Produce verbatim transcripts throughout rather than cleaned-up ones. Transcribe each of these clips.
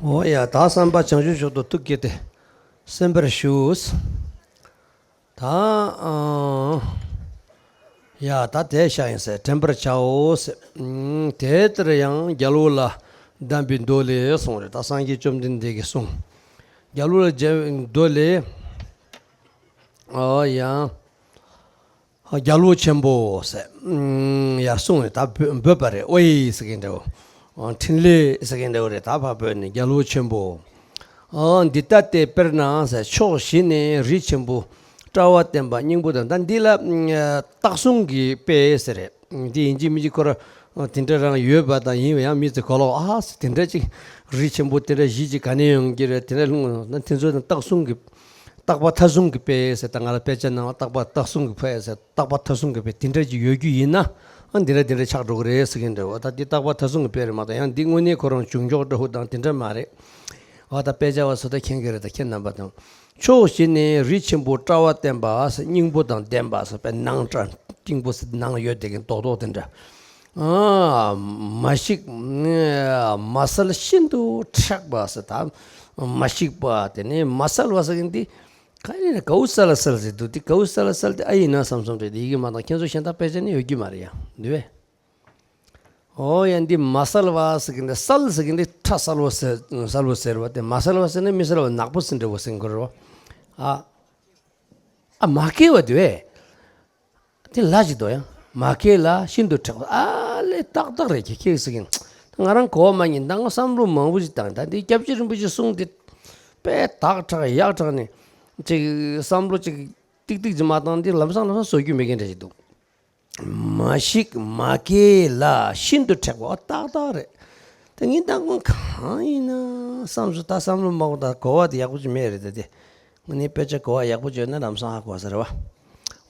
འོ་ཡ། ད་བསམ་པ་བྱང་ཆུབ་མཆོག་ཏུ་ཐུགས་བསྐྱེད་དེ་གསན་པར་ཞུ། ད་ཨ་ཡ། ད་དེ་ཤ་ཡིན་ཟེར། དྲན་པར་བྱའོ་ཟེར། ཨ་དེ་ལྟར་ཡང་རྒྱལ་པོ་ལ་གདམས་པའི་མདོ་ལས་གསུངས་རེད། ད་སངས་རྒྱས་བཅོམ་ལྡན་འདས་ཀྱིས་གསུངས། རྒྱལ་པོ་ལ་མདོ་ལས། ཨོ་ཡ། རྒྱལ་པོ་ཆེན་པོ་ཟེར། ཨ་ཡ། གསུངས་རེད། ད་འབོད་པ་རེད། ཨོ་ཡི་ཟེར་གིན་འདྲ་བོ། ཨ་འཕྲིན་ལས་ཟེར་གིན་འདྲ་བོ་རེད། ད་ཕར་འབོད་ནས་རྒྱལ་པོ་ཆེན་པོ། ཨ་འདི་ལྟ་སྟེ་དཔེར་ན་ཟེར། ཕྱོགས་བཞི་ནས་རི་ཆེན་པོ་དཔྲལ་བར་བསྟན་པ་སྙིང་པོ་དང་། ད་འདི་ལ་ཨ་རྟགས་གསུམ་གྱི་དཔེ་ཟེར་རེད། འདི་ཡིན་གཅིག་མིན་གཅིག་ཁོ་ར་དེ་འདྲ་རང་ཡོད་པ་དང་། ཡིན་པ་ཡང་མི་ཚེ་གོ་ལོག་ཨ་ཟེར། དེ་འདྲ་ཅིག་རི་ཆེན་པོ་དེ་འདྲ་བཞི་ཅིག་ག་ནས་ཡོང་གི་རེད། དེ་འདྲ་ལྷུང་ན་དེ་ཚོ་དང་རྟགས་གསུམ་གྱི། རྟག་པ་མཐའ་གསུམ་གྱི་དཔེ་ཟེར། ད་ང་ལ་དཔེ་ཆ་གནང་བ། རྟག་པ་མཐའ་གསུམ་གྱི་དཔེ་ཟེར། རྟག་པ་མཐའ་གསུམ་གྱི་དཔེ་དེ་འདྲ་ཅིག་ཡོད་རྒྱུ་ཡིན་ན། ཨ་འདི་འདྲ་དེ་འདྲ་ཆགས་འགྲོ་གི་རེད་ཟེར་གྱིན་འདྲ་བོ། ད་འདི་རྟག་པ་མཐའ་གསུམ་གྱི་དཔེ་རེད་མ་གཏོགས། ཡང་འདི་དངོས་གནས་ཁོ་རང་བྱུང་ཆོག་འདྲ་བོ་དང་དེ་འདྲ་མ་རེད། འོ་ད་དཔེ་ཆ་བ་ཚོ་ད་མཁྱེན་གྱི་རེད། ད་ཁྱེད་རྣམ་པ་དང་། ཕྱོགས་བཞི་ནས་རི་ཆེན་པོ་དཔྲལ་བར་བསྟན་པ་ཟེར། སྙིང་པོ་དང་ལྡན་པ་ཟེར། དཔེ་ནང་སྐྲ་སྙིང་པོ་ཟེར། ནང་ཡོད་བསྡད་མཁན་རྡོག་རྡོག་དེ་འདྲ། ཨ་མ་ཞིག་མ་གསལ་ཤིན་ཏུ་མཁྲེགས་པ་ཟེར། ད་མ་ཞིག་པ་དེ་ནས་མ་གསལ་བ་ཟེར་མཁན་དེ་ག་ཡིན་ན། གའུ་གསལ་ལ་གསལ་ཟེར་འདུག། དེ་གའུ་གསལ་ལ་གསལ་དེ་ཨ་ཡིན་ན་བསམ་བསམ་རེད། དེ་ཡི་གེ་མ་དང་། ཁྱེད་ཚོ་གཞན་དག་དཔེ་ཆ་ནི་ཡོད་རྒྱུ་མ་རེད་ཡ། འདུག་བས། ཨོ་ཡ། འདི་མ་གསལ་བ་ཟེར་གྱིན་འདི། གསལ་ཟེར་གྱིན་འདི་ཁྲ་གསལ་པོ་ཟེར། གསལ་པོ་ཟེར་བ་དེ། མ་གསལ་བ་ཟེར་ན་མི་གསལ་བ་ནག་པོ་ཟེར་འདྲ་བོ་ཟེར་དགོས་རེད་བ། ཨ་ཨ་མ་སྐྱེས་པ་དེ་བས། དེ་ལ་ཅིག་དོ་ཡང་། མ་སྐྱེས་ལ་ཤིན་ཏུ་མཁྲེགས་པ། ཨ་ལས་ཏག་ཏག་རེད། ཁྱེད་ཁྱེད་ཟེར་གྱིན། ང་རང་གོ་བ་མ་ཉན། ད་ང་བསམ་བློ་མང་པོ་ཅིག་བཏང་། ད་འདི་སྐྱབས་རྗེ་རིན་པོ་ཆེ་གསུང་དེ་དཔེ་དག་དྲགས་ཡག་དྲགས་ནས་ཅིག་བསམ་བློ་ཅིག་ཏིག་ཏིག་ཅིག་མ་བཏང་དེ་ལམ་སང་ལམ་སང་བཟོ་རྒྱུ་མེད་མཁན་འདྲ་ཞིག་འདུག། མ་ཞིག་མ་སྐྱེས་ལ་ཤིན་ཏུ་མཁྲེགས་པ། ཨོ་ཏག་ཏག་རེད། ད་ངས་ད་ཁོང་གང་ཡིན་ན་བསམ་སོང་། ད་བསམ་བློ་མང་པོ་དང་གོ་བ་དེ་ཡག་པོ་ཅིག་མེད་རེད། ད་དེ་དངོས་གནས་དཔེ་ཆ་གོ་བ་ཡག་པོ་ཅིག་ཡོད་ན་ལམ་སང་ཧ་གོ་ས་རེད་བ།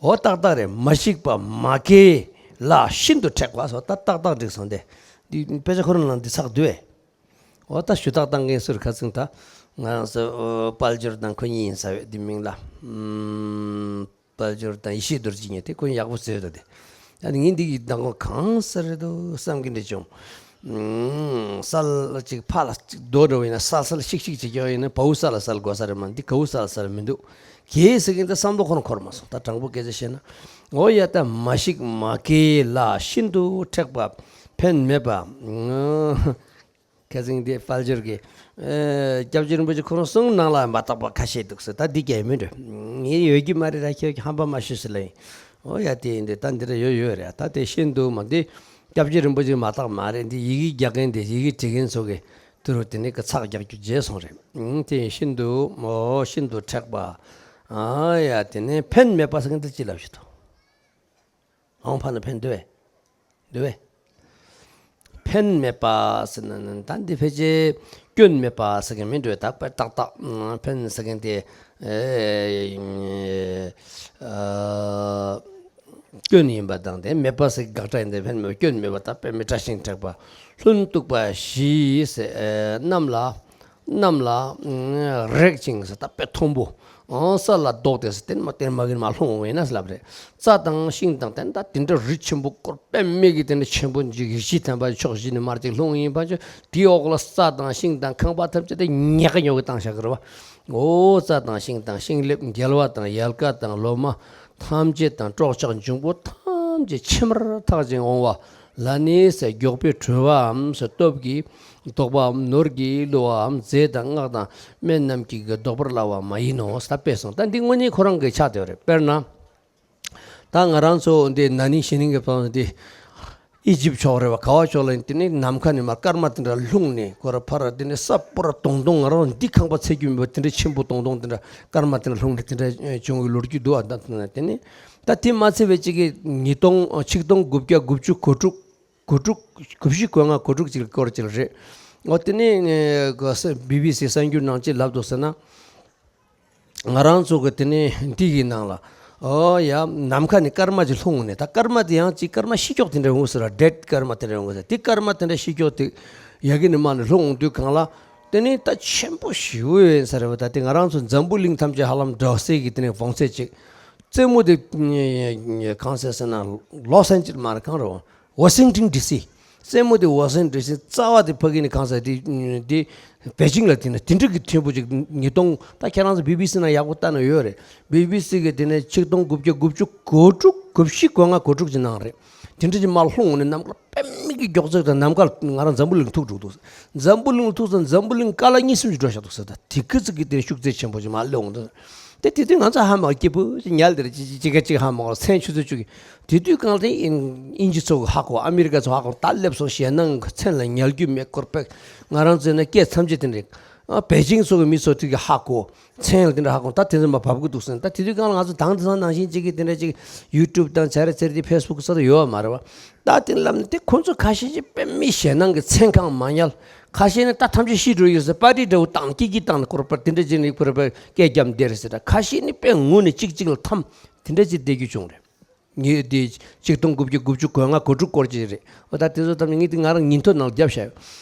ཨོ་ཏག་ཏག་རེད། མ་ཞིག་པ་མ་སྐྱེས་ལ་ཤིན་ཏུ་མཁྲེགས་པ་ཟེར། ད་ཏག་ཏག་འགྲིག་སོང་། དེ་འདི་དཔེ་ཆ་ཁོ་རང་ནང་འདི་ཚགས་འདུག་བས། འོ་ད་ཞུ་དག་བཏང་མཁན་སུ་རེད། ཁ་ཚིག་ད་ང་རང་ཚོ་དཔལ་འབྱོར་དང་ཁོ་གཉིས་ཡིན་ས་བས། འདི་མིང་ལ་ཨམ། དཔལ་འབྱོར་དང་ཡེ་ཤེས་རྡོ་རྗེ་གཉིས་དེ་ཁོ་ཡག་པོ་བཟོས་འདུག་སྟེ། ཨ་ནི་ངས་འདི་གི་མདང་དགོང་གང་ཟེར་རེད་འདུག་བསམ་གྱི་འདྲ་བྱུང་། ཨམ། གསལ་ཅིག་ཕ་ལ་ཅིག་རྡོ་འདྲ་བོ་ཡིན་ན་གསལ་གསལ་ཤིག་ཤིག་བྱེད་ཀྱི་ཡོད། ཡིན་ན་བའུ་གསལ་ལ་གསལ་དགོས་ས་རེད་མ། འདི་གའུ་གསལ་ལ་གསལ་མི་འདུག། གས་ཟེར་གྱིན་ད་བསམ་བློ་ཁོ་རང་འཁོར་མ་སོང་། ད་དྲང་པོ་སྐད་ཆ་བཤད་ན། འོ་ཡ། ད་མ་ཞིག་མ་སྐྱེས་ལ་ཤིན་ཏུ་མཁྲེགས་པ་ཕན་མེད་པ། ཁ་ཚིག་འདི་དཔལ་འབྱོར་གྱི། ཨེ། སྐྱབས་རྗེ་རིན་པོ་ཆེ་ཁོ་རང་གསུང་ནང་ལ་མ་དག་པ་ཁ་ཤས་འདུག་ཟེར། ད་འདི་རྒྱ་མི་འདྲ། ངས་ཡོད་ཀྱི་མ་རེད་ར། ཁྱེད་ཀྱི་ཧམ་པ་མ་ཤོད་ཟེར་ལ་ཡིན། འོ་ཡ། དེ་ཡིན་དུས་ད་འདི་འདྲ་ཡོད་ཡོད་རེད། ད་དེ་ཤིན་ཏུ་མ། འདི་སྐྱབས་རྗེ་རིན་པོ་ཆེ་མ་དག་མ་རེད། འདི་ཡི་གེ་རྒྱག་མཁན་དེ་ཡི་གེ་འབྲི་མཁན་ཚོ་གི་དུ་རུ་དེ་ནི་གི་ཚགས་རྒྱག་རྒྱུ་བརྗེད་སོང་རེད། ཨང་། དེ་ཡིན་ཤིན་ཏུ། འོ་ཤིན་ཏུ་མཁྲེགས་པ། ཨ་ཡ། དེ་ནས་ཕན་མེད་པ་ཟེར་མཁན་དེ་ཅི་ལབ་ཞིག་འདུག། ཨང་། ཕ་ན་ཕན་འདུག་བས། འདུག་བས། ཕན་མེད་པ་ཟེར་ན་ནི་ད་འདི་ཕལ་ཆེར་སྐྱོན་མེད་པ་ཟེར་མཁན་མི་འདུག་བས། ད་དཔེ་ཏག་ཏག་ཕན་ཟེར་མཁན་དེ། ཨེ། ཨ། སྐྱོན་ཡིན་པ་དང་དེ་མེད་པ་ཟེར་དགག་སྒྲ་ཡིན་ཏེ། ཕན་མེད་པ་སྐྱོན་མེད་པ། ད་དཔེ་མི་སྐྲ་ཤིང་མཁྲེགས་པ། ལྷུན་སྟུག་པ་བཞི་ཟེར། ཨེ། གནམ་ལ། གནམ་ལ་རེག་ཅིང་ཟེར། ད་དཔེ་མཐོན་པོ། ཨང་། ས་ལ་ལྡོག་སྟེ་ཟེར། དེ་མ་དེ་མ་གིར་མ་ལྷུང་བས་ན་ལབ་རེད། རྩྭ་དང་ཤིང་དང་དེ་ད་དེ་འདྲ་རི་ཆེན་པོ་སྐོར་དཔེ་མེད་ཀྱི་དེ་འདྲ་ཆེན་པོ་ཅིག་ཡེ་ཤེས་ལྡན་པ་ཕྱོགས་བཞི་ནས་མར་ཅིག་ལྷུང་ཡིན་པ་ཅིག། དེའི་འོག་ལ་རྩྭ་དང་ཤིང་དང་ཁང་པ་ཐམས་ཅད་དེ་ཉག་གི་ཉོག་གི་བཏང་བཞག་གི་རེད་བ། འོ་རྩྭ་དང་ཤིང་དང་ཤིང་ལེབ་རྒྱལ་བ་དང་ཡལ་ག་དང་ལོ་མ་ཐམས་ཅད་དང་སྲོག་ཆགས་འབྱུང་པོ་ཐམས་ཅད་ཕྱི་མར་འཐག་ཅིང་འོང་བ། ལ་ནི་ཟེར། མགྱོགས་པའི་བྲོ་བའམ་ཟེར། སྟོབས་ཀྱིས་ལྡོག་པའམ་ནོར་གྱིས་བསླུ་བའམ་རྫས་དང་སྔགས་དང་སྨན་རྣམས་ཀྱིས་ཀྱང་བཟློག་པར་སླ་བ་མ་ཡིན་ནོ། ད་དཔེ་སོང་། ད་འདི་དངོས་གནས་ཁོ་རང་གི་ཆགས་བསྡད་པ་རེད། དཔེར་ན། ད་ང་རང་ཚོ་འདི་ན་ནིང་གཞེས་ནིང་གི་བར་འདི་ཨི་ཇིབ་ཕྱོགས་རེད་བ། ག་བ་ཕྱོགས་ལ་ཡིན། དེ་ནི་ནམ་མཁའ་ནས་མར་སྐར་མ་དེ་འདྲ་ལྷུང་ནས་ཁོ་ར་ཕར་དེ་ནི་ས་སྤུ་ར་དོང་དོང་། ང་རང་འདི་ཁང་པ་ཚད་རྒྱུ་མེད་པ་དེ་འདྲ་ཆེན་པོ་དོང་དོང་དེ་འདྲ་སྐར་མ་དེ་འདྲ་ལྷུང་ནས་དེ་འདྲ་བྱུང་བའི་ལོ་རྒྱུས་འདུག་བ། ད་དེ་ནི། ད་དེ་མ་ཚད་པའི་གཅིག་གི་ཉིས་སྟོང་ཆིག་སྟོང་དགུ་བརྒྱ་དགུ་བཅུ་གོ་དྲུག། གོ་དྲུག། གོ་བཞི་གོ་ལྔ་གོ་དྲུག་ཅིག་སྐོར་ཅིག་རེད། འོ་དེ་ནས་གོ་ས་བི་བི་སི་གསར་འགྱུར་ནང་ཅིག་ལབ་འདུག་ཟེར་ན། ང་རང་ཚོ་གི་དེ་ནས་འདི་གི་ནང་ལ། འོ་ཡ། ནམ་མཁའ་ནས་སྐར་མ་ཅིག་ལྷུང་ནས། ད་སྐར་མ་དེ་ཡང་ཅིག་སྐར་མ་ཤི་ཀྱོག་དེ་འདྲ་འོང་ཟེར་ར། ཌེཌ་སྐར་མ་དེ་འདྲ་འོང་ཟེར། དེ་སྐར་མ་དེ་འདྲ་ཤི་ཀྱོག་དེ་ཡ་གི་ནས་མར་ནས་ལྷུང་འོང་དུས་སྒང་ལ། དེ་ནས་ད་ཆེན་པོ་ཞེ་པོ་ཡིན་ས་རེད་བ། ད་དེ་ང་རང་ཚོ་འཛམ་བུ་གླིང་ཐམས་ཅད་ཧ་ལམ་འདྲ་སའི་གི་དེ་ནས་བོངས་ཚད་ཅིག། རྩེད་མོ་དེ་གང་ཟེར་ཟེར་ན། ལོ་སན་ཅི་མ་རེད། གང་རེད། ཝ་ཤིང་ཊོན་ཌི་སི། སེན་མོ་དེ་ཝ་སན་འདྲ་ཞིག་རྩ་བ་དེ་ཕ་གི་ནས་གང་ས་དེ་དེ་པེ་ཅིང་ལ་དེ་ནས་དེ་འདྲ་གི་ཕྲན་བུ་ཅིག་ཉིས་སྟོང་། ད་ཁྱེད་རང་ཚོ་བི་བི་སི་ནང་ཡག་པོ་ལྟ་ན་ཡོད་རེད། བི་བི་སི་གི་དེ་ནས་ཆིག་སྟོང་དགུ་བརྒྱ་དགུ་བཅུ་གོ་དྲུག་གོ་བཞི་གོ་ལྔ་གོ་དྲུག་ཅིག་ནང་རེད། དེ་འདྲ་ཅིག་མར་ལྷུང་ནས་ནམ་མཁར་པད་མ་གི་མགྱོགས་ཚད་དང་ནམ་མཁར་ང་རང་འཛམ་བུ་གླིང་ཐུག་འགྲོ་འདུག་འཛམ་བུ་གླིང་ཐུག་ཙང་འཛམ་བུ་གླིང་ཀ་ལ་གཉིས་གསུམ་ཅིག་འགྲོ་ཤག་འདུག་ཟེར། ད་དེ་གི་ཙི་གི་དེ་ཤུགས་ཚད་ཆེན་པོ་ཅིག་མར་སླེབས་འོང་འདུག་དེ་དེ་དུས་ང་ཚོ་ཧ་མ་གོ། སྐྱིད་པོ་ཅིག་ཉལ་དེར་ཅི་ཅི་ཅི་ག་ཅིག་ཧ་མ་གོ། མཚན་ཆུ་ཚོད་བཅུ་གི་དེ་དུས་གང་ལྟར་དབྱིན་དབྱིན་ཇི་ཚོ་གི་ཧ་གོ། ཨ་མི་རི་ཀ་ཚོ་ཧ་གོ། ད་སླེབས་སོང་། ཞེད་སྣང་གི་མཚན་ལ་ཉལ་རྒྱུ་མེད། སྐོར་པས་ང་རང་ཚོའི་ན་སྐད་ཐམས་ཅད་དེ་འདྲ། ཨ་པེ་ཅིང་ཚོ་གི་མི་ཚོ་དེ་གི་ཧ་གོ། མཚན་ལ་དེ་འདྲ་ཧ་གོ། ད་དེ་ཚོ་མ་བབ་གི་འདུག་ཟེར། ད་དེ་དུས་གང་ལ་ང་ཚོ་དང་དེ་ཚོ་ནང་བཞིན་ཅིག་གི་དེ་འདྲ་ཅིག་ཡུ་ཊུབ་དང་བྱ་ར་ཚེར་དེ་ཕེ་སི་བུག་ས་དུ་ཡོད་མ་རེད་བ། ད་དེ་ལབ་ན་དེ་ཁོ་ཚོ་ཁ་ཤས་ཅིག་དཔེ་མི་ཞེད་སྣང་གི་མཚན་གང་མ་ཉལ། ཁ་ཤས་ནི་ད་ཐམས་ཅད་ཤི་འགྲོ་ཡོད་ཟེར། པར་ཊི་འདྲ་བོ་བཏང་ནས་ཀི་ཀི་བཏང་ནས་སྐོར་པར་དེ་འདྲ་ཅིག་ནས་སྐོར་པར་སྐད་རྒྱབ་བསྡད་རེད་ཟེར། ད་ཁ་ཤས་ནི་དཔེ་ངུ་ནས་གཅིག་གཅིག་ལ་འཐམ། དེ་འདྲ་ཅིག་བསྡད་རྒྱུ་བྱུང་རེད། ངས་དེ་ཆིག་སྟོང་དགུ་བརྒྱ་དགུ་བཅུ་གོ་ལྔ་གོ་དྲུག་སྐོར་ཅིག་རེད། འོ་ད་དེ་ཚོ་ཐམས་ཅད་ངས་དེ་ང་རང་ཉིན་ཐོ་ནང་ལ་བརྒྱབ་བཞག་ཡོད།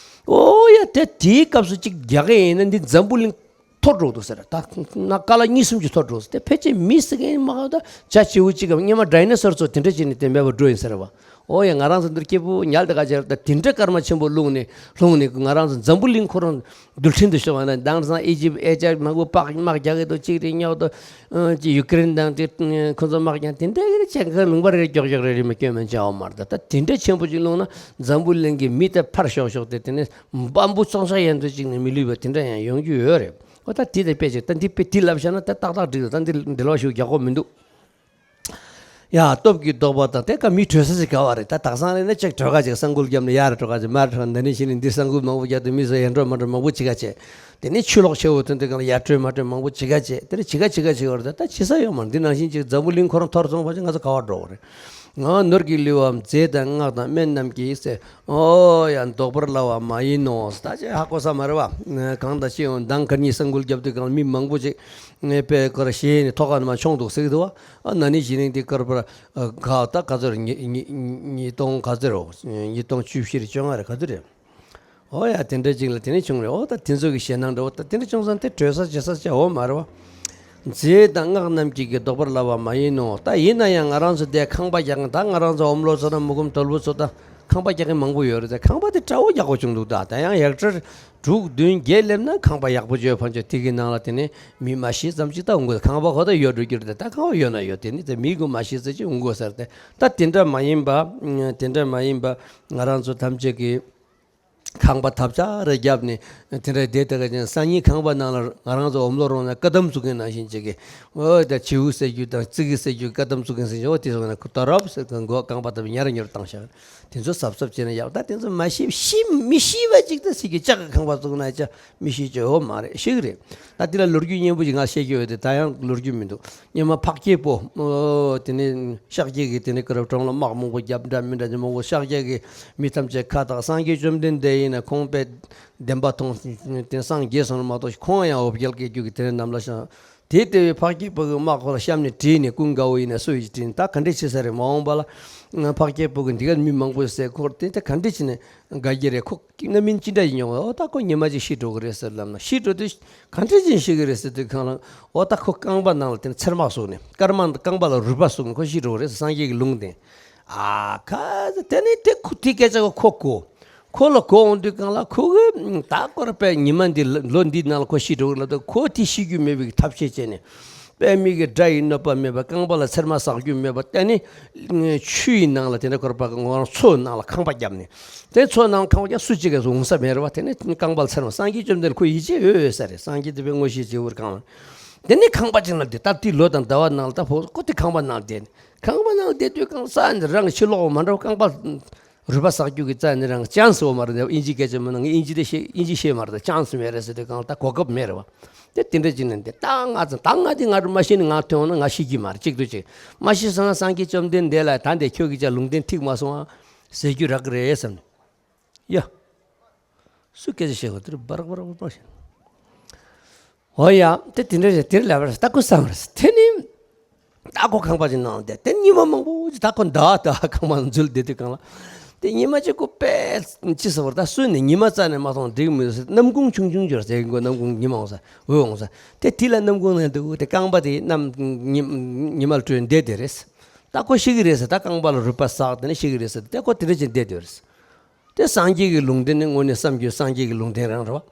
ཨོ་ཡ། དེ་དེའི་སྐབས་སུ་གཅིག་རྒྱག་གི་ཡིན་ན་འདི་འཛམ་བུ་གླིང་འཐོར་འགྲོ་འདུག་ཟེར། ད་ན་ཀ་ལ་གཉིས་གསུམ་ཅིག་འཐོར་འགྲོ་ཟེར། དེ་ཕལ་ཆེར་མི་ཟེར་མཁན་མ་གཏོགས་ད་བྱ་བྱིའུ་གཅིག་གམ་སྔོན་མ་ཌའི་ནོ་སོར་ཚོ་དེ་འདྲ་བྱས་ནས་དེ་མེད་པར་འགྲོ་ཡིན་ཟེར་བ། ཨོ་ཡ། ང་རང་ཚོ་འདིར་སྐྱིད་པོ་ཉལ་དེ་ག་ཅེར་ད་དེ་འདྲ་སྐར་མ་ཆེན་པོ་ལྷུང་ནས་ལྷུང་ནས་ང་རང་ཚོ་འཛམ་བུ་གླིང་ཁོ་རང་རྡུལ་ཕྲན་དུ་ཤོར་བ་ན། དེང་སང་ཨི་ཇིབ་ཨེ་ཅག་མང་པོ་དམག་དམག་རྒྱག་གི་འདུག་གཅིག་རེད། ཉོག་འདུག་ཨ་ཅི་ཡུ་ཀེ་རེན་དང་དེ་ཁོ་ཚོ་དམག་རྒྱག་དེ་འདྲ་གི་རེད། ཆེ་ག་ལུང་པ་རེ་མགྱོགས་མགྱོགས་རེ་རེ་མ་སྐྱོན་མ་བྱ་བ་མ་རེད། ད་དེ་འདྲ་ཆེན་པོ་ཅིག་ལྷུང་ན་འཛམ་བུ་གླིང་གི་མི་དེ་ཕར་ཤོག་ཤོག་དེ་དེ་ནས་འབའ་འབུ་བཙོང་ས་ཡན་དུ་གཅིག་ནས་མི་ལུས་པ་དེ་འདྲ་ཡང་ཡོང་རྒྱུ་ཡོད་རེད། ཨོ་ད་དེ་དེ་དཔེ་ཅིག་ད་འདི་དཔེ་དེ་ལབ་བཞག་ན་ད་ཏག་ཏག་འགྲིག་འདུག་ད་འདི་འབྲེལ་བ་ཞུ་རྒྱག་དགོས་མི་འདུག་ཡ། སྟོབས་ཀྱིས་བཟློག་པ་དང་དེ་ཀ་མི་བྲོས་ས་ཞིག་ག་བ་རེད། ད་དག་སང་རེད་ན་ཅིག་བྲོས་ཀ་ཅིག་ས་འགུལ་བརྒྱབ་ནས་ཡར་བྲོས་ཀ་ཅིག་མར་བྲོས། འདི་ནས་གཞི་ནས་འདི་ས་འགུལ་མང་པོ་བརྒྱབ་སྟེ་མི་ཚོ་ཡར་འགྲོ་མར་འགྲོ་མང་པོ་བྱེད་ཀ་བྱས། དེ་ནས་ཆུ་ལོག་ཆེ་བོ་ཐོན་དུས་སྒང་ལ་ཡར་བྲོས་མར་བྲོས་མང་པོ་བྱེད་ཀ་བྱས། དེ་ནས་བྱེད་ཀ་བྱེད་ཀ་བྱེད་བར་དུ་ད་བྱེད་ས་ཡོད་མ་རེད། འདི་ནང་བཞིན་ཅིག་འཛམ་བུ་གླིང་ཁོ་རང་འཐོར་སོང་བ་ཅིག་ང་ཚོ་ག་བར་འགྲོ་བ་རེད། ང་ནོར་གྱི་ལུས་པའམ་རྫས་དང་སྔགས་དང་སྨན་རྣམས་ཀྱིས་ཟེར། ཨོ་ཡ། བཟློག་པར་སླ་བ་མ་ཡིན་ནོ། ད་ཅི་ཧ་གོ་ས་མ་རེད་བ། གང་དང་ཅི་ཡང་མདང་ག་ཉིས་ས་འགུལ་བརྒྱབ་དུས་སྒང་ལ་མི་མང་པོ་ཅིག་ངས་པའི་ཁོ་ར་ཞེས་ནས་ཐོག་ཁ་ནས་མ་མཆོང་འདུག་ཟེར་གི་འདུག་བ། ཨ་ན་ནིང་གཞེས་ནིང་དེ་སྐར་པར་ག་ད་ག་ཚོད་རེད། ཉི་ཉི་ཉི་སྟོང་ག་ཚོད་རེད། ཉིས་སྟོང་བཅུ་བཞི་རེད། བཅོ་ལྔ་རེད། ག་ཚོད་རེད། ཨོ་ཡ། དེ་འདྲ་ཅིག་ལ་དེ་ནས་བྱུང་རེད། ཨོ་ད་དེ་ཚོ་གི་ཞེད་སྣང་འདྲ་བོ། ད་དེ་འདྲ་བྱུང་ཙང་དེ་བྲོས་ས་བྱེད་ས་བྱ་འོ་མ་རེད་བ། རྫས་དང་སྔགས་རྣམས་ཀྱིས་ཀྱི་བཟློག་པར་སླ་བ་མ་ཡིན་ནོ། ད་ཡིན་ན་ཡང་ང་རང་ཚོ་དེ་ཁང་པ་རྒྱག་མཁན། ད་ང་རང་ཚོ་ཨོམ་ལོ་ཚོ་དང་མུ་ཁུམ་དོལ་པོ་ཚོ་ད་ཁང་པ་རྒྱག་མཁན་མང་པོ་ཡོད་རེད། དེ་ཁང་པ་དེ་འདྲ་བོ་ཡག་པོ་བྱུང་འདུག་ད་ད་ཡང་ཡག་ཊར་དྲུག་བདུན་བརྒྱད་སླེབས་ན་ཁང་པ་ཡག་པོ་བྱོས་ཕན་ཆད། དེ་གི་ནང་ལ་དེ་ནས་མི་མ་ཤི་ཙམ་ཅིག་ད་འོང་གི། ཁང་པ་ཁོ་ད་ཡོད་འགྲོ་རྒྱུ་རེད། ད་ཁང་པ་ཡོད་ན་ཡོད། དེ་ནི་དེ་མི་དགུ་མ་ཤི་ཙམ་ཅིག་འོང་གི་ཟེར་ཏེ། ད་དེ་འདྲ་མ་ཡིན་པ། དེ་འདྲ་མ་ཡིན་པ། ང་རང་ཚོ་ཐམས་ཅད་ཀྱི་ཁང་པ་ཐབ་ཆག་རེ་བརྒྱབ་ནས་དེ་འདྲ་བསྡད་དེ་ག་ཅན་སང་ཉིན་ཁང་པ་ནང་ལ་ང་རང་ཚོ་ཨོམ་ལོ་རོང་ན་བཀའ་གདམས་བཙུགས་མཁན་ནང་བཞིན་བྱེད་ཀྱི། འོ་ད་བྱིའུ་བསད་རྒྱུ་དང་ཙི་གུ་བསད་རྒྱུ་བཀའ་གདམས་བཙུགས་མཁན་ཟེར་ཞིང་། འོ་དེ་ཚོ་ན་ཁུ་ཏོ་རབ་ཟེར་གི་མགོ་རྐང་པ་ཐབ་ཉར་ཉར་བཏང་བཞག་དེ་ཚོ་གཟབ་གཟབ་བྱས་ན་ཡག་ད་དེ་ཚོ་མ་ཤི་ཤི་མི་ཤི་བ་ཅིག་ད་སྲིད་ཀྱི་ལྕགས་ཀྱི་ཁང་པ་བཙུགས་ན་ཅག་མི་ཤི་ཅོ་མ་རེད། ཤི་གི་རེད། ད་དེ་ལ་ལོ་རྒྱུས་སྙན་པོ་ཞིག་ང་བཤད་ཀྱི་ཡོད་དེ་ད་ཡང་ལོ་རྒྱུས་མི་འདུག་སྔོན་མ་འཕགས་སྐྱེས་པོ། ཨོ་དེ་ནས་ཤཱཀྱ་གི་དེ་ནས་ཀ་རབ་གྲོང་ལ་དམག་མང་པོ་བརྒྱབ་འདྲ་མི་འདྲ་ཅིག་མང་པོ། ཤཱཀྱ་གི་མི་ཐམས་ཅད་ཁ་བཏགས། སངས་རྒྱས་བཅོམ་ལྡན་འདས་ཡིན་ན་ཁོང་པས་བདེན་པ་མཐོང་དེ་སངས་རྒྱས་སོང་ན་མ་གཏོགས་ཁོང་ཡང་འོ་བརྒྱལ་སྐྱེ་རྒྱུ་གི་དེ་ནས་ནམ་ལ་ཤང་། དེ་ལྟ་བུའི་འཕགས་སྐྱེས་པོ་གི་དམག་ཁོ་ལ་གཤམ་ནས་དྲིས་ནས་ཀུན་དགའ་བོ་ཡིན་ན་སུ་ཡིས་དྲིས་ནས་ད་ག་འདྲས་བྱེད་ས་རེད། མ་འོངས་པ་ལ་འཕགས་སྐྱེས་པོ་གི་འདི་ག་མི་མང་པོ་བསད་ཁོར་དེ་ད་ག་འདྲས་བྱས་ནས་དགའ་རྒྱུ་རེད། ཁོ་རྣམ་སྨིན་ཅི་འདྲ་ཡིན་མྱོང་། འོ་ད་ཁོ་ཉི་མ་གཅིག་ཤི་འགྲོ་གི་རེད་ཟེར་ལབ་ན། ཤི་འགྲོ་དུས་ག་འདྲས་ཅིག་ཤི་གི་རེད་ཟེར་དུས་གང་ལ། འོ་ད་ཁོ་རྐང་པ་ནང་ལ་དེ་ནས་ཚེར་མ་ཟུག་ནས། སྐར་མ་རྐང་པ་ལ་རུས་པ་ཟུག་ནས་ཁོ་ཤི་འགྲོ་གི་རེད་ཟེར། སངས་རྒྱས་ཀྱི་ལུང་བསྟན། ཨ་ཁ་དེ་ནས་དེ་ཁོ་དེ་སྐད་ཆ་ཁོ་གོ། ཁོ་ལ་གོ་འོང་དུས་གང་ལ་ཁོ་གི་ད་སྐོར་པའི་ཉི་མ་འདི་ལོ་འདིའི་ནང་ལ་ཁོ་ཤི་འགྲོ་གི་ལབ་དུས་ཁོ་དེ་ཤི་རྒྱུ་མེད་པའི་ཐབས་ཤེས་བྱས་ནས། པད་མའི་གི་སྒྲ་ཡི་གནོད་པ་མེད་པ། རྐང་པ་ལ་ཚེར་མ་ཟག་རྒྱུ་མེད་པ། དེ་ནི་ཆུ་ཡི་ནང་ལ་དེ་འདྲ་སྐོར་པ་གི་ངོ་རང་མཚོའི་ནང་ལ་ཁང་པ་བརྒྱབ་ནས། དེ་མཚོའི་ནང་ཁང་པ་བརྒྱབ་སུ་གཅིག་གིས་འོང་ས་མེད་རེད་བ། དེ་ནི་རྐང་པ་ལ་ཚེར་མ། སངས་རྒྱས་བཅོམ་ལྡན་ཁོ་ཡིད་ཆེས་ཡོད་ཡོད་ས་རེད། སངས་རྒྱས་དེ་པའི་མངོན་ཤེས་བྱེད་འུར་གང་། དེ་ནི་ཁང་པ་གཅིག་ནང་བསྡད། ད་དེ་ལོ་དང་ཟླ་བ་ནང་ལ་ད་ཕོ་ཁོ་དེ་ཁང་པ་ནང་བསྡད་ནས། ཁང་པ་ནང་བསྡད་དུས་གང་ས་ནས་རང་ཕྱི་ལོགས་མ་འགྲོ། རྐང་པ་རུས་པ་ཟག་རྒྱུ་གི་རྩ་ནས་རང་ཅན་སི་འོ་མ་རེད། དབྱིན་ཇི་སྐད་ཆ་མིན་ན་ངས་དབྱིན་ཇི་དེ་ཤེས། དབྱིན་ཇི་ཤེས་མ་རེད། ད་ཅན་སི་མེད་རེད་ཟེར་དུས་གང་ལ་ད་གོ་སྐབས་མེད་རེད་བ། དེ་དེ་འདྲ་ཅིག་ནས་འདི་ད་ང་ཚོ་ད་ང་དེ་ང་རུ་མ་ཤེས་ནས་ང་ཐོན་འོང་ན་ང་ཤི་གི་མ་རེད། གཅིག་ཏུ་གཅིག་མ་ཤི་སོང་ན་སངས་རྒྱས་བཅོམ་ལྡན་འདས་ལ་ད་འདི་ཁྱོད་ཀྱི་ཅག་ལུང་བསྟན་ཐིག་མ་སོང་ཨ་ཟེར་རྒྱུ་རག་གི་རེད་བསམ་ནས། ཡ། སུ་སྐད་ཆ་བཤད་གོ་དེར་འབར་འབར་འབར་བཤད། འོ་ཡ། དེ་དེ་འདྲ་རེད། དེར་ལབ་པ་རེད། ད་ཁོ་བསམ་རེད། དེ་ནི་ད་ཁོ་ཁང་པ་ཅིག་ནང་བསྡད། དེ་ཉི་མ་མང་པོ་ཅིག་ད་ཁོ་ཟླ་བ་ཟླ་བ་ཁང་པ་ནང་འཛུལ་བསྡད་དུས་གང་ལ། དེ་ཉི་མ་གཅིག་ཁོ་དཔེ་ཅི་ཟེར་བར་ད་སུ་ནི་ཉི་མ་རྩ་ནས་མ་མཐོང་འགྲིག་མི་འདུག་ཟེར། ནམ་གུང་ཆུང་ཆུང་འབྱོར་ཟེར་གི་གོ། ནམ་གུང་ཉི་མ་འོང་ས་འོད་འོང་ས། དེ་དེ་ལ་ནམ་གུང་ནས་འདུག་དེ་རྐང་པ་དེ་གནམ་ཉི་ཉི་མ་ལ་བྲོས་བསྡད་དེ་རེད། ད་ཁོ་ཤི་གི་རེད་ཟེར། ད་རྐང་པ་ལ་རུས་པ་ཟག་དེ་ནས་ཤི་གི་རེད་ཟེར། དེ་ཁོ་དེ་འདྲ་ཅིག་བསྡད་དེ་རེད། དེ་སངས་རྒྱས་ཀྱི་ལུང་བསྟན་ནི་དངོས་གནས་བསམ་རྒྱུ་སངས་རྒྱས་ཀྱི་ལུང་བསྟན་རང་རེད་བ།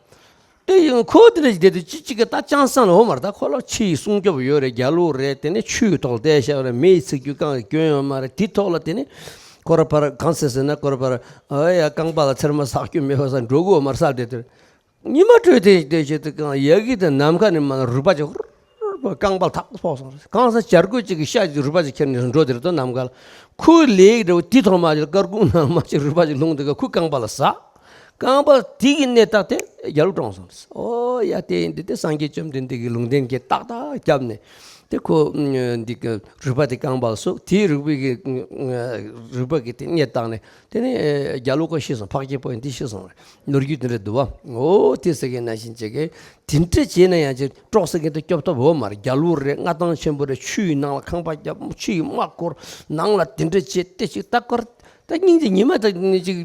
དེ་ཡང་ཁོ་དེ་འདྲ་ཞིག་བསྡད་དུས་ཅི་གཅིག་གི་ད་ཅང་སང་ལ་འོ་མར་ད་ཁོ་ལ་ཕྱི་ཡི་སྲུང་སྐྱོབ་ཡོད་རེད། རྒྱ་ལོ་རེད། དེ་ནས་ཆུའི་ཐོག་བསྡད་བཞག་རེད། མེ་ཡིས་འཚིག་རྒྱུ་གང་ཡང་སྐྱོན་ཡོད་མ་རེད། དེ་ཐོག་ལ་དེ་ནས་ཁོ་ར་ཕར་གང་ཟེར་ཟེར་ན་ཁོ་ར་ཕར་ཨ་ཡ་རྐང་པ་ལ་ཚེར་མ་ཟག་རྒྱུ་མེད་པ་ས་འགྲོ་དགོས་འོ་མར་ས་བསྡད་དེ། ཉི་མ་དྲོས་དེ་དེ་བྱེད་དུས་གང་ཡ་གི་དེ་ནམ་མཁའ་ནས་མར་རུས་པ་ཅིག་ཧུར་རྐང་པ་ཐག་ཕོག་སོང་རེད། གང་ས་བྱ་རྒོད་ཅིག་གི་ཤ་ཅིག་རུས་པ་ཅིག་ཁྱེར་ནས་འགྲོ་དེ་རེད་དོ། ནམ་མཁའ་ལ་ཁོའི་ལས་ཀྱི་འདྲ་བོ་དེ་ཐོག་མ་ཅིག་སྐར་ཁུང་ནང་མ་ཅིག་རུས་པ་ཅིག་ལྷུང་དེ་ག་ཁོའི་རྐང་པ་ལ་ཟག་རྐང་པ་དེ་གི་ནད་རྟགས་དེ་རྒྱ་ལོ་གྲོངས་སོང་རེད། ཨོ་ཡ་དེ་ཡིན་དུས་དེ་སངས་རྒྱས་བཅོམ་ལྡན་འདས་ཀྱི་ལུང་བསྟན་གྱིས་ཏག་ཏག་བརྒྱབ་ནས་དེ་ཁོ་འདི་གི་རུས་པ་དེ་རྐང་པ་ལ་ཟུག་དེའི་རུས་པའི་གི་རུས་པ་གི་དེ་ནད་བཏང་ནས་དེ་ནས་རྒྱ་ལོ་ཁོ་ཤི་སོང་། འཕགས་སྐྱེས་པོ་ཡིན་དེ་ཤི་སོང་རེད། ལོ་རྒྱུས་དེ་འདྲ་འདུག་བ། ཨོ་དེ་ཟེར་མཁན་ནང་བཞིན་བྱེད་མཁན་དེ་འདྲ་བྱས་ན་ཡང་ཅིག་གྲོགས་ཟེར་མཁན་དེ་སྐྱོབ་ཐབས་ཡོད་མ་རེད། རྒྱ་ལོ་རེད། མངའ་ཐང་ཆེན་པོ་རེད། ཆུ་ཡི་ནང་ལ་ཁང་པ་བརྒྱབ། ཆུ་ཡི་དམག་བསྐོར། ནང་ལ་དེ་འདྲ་བྱས་དེ་ཅིག་ད་བསྐོར། ད་སྙིང་རྗེ། ཉི་མ་ད་ཅིག་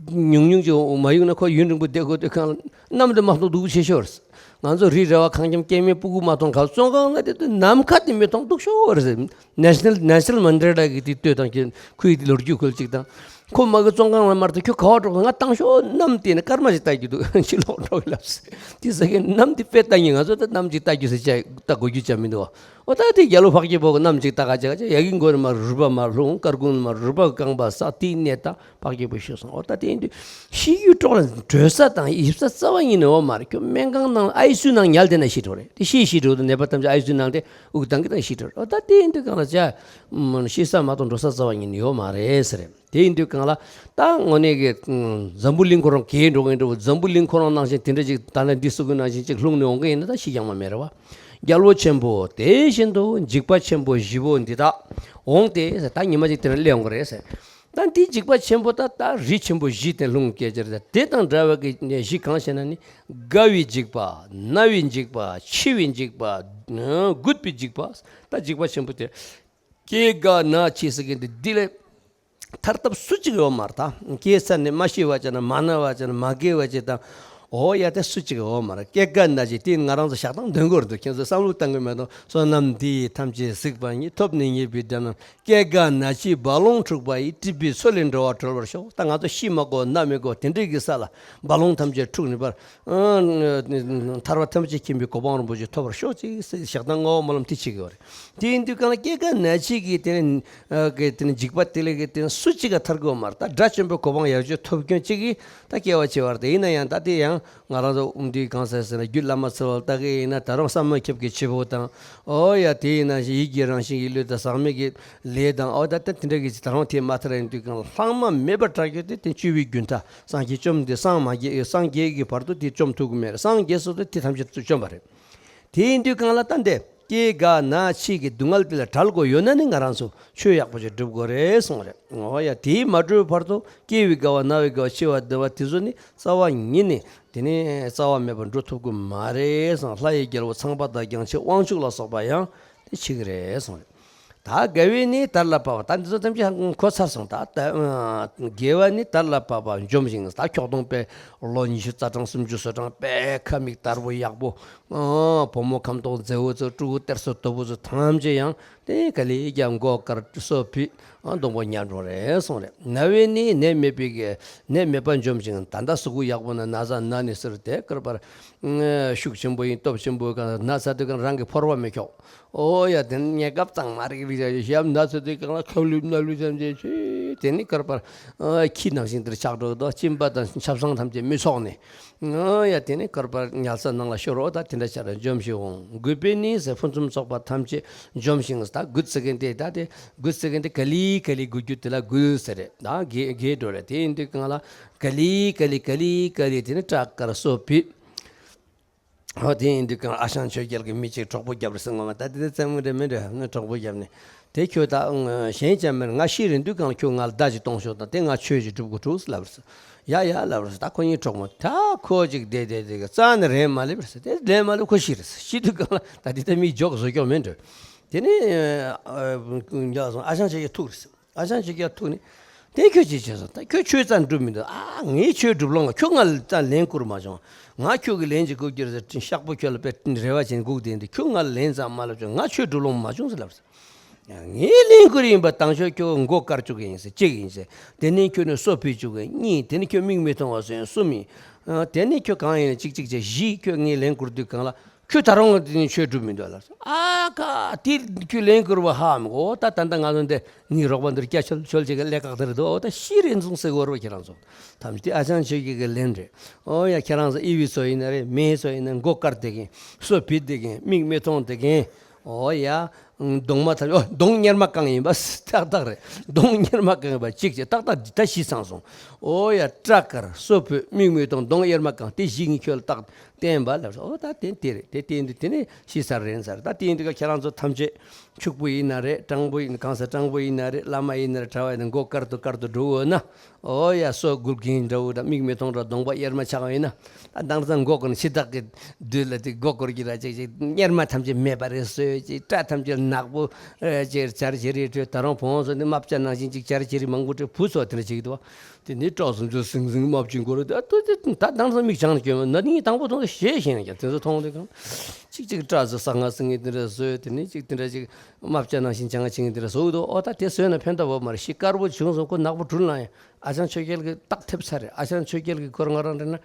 ཉུང་ཉུང་ཅིག་མ་གཡུག་ན་ཁོ་ཡུན་རིང་པོ་བསྡད་དགོས་དུས་གང་ལ་གནམ་དེ་མ་མཐོང་སྡུག་པོ་ཆེ་ཤོས་རེད། ང་ཚོ་རི་ར་བ་གངས་ལྗོངས་སྐྱེ་དམན་སྤུ་གུ་མ་མཐོང་ག་བཙོན་ཁང་ལ་བསྡད་དུས་ནམ་མཁའ་དེ་མི་མཐོང་སྡུག་ཤོས་རེད། ནེ་ཤ་ནལ་ནེལ་སོན་མན་ཌེ་ལ་གི་དེ་ལྟོས་དང་ཁྱོད་ཁོའི་དེ་ལོ་རྒྱུས་ཁོལ་ཅིག་དང་། ཁོ་མ་གི་བཙོན་ཁང་ལ་མར་དུ་ཁྱོད་ག་བ་འགྲོ་གི། ང་བཏང་ཤོག་གནམ་དེ་ནས་སྐར་མ་ཞིག་ལྟ་རྒྱུ་འདུག་ཕྱི་ལོགས་འགྲོ་གི་ལབ་སོང་། དེ་ཟེར་མཁན་གནམ་དེ་དཔེ་ལྟ་ཉེ། ང་ཚོ་ད་གནམ་ཅིག་ལྟ་རྒྱུ་ཟེར་བྱས་ལྟ་དགོས་རྒྱུ་ཅང་མི་འདུག་བ། འོ་ད་དེ་རྒྱ་ལོ་འཕགས་སྐྱེས་པོ་གི་གནམ་ཅིག་ལྟ་ག་བྱ་ག་བྱ་ཡ་གི་མགོ་ནས་མར་རུས་པ་མར་ལྷུང་། སྐར་ཁུང་ནས་མར་རུས་པ་གི་རྐང་པ་ཟག་དེའི་ནད་ད་འཕགས་སྐྱེས་པོ་ཤི་སོང་། འོ་ད་དེ་ཡིན་དུས་ཤི་རྒྱུའི་གྲོགས་ལ་བྲོས་ས་དང་ཡིབ་ས་རྩ་བ་ཉིད་ནས་ཡོད་མ་རེད། ཁྱོད་སྨན་ཁང་ནང་ཨའི་སི་ཡུ་ནང་ཉལ་བསྡད་ན་ཤི་འགྲོ་རེད། དེ་ཤི་ཤི་འགྲོ་དུས་ནད་པ་ཐམས་ཅད་ཨའི་སི་ཡུ་ནང་དེ་དབུགས་བཏང་གི་བཏང་ཤི་འགྲོ་རེད། འོ་ད་དེ་ཡིན་དུས་གང་ལ་བྱ་ཤི་ས་མ་གཏོགས་འགྲོ་ས་རྩ་བ་ཉིད་ནས་ཡོད་མ་རེད་ཟེར་རེད། དེ་ཡིན་དུས་གང་ལ་ད་དངོས་གནས་ཀྱི་འཛམ་བུ་གླིང་ཁོ་རང་གས་འགྲོ་གིན་འགྲོ། འཛམ་བུ་གླིང་ཁོ་རང་ནང་བཞིན་དེ་འདྲ་ཅིག་ད་ནི་འདི་སུ་གི་ནང་བཞིན་ཅིག་ལྷུང་ནས་འོང་གི་ཡིན་ན་ད་ཤི་ཀྱང་མ་མེད་རེད་བ། རྒྱལ་པོ་ཆེན་པོ་དེ་བཞིན་དུ་འཇིགས་པ་ཆེན་པོ་བཞི་པོ་འདི་དག་འོང་སྟེ་ཟེར། ད་ཉི་མ་ཅིག་དེ་ནས་སླེབས་འོང་གི་རེད་ཟེར། ད་འདི་འཇིགས་པ་ཆེན་པོ་ད་ད་རིགས་ཆེན་པོ་བཞི་དེ་ལྷུང་སྐད་ཅེར་ད་དེ་དང་འདྲ་བའི་གི་བཞི་གང་ཞེ་ན་ནི་རྒ་བའི་འཇིགས་པ། ན་བའི་འཇིགས་པ། འཆི་བའི་འཇིགས་པ། རྒུད་པའི་འཇིགས་པ། ད་འཇིགས་པ་ཆེན་པོ་དེ་སྐྱེ་རྒ་ན་འཆི་ཟེར་མཁན་དེ་འདི་ལས་ཐར་ཐབས་སུ་གཅིག་ཡོད་མ་རེད། ད་སྐྱེས་ཚར་ནས་མ་ཤི་བ་བྱས་ན་མ་ན་བ་བྱས་ན་མ་རྒས་བ་བྱས་དང་། འོ་ཡ་དེ་སུ་གཅིག་ཡོད་མ་རེད། སྐྱེ་རྒ་ན་འཆི་དེ་ང་རང་ཚོ་ཞག་དང་ལྡན་དགོས་རེད་འདུག་ཁྱེད་ཚོ་བསམ་བློ་བཏང་གི་མེད་དང་། བསོད་ནམས་འདི་ཡིས་ཐམས་ཅད་གཟིགས་པ་ཉིད། ཐོབ་ནས་ཉེས་པའི་དགྲ་རྣམས། སྐྱེ་རྒ་ན་འཆིའི་རྦ་ཀློང་འཁྲུགས་པ་ཡི། སྲིད་པའི་མཚོ་ལས་འགྲོ་བ་སྒྲོལ་བར་ཤོག་ད་ང་ཚོ་ཤི་མ་དགོས་ན་མི་དགོས་དེ་འདྲའི་གི་ས་ལ་རྦ་ཀློང་ཐམས་ཅད་འཁྲུགས་ནས་པར། ཨ་ཐར་པ་ཐམས་ཅད་མཁྱེན་པའི་གོ་འཕང་རིན་པོ་ཆེ་ཐོབ་པར་ཤོག་ཅེས་ཞག་དང་བསྔོ་བ་སྨོན་ལམ་དེ་བྱེད་ཀྱི་ཡོད་རེད། དེ་ཡིན་དུས་གང་ལ་སྐྱེ་རྒ་ན་འཆི་གི་དེ་ནི་ཨ་གི་དེ་ནི་འཇིགས་པ་དེ་ལས་གི་དེ་ནི་སུ་གཅིག་ག་ཐར་དགོས་མ་རེད། ད་དགྲ་བཅོམ་པའི་གོ་འཕང་ཡག་ཤོས་ཐོབ་མཁན་གཅིག་གིས་ད་སྐྱེ་བ་བྱེད་པ་རེད། དེ་ཡིན་ན་ཡང་ད་དེ་ཡང་ང་རང་ཚོ་འདི་གང་ཟེར་ཟེར་ན་རྒྱུད་བླ་མ་ཚེ་དབང་ལྟ་གི་ཡིན་ན་ད་རུང་བསམ་མ་ཁྱབ་ཀྱི་བྱེད་པོ་དང་། ཨོ་ཡ་དེ་ཡིན་ན་ཡིད་ཀྱི་རང་བཞིན་གྱི་བློ་དང་ཟག་མེད་ཀྱི་ལས་དང་། ཨོ་ད་ལྟ་དེ་འདྲ་གི་ད་རུང་དེ་མ་ཐར་ཡིན་དུས་གང་ལ་ལྷག་མ་མེད་པར་བསྒྲག་རྒྱུ་དེ་དེ་བཅུ་པའི་རྒྱུན་མཐའ། སངས་རྒྱས་བཅོམ་དེ་སངས་མ་རྒྱས། སངས་རྒྱས་ཀྱི་བར་དུ་དེ་བཅོམ་ཐུབ་ཀྱི་མེད་རེད། སངས་རྒྱས་སོ་དེ་དེ་ཐམས་ཅད་དུ་བཅོམ་པ་རེད། དེ་ཡིན་དུས་གང་ལ་ད་འདི་སྐྱེ་རྒ་ན་འཆི་གི་སྡུག་བསྔལ་དེ་ལས་བྲལ་དགོས་ཡོད་ན་ནི་ང་རང་ཚོ་ཆོས་ཡག་པོ་ཞིག་སྒྲུབ་དགོས་རེད་གསུངས་རེད། འོ་ཡ་དེ་མ་སྒྲུབ་བར་དུ་སྐྱེ་བའི་རྒ་བ་ན་བའི་རྒ་བ་འཆི་བ་བདེ་བ་དེ་ཚོ་ནི་རྩ་བ་ཉིད་ནས་དེ་ནི་རྩ་བ་མེད་པར་འགྲོ་ཐུབ་ཀྱི་མ་རེད་གསུངས། ལྷ་ཡི་རྒྱལ་པོ་ཚངས་པ་དང་རྒྱང་ཆེ་དབང་ཕྱུག་ལ་སོགས་པ་ཡང་དེ་འཆི་གི་རེད་གསུངས་རེད། ད་རྒ་བས་ནི་དར་ལ་བབ་པ། ད་འདི་ཚོ་ཐམས་ཅད་གོ་ཚར་སོང་། ད་ད་རྒས་པ་ནི་དར་ལ་བབ་པ་འཇོམས་ཤིང་། ད་ཁྱོག་གདོང་པས་ལོ་ཉི་ཤུ་རྩ་གྲངས་སུམ་ཅུ་སོ་གྲངས་པས་ཁ་མིག་དར་པོ་ཡག་པོ། བུ་མོ་ཁམ་ཏོག་མཛེས་པོ་ཚོ་ཕྲུ་གུ་གཏེར་སོ་དོ་པོ་ཚོ་ཐམས་ཅད་ཡང་དེ་ག་ལེ་རྒྱ་མགོ་དཀར་སོ་ཕི་སྡོང་པོ་ཉལ་འགྲོ་རེད་གསུངས་རེད། ན་བས་ནི་ནད་མེད་པའི་གི་ནད་མེད་པ་འཇོམས་ཤིང་། ད་ད་གཟུགས་པོ་ཡག་པོ་ན་ན་ཚ་ན་ནི་ཟེར་དེ་བསྐལ་པར་ཤུགས་ཆེན་པོ་ཡིན་སྟོབས་ཆེན་པོ་གང་ན་ཚ་དུས་གང་རང་གི་ཕོར་པ་མི་ཁྱོག་ཨོ་ཡ་དེ་ནི་ཉེ་སྐབས་གཙང་མ་རིག་རིག་བྱ་ཞབས་ན་ཚོད་དུས་གང་ལ་ཁབ་ལུབ་སྣ་ལུབ་ཙམ་ཅིག་ཆུ་དེ་ནི་བསྐལ་པར་ཨ་ཁྱི་ནང་བཞིན་དུ་ཆགས་འགྲོ་གི་འདུག་གཅིན་པ་དང་ཆབ་གསང་ཐམས་ཅད་མི་ཚོགས་ནས། ཨོ་ཡ་དེ་ནི་བསྐལ་པར་ཉལ་ས་ནང་ལ་ཤོར་རོ། ད་དེ་འདྲ་ཆ་ར་འཇོམས་ཤིག་འོང་། རྒུད་པས་ནི་ཟེར་ཕུན་སུམ་ཚོགས་པ་ཐམས་ཅད་འཇོམས་ཤིང་། ད་རྒུད་ཟེར་མཁན་དེ་ད་དེ་རྒུད་ཟེར་མཁན་དེ་ག་ལི་ག་ལི་རྒུད་རྒྱུ་དེ་ལ་རྒུད་ཟེར་རེད། ད་རྒས་རྒས་འགྲོ་རེད། དེ་ཡིན་དུས་གང་ལ་ག་ལི་ག་ལི་ག་ལི་ག་ལི་དེ་ནི་སྐྲ་དཀར་སོ་ཕི། ཨོ་དེ་ཡིན་དུས་གང་ཨ་ཞང་ཆོས་རྒྱལ་གྱི་མི་གཅིག་གྲོགས་པོ་བརྒྱབ་རེད་ཟེར། ངོ་མ་ད་དེ་ད་རྩེད་མོ་རེད་མི་འདྲ་ནི་གྲོགས་པོ་བརྒྱབ་ནས་དེ་ཁྱོད་ད་གཞན་ཅང་མེད། ང་ཤི་རན་དུས་གང་ཁྱོད་ང་ལ་བརྡ་ཅིག་གཏོང་ཤོག་དང་། དེ་ང་ཆོས་ཅིག་སྒྲུབ་དགོས་འདུག་ལབ་རེད། ཡ་ཡ་ལབ་རེད། ད་ཁོ་གཉིས་གྲོགས་མོ་ད་ཁོ་ཅིག་བསྡད་བསྡད་བསྡད་རྩ་ནས་རན་མ་སླེབས་རེད། དེ་ལན་མ་སླེབས་ཁོ་ཤི་རེད། ཤི་དུས་གང་ལ་ད་དེ་ད་མི་འཇོག་བཟོ་ཀྱོག་མེད་འགྲོ། དེ་ནས་ཨ་ཞང་ཆོས་རྒྱལ་ཐུག་རེད། ཨ་ཞང་ཆོས་རྒྱལ་ཐུག་ནས་དེ་ཁྱོད་ཅི་བྱས་སོང་། ད་ཁྱོད་ཆོས་རྩ་སྒྲུབ་མི་འདུག་ཨ་ངའི་ཆོས་སྒྲུབ་ལོང་ང་ཁྱོད་ང་ལ་རྩ་ལན་བསྐུར་མ་བྱུང་། ང་ཁྱོད་ཀྱི་ལན་ཅིག་བསྐུར་རྒྱུ་རེད་ཟེར། གཤགས་པོ་ཁྱོད་ལ་དཔེ་རེ་བ་བྱས་ནས་སྒུག་བསྡད་འདུག་ཁྱོད་ང་ལ་ལན་ཙམ་མ་ལབ་བྱུང་། ང་ཆོས་སྒྲུབ་ལོང་མ་བྱུང་ཟེར་ལབ་སོང་། ངས་ལེན་དགོས་ཡིན་པ། དང་ཤོས་ཁྱོད་མགོ་དཀར་བཅུག་གི་ཡིན་ཟེར། གཅིག་ཡིན་ཟེར། དེ་ནས་ཁྱོད་ནི་སོ་ཕུད་བཅུག་གི་གཉིས། དེ་ནས་ཁྱོད་མིག་མི་མཐོང་བ་བཟོས་གསུམ་ཡིན། ཨ། དེ་ནས་ཁྱོད་གང་ཡིན་གཅིག་གཅིག་བྱས་བཞི། ཁྱོད་ངས་ལེན་དགོས་དུས་གང་ལ། ཁྱོད་ད་རུང་དེ་ནས་ཆོས་སྒྲུབ་མི་འདུག་ལ། ཨ་ཁ། དེ་ཁྱོད་ལེན་དགོས་པ་ཧ་མི་གོ། ད་ད་ལྟ་ང་ཚོ་འདི་ངའི་རོགས་པ་འདིར་སྐྱ་ཆོལ་ཆོལ་ཅིག་གི་ཀླད་ཁག་དེར་འདུག། ཨོ་ད་ཤི་རེ་འཛུང་ཟེར་གོ་རོ། ཁྱེད་རང་ཚོ་ཐམས་ཅད་ཨ་ཅང་ཆོས་ཀྱི་གི་ལན་རེད། ཨོ་ཡ། ཁྱེད་རང་ཚོ་ཨི་བི་ཚོ་ཡིན་ན་རེད། མེ་ཚོ་ཡིན་ན། མགོ་དཀར་བསྡད་མཁན། སོ་ཕུད་བསྡད་མཁན། མིག་མི་མཐོང་བསྡད་མཁན། ཨོ་ཡ། གདོང་མ་ཐམས་ཅད། ཨོ། གདོང་གཉེར་མ་གང་ཡིན་པ། ཏག་ཏག་རེད། གདོང་གཉེར་མ་གང་ཡིན་པ་གཅིག་བྱས། ཏག་ཏག་ད་བཞི་ཚང་སོང་། ཨོ་ཡ། སྐྲ་དཀར། སོ་ཕུད། མིག་མི་མཐོང་། གདོང་གཉེར་མ་གང་། དེ་བཞི་ངས་ཁྱོད་ལ་ཏག་བསྟན་པ་ལབ་སོང་། ཨོ་ད་དེ་དེ་རེད། དེ་དེ་འདི་དེ་ནས་ཤི་ས་རེད་ཟེར། ད་དེ་འདི་ག་ཁྱེད་རང་ཚོ་ཐམས་ཅད་ཕྱུག་པོ་ཡིན་ན་རེད། སྤྲང་པོ་ཡིན། གང་ཟེར། སྤྲང་པོ་ཡིན་ན་རེད། བླ་མ་ཡིན་ན་རེད། གྲྭ་བ་ཡིན་ན། མགོ་དཀར་དུ་དཀར་དུ་འགྲོ་འོ་ན། ཨོ་ཡ། སོ་འགུལ་མཁན་འདྲ་བོ་དང་། མིག་མི་མཐོང་འདྲ། གདོང་པ་གཉེར་མ་ཆགས་པ་ཡིན་ན། ད་དེང་སང་མགོ་སྐོར་ནས་འཆི་བདག་གི་དུས་ལ་དེ་མགོ་སྐོར་གྱི་ར་ཅིག་ཅིག་གཉེར་མ་ཐམས་ཅད་མེད་པ་རེད་བཟོས་ཅིག། སྐྲ་ཐམས་ཅད་ནག་པོ་ཅིག་འབྱར་བྱེད་རེ་སྤྲོད། ད་རུང་བུ་མོ་ཚོ་ནི་རྨ་བྱ་ནང་བཞིན་ཅིག་འབྱར་བྱེད་རེ་མང་པོ་སྤྲོད། བུ་ཚོ་དེ་འདྲ་ཅིག་འདུག། དེ་ནི་སྐྲ་སུམ་ཅུ་ཟིང་ཟིང་རྨ་བྱ་མགོ་རུ། ད་ད་དེང་སང་མིག་བྱང་ནས་སྐྱོན་མེད། ན་ནིང་དང་པོ་དང་ཞེས་ཤེས་ན་ཀྱང་། དེ་ཚོ་མཐོང་དུས་གང་ཅིག་ཅིག་སྐྲ་ཚོ་ས་ང་སིང་ངེ་དེ་འདྲ་བཟོས། དེ་ནི་ཅིག་དེ་འདྲ་ཅིག་རྨ་བྱ་ནང་བཞིན་བྱ་ང་བྱེད་མཁན་དེ་འདྲ་བཟོ་འདུག། ཨོ་ད་དེ་བཟོས་ན་ཕན་ཐོགས་ཡོད་མ་རེད། ཤི་དཀར་པོ་བྱུང་སོང་། ཁོ་ནག་པོ་དྲུལ་ན་ཡང་ཨ་ཅང་ཆོས་རྒྱལ་གྱིས་རྟགས་ཐེབས་ཚར་རེད། ཨ་ཅང་ཆོས་རྒྱལ་གྱིས་ཁོ་རང་རང་རེད་ན།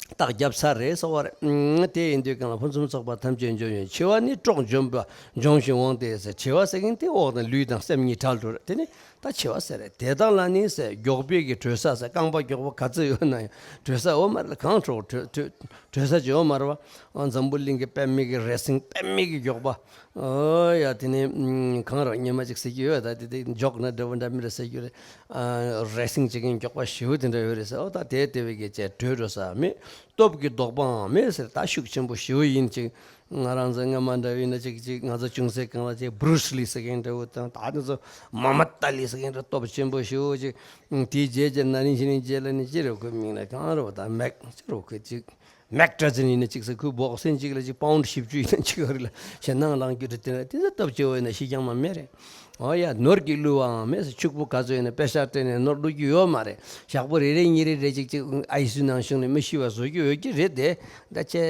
རྟགས་བརྒྱབ་ཚར་རེད་ཟེར་བ་རེད། ཨང་། དེ་ཡིན་དུས་གང་ལ། ཕུན་སུམ་ཚོགས་པ་ཐམས་ཅད་འབྱོར་བའི། འཆི་བ་ནི་སྲོག་འཇོམས་པ་འཇོམས་ཤིང་འོང་སྟེ་ཟེར། འཆི་བ་ཟེར་མཁན་དེ་འོག་དང་ལུས་དང་སེམས་གཉིས་བྲལ་འགྲོ་རེད། དེ་ནི་ད་འཆི་བ་ཟེར་རེད། དེ་དག་ལ་ནི་ཟེར། མགྱོགས་པའི་གི་བྲོས་ས་ཟེར། རྐང་པ་མགྱོགས་པོ་ག་ཚོད་ཡོད་ན་ཡང་བྲོས་ས་ཡོད་མ་རེད། གང་བྲོ་བྲོ་བྲོ་བྲོས་ས་ཅིག་ཡོད་མ་རེད་པ། ཨ། འཛམ་བུ་གླིང་གི་པདྨའི་གི་རེ་སིང་། པདྨའི་གི་མགྱོགས་པ། ཨོ་ཡ། དེ་ནས་གང་རེད། སྔོན་མ་ཅིག་ཟེར་གྱི་ཡོད། ད་དེ་དེ་ཇོག་ན་འདྲ་བོ་འདྲ་མི་རེད་ཟེར་གྱི་རེད། ཨ། རེ་སིང་བྱེད་མཁན་མགྱོགས་པ་ཞེ་པོ་དེ་འདྲ་ཡོད་རེད་ཟེར། ཨོ་ད་དེ་དེ་བས་གལ་ཆེ་བྲོས་འགྲོ་ས་མེད། སྟོབས་ཀྱི་ལྡོག་པའང་མེད་ཟེར། ད་ཤུགས་ཆེན་པོ་ཞེ་པོ་ཡིན་ཅིག། ང་རང་ཚོ་སྔ་མ་འདྲ་བོ་ཡིན་ན་ཅིག་ཅིག་ང་ཚོ་ཅུང་ཟད་གང་ལ་ཅིག་བྷྲུ་སི་ལི་ཟེར་མཁན་འདྲ་བོ་དང་། ད་དེ་ཚོ་མ་མ་ཏཱ་ལི་ཟེར་མཁན་འདྲ་སྟོབས་ཆེན་པོ་ཞེ་པོ་ཅིག། དེའི་རྗེས་ཀྱི་ན་ནིང་ཕྱི་ནིང་རྗེས་ལ་ནི་ཅི་རེད། ཁོའི་མིང་ལ་གང་རེད་པ། ད་མེག་ཅི་རེད། ཁོ་ཅིག་མེག་ཏྲ་ཛིན་ཡིན་ན་ཅིག་ཟེར། ཁོའི་སྦོག་སིང་གཅིག་ལ་ཅིག་པའུན་ཌི་བཞི་བཅུ་ཡིན་ན་ཅིག་ཡོད་རེད་ལ། ཞེད་སྣང་ལངས་རྒྱུ་རེད། དེ་ལ་དེ་ཚོ་སྟོབས་ཆེ་བོ་ཡིན་ན་ཤི་རྐྱང་མ་མེད་རེད། ཨོ་ཡ། ནོར་གྱིས་བསླུས་པའང་མེད་ཟེར། ཕྱུག་པོ་ག་ཚོད་ཡིན་ན་པེ་ཤག་སྤྲད་ནས་ནོར་བླུག་རྒྱུ་ཡོད་མ་རེད། ཞག་པོ་རེ་རེ་གཉིས་རེ་རེ་ཅིག་ཅིག་ཨའི་སི་ཡུ་ནང་བཞུགས་ནས་མི་ཤི་བ་བཟོ་རྒྱུ་ཡོད་ཀྱི་རེད་དེ། ད་ཅེ་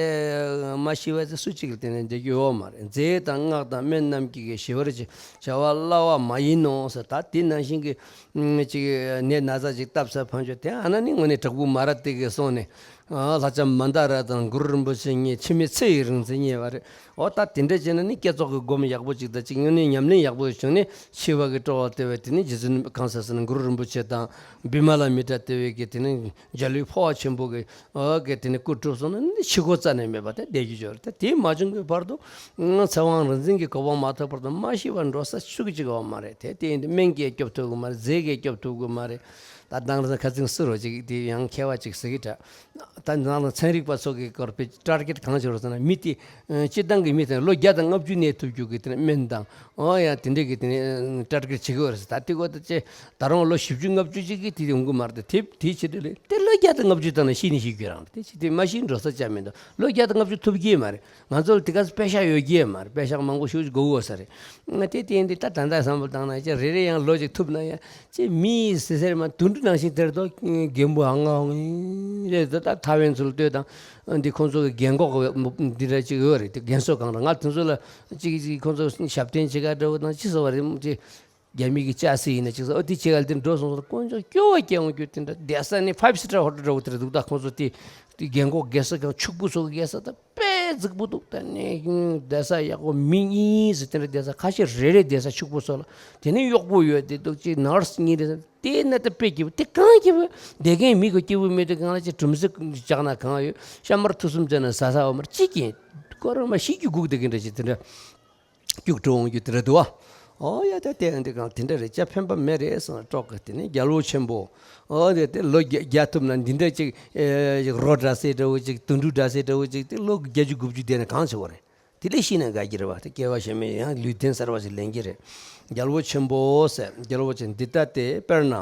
མ་ཤི་བ་ཚོ་སུ་གཅིག་ལ་བརྟེན་ནས་བསྡད་རྒྱུ་ཡོད་མ་རེད། རྫས་དང་སྔགས་དང་སྨན་རྣམས་ཀྱིས་ཞི་བར་བྱ་བ་སླ་བ་མ་ཡིན་ནོ་ཟེར། ད་དེ་ནང་བཞིན་གྱི་ཅིག་ནད་ན་ཚ་ཅིག་བཏབ་ས་ཕན་ཆོད་དེ། ཨ་ན་ནི་དངོས་གནས་དྲག་པོ་མ་ར་དེ་གི་སོང་ནས། ཨ། ལྷ་ལྕམ་མན་དཱ་ར་དང་གུ་རུ་རིན་པོ་ཆེ་གཉིས་འཆི་མེད་ཚེ་ཡི་རིང་བརྩེ་བརྙེས་པ་རེད། འོ་ད་དེ་འདྲ་བྱས་ན་ནི་བསྐྱེད་རྫོགས་ཀྱི་སྒོམ་ཡག་པོ་ཅིག་དང་ཅིག། དངོས་གནས་ཉམས་ལེན་ཡག་པོ་བྱུང་ནས་འཆི་བ་གི་སྤྲོ་བ་སྟེར་བའི། དེ་ནི་རྗེ་བཙུན་གང་ཟག་ཟེར་ན་གུ་རུ་རིན་པོ་ཆེ་དང་བི་མ་ལ་མི་ཏྲ་སྟེར་བའི་གི་དེ་ནི་འཇའ་ལུས་འཕོ་བ་ཆེན་པོ་གི། འོ་གི་དེ་ནི་སྐུ་གྲུབ་སོང་ན་ནི་འཆི་འགོ་རྩ་ནས་མེད་པ་དེ་བསྡད་རྒྱུ་ཅིག་ཡོད་རེད། ད་དེ་མ་བྱུང་གི་བར་དུ་ཚེ་དབང་རིག་འཛིན་གྱི་གོ་འཕང་མ་ཐོབ་བར་དུ་མ་ཤི་བར་འགྲོ་ས་སུ་གི་ཅིག་ཡོད་མ་རེད་དེ། དེ་ཡིན་དུས་སྨན་གྱིས་སྐྱོབ་ཐུབ་གི་མ་རེད། རྫས་ཀྱིས་སྐྱོབ་ཐུབ་གི་མ་རེད། ད་དེང་སང་ཁ་སང་སུ་རོ་ཅིག་དེ་ཡང་མཁས་པ་ཅིག་ཟེར་གི་འདྲ། ད་ནང་ལ་ཚན་རིག་པ་ཚོ་གི་སྐོར་པའི་ཊར་གེཊ་གང་བྱེད་རོགས་ཟེར་ན། མི་དེ་སྤྱིར་བཏང་གི་མི་དེ་ལོ་བརྒྱ་དང་ལྔ་བཅུ་གནས་ཐུབ་རྒྱུ་གི་དེ་ནས་སྨན་དང་། ཨོ་ཡ། དེ་འདྲས་ཀྱི་དེ་ནས་ཊར་གེཊ་བྱེད་ཀྱི་ཡོད་རེད་ཟེར། ད་དེ་གོ་ད་ཅེ་ད་རུང་ལོ་བཞི་བཅུ་ལྔ་བཅུ་ཅིག་གི་དེ་ཡོང་གི་མ་རེད། ད་དེ་དེ་བྱེད་དུས་ལས་དེ་ལོ་བརྒྱ་དང་ལྔ་བཅུ་དང་ན་ཤི་ནི་ཤི་རྒྱུ་རང་རེད། དེ་ཅི་དེ་མ་ཤི་འགྲོ་ས་ཅང་མི་འདུག། ལོ་བརྒྱ་དང་ལྔ་བཅུ་ཐུབ་ཀྱི་མ་རེད། ང་ཚོ་ལ་དེ་ག་ཚོད་པེ་ཤག་ཡོད་ཀྱི་མ་རེད། པེ་ཤག་མང་པོ་ཞེ་པོ་ཅིག་དགོས་ཀྱི་ཡོད་ས་རེད། ང་དེ་དེ་ཡིན་དུས་ད་ད་ལྟ་བསམ་བློ་བཏང་ན་ཅེ་རེ་རེ་ཡང་ལོ་ཅིག་ཐུབ་ན་ཡང་། ཅེ་མི་ཟེར་ཟེར་མ་དུད་འགྲོ་ནང་བཞིན་དེར་དོ་རྒན་པོ་ཨ་ང་ཨང་རེད། ད་ད་ཐའེ་ཝན་ཚུར་ལྟོས་དང་། འདི་ཁོང་ཚོ་གི་རྒན་གོག་འདི་འདྲ་ཅིག་ཡོད་རེད། དེ་རྒན་གསོ་ཁང་རེད། ང་དེ་ཚོ་ལ་ཅིག་ཅིག་ཁོང་ཚོ་ཞབས་བརྟན་བྱེད་ག་འདྲ་བོ་དང་ཅི་ཟེར་བ་རེད། ཅེ་རྒྱ་མི་གི་ཅ་སི་ཡིན་ན་ཅིག་ཟེར། ཨོ་དེ་བྱེད་ག་དེ་འགྲོ་སོང་ཙང་དཀོན་མཆོག་སྐྱོ་བ་སྐྱེ་འོང་རྒྱུ་དེ་འདྲ། བསྡད་ས་ནི་ཕའིབ་སི་ཊར་ཧོ་ཊེལ་འདྲ་བོ་དེ་འདྲ་འདུག། ད་ཁོང་ཚོ་དེ་དེ་རྒན་གོག་བསྡད་ས་གང་ཕྱུག་པོ་ཚོ་གི་བསྡད་ས་ད། དཔེ་རྫིག་པོ་འདུག། ད་ནི་བསྡད་ས་ཡག་པོ་མི་གཉིས་ཟེར་དེ་འདྲ་བསྡད་ས། ཁ་ཤས་རེ་རེ་བསྡད་ས་ཕྱུག་པོ་ཚོ་ལ། དེ་ནས་གཡོག་པོ་ཡོད་དེ་འདུག་ཅིག་ནར་སི་གཉིས་རེ་ཟེར། དེ་ན་ད་དཔེ་སྐྱིད་པོ། དེ་གང་སྐྱིད་པོ། བསྡད་མཁན་མི་གི་སྐྱིད་པོ་མེད་དེ། གང་ལ་ཅིག་གྲུམ་ཟེ་བཅག་ན་གང་ཡོད། ཤ་མར་ཐུག་གསུམ་བཅག་ན་ཟ་ས་ཡོད་མ་རེད། ཅི་སྐྱིད། ཁོ་རང་མ་ཤི་རྒྱུ་སྒུག་བསྡད་མཁན་འདྲ་ཅིག་དེ་འདྲ་སྐྱུག་བྲོ་འོང་རྒྱུ་དེ་འདྲ་འདུག་ཨ། ཨོ་ཡ། ད་དེ་འདི་གང་དེ་འདྲ་རེད། ཅ་ཕན་པ་མེད་རེད་སོང་། ཀྲོག་གི་དེ་ནས་རྒྱལ་པོ་ཆེན་པོ། ཨོ་དེ་དེ་ལོ་བརྒྱ་བརྒྱ་ཐུབ་ན་འདི་འདྲ་ཅིག་ཨེ་རོ་འདྲ་སེ་འདྲ་བོ་ཅིག། དུད་འགྲོ་འདྲ་སེ་འདྲ་བོ་ཅིག། དེ་ལོ་བརྒྱད་ཅུ་དགུ་བཅུ་བསྡད་ན་གང་བྱེད་དགོས་རེད། དེ་ལས་ཤི་ན་དགའ་གི་རེད་བ། དེ་སྐྱེ་བ་གཞན་མེད། ཡང་ལུས་རྟེན་གསར་བ་ཞིག་ལེན་གྱི་རེད། རྒྱལ་པོ་ཆེན་པོ་ཟེར། རྒྱལ་པོ་ཆེན་འདི་ལྟ་སྟེ། དཔེར་ན་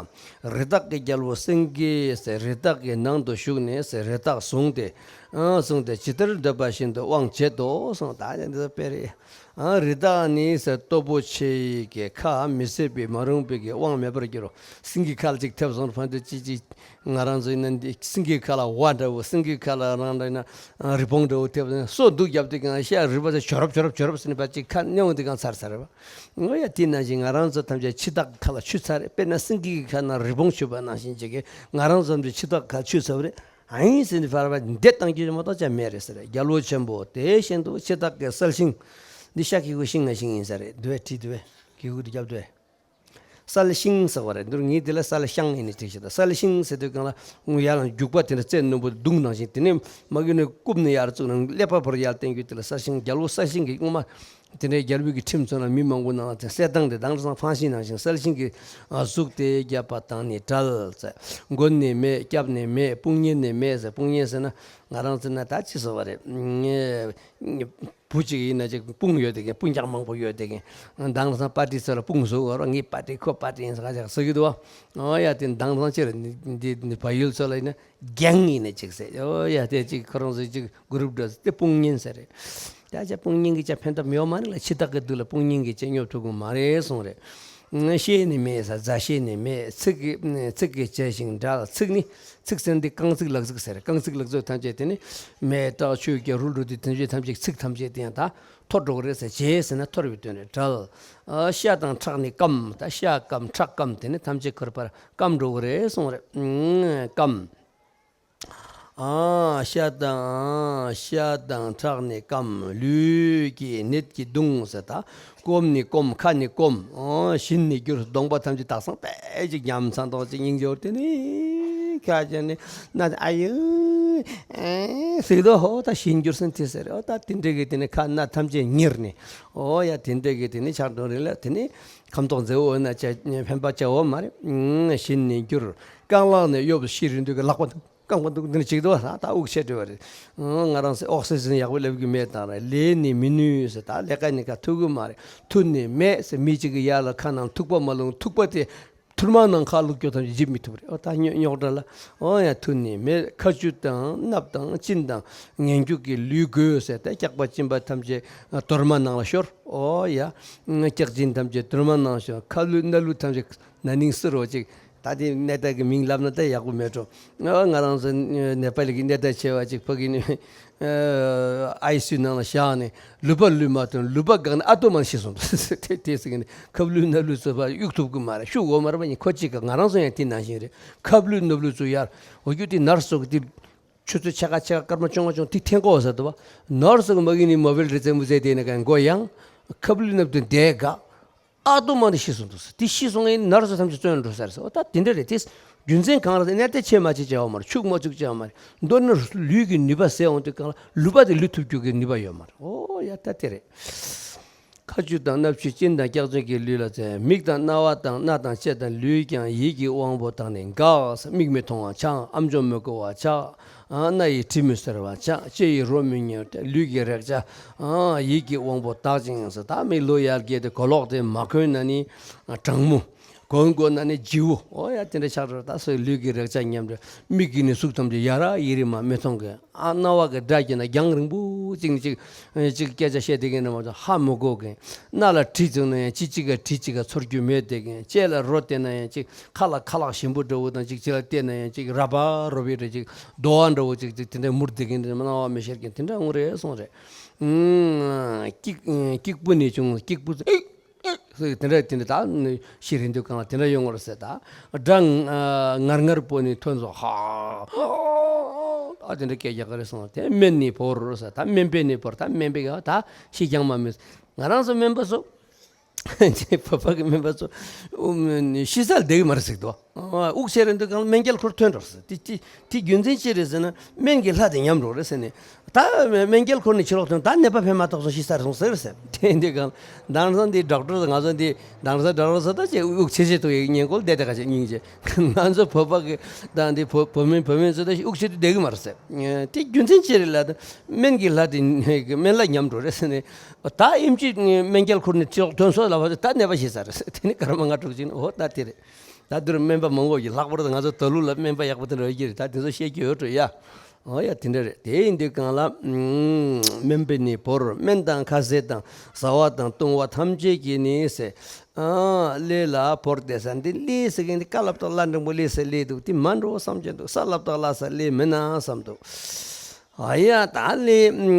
རི་དྭགས་ཀྱི་རྒྱལ་པོ་སེང་གེ་ཟེར། རི་དྭགས་ཀྱི་ནང་དུ་ཞུགས་ནས་ཟེར། རི་དྭགས་བཟུང་སྟེ། ཨ་བཟུང་སྟེ་ཇི་ལྟར་འདོད་པ་བཞིན་དུ་དབང་བྱེད་དོ་གསུངས། ད་ནི་འདི་དཔེ་རེད། ཨ་རི་དྭགས་ནི་ཟེར། སྟོབས་པོ་ཆེ་ཡི་གི་ཁ་མི་བཟེད་པའི་མ་རུངས་པའི་གི་དབང་མེད་པར་འགྱུར་རོ། སེང་གེ་ཁ་ལ་ཅིག་ཐེབས་སོང་ཕན་དུ་ཅི་ཅི། ང་རང་ཚོ་ཡིན་ན་འདི་སེང་གེ་ཁ་ལ་ཝ་འདྲ་བོ། སེང་གེ་ཁ་ལ་རང་འདྲ་ཡིན་ན་རི་བོང་འདྲ་བོ་ཐེབས་སོ་འདུག་རྒྱབ་དུས་གང་ཤ་རི་བ་ཚ་ཇོ་རབ་ཇོ་རབ་ཇོ་རབ་ཟེར་ནས་པ་ཅིག་ཁ་སྙོང་དུས་གང་ཚར་ཚར་བ། ཨོ་ཡ། དེ་ནང་བཞིན་ང་རང་ཚོ་ཐམས་ཅད་འཆི་བདག་ཁ་ལ་ཆུད་ཚར་རེད། དཔེར་ན་སེང་གེ་གི་ཁ་ནང་རི་བོང་ཆུད་པ་ནང་བཞིན་ཅིག་གིས་ང་རང་ཚོ་ཐམས་ཅད་འཆི་བདག་ཁ་ལ་ཆུད་ཚར་བ་རེད། ཨ་ཡིན་ཟེར་ནས་བར་བར་འདེད་བཏང་རྒྱུ་མ་གཏོགས་ཅང་མེད་རེད་ཟེར། རྒྱལ་པོ་ཆེན་པོ་དེ་བཞིན་དུ་འཆི་བདག་གི་གསལ་ཤིང་། འདི་ཤ་གི་གུ་ཤིང་ང་ཤིང་ཡིན་ས་རེད། འདུལ་བའི་བྲིས་འདུལ་བའི་གི་གུ་འདི་རྒྱབ་འདུལ་བའི། གསལ་ཤིང་ཟེར་བ་རེད། འདིར་ངས་དེ་ལ་གསལ་ཤང་ཡིན་ནས་བྲིས་ཤག་ད་གསལ་ཤིང་ཟེར་དུས་གང་ལ་ཡར་ལ་རྒྱུག་པ་དེ་འདྲ་རྩེ་རྣོན་པོ་མདུང་ནང་བཞིན། དེ་ནས་མ་གི་ནས་རྐུབ་ནས་ཡར་བཙུགས་ནས་ཀླད་པ་བར་ཡར་བསྟན་རྒྱུ་དེ་ལ་གསལ་ཤིང་། རྒྱལ་པོ་གསལ་ཤིང་གི་སྔོན་མ་དེ་འདྲའི་རྒྱལ་པོའི་གི་ཁྲིམས་མཚོན་ན་མི་མང་པོ་ནང་ལ་དེ་གསལ་ཐང་དེ་དང་སང་ཕང་ཤིང་ནང་བཞིན་གསལ་ཤིང་གི་གཟུགས་དེ་བརྒྱབ་པ་དང་ནི་བྲལ་ཟེར། མགོན་ནི་མེད། སྐྱབས་ནི་མེད། དཔུང་གཉེན་ནི་མེད་ཟེར། དཔུང་གཉེན་ཟེར་ན་ང་རང་ཚོ་ན་ད་ཅི་ཟེར་བ་རེད། བུ་གཅིག་ཡིན་ན་ཅིག་དཔུང་ཡོད་དེ་གིན། དཔུང་རྒྱག་མང་པོ་ཡོད་དེ་གིན། མདང་ས་པར་ཊི་ཚོ་ལ་དཔུང་བཟོ་དགོས་རོགས། ངའི་པར་ཊི་ཁོ་པར་ཊི་ཡིན་ཟེར་ག་ཅིག་ཟེར་གི་འདུག་བ། ཨོ་ཡ། དེ་མདང་ས་ཅིག་ལ་འདི་འདི་བལ་ཡུལ་ཚོ་ལ་ཡིན་ན་གེང་ཡིན་ན་ཅིག་ཟེར། ཨོ་ཡ། དེ་ཅིག་ཁོ་རང་ཚོ་ཅིག་གུ་རུབ་འགྲོ་དེ་དཔུང་གཉེན་ཟེར་རེད། ད་ཅི་དཔུང་གཉེན་གྱི་ཅི་ཕན་ཐོགས་ཡོད་མ་རེད་ལ། འཆི་བདག་གི་དུས་ལ་དཔུང་གཉེན་གྱི་ཅི་སྙོབ་ཐུབ་གི་མ་རེད་གསུངས་རེད། ཤེས་ནི་མེད་ཟེར། མཛའ་ཤེས་ནི་མེད། ཚིག་གི་ཚིག་གིས་བྱས་ཤིང་འབྲལ། ཚིག་ནི། ཚིག་ཟེར་འདི་རྐང་ཚིག་ལག་ཚིག་ཟེར། རྐང་ཚིག་ལག་ཚིག་ཐམས་ཅད་དེ་ནི་མེ་སྟག་ཆོས་རྒྱལ་རུ་འགྲོ་དུས་དེ་ཚོའི་ཐམས་ཅད་ཚིག་ཐམས་ཅད་དེ་ཡང་ད་འཐོར་འགྲོ་གི་རེད་ཟེར། བྱས་ཟེར་ན་འཐོར་བའི་དོན་རེད། བྲལ། ཨ་ཤ་དང་ཁྲག་ནི་སྐམ། ད་ཤ་སྐམ་ཁྲག་སྐམ་དེ་ནི་ཐམས་ཅད་ཁོར་པར་སྐམ་འགྲོ་གི་རེད་གསུངས་རེད། ཨང་སྐམ། ཨ་ཤ་དང་ཤ་དང་ཁྲག་ནི་སྐམ། ལུས་ཀྱི་ནད་ཀྱིས་གདུངས་ཟེར། ད་སྐོམ་ནི་སྐོམ། ཁ་ནི་སྐོམ། ཨ་བཞིན་ནི་འགྱུར། གདོང་པ་ཐམས་ཅད་དག་སང་དཔེ་ཅིག་ཉམས་ཚང་ཐོག་ཅིག་སྙིང་རྗེ་བོར་དེ་ནི་ཁ་ཅན་ནི་ན་ཨ་ཡུ་ཨེ་ཟིག་དོ་ཧོ། ད་བཞིན་འགྱུར་ཟིན་དེ་ཟེར། ཨོ་ད་དེ་འདྲ་གི་དེ་ནི་ཁ་སྣ་ཐམས་ཅད་གཉེར་ནས། ཨོ་ཡ། དེ་འདྲ་གི་དེ་ནི་ཆགས་འགྲོ་རེད་ལ། དེ་ནི་ཁམ་ཏོག་མཛེ་བོ་ན་ཅ་ཕན་པ་ཅ་བོ་མ་རེད། ཨང་བཞིན་ནི་འགྱུར། རྐང་ལག་ནི་གཡོབ། ཤི་རན་དུས་ཀྱི་ལག་པ་འདུག་རྐང་པ་འདུག་འདི་ནི་ཅིག་འདུག་ད་དབུགས་ཆད་འགྲོ་བ་རེད། ཨང་ང་རང་ཚོས་ཨོག་སི་ཇན་ཡག་པོ་སླེབས་ཀྱི་མེད་དང་རེད། ལས་ནི་མི་ནུས་ཟེར། ད་ལས་ཀ་ནི་ཀ་ཐུབ་ཀྱི་མ་རེད། མཐུ་ནི་མེད་ཟེར། མི་གཅིག་གི་ཡ་ལ་ཁ་ནང་ཐུག་པ་མ་ལོང་། ཐུག་པ་དེ་ཐུར་མ་ནང་ཁ་བླུགས་རྒྱུ་ཐམས་ཅད་འཇིབ་མི་ཐུབ་རེད། ཨོ་ད་རྙོག་རྙོག་དྲ་ལ། ཨོ་ཡ། མཐུ་ནི་མེད། ཁ་ཆུ་དང་སྣབས་དང་གཅིན་དང་ངན་སྐྱུགས་ཀྱིས་ལུས་གོས་ཟེར། ད་སྐྱག་པ་གཅིན་པ་ཐམས་ཅད་དོར་མ་ནང་ལ་ཤོར། ཨོ་ཡ། སྐྱག་གཅིན་ཐམས་ཅད་དོར་མ་ནང་ཤོར། ཁ་ལུད་སྣ་ལུད་ཐམས་ཅད་ན་ནིང་བསིལ་རོ་ཅིག་ད་དེ་གནས་སྟངས་ཀྱི་མིང་ལབ་ན་ད་ཡག་པོ་མེད་འགྲོ། ང་རང་ཚོ་ནེ་པ་ལི་གི་གནས་སྟངས་ཆེ་བ་ཅིག་ཕ་གི་ནི་ཨ་སི་ཡུ་ནང་ལ་བཞག་ནས་ལུད་པ་ལུད་མ་ཐོན། ལུད་པ་འགགས་ནས་ཨ་ཏོ་མ་ཤི་སོང་འདུག་དེ་དེ་ཟེར་གི་ནི་ཁབ་ལུད་སྣབས་ལུད་ཚོ་ཕར་གཡུག་ཐུབ་གི་མ་རེད། ཤུགས་འོ་མ་རེད་པ། ཡིན་ཁོ་གཅིག་ག་ང་རང་ཚོ་ཡང་དེ་ནང་བཞིན་རེད། ཁབ་ལུད་སྣབས་ལུད་ཚོ་ཡར་འོ་རྒྱུ་དེ་ནར་སོ་གི་དེ་ཆུ་ཚོད་ཕྱེད་ཀ་ཕྱེད་ཀ་སྐར་མ་བཅོ་ལྔ་བཅོ་ལྔ་དེ་འཐེན་གོ་ཟེར་འདུག་བ། ནར་སོ་གི་མ་གི་ནི་མོ་བེལ་རི་ཙེ་མུ་ཙེ་དེ་ནས་ག་མགོ་ཡང་ཁབ་ལུད་སྣབས་ལུད་དེ་འགག་ཨ་ཏོ་མ་དེ་ཤི་སོང་འདུག་ཟེར། དེ་ཤི་སོང་ངས་ནར་སོ་ཐམས་ཅད་བཙོན་འགྲོ་ས་རེད་ཟེར། ཨོ་ད་དེ་འདྲ་རེད། དེ་རྒྱུ་མཚན་གང་རེད་ཟེར། གནས་སྟངས་ཆེ་མ་ཆེ་བྱ་བ་མ་རེད། ཕྱུགས་མ་ཕྱུགས་བྱ་བ་མ་རེད། མདོར་ན་ལུས་ཀྱི་ནུས་པ་ཟད་འོང་དུས་གང་ལ་ལུད་པ་དེ་ལུད་ཐུབ་རྒྱུ་གི་ནུས་པ་ཡོད་མ་རེད། ཨོ་ཡ། ད་དེ་རེད། ཁ་ཆུ་དང་སྣབས་ཆུ་གཅིན་དང་སྐྱག་རྫུན་གྱིས་ལུས་ལ་ཚེ། མིག་དང་རྣ་བ་དང་སྣ་དང་ལྕེ་དང་ལུས་ཀྱང་ཡིད་ཀྱི་དབང་པོ་དག་ནི་འགགས། མིག་མི་མཐོང་བ་ཆགས། ཨམ་ཅོག་མི་གོ་བ་ཆགས། ཨ་སྣ་ཡི་དྲི་མི་གསོལ་བ་ཆགས། ལྕེ་ཡི་རོ་མི་མྱོང་སྟེ། ལུས་ཀྱི་རེག་བྱ་ཨ་ཡིད་ཀྱི་དབང་པོ་དག་ཅིང་ཟེར། ད་མི་ལོ་ཡར་རྒས་ཏེ་གོས་ལོག་དེ་མ་གོན་ན་ནི་གྲང་མོ། གོན་དགོས་ན་ནི་ལྗིད་པོ། ཨོ་ཡ། དེ་འདྲ་ཆགས་འགྲོ། ད་སོའི་ལུས་ཀྱི་རེག་བྱ་ཉམས་འགྲོ། མིག་གིས་ནི་གཟུགས་ཐམས་ཅད་ཡ་ར་ཡི་རི་མ་མི་མཐོང་གི། ཨ་རྣ་བ་གི་སྒྲ་གྱིས་ན་རྒྱང་རིང་པོ་ཅིག་ནས་ཅིག་ཅིག་སྐད་ཆ་བཤད་བསྡད་མཁན་འདྲ་མ་གཏོགས་ཧ་མི་གོ་མཁན། སྣ་ལ་དྲི་བྱུང་ན་ཡང་ཅིག་ཅིག་ག་དྲི་ཅིག་ག་ཚོར་རྒྱུ་མེད་བསྡད་མཁན། ལྕེ་ལ་རོ་བལྟས་ན་ཡང་ཅིག་ཁ་ལ་ཁ་ལག་ཞིམ་པོ་འདྲ་བོ་དང་ཅིག་ཅིག་ལ་བལྟས་ན་ཡང་ཅིག་ར་བ་རོ་བའི་འདྲ་ཅིག་རྡོ་བ་འདྲ་བོ་ཅིག་ཅིག་དེ་འདྲ་མུར་བསྡད་མཁན་འདྲ་མ་སྣང་བ་མི་ཤར་མཁན་དེ་འདྲ་འོང་རེད་གསུངས་རེད། ཨུམ། སྐྱིག་སྐྱིག་པོ་ནས་བྱུང་། སྐྱིག་པོ་ཨིག་ཨིག་ཟེར་དེ་འདྲ་དེ་འདྲ་ད་ཤི་རན་དུས་གང་ལ་དེ་འདྲ་ཡོང་ངོ་རེད་ཟེར། ད་སྒྲ་ངར་ངར་པོ་ནས་ཐོན་སོང་། ཧ་ཨ་དེ་འདྲ་སྐད་རྒྱག་གི་རེད་གསུངས། དེ་སྨན་ནས་བོར་ཟེར། ད་སྨན་པས་ནས་བོར། ད་སྨན་པས་ཀྱང་ད་ཤི་རྐྱང་མ་མེད། ང་རང་ཚོ་སྨན་པ་ཚོ་བོད་པ་གི་སྨན་པ་ཚོ་ཨུམ་ཤི་ས་ལ་བསྡད་ཀྱི་མ་རེད་ཟེར་གི་འདུག་དབུགས་ཆད་རན་དུས་གང་ལ་སྨན་རྒྱལ་འཁོར་ཐོན་འགྲོ་ཟེར། དེ་དེ་དེ་རྒྱུ་མཚན་ཅི་རེད་ཟེར་ན། སྨན་གྱི་ལྷ་དེ་ཉམས་འགྲོ་རེད་ཟེར་ནས། ད་སྨན་རྒྱལ་འཁོར་ནས་ཕྱིར་ལོག་ཐོན། ད་ནད་པ་ཕན་མ་ཐོགས་སོང་། ཤི་ས་རེད་སོང་ཟེར་ཟེར། དེ་འདི་གང་ལ་དེང་སང་འདི་ཌོག་ཊར་ང་ཚོ་འདི་དེང་སང་ཌོག་ཊར་ཚོ་ད་ཅེ་དབུགས་ཆད་ཆད་ཐུག་ཡས་ཉེན་ཁོལ་བསྡད་དེ་ག་ཅེ་སྙིང་རྗེ། ང་ཚོ་བོད་པ་གི་ད་འདི་བོད་བོད་སྨན་བོད་སྨན་ཚོ་ད་དབུགས་ཆད་དུས་བསྡད་གི་མ་རེད་ཟེར། དེ་རྒྱུ་མཚན་ཅི་རེད་ལབ་ན། སྨན་གྱི་ལྷ་དེ་སྨན་བླ་ཉམས་འགྲོ་རེད་ཟེར་ནས། ད་ཨེམ་ཆི་སྨན་རྒྱལ་འཁོར་ནས་ཕྱིར་ལོག་ཐོན་སོང་ལབ་པ་དེ། ད་ནད་པ་ཤི་ས་རེད་ཟེར། དེ་ནི་སྐར་མ་ལྔ་དྲུག་ཅིག་ནས། འོ་ད་དེ་རེད། ད་དུ་སྨན་པ་མང་པོ་ཡོད། ལྷག་པར་དུ་ང་ཚོ་ད་ལུག་ལ་སྨན་པ་ཡག་པོ་དེ་འདྲ་ཡོད་ཀྱི་རེད། ད་དེ་ཚོ་བཤད་རྒྱུ་ཡོད་འགྲོ་ཡ། འོ་ཡ། དེ་འདྲ་རེད། དེ་ཡིན་དུས་གང་ལ་སྨན་པས་ནི་བོར། སྨན་དང་ཁ་ཟས་དང་ཟ་བ་དང་བཏུང་བ་ཐམས་ཅད་ཀྱིས་ནི་ཟེར། ཨ་གླེ་ལ་བོར་ཏེ་ཟེར། འདི་གླེ་ཟེར་མཁན་འདི་ཀ་ལབ་སྟེ་གླ་འགྲེང་བུ་གླེ་ཟེར་གླེ་འདུག་དེ་མ་འགྲོ་བསམ་གྱི་འདུག་ས་ལབ་སྟེ་གླ་ཟེར་གླེ་མིན་ན་བསམ་འདུག་ཨ་ཡ། ད་གླེ་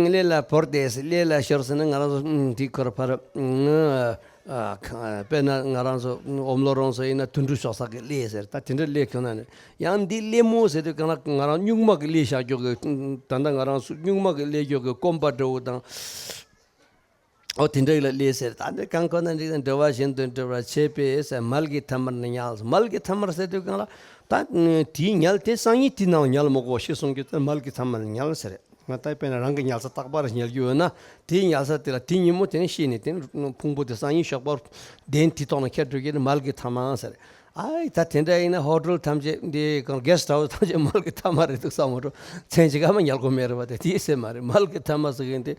གླེ་ལ་བོར་ཏེ་ཟེར། གླེ་ལ་ཤོར་ཟེར་ན་ང་རང་ཚོ་དེ་ཁོར་ཕར། ཨ་ཁ་དཔེར་ན་ང་རང་ཚོ་ཨོམ་ལོ་རོང་ཚོ་ཡིན་ན་དུད་འགྲོ་ཤོག་ས་གི་གླེ་ཟེར། ད་དེ་འདྲ་གླེ་ཁྱོད་ན་ནི་ཡང་འདི་གླེ་མོ་ཟེར་དུས་གང་ལ་ང་རང་སྨྱུག་མ་གི་གླེ་བཞག་རྒྱུ་གི། ད་ལྟ་ང་རང་ཚོ་སྨྱུག་མ་གི་གླེ་རྒྱུ་གི་སྐོམ་པ་འདྲ་བོ་དང་། འོ་དེ་འདྲ་ལ་གླེ་ཟེར། ད་འདི་གང་ཁོ་ན་འགྲིག་འགྲོ་བ་བཞིན་དུ་འགྲུབ་པར་བྱེད་པས་ཟེར། མལ་གྱི་ཐ་མར་ནི་ཉལ། མལ་གྱི་ཐ་མར་ཟེར་དུས་གང་ལ། ད་དེའི་ཉལ་དེ་སང་ཉིན་དེའི་ནང་ཉལ་མི་དགོས་ཤེས་སོང་གི། ད་མལ་གྱི་ཐ་མར་ནི་ཉལ་ཟེར། ང་ད་དཔེར་ན་རང་གི་ཉལ་ས་རྟག་པར་ཉལ་རྒྱུ་ཡོད་ན། དེའི་ཉལ་ས་དེ་ལ་དེ་ཉིན་མོ་དེ་ནས་ཤི་ནས་དེ་ནས་ཕུང་པོ་དེ་སང་ཉིན་ཞོགས་པར་གདན་དེ་ཐོག་ན་འཁྱེར་འགྲོ་གི་ནི་མལ་གྱི་ཐ་མ་ཟེར། ཨའི་ད་དེ་འདྲ་ཡིན་ན་ཧོ་ཊེལ་ཐམས་ཅད་འདི་གང་གེ་སི་ཊི་ཧའུ་སི་ཐམས་ཅད་མལ་གྱི་ཐ་མ་རེད་འདུག་བསམ་མ་འགྲོ། མཚན་གཅིག་ག་མ་ཉལ་དགོས་མེད་རེད་པ། དེ་དེའི་སེམས་མ་རེད། མལ་གྱི་ཐ་མ་ཟེར་མཁན་དེ།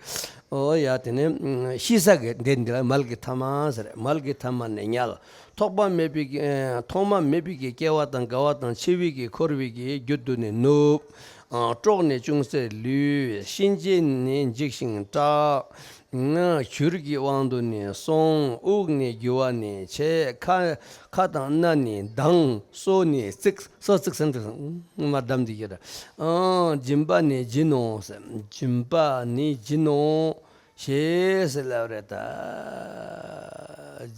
ཨོ་ཡ། དེ་ནས་ཤི་ས་གི་འདི་འདི་ལ་མལ་གྱི་ཐ་མ་ཟེར། མལ་གྱི་ཐ་མ་ནས་ཉལ། ཐོག་མ་མེད་པའི་གི་ཐོག་མ་མེད་པའི་གི་སྐྱེ་བ་དང་རྒ་བ་དང་འཆི་བའི་གི་འཁོར་བའི་གི་རྒྱུད་དུ་ནི་ནུབ། ཨ་དཀྲོགས་ནས་ཅུང་ཟད་ལུས། གཤིན་རྗེ་ནི་འཇིགས་ཤིང་སྐྲག། ཨ་གྱུར་གྱི་དབང་དུ་ནི་སོང་། དབུགས་ནི་རྒྱུ་བ་ནི་བྱེད། ཁ་ཁ་དང་སྣ་ནི་ལྡང་། སོ་ནི་བརྩིགས། སོ་བརྩིགས་ཟེར་འདུག་མ་བསྡམས་འདི་ཡོད། ཨ་སྦྱིན་པ་ནི་སྦྱིན་ནོ་ཟེར། སྦྱིན་པ་ནི་སྦྱིན་ནོ་ཞེས་ཟེར་ལབ་རེད་ད།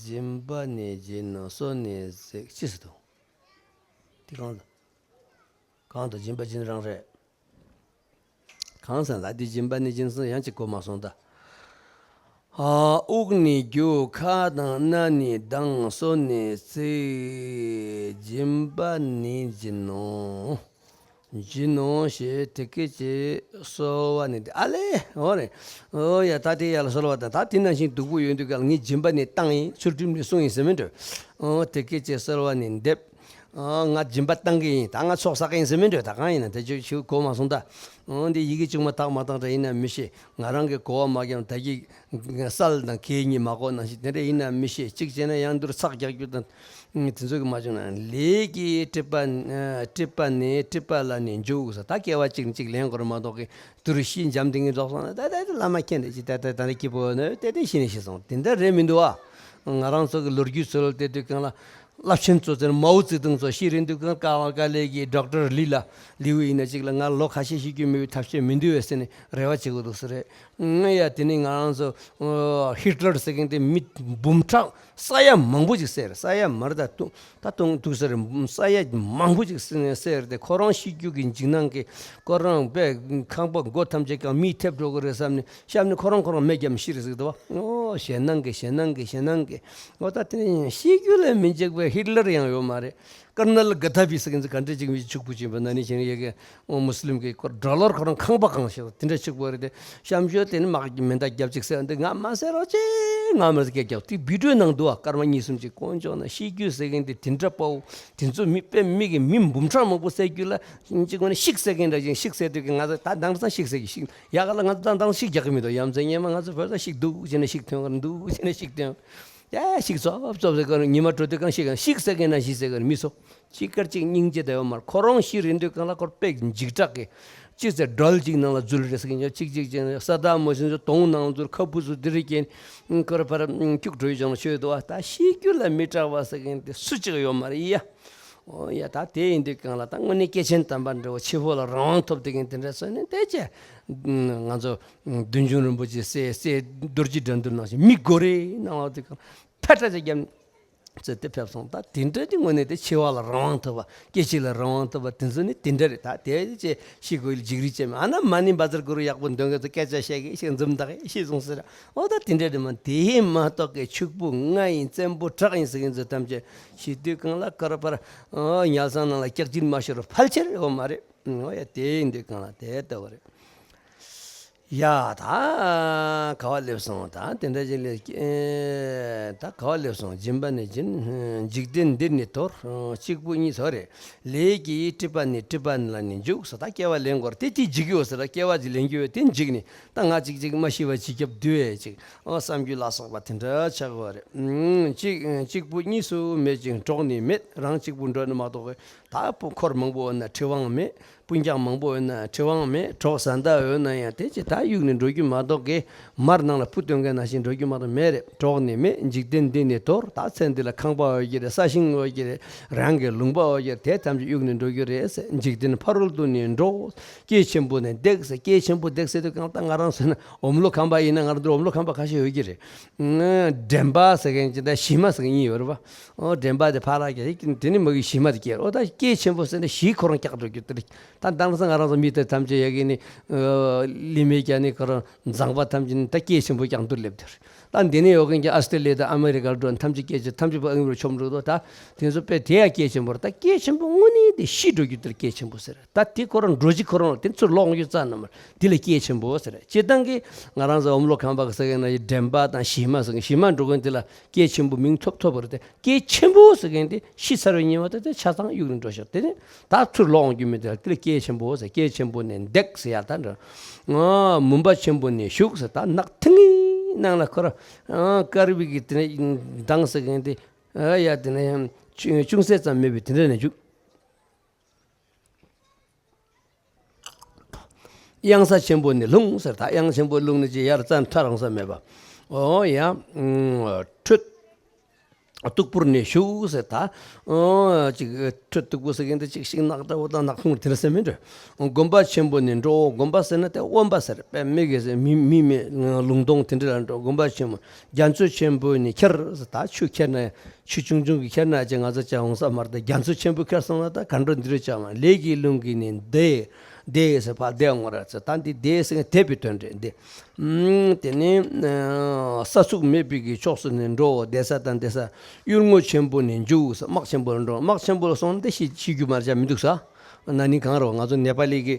སྦྱིན་པ་ནི་སྦྱིན་ནོ། སོ་ནི་བརྩིགས། ཅི་ཟེར་འདུག་དེ་གང་དང་། གང་དང་སྦྱིན་པ་སྦྱིན་རང་རེད། གང་ཟེར་ལ་དེ་སྦྱིན་པ་ནི་སྦྱིན་སོང་། ཡང་གཅིག་གོ་མ་སོང་ད། ཨ་དབུགས་ནི་རྒྱུ། ཁ་དང་སྣ་ནི་ལྡང་། སོ་ནི་བརྩིགས། སྦྱིན་པ་ནི་སྦྱིན་ནོ། སྦྱིན་ནོ་ཞེས་དེ་སྐད་ཅེས་གསོལ་བ་ནི་འདེབས། ཨ་ལེ། འོ་རེད། འོ་ཡ། ད་དེ་ཡ་ལ་གསོལ་བ་དང་། ད་དེ་ནང་བཞིན་སྡུག་པོ་ཡོད་དུས་ག་ལ་ངས་སྦྱིན་པ་ནི་བཏང་ཡིན། ཚུལ་ཁྲིམས་ནི་བསྲུངས་ཡིན་ཟེར་མི་འགྲོ། འོ་དེ་སྐད་ཅེས་གསོལ་བ་ནི་འདེབས། ཨ་ང་སྦྱིན་པ་བཏང་གི་ཡིན། ད་ང་ཚོགས་བསགས་ཀྱི་ཡིན་ཟེར་མི་འགྲོ། ད་གང་ཡིན་ན་དེ་ཆོས་ཆོས་གོ་མ་སོང་ད། འོ་འདི་ཡི་གེ་གཅིག་མ་དག་མ་དག་འདྲ་ཡིན་ན་མི་ཤེས། ང་རང་གི་གོ་བ་མ་བརྒྱབ་ད་གི་སལ་དང་གེ་གཉིས་མ་གོ་ནང་བཞིན་དེ་འདྲ་ཡིན་ན་མི་ཤེས། གཅིག་བྱས་ན་ཡང་འདིར་ཚགས་རྒྱག་རྒྱུ་དང་དེ་ཚོ་གི་མ་བྱུང་ན། ལས་ཀྱི་སྲིད་པ་ནི་སྲིད་པ་ནི་སྲིད་པ་ལ་ནི་འཇུག་ཟེར། ད་སྐྱེ་བ་གཅིག་ནས་གཅིག་ལེན་དགོས་རེད་མ་གཏོགས་གི་དུར་ཤི་འཇམ་ཐིང་ངེ་རྫོགས་སོང་ན། ད་ད་ད་བླ་མ་མཁྱེན་ནས་ཅི་ད་ད་ད་ད་སྐྱིད་པོ་ནི་ཏེ་ཏེ་ཤི་ནས་ཤི་སོང་། དེ་འདྲ་རེད་མི་འདུག་ཨ། ང་རང་ཚོ་གི་ལོ་རྒྱུས་ཚོ་ལ་བལྟས་དུས་གང་ལ། རླབས་ཆེན་གཙོ་བཙན་མའོ་ཙེ་ཏུང་ཚོ་ཤི་རན་དུས་གང་ཀ་ཀ་ལེ་གི་ཌོག་ཊར་ལི་ལ་ལིའུ་ཡིན་ན་གཅིག་ལ་ང་ལོ་ཁ་ཤས་ཤི་རྒྱུ་མེད་པའི་ཐབས་ཤེས་མི་འདུག་བས་ཟེར་ནས་རེ་བ་བྱེད་དགོས་འདུག་ཟེར་རེད། ང་ཡ་དེ་ནས་ང་རང་ཚོ་ཧི་ཊི་ལར་ཟེར་མཁན་དེ་མི་འབུམ་ཕྲག་ས་ཡ་མང་པོ་ཅིག་བསད་རེད། ས་ཡ་མར་ད་ཏུང་ད་ཏུང་ཏུག་ས་རེད། ས་ཡ་མང་པོ་ཅིག་བསད་རེད་དེ། ཁོ་རང་ཤི་རྒྱུ་གི་འཇིགས་སྣང་གིས་ཁོ་རང་པས་ཁང་པ་སྒོ་ཐམས་ཅད་ཀྱང་མིས་ཐེབས་འགྲོ་གི་རེད་བསམ་ནས་གཤམ་ནས་ཁོ་རང་ཁོ་རང་མེ་བརྒྱབ་ནས་ཤི་རེད་ཟེར་གི་འདུག་བ། ཨོ་ཞེད་སྣང་གིས་ཞེད་སྣང་གིས་ཞེད་སྣང་གིས། ཨོ་ད་དེ་ནས་ཤི་རྒྱུ་ལས་མི་འཇིགས་པའི་ཧི་ཊི་ལར་ཡང་ཡོད་མ་རེད། ཀར་ནལ་ག་དྷ་ཕི་ཟེར་མཁན་ཚོ་ག་འདྲ་ཅིག་མི་ཕྱུག་པོ་ཅིག་ཡིན་པ་ན་ནི་བྱས་ན་ཡ་གི་ཨོ་མུ་སི་ལིམ་གི་ཌོ་ལར་ཁོ་རང་ཁང་པ་གང་ཞིག་དེ་འདྲ་ཕྱུག་པོ་རེད་དེ། གཤམ་ཤོས་དེ་ནི་དམག་གི་མེ་མདའ་བརྒྱབ་ཅིག་ཟེར་འདི་ང་མ་ཟེར་རོགས་ཅེ་ང་མ་ཟེར་སྐད་རྒྱབ་དེ་བི་ཌིའོ་ནང་འདུག་བ། སྐར་མ་གཉིས་གསུམ་ཅིག་དཀོན་མཆོག་ན་ཤི་རྒྱུ་ཟེར་མཁན་དེ་དེ་འདྲ་དཔའ་བོ་དེ་ཚོ་མི་དཔེ་མི་གི་མི་འབུམ་ཕྲག་མང་པོ་བསད་རྒྱུ་ལ་ཅིག་ང་ནི་ཤིག་ཟེར་མཁན་འདྲ་ཅིག་ཤིག་ཟེར་དུས་ཀྱི་ང་ཚོ་ད་དེང་སང་ཤིག་ཟེར་གི་ཤིག་ཡ་ག་ལ་ང་ཚོ་ད་དེང་ཤིག་རྒྱག་གི་མི་འདུག་ཡ་མཚན་ངས་མ་ང་ཚོ་བོད་ས་ཤིག་འདུག་བྱས་ན་ཤིག་ཐོན་གར་འདུག་བྱས་ན་ཤིག་ཐོན། ཡ་ཤིག་ཙོབ་ཙོབ་ཟེར་གར་ཉི་མ་དྲོ་དུས་གང་ཤིག་གང་ཤིག་ཟེར་མཁན་ན་ཤིག་ཟེར་གར་མི་ཚོ་ཅིག་གར་ཅིག་སྙིང་རྗེ་དེ་ཡོད་མར་ཁོ་རང་ཤི་རན་དུས་གང་ལ་ཁོར་པེག་འཇིགས་སྐྲག་གི་ཅི་ཟེར་ཌོལ་ཅིག་ནང་ལ་འཛུལ་རེད་ཟེར་གི་ཅིག་ཅིག་ཅིག་ས་དག་མོ་སིན་ཚོ་དོང་ནང་འཛུལ་ཁ་སྤུ་ཚོ་དེ་རིགས་ཀྱིན་ཁོར་ཕར་སྐྱུག་བྲོ་ཡི་ཅང་ཤོད་དུ་བ། ད་ཤི་རྒྱུ་ལ་མི་སྐྲག་བ་ཟེར་མཁན་དེ་སུ་ཅིག་ཡོད་མ་རེད་ཡ། ཨོ་ཡ་ད་དེ་ཡིན་དུས་གང་ལ་ད་དངོས་གནས་སྐྱེས་ཆེན་དམ་པ་འདྲ་བོ་ཆེ་ཕོ་ལ་རང་དབང་ཐོབ་དེ་གིན་དེ་འདྲ་སོང་ནས་དེ་ཅེ་ང་ཚོ་བདུད་འཇོམས་རིན་པོ་ཆེ་སྲས་སྲས་རྡོ་རྗེ་དགྲ་འདུལ་ནང་བཞིན་མི་སྒོ་རེ་ནང་ལ་དེ་གང་ཕ་ཏྲ་ཅེ་རྒྱབ་ནས་ ཟེར་ཏེ་ཕེབས་སོང་། ད་དེ་འདྲ་དེ་དངོས་གནས་དེ་འཆི་བ་ལ་རང་དབང་ཐོབ་པ། སྐྱེ་འཆི་ལ་རང་དབང་ཐོབ་པ་དེ་ཚོ་ནི་དེ་འདྲ་རེད། ད་དེ་ཅེས་ཤི་དགོས་ལ་འཇིགས་རིགས་ཅན་མེད། ཨ་ན་མ་ཎི་བཛྲ་གུ་རུ་ཡག་པོ་འདོན་མཁན་ཚོ་སྐད་ཆ་བཤད་གི་ཤིག་འཛུམ་མདངས་ཤིག་བཟུང་ཟེར། ཨོ་ད་དེ་འདྲ་རེད་མ། དེ་མ་གཏོགས་ཀྱི་ཕྱུག་པོ་ང་ཡིན་བཙན་པོ་དྲག་ཡིན་ཟེར་མཁན་ཚོ་ཐམས་ཅད་ཤི་དུས་གང་ལ་ཀར་པར་ཉལ་ས་ནང་ལ་སྐྱག་གཅིན་མ་ཤོར་བ་ཕལ་ཆེར་ཡོད་མ་རེད། ཨོ་ཡ་དེ་ཡིན་དུས་གང་ལ་དེ་ལྟ་བུ་རེད། ཡ་ད་ག་བ་སླེབས་སོང་། ད་དེ་འདྲ་ཅིག་སླེབས། ཨེ་ད་ག་བ་སླེབས་སོང་། སྦྱིན་པ་ནི་སྦྱིན། འཇིག་རྟེན་འདིར་ནི་དོར། གཅིག་པུ་གཉིས་སོ་རེད། ལས་ཀྱིས་སྲིད་པ་ནི་སྲིད་པ་ལ་ནི་འཇུག་ཟེར། ད་སྐྱེ་བ་ལེན་དགོས་རེད། དེ་དེ་འཇིག་གི་ཡོད་ཟེར། སྐྱེ་བ་ཅིག་ལེན་གྱི་ཡོད་དེ་འཇིག་ནི། ད་ང་གཅིག་གཅིག་མ་ཤི་བ་ཅིག་སྐྱབས་བསྡུ་བས་ཅིག་ཨོ་བསམ་རྒྱུ་ལ་སོགས་པ་དེ་འདྲ་ཆགས་དགོས་རེད། གཅིག་གཅིག་པུ་གཉིས་སུ་མེད་ཅིང་གྲོགས་ནི་མེད། རང་གཅིག་པུ་འགྲོ་ནི་མ་གཏོགས་ད་འཁོར་མང་པོ་ཡོད་ན་འཁྲི་དབང་མེད། སྤུན་ཀྱག་མང་པོ་ཡོད་ན་འཁྲི་དབང་མེད། གྲོགས་བཟའ་ཟླ་ཡོད་ན་ཡང་དེ་ཅི་ད་གཡུག་ནས་འགྲོ་རྒྱུ་མ་གཏོགས་ཀྱི་མར་ནང་ལ་ཕུ་བཏོན་མཁན་ནང་བཞིན་འགྲོ་རྒྱུ་མ་གཏོགས་མེད་རེད། གྲོགས་ནི་མེད། འཇིག་རྟེན་འདི་ནི་དོར། ད་ཚེ་འདི་ལ་ཁང་པ་ཡོད་ཀྱི་རེད། ས་ཞིང་ཡོད་ཀྱི་རེད། རང་གི་ལུང་པ་ཡོད་ཀྱི་རེད། དེ་ཐམས་ཅད་གཡུག་ནས་འགྲོ་རྒྱུ་རེད་ཟེར། འཇིག་རྟེན་ཕ་རོལ་ཏུ་ནི་འགྲོ། སྐྱེས་ཆེན་པོ་ནི་འདེགས་ཟེར། སྐྱེས་ཆེན་པོ་འདེགས་ཟེར་དུས་གང་ལྟར་ང་རང་ཚོ་ན་འོམ་ལོ་ཁམས་པ་ཡིན་ན་ང་རང་ཚོ་འོམ་ལོ་ཁམས་པ་ཁ་ཤས་ཡོད་ཀྱི་རེད། དྲན་པ་ཟེར་མཁན་ཅིག་དང་གཞི་མ་ཟེར་མཁན་གཉིས་ཡོད་རེད་པ། ཨོ་དྲན་པ་དེ་ཕར་ལ་སྐྱེ། དེ་ནི་མ་གི་གཞི་མ་དེ་སྐྱེ། ཨོ་ད་སྐྱེས་ཆེན་པོ་ཟེར་ནས་གཞིའི་ཁོ་རང་སྐྱག་འགྲོ་རྒྱུ་དེ་རེད། ད་དེང་སང་ང་རང་ཚོ་མི་དེ་ཐམས་ཅད་ཡ་གི་ནི་ལི་མེ་རྒྱ་ནི་ཁོ་རང་མཛངས་པ་ཐམས་ཅད་ནི་ད་སྐྱེས་ཆེན་པོ་སྐྱག་འདུར་སླེབས་དེ་རེད། ད་འདི་ནས་ཡོད་མཁན་གྱི་ཨ་སི་ཏྲེ་ལི་ཡ་དང་ཨ་མེ་རི་ཀར་འགྲོ་ཐམས་ཅད་སྐྱེས་ཆེན། ཐམས་ཅད་པ་ཨ་མེ་རི་ཀར་ཆོམ་འགྲོ་དོ། ད་དེ་ཚོ་དཔེ་དེ་ཡ་སྐྱེས་ཆེན་པོ་རེད། ད་སྐྱེས་ཆེན་པོ་དངོས་གནས་དེ་ཤི་འགྲོ་རྒྱུ་དེར་སྐྱེས་ཆེན་པོ་ཟེར། ད་དེ་ཁོ་རང་འགྲོ་གཞི་ཁོ་རང་ལ་དེ་ཚུར་ལོག་འགྱོ་རྩ་ནམ་དེ་ལ་སྐྱེས་ཆེན་པོ་ཟེར། སྤྱིར་བཏང་གི་ང་རང་ཚོ་འོམ་ལོ་ཁམས་པ་གི་ཟེར་མཁན་ན་ཡི་དྲན་པ་དང་གཞི་མ་ཟེར་མཁན། གཞི་མ་འགྲོ་མཁན་དེ་ལ་སྐྱེས་ཆེན་པོ་མིང་ཐོབ་ཐོབ་པ་རེད་དེ། སྐྱེས་ཆེན་པོ་ཟེར་མཁན་དེ་ཤི་ཚར་བའི་ཉིན་མ་དེ་དེ་ཆ་ཚང་གཡུག་ནས་འགྲོ་ཤག་དེ་ནི་ད་ཚུར་ལོག་འོང་རྒྱུ་མེད་དེ་དེ་ལ་སྐྱེས་ཆེན་པོ་ཟེར། སྐྱེས་ཆེན་པོ་ནི་འདེགས་ཟེར་ཡ་ད་འདྲ། ཨ་མུན་པ་ཆེན་པོ་ནི་ཞུགས་ཟེར། ད་ནགས་ཐིང་ངེའི་ནང་ལ་ཁོ་ར་ཨ་དཀར་བི་གི་དེ་ནི་མདངས་ཟེར་མཁན་དེ་ཨ་ཡ་དེ་ནི་ཅུང་ཟད་ཙམ་མེད་པའི་དེ་འདྲ་ནས་འཇུག་གཡང་ས་ཆེན་པོ་ནི་ལྷུང་ཟེར། ད་གཡང་ཆེན་པོ་ལྷུང་ནི་ཅི་ཡར་རྩ་ཐ་རང་ས་མེད་པ། ཨོ་ཡ། ཁྲོད་སྟུག་པོར་ནི་ཞུགས་ཟེར། ད་ཨོ་ཅིག་ཁྲོད་སྟུག་པོ་ཟེར་མཁན་དེ་ཅིག་ཤིང་ནགས་འདྲ་བོ་དང་ནགས་ཁུང་དེ་འདྲ་ཟེར་མི་འདྲ། དགོན་པ་ཆེན་པོ་ནི་འགྲོ། དགོན་པ་ཟེར་ན་དེ་དབེན་པ་ཟེར། དཔེ་མི་གི་ཟེར་མི་མི་མེད་ལུང་སྟོང་དེ་འདྲ་ལ་འགྲོ། དགོན་པ་ཆེན་པོ། རྒྱ་མཚོ་ཆེན་པོ་ནི་ཁྱེར་ཟེར། ད་ཆུ་ཁྱེར་ན་ཆུ་ཆུང་ཆུང་གི་ཁྱེར་ན་ཅི་ང་ཚོ་ཅག་འོང་ས་མ་རེད། རྒྱ་མཚོ་ཆེན་པོ་ཁྱེར་སོང་ན་ད་ག་འགྲོ་འདི་རུ་ཅག་མ། ལས་ཀྱི་རླུང་གིས་ནི་འདེད། འདེད་ཟེར་ཕར་འདེད་འོང་ར་ཟེར། ད་འདི་འདེད་ཟེར་མཁན་དེད་པའི་དོན་རེད་འདི། ཨུམ། དེ་ནི་ས་ཚུགས་མེད་པའི་གི་ཕྱོགས་སུ་ནི་འགྲོ། འདེད་ས་དང་འདེད་ས། གཡུལ་ངོ་ཆེན་པོ་ནི་འཇུག་ཟེར། དམག་ཆེན་པོ་ལ་འགྲོ། དམག་ཆེན་པོ་ལ་སོང་ན་དེ་ཤི་ཤི་རྒྱུ་མ་རེད་ཅག་མི་འདུག་ས། ན་ནིང་གང་རུང་ང་ཚོ་ནེ་པ་ལི་གི་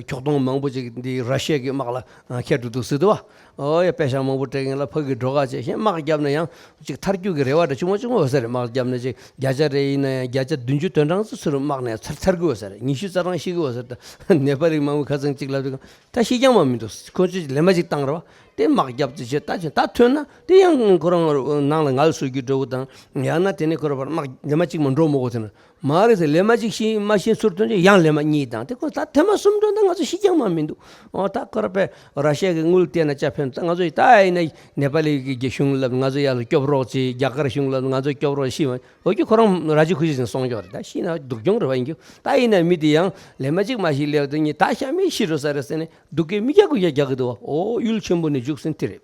ཁྱོག་སྟོང་མང་པོ་ཅིག་འདི་ར་ཤི་ཡ་གི་དམག་ལ་ཁྱེར་འགྲོ་འདུག་ཟེར་འདུག་བ། ཨོ་ཡ། པེ་ཤག་མང་པོ་སྤྲད་མཁན་ལ་ཕ་གི་འགྲོ་ག་བྱས་ཤིང་དམག་བརྒྱབ་ན་ཡང་ཅིག་ཐར་རྒྱུ་གི་རེ་བ་འདྲ་ཆུང་ངུ་ཆུང་ངུ་ཡོད་ས་རེད། དམག་བརྒྱབ་ན་ཅིག་བརྒྱ་ཆ་རེ་ཡིན་ན་ཡང་བརྒྱ་ཆ་བདུན་ཅུ་དོན་གྲངས་ཙམ་ཚུར་དམག་ནས་ཚར་ཚར་གི་ཡོད་ས་རེད། ཉི་ཤུ་རྩ་གྲངས་ཤི་གི་ཡོད་ས་རེད། ད་ནེ་པ་ལི་མང་པོ་ཁ་སང་ཅིག་ལབ་དུས་ད་ཤི་རྐྱང་མ་མི་འདུག་ཁོ་ཚོས་ལན་མ་ཅིག་བཏང་རེད་བ། དེ་དམག་བརྒྱབ་ཙམ་བྱས་ད་ཅིག་ད་ཐོན་ན་དེ་ཡང་ཁོ་རང་ནང་ལ་ངལ་གསོ་རྒྱུ་འདྲ་བོ་དང་། ཡང་ན་དེ་ནས་ཁོ་རང་བར་དམག་ལན་མ་གཅིག་མ་འགྲོ་མ་དགོས་ཟེར་ན། མ་རེད་ཟེར། ལན་མ་གཅིག་ཤི་མ་ཤི་ཚུར་ཐོན་ཅིག་ཡང་ལན་མ་གཉིས་བཏང་། དེ་ཁོ་ད་ཐེངས་མ་གསུམ་འགྲོ་ན་ང་ཚོ་ཤི་རྐྱང་མ་མི་འདུག་ཨོ་ད་ཁོ་ར་པས་ར་ཤི་ཡ་གི་དངུལ་བལྟས་ན་ཅག་ཕན། ད་ང་ཚོ་ཡི་ད་ཡིན་ན་ནེ་པ་ལི་གི་གཞུང་ལ་ང་ཚོ་ཡར་ལ་སྐྱོབ་རོགས་བྱེད། རྒྱ་གར་གཞུང་ལ་ང་ཚོ་སྐྱོབ་རོགས་ཤི་མ། འོ་ཀྱི་ཁོ་རང་ར་ཇི་ཁུ་ཇི་ཟིན་སོང་ཀྱོག་རེད། ད་ཤི་ན་སྡུག་གྱོང་རེད་བ། ཡིན་རྒྱུ་ད་ཡིན་ན་མི་དེ་ཡང་ལན་མ་གཅིག་མ་ཤི་ལེབ་དེ་ཉིད་ད་ཤ་མེད་ཤི་འགྲོ་ས་རེད་ཟེར་ནས་སྡུག་སྐད་མི་རྒྱག་དགོས་རྒྱག་གི་འདུག་བ། ཨོ་གཡུལ་ཆེན་པོ་ནས་རྒྱུགས་ཟིན་དེ་རེད།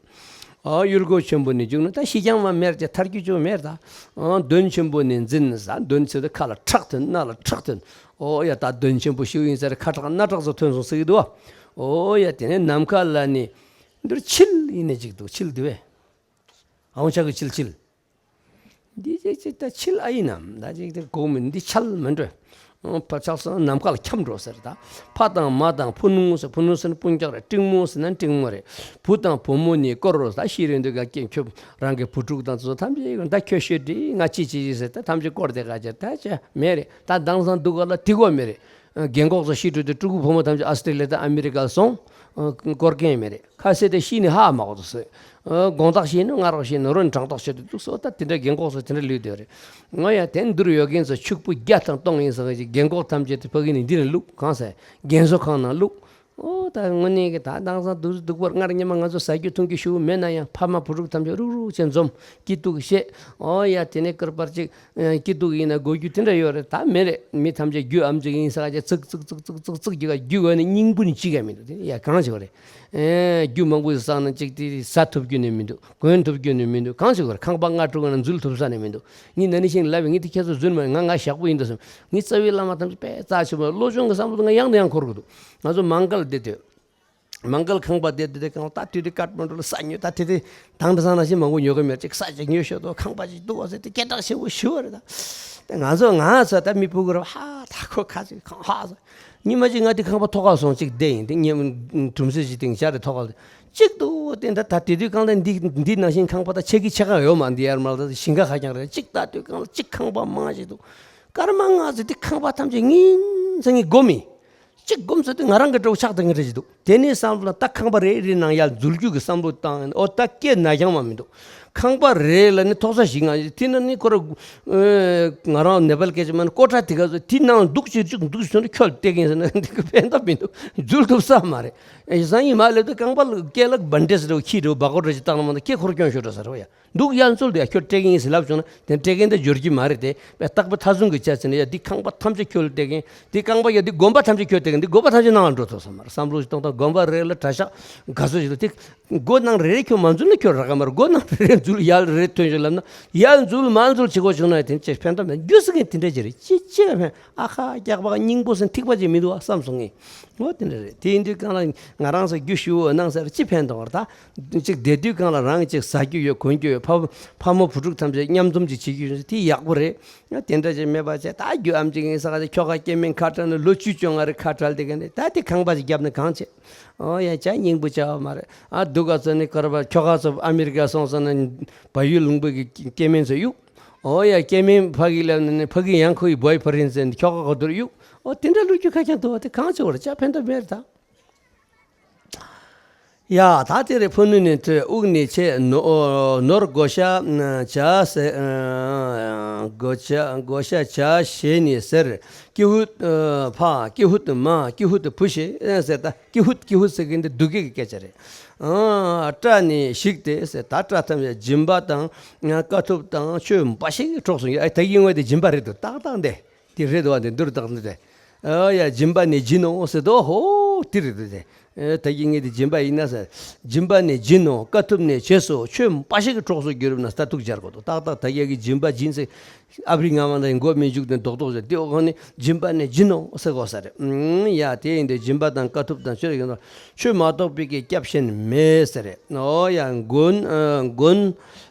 ཨོ་གཡུལ་སྒོ་ཆེན་པོ་ནས་རྒྱུགས་ན་ད་ཤི་རྐྱང་མ་མེར་ཅེ་ཐར་རྒྱུ་ཅུང་མེར་ད། ཨོ་གདོན་ཆེན་པོ་ནས་འཛིན་ཟ། གདོན་ཆེ་དེ་ཁ་ལ་ཁྲག་ཐོན། སྣ་ལ་ཁྲག་ཐོན། ཨོ་ཡ་ད་གདོན་ཆེན་པོ་ཤི་ཡིན་ཟེར་ཁ་ཁྲག་སྣ་ཁྲག་ཚོ་ཐོན་སོང་ཟེར་གི་འདུག་བ། ཨོ་ཡ་དེ་ནས་ནམ་མཁའ་ལ་ནི་འདིར་འཆིལ་ཡིན་ནས་ཅིག་འདུག་འཆིལ་འདི་བས། ཨའོ་ཆ་གི་འཆིལ་འཆིལ། འདི་ཅིག་ཅིག་ད་འཆིལ་ཨ་ཡིན་ནམ། ད་ཅིག་དེ་གོ་མི་འདི་འཆལ་མི་འགྲོ། ཨོ་ཕ་ཆགས་སོང་། ནམ་མཁའ་ལ་འཁྱམས་འགྲོ་ཟེར། ད་ཕ་དང་མ་དང་ཕུ་ནུ་ཟེར། ཕུ་ནུ་ཟེར་ན་སྤུན་ཀྱག་རེད། སྲིང་མོ་ཟེར་ན་སྲིང་མོ་རེད། བུ་དང་བུ་མོ་ནི་དཀོར་རོ། ད་ཤི་རན་དུས་ག་ཁྱོད་རང་གི་བུ་ཕྲུག་དང་ཚོ་ཐམས་ཅད་ད་ཁྱོད་ཤོད་དྲི་ང་ཅི་ཅི་ཅི་ཟེར། ད་ཐམས་ཅད་དཀོར་དེ་ག་ཅེ་ད་ཅེ་མེད་རེད། ད་དེང་སང་སྡུག་ག་ལ་དེ་གོ་མེད་རེད། རྒན་གོག་ཚོ་ཤི་འགྲོ་དུས་ཕྲུ་གུ་བུ་མོ་ཐམས་ཅད་ཨ་སི་ཏྲེ་ལི་ཡ་དང་ཨ་མི་རི་ཀ་ལ་སོང་། སྐོར་མཁན་མེད་རེད། ཁ་ཟས་དེ་ཤི་ནི་ཧ་མ་གོ་འདུག་ཟེར། དགོང་དག་ཤི་ནི་སྔ་རོགས་ཤི་ནི་རོན་གྲང་ཐག་ཆོད་དུ་འདུག་ཟེར། ད་དེ་འདྲ་རྒན་གོག་ཚོ་དེ་འདྲ་ལུས་བསྡད་རེད། ང་ཡང་དེ་འདིར་ཡོད་མཁན་ཚོ་ཕྱུག་པོ་བརྒྱ་དང་སྟོང་ཡིན་ཟེར་གི་རྒན་གོག་ཐམས་ཅད་དེ་ཕ་གི་ནས་འདི་ནས་བླུགས། གང་ཟེར་རྒན་གསོ་ཁང་ནང་བླུགས། ཨོ་ད་དངོས་གནས་ཀྱི་ད་དེང་སང་སྡུག་སྡུག་པར་སྔར་སྔོན་མ་ང་ཚོ་ཟ་རྒྱུ་འཐུང་རྒྱུ་ཞེ་པོ་མེད་ན་ཡང་ཕ་མ་བུ་ཕྲུག་ཐམས་ཅད་རུག་རུག་བྱས་འཛོམས་སྐྱིད་སྡུག་བཤད། ཨོ་ཡ་དེ་ནས་སྐར་པར་ཅིག་སྐྱིད་སྡུག་ཡིན་ན་དགོས་རྒྱུ་དེ་འདྲ་ཡོད་རེད། ད་མེད་རེད། མི་ཐམས་ཅད་རྒྱུ་ཨམ་ཅིག་ཡིན་ས་ག་ཅིག་ཙིག་ཙིག་ཙིག་ཙིག་ཙིག་ཙིག་རྒྱུ་ག་རྒྱུ་ག་ནི་སྙིང་པོ་ནི་གཅིག་ཡང་མི་འདུག་དེ་ཡ་གང་ཞིག་རེད། ཨེ་རྒྱུ་མང་པོ་ཞིག་བསགས་ན་གཅིག་དེ་ཟ་ཐུབ་རྒྱུ་ནི་མི་འདུག་གོན་ཐུབ་རྒྱུ་ནི་མི་འདུག་གང་ཞིག་གོ་རེད། ཁང་པ་ལྔ་དྲུག་ན་འཛུལ་ཐུབ་ས་ནི་མི་འདུག་ངས་ན་ནི་ཤིང་ལབ་པའི་ངས་དེ་ཁྱེད་ཚོ་རྫུན་མ་ང་ང་ཞག་པོ་ཡིན་འདུག་བསམ། ངས་རྩ་བའི་བླ་མ་ཐམས་ཅད་དཔེ་རྩ་ཆེན་པོ་བློ་སྦྱོང་གི་བསམ་བློ་ང་ཡང་དང་ཡང་འཁོར་གི་འདུག་ང་ཚོ་མང་གལ་བསྡད་དུས། མང་གལ་ཁང་པ་བསྡད་དུས་དེ་གང་ད་དུས་དེ་ཀཊ་མན་ཌུ་ལ་ས་ཉོས། ད་དེ་དེ་དང་དེ་སང་ན་ཞིག་མང་པོ་ཉོ་གི་མེད། ཅིག་ས་ཅིག་ཉོས་ཤོག་དོ། ཁང་པ་ཅིག་འདུག་བ་ཟེར་དེ་སྐད་གྲགས་ཆེན་པོ་ཞུ་བ་རེད། ད་དེ་ང་ཚོ་ང་ཚོ་ད་མི་ཕྲུ་གུ་རེད། ཧ་ད་ཁོ་ཁ་ཅིག་ཁང་ཧ་ཟེར། ཉི་མ་ཅིག་ང་དེ་ཁང་པ་ཐོག་ཁ་སོང་ཅིག་བསྡད་ཡིན། དེ་ཉིན་གྲུམ་ཟེར་ཞིག་དེང་ཞག་རེ་ཐོག་ཁ་ཅིག་འདུག་དེ་འདྲ་ད་དེ་དུས་གང་ལྟར་འདི་འདི་ནང་བཞིན་ཁང་པ་ད་ཆེ་གི་ཆེ་ག་ཡོད་མ། འདི་ཡར་མར་ད་ཞིང་ཁ་ཁ་རྐྱང་རེད། ཅིག་ད་དུས་གང་ལ་ཅིག་ཁང་པ་མང་ཞིག་འདུག་སྐར་མ་ལྔ་ཙམ་དེ་ཁང་པ་ཐམས་ཅད་ཉིན་མཚན་གྱི་སྒོམ་ཡིན། ཅིག་སྒོམ་ཚོད་དེ་ང་རང་གི་འགྲོ་ཆགས་དང་གི་རེ་ཞིག་འདུག་དེ་ནས་བསམ་བློ་ད་ཁང་པ་རེ་རེ་ནང་ཡར་འཛུལ་རྒྱུ་གི་བསམ་བློ་བཏང་། ཨོ་ད་སྐད་ན་རྐྱང་མ་མི་འདུག་ཁང་པ་རེ་ལ་ནི་ཐོག་ས་ཞིག་ང་དེ་ན་ནི་ཁོ་ར་ང་རང་ནེ་པལ་སྐད་ཆ་མ་ནི་ཀོ་ཁྲ་དེ་ག་ཚོ་དེ་ནང་འདུག་ཅིག་ཅིག་འདུག་ཟེར་ན་ཁྱོད་བལྟས་ཀྱིན་ཟེར་ན་འདི་གི་ཕན་ཐོགས་མི་འདུག་འཛུལ་ཐུབ་ས་མ་རེད། ཨེ་སང་ཉིན་མ་སླེབས་དུས་རྐང་པ་སྐེ་ལ་བན་ཌེ་ཇི་རེ་ཁྱི་རེ་སྦ་ཀོ་རེ་ཅིག་བཏང་ན་མ་གཏོགས་སྐེ་འཁོར་སྐྱོན་ཤོར་འགྲོ་ས་རེད་བ་ཡ། འདུག་ཡར་འཛུལ་དེ་ཡ་ཁྱོད་སྤྲད་ཀྱིན་ཡིན་ཟེར་ལབ་བྱུང་ན་དེ་སྤྲད་མཁན་དེ་འབྱོར་གྱི་མ་རེད་དེ། དཔེ་རྟག་པའི་མཐའ་བཟུང་གི་ཆ་ཚིག་ནས་ཡ་འདི་ཁང་པ་ཐམས་ཅད་ཁྱོད་ལ་སྤྲད་མཁན། འདི་རྐང་པ་ཡ་འདི་དགོན་པ་ཐམས་ཅད་ཁྱོད་སྤྲད་མཁན། འདི་དགོན་པ་ཐམས་ཅད་ནང་ལ་འགྲོ་ཐུབ་ས་མ་རེད། བསམ་བློ་ཞིག་གཏོང་དང་། དགོན་པ་རེ་ལ་གྲྭ་ཤག་དགའ་བསུ་ཞིག་འདུག་དེ་སྒོ་ནང་རེ་རེ་ཁྱོད་མ་འཛུལ་ན་ཁྱོད་རག་གི་མ་རེད། སྒོ་ནང་རེ་རེ་འཛུལ་ཡར་རེ་ཐོན་ཞིག་ལབ་ན་ཡར་འཛུལ་མར་འཛུལ་བྱེད་དགོས་བྱུང་ན་ཡ་དེ་ཅེས་ཕན་ཐོགས་མེད། རྒྱུ་ཟེར་མཁན་དེ་འདྲ་ཅིག་རེད། ཅི་ཅི་ལ་ཕན། ཨ་ཁ་སྐྱག་པ་སྙིང་པོ་ཟེར་ཐིགས་པ་ཅིག་མི་འདུག་ཨ་བསམ་སོང་ངས། འོ་དེ་འདྲ་རེད། དེ་ཡིན་དུས་གང་ལ་ང་རང་ཚོ་རྒྱུ་ཞུ་འོ་གནང་ཟེར་ཅི་ཕན་ཐོགས་རེད་ད། གཅིག་བསྡད་དུས་གང་ལ་རང་གཅིག་ཟ་རྒྱུ་ཡོད་གོན་རྒྱུ་ཡོད། ཕ་ཕ་མ་བུ་ཕྲུག་ཐམས་ཅད་མཉམ་འཛོམས་ཅིག་བྱེད་རྒྱུ་ཡོད་དེ་ཡག་པོ་རེད། དེ་འདྲ་ཅིག་མེད་པ་བྱས་ད་རྒྱུ་ཨམ་ཅིག་ཡིན་ས་ག་ཅིག་ཁྱོ་ག་སྐྱེ་དམན་ཁ་བྲལ་ནས་ལོ་བཅུ་བཅོ་ལྔ་རེ་ཁ་བྲལ་དེ་ག་ནས་ད་དེ་ཁང་པ་ཅིག་བརྒྱབ་ན་གང་བྱེད། ཨོ་ཡ་ཅག་སྙིང་པོ་བྱ་བ་མ་རེད། ཨ་སྡུག་ག་ཚོད་ནས་ཁར་བ་ཁྱོ་ག་ཚོ་ཨ་མི་རི་ཀ་སོང་ས་ན་བལ་ཡུལ་ལུང་པ་གི་སྐྱེ་དམན་ཚོ་གཡུག་ཨོ་ཡ་སྐྱེ་དམན་ཕ་གི་ལབ་ནས་ཕ་གི་ཡང་ཁོའི་བོའི་ཕ་རིན་ཟེར་ནས་ཁྱོ་ག་ག་དུར་གཡུག་ཨོ་དེ་འདྲ་ལོ་རྒྱུས་ཁ་རྐྱང་འདུག་བ། དེ་གང་བྱེད་བར་ཅག་ཕན་ཐོགས་མེད་རེད་ད། ཡ་ད་དེ་རེད། ཕུ་ནུ་ནས་ཐོས། དབུགས་ནས་ཆད། ནོར་བགོ་བཤའ་བྱ་ཟེར། བགོ་བཤའ་བགོ་བཤའ་བྱ་ཞེས་ནི་ཟེར། ཀྱི་ཧུད་ཕ། ཀྱི་ཧུད་མ། ཀྱི་ཧུད་བུ་ཞེས་ཟེར། ད་ཀྱི་ཧུད་ཀྱི་ཧུད་ཟེར་གི་འདི་སྡུག་གི་སྐད་ཆ་རེད། སྐྲ་ནི་ཞིག་སྟེ་ཟེར། ད་སྐྲ་ཐམས་ཅད་སྦྱིན་པ་དང་དཀའ་ཐུབ་དང་ཆོས་འབའ་ཞིག་གི་གྲོགས་སུ་ཡོད། ཨ་ད་གི་ངོས་དེ་སྦྱིན་པ་རེད་འདུག་ཏག་ཏག་འདི། དེ་རེད་དོ། དེ་འདུར་དག་ནི་དེ། ཨ་ཡ་སྦྱིན་པ་ནི་སྦྱིན་ནོ་ཟེར་དོ། ཧོ་དེ་རེད་དོ་དེ། ཨེ་ད་གི་ངས་དེ་སྦྱིན་པ་ཡིན་ན་ཟེར། སྦྱིན་པ་ནི་སྦྱིན་ནོ། དཀའ་ཐུབ་ནི་བྱས་སོ། ཆོས་འབའ་ཞིག་གི་གྲོགས་སུ་གྱུར་ན་ས་ཐུག་སྦྱར་དགོས་དོ། ཏག་ཏག་ད་གི་གི་སྦྱིན་པ་སྦྱིན་ཟེར། ཨབ་རི་ང་མ་ད་མགོ་མི་འཇུག་དེ་རྡོག་རྡོག་ཟེར་དེ་འོག་ནི་སྦྱིན་པ་ནི་སྦྱིན་ནོ་ཟེར་དགོས་ས་རེད། ཨུམ་ཡ་དེ་ཡིན་དེ་སྦྱིན་པ་དང་དཀའ་ཐུབ་དང་ཆོས་ཡིན་ནོ། ཆོས་མ་གཏོགས་པའི་གི་སྐྱབས་གཞན་མེད་ཟེར་རེད། ཨོ་ཡ་མགོན་མགོན་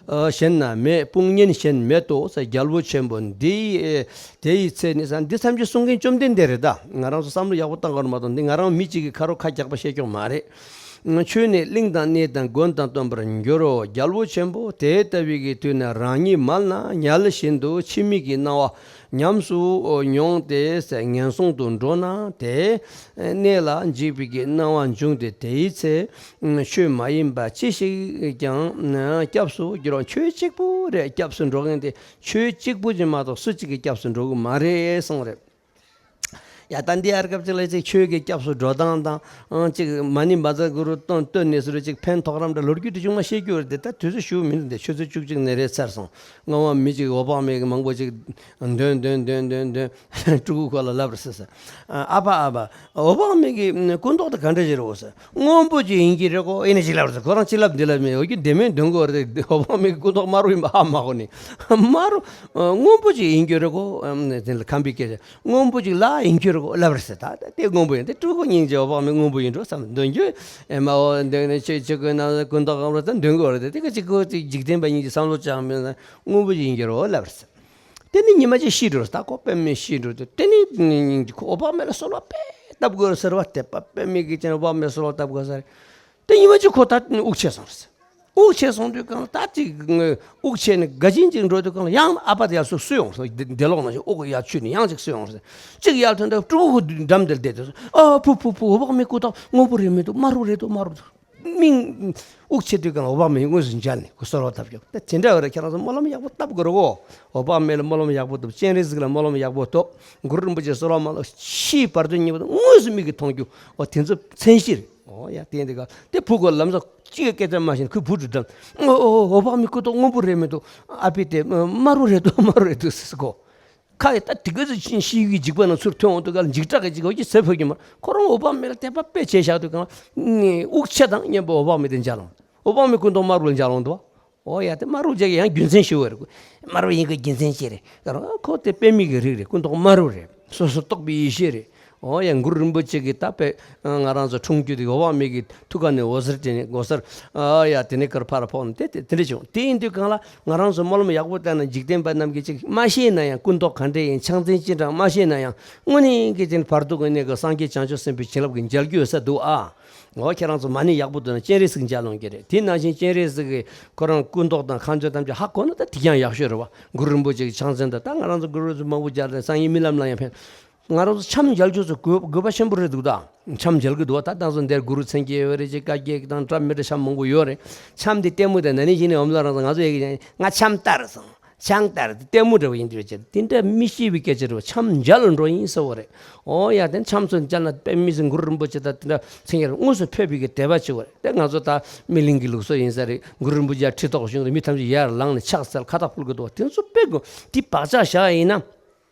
གཞན་ན་མེད། དཔུང་གཉེན་གཞན་མེད་དོ་ཟེར། རྒྱལ་པོ་ཆེན་པོ་འདི་དེ་ཡི་ཚེ་ནི་ཟེར། འདི་ཐམས་ཅད་གསུང་མཁན་བཅོམ་ལྡན་འདས་རེད་ད། ང་རང་ཚོ་བསམ་བློ་ཡག་པོ་བཏང་དགོས་རེད་མ་གཏོགས་འདི་ང་རང་མི་གཅིག་གི་ཁ་རོག་ཁ་རྒྱག་པ་བཤད་ཀྱོག་མ་རེད། ཆོས་ནི་གླིང་དང་གནས་དང་དགོན་དང་སྟོན་པར་འགྱུར་རོ། རྒྱལ་པོ་ཆེན་པོ་དེ་ལྟ་བུའི་གི་དུས་ན་རང་ཉིད་མལ་ན་ཉལ་བཞིན་དུ་ཕྱི་མིག་གི་སྣང་བ་ཉམས་སུ་མྱོང་སྟེ་ངན་སོང་དུ་འགྲོ་ན་དེ། གནས་ལ་འཇིགས་པའི་གི་སྣང་བ་འབྱུང་སྟེ་དེའི་ཚེ་ཆོས་མ་ཡིན་པ་ཅི་ཞིག་ཀྱང་སྐྱབས་སུ་འགྱུར་རོ། ཆོས་གཅིག་པུ་རེད་སྐྱབས་སུ་འགྲོ་མཁན་དེ། ཆོས་གཅིག་པུ་ཅིག་མ་གཏོགས་སུ་གཅིག་གིས་སྐྱབས་སུ་འགྲོ་གི་མ་རེད་གསུངས་རེད། ཡ་ད་འདི་ཨར་སྐབས་ཅིག་ལ་ཅིག་ཆོས་ཀྱི་སྐྱབས་སུ་འགྲོ་སྟངས་དང་ཅིག་མ་ཎི་བཛྲ་གུ་རུ་བཏོན་བཏོན་ནས་སུ་རེ་ཅིག་ཕན་ཐོགས་རམ་འདྲ་ལོ་རྒྱུས་དེ་ཅུང་མ་བཤད་རྒྱུ་རེད་དེ། ད་དུས་ཚོད་ཞུ་མི་འདུག་འདི་ཆུ་ཚོད་བཅུ་གཅིག་ནས་རེད་ཚར་སོང་། སྔོན་མ་མི་ཅིག་འོད་དཔག་མེད་ཀྱི་མང་པོ་ཅིག་འདོན་འདོན་འདོན་འདོན་འདོན། ཕྲུ་གུ་ཁོ་ལ་ལབ་རེད་ཟེར་ཟེར། ཨ་ཕ་ཨ་ཕ། འོད་དཔག་མེད་ཀྱི་སྐུ་མདོག་དེ་ག་འདྲ་ཞིག་རེད་འོ་ཟེར། སྔོན་པོ་ཅིག་ཡིན་གྱི་རེད་གོ། ཨེ་ནས་ཅིག་ལབ་རེད་ཟེར། ཁོ་རང་ཅི་ལབ་འདི་ལབ་མེད། འོ་རྒྱུ་བདེ་མོའི་འདོན་གོ་རེད། འོད་དཔག་མེད་ཀྱི་སྐུ་མདོག་དམར་པོ་ཡིན་པ་ཧ་མ་གོ་ནི། དམར་པོ། སྔོན་པོ་ཅིག་ཡིན་གྱི་རེད་གོ། དེ་ལ་ཁམས་པའི་སྐད་ཆ། སྔོན་པོ་ཅིག་ལ་ཡིན་གྱི་རེད་གོ་ལབ་རེད་ཟེར། ད་དེ་སྔོན་པོ་ཡིན་དེ་ཕྲུ་གུ་སྙིང་རྗེ། འོད་དཔག་མེད་སྔོན་པོ་ཡིན་འགྲོ་བསམ་འདོན་རྒྱུ། ཨེ་མ་འོ་འདོན་ནས་ཆོས་ཆོས་གོས་ན་སྐུ་མདོག་གམ་རེད་ད་འདོན་གོ་རེད་དེ། དེ་ག་ཅིག་ཁོ་ཅིག་འཇིག་རྟེན་པ་སྙིང་རྗེ་བསམ་བློ་ཅང་མེད་ན་སྔོན་པོ་ཅིག་ཡིན་གྱི་རེད་གོ་ལབ་རེད་ཟེར། དེ་ནི་ཉི་མ་གཅིག་ཤི་འགྲོ་ད་ཁོ་པད་མས་ཤི་འགྲོ་དུས་དེ་ནི་ཁོ་འོད་དཔག་མེད་ལ་གསོལ་བ་དཔེ་བཏབ་དགོས་ཟེར་བ་དེ་པ་པད་མས་ཀྱི་ཅན་འོད་དཔག་མེད་གསོལ་བ་བཏབ་དགོས་ཟེར། དེ་ཉི་མ་གཅིག་ཁོ་ད་དབུགས་ཆད་སོང་རེད། དབུགས་ཆད་སོང་དུས་གང་ད་ཅིག་དབུགས་ཆད་ནས་དགའ་ཆེན་ཅིག་འགྲོ་དུས་གང་ཡང་ཨ་ཕ་དེ་ཡར་སོ་སུ་ཡོང་སོང་། དེ་ལོག་ན་ཞིག་དབུགས་ཡར་ཆུད་ནས་ཡང་ཅིག་སུ་ཡོང་རེད། ཅིག་ཡར་ཐོན་དུས་ཕྲུ་གུ་འགྲམ་དེར་བསྡད་དུས་ཨ་ཕུ་ཕུ་ཕུ་འོད་དཔག་མེད་སྐུ་མདོག་སྔོན་པོ་རེད་མི་འདུག་དམར་པོ་རེད་འདུག་དམར་པོ་འདུག་སྨིན། དབུགས་ཆད་དུས་གང་ལ་འོད་དཔག་མེད་དངོས་སུ་མཇལ་ནས་ཁོ་གསོལ་བ་བཏབ་ཀྱང་ད་དེ་འདྲ་བ་རེད། ཁྱེད་རང་ཚོ་སྨོན་ལམ་ཡག་པོ་བཏབ་དགོས་རེད་གོ། འོད་དཔག་མེད་ལ་སྨོན་ལམ་ཡག་པོ་བཏབ། སྤྱན་རས་གཟིགས་ལ་སྨོན་ལམ་ཡག་པོ་བཏབ། གུ་རུ་རིན་པོ་ཆེ་གསོལ་བ་མ་ལ་ཤིའི་བར་དོ་གཉིས་པོ་དངོས་སུ་མིག་གིས་མཐོང་རྒྱུ། འོ་དེ་ཚོ་མཚན་གཞི་རེད། འོ་ཡ་དེ་འདི་ག་དེ་བུ་གོ་ལམ་སང་གཅིག་གི་སྐད་ཆ་མ་ཤེས་ན་ཁོའི་བུ་དྲུག་འགྲམ། འོ་འོ་འོད་དཔག་མེད་སྐུ་མདོག་སྔོན་པོ་རེད་མི་འདུག་ཨ་ཕས་དེ་དམར་པོ་རེད་འདུག་དམར་པོ་རེད་འདུག་ཟེར་གོ། ཁ་ཡི་ད་དེ་ག་ཚོད་ཕྱིན་ཤི་ཡི་འཇིགས་པ་ན་ཚུར་ཐོན་འོང་དུས་ག་ལ་འཇིགས་སྐྲག་གི་འཇིགས་པ་ཅི་ཟེར་ཕོད་ཀྱི་མ། ཁོ་རང་འོད་དཔག་མེད་ལ་དད་པ་དཔེ་བྱས་བཞག་དུས་གང་ལ་དབུགས་ཆད་དང་མཉམ་པོ་འོད་དཔག་མེད་དེ་མཇལ་འོང་། འོད་དཔག་མེད་སྐུ་མདོག་དམར་པོ་ལ་མཇལ་འོང་འདུག་འོ་ཡ་དེ་དམར་པོ་མཇལ་གྱི་ཡང་རྒྱུ་མཚན་ཞིག་ཡོད་རེད། དམར་པོ་ཡིན་གྱི་རྒྱུ་མཚན་ཅི་རེད། ཁོ་དེ་པད་མའི་གི་རིགས་རེད། སྐུ་མདོག་དམར་པོ་རེད། སོ་སོ་རྟོགས་པའི་ཡེ་ཤེས་རེད། འོ་ཡ་གུ་རུ་རིན་པོ་ཆེ་གི་ད་དཔེ་ང་རང་ཚོ་འཁྲུངས་རྒྱུ་དེ་འོད་དཔག་མེད་ཀྱི་ཐུགས་ཀ་ནས་འོད་ཟེར་དེ་ནས་འོད་ཟེར། ཨ་ཡ་དེ་ནས་གར་ཕར་ཕོག་ནས་དེ་དེ་དེ་འདྲ་བྱུང་། དེ་ཡིན་དུས་གང་ལ་ང་རང་ཚོ་སྨོན་ལམ་ཡག་པོ་བཏབ་ན་འཇིག་རྟེན་པ་རྣམས་ཀྱིས་ཅིག་མ་ཤེས་ན་ཡང་སྐུ་མདོག་ག་འདྲ་ཡིན་ཆང་ཚན་ཅི་འདྲ་མ་ཤེས་ན་ཡང་དངོས་གནས་ཀྱི་དེ་བར་དོ་གི་གནས་ཀྱི་སངས་རྒྱས་བྱང་ཆུབ་སེམས་དཔའི་བྱིན་རླབས་ཀྱི་མཇལ་རྒྱུ་ཡོད་ས་འདུག་ཨ། འོ་ཁྱེད་རང་ཚོ་མ་ཎི་ཡག་པོ་འདུག་ན་སྤྱན་རས་གཟིགས་མཇལ་ཡོང་གི་རེད། དེ་ནང་བཞིན་སྤྱན་རས་གཟིགས་ཀྱི་ཁོ་རང་སྐུ་མདོག་དང་ཁ་འབྱོར་ཐམས་ཅད་ཧ་གོ་ན་ད་དེ་ཀྱང་ཡག་ཤོས་རེད་བ། གུ་རུ་རིན་པོ་ཆེ་གི་ཕྱག་མཚན་དང་ད་ང་རང་ཚོ་གུ་རུ་རིན་པོ་ཆེ་མང་པོ་མཇལ་རེད། སང་ཉིན་རྨི་ལམ་ལ་ཡང་ཕན། ང་རང་ཚོ་འཆམ་མཇལ་རྒྱུ་ཚོ་དགོས་དགོས་པ་ཆེན་པོ་རེད་འདུག་ད་འཆམ་མཇལ་གི་འདུག་ད་ད་ཚོ་འདིར་གུ་རུ་མཚན་བརྒྱད་ཡོད་རེད། ཅིག་བཀའ་བརྒྱད་དང་སྒྲ་མི་འདྲ་འཆམ་མང་པོ་ཡོད་རེད། འཆམ་དེ་ལྟད་མོ་དང་ན་ནིང་གཞི་ནས་འོམ་ལོ་རང་ཚོ་ང་ཚོ་ཡ་གི་ང་འཆམ་ལྟར་སོང་། ཆང་ལྟར་དེ་ལྟད་མོ་འདྲ་བོ་ཡིན་དུས་ཅེ་དེ་འདྲ་མི་ཤེས་པའི་སྐད་ཆ་རེད་བ། འཆམ་མཇལ་ལ་འགྲོ་ཡིན་ཟེར་བ་རེད། ཨོ་ཡ་དེ་འཆམ་ཚོ་མཇལ་ན་དཔེ་མི་སྲིད་གུ་རུ་རིན་པོ་ཆེ་དང་དེ་འདྲ་མཚན་ཡར་དངོས་སུ་ཕེབས་པའི་གི་དད་པ་ཆེ་བ་རེད། དེ་ང་ཚོ་ད་སྨིན་གླིང་གི་ལུགས་སྲོལ་ཡིན་ས་རེད། གུ་རུ་རིན་པོ་ཆེ་ཁྲི་ཐོག་བཞུགས་ནས་མི་ཐམས་ཅད་ཡར་ལངས་ནས་ཕྱག་འཚལ་ཁ་བཏགས་ཕུལ་གི་འདུག་དེ་ཚོ་དཔེ་དགོས་དེ་བག་ཆགས་བཞག་ཡིན་ན།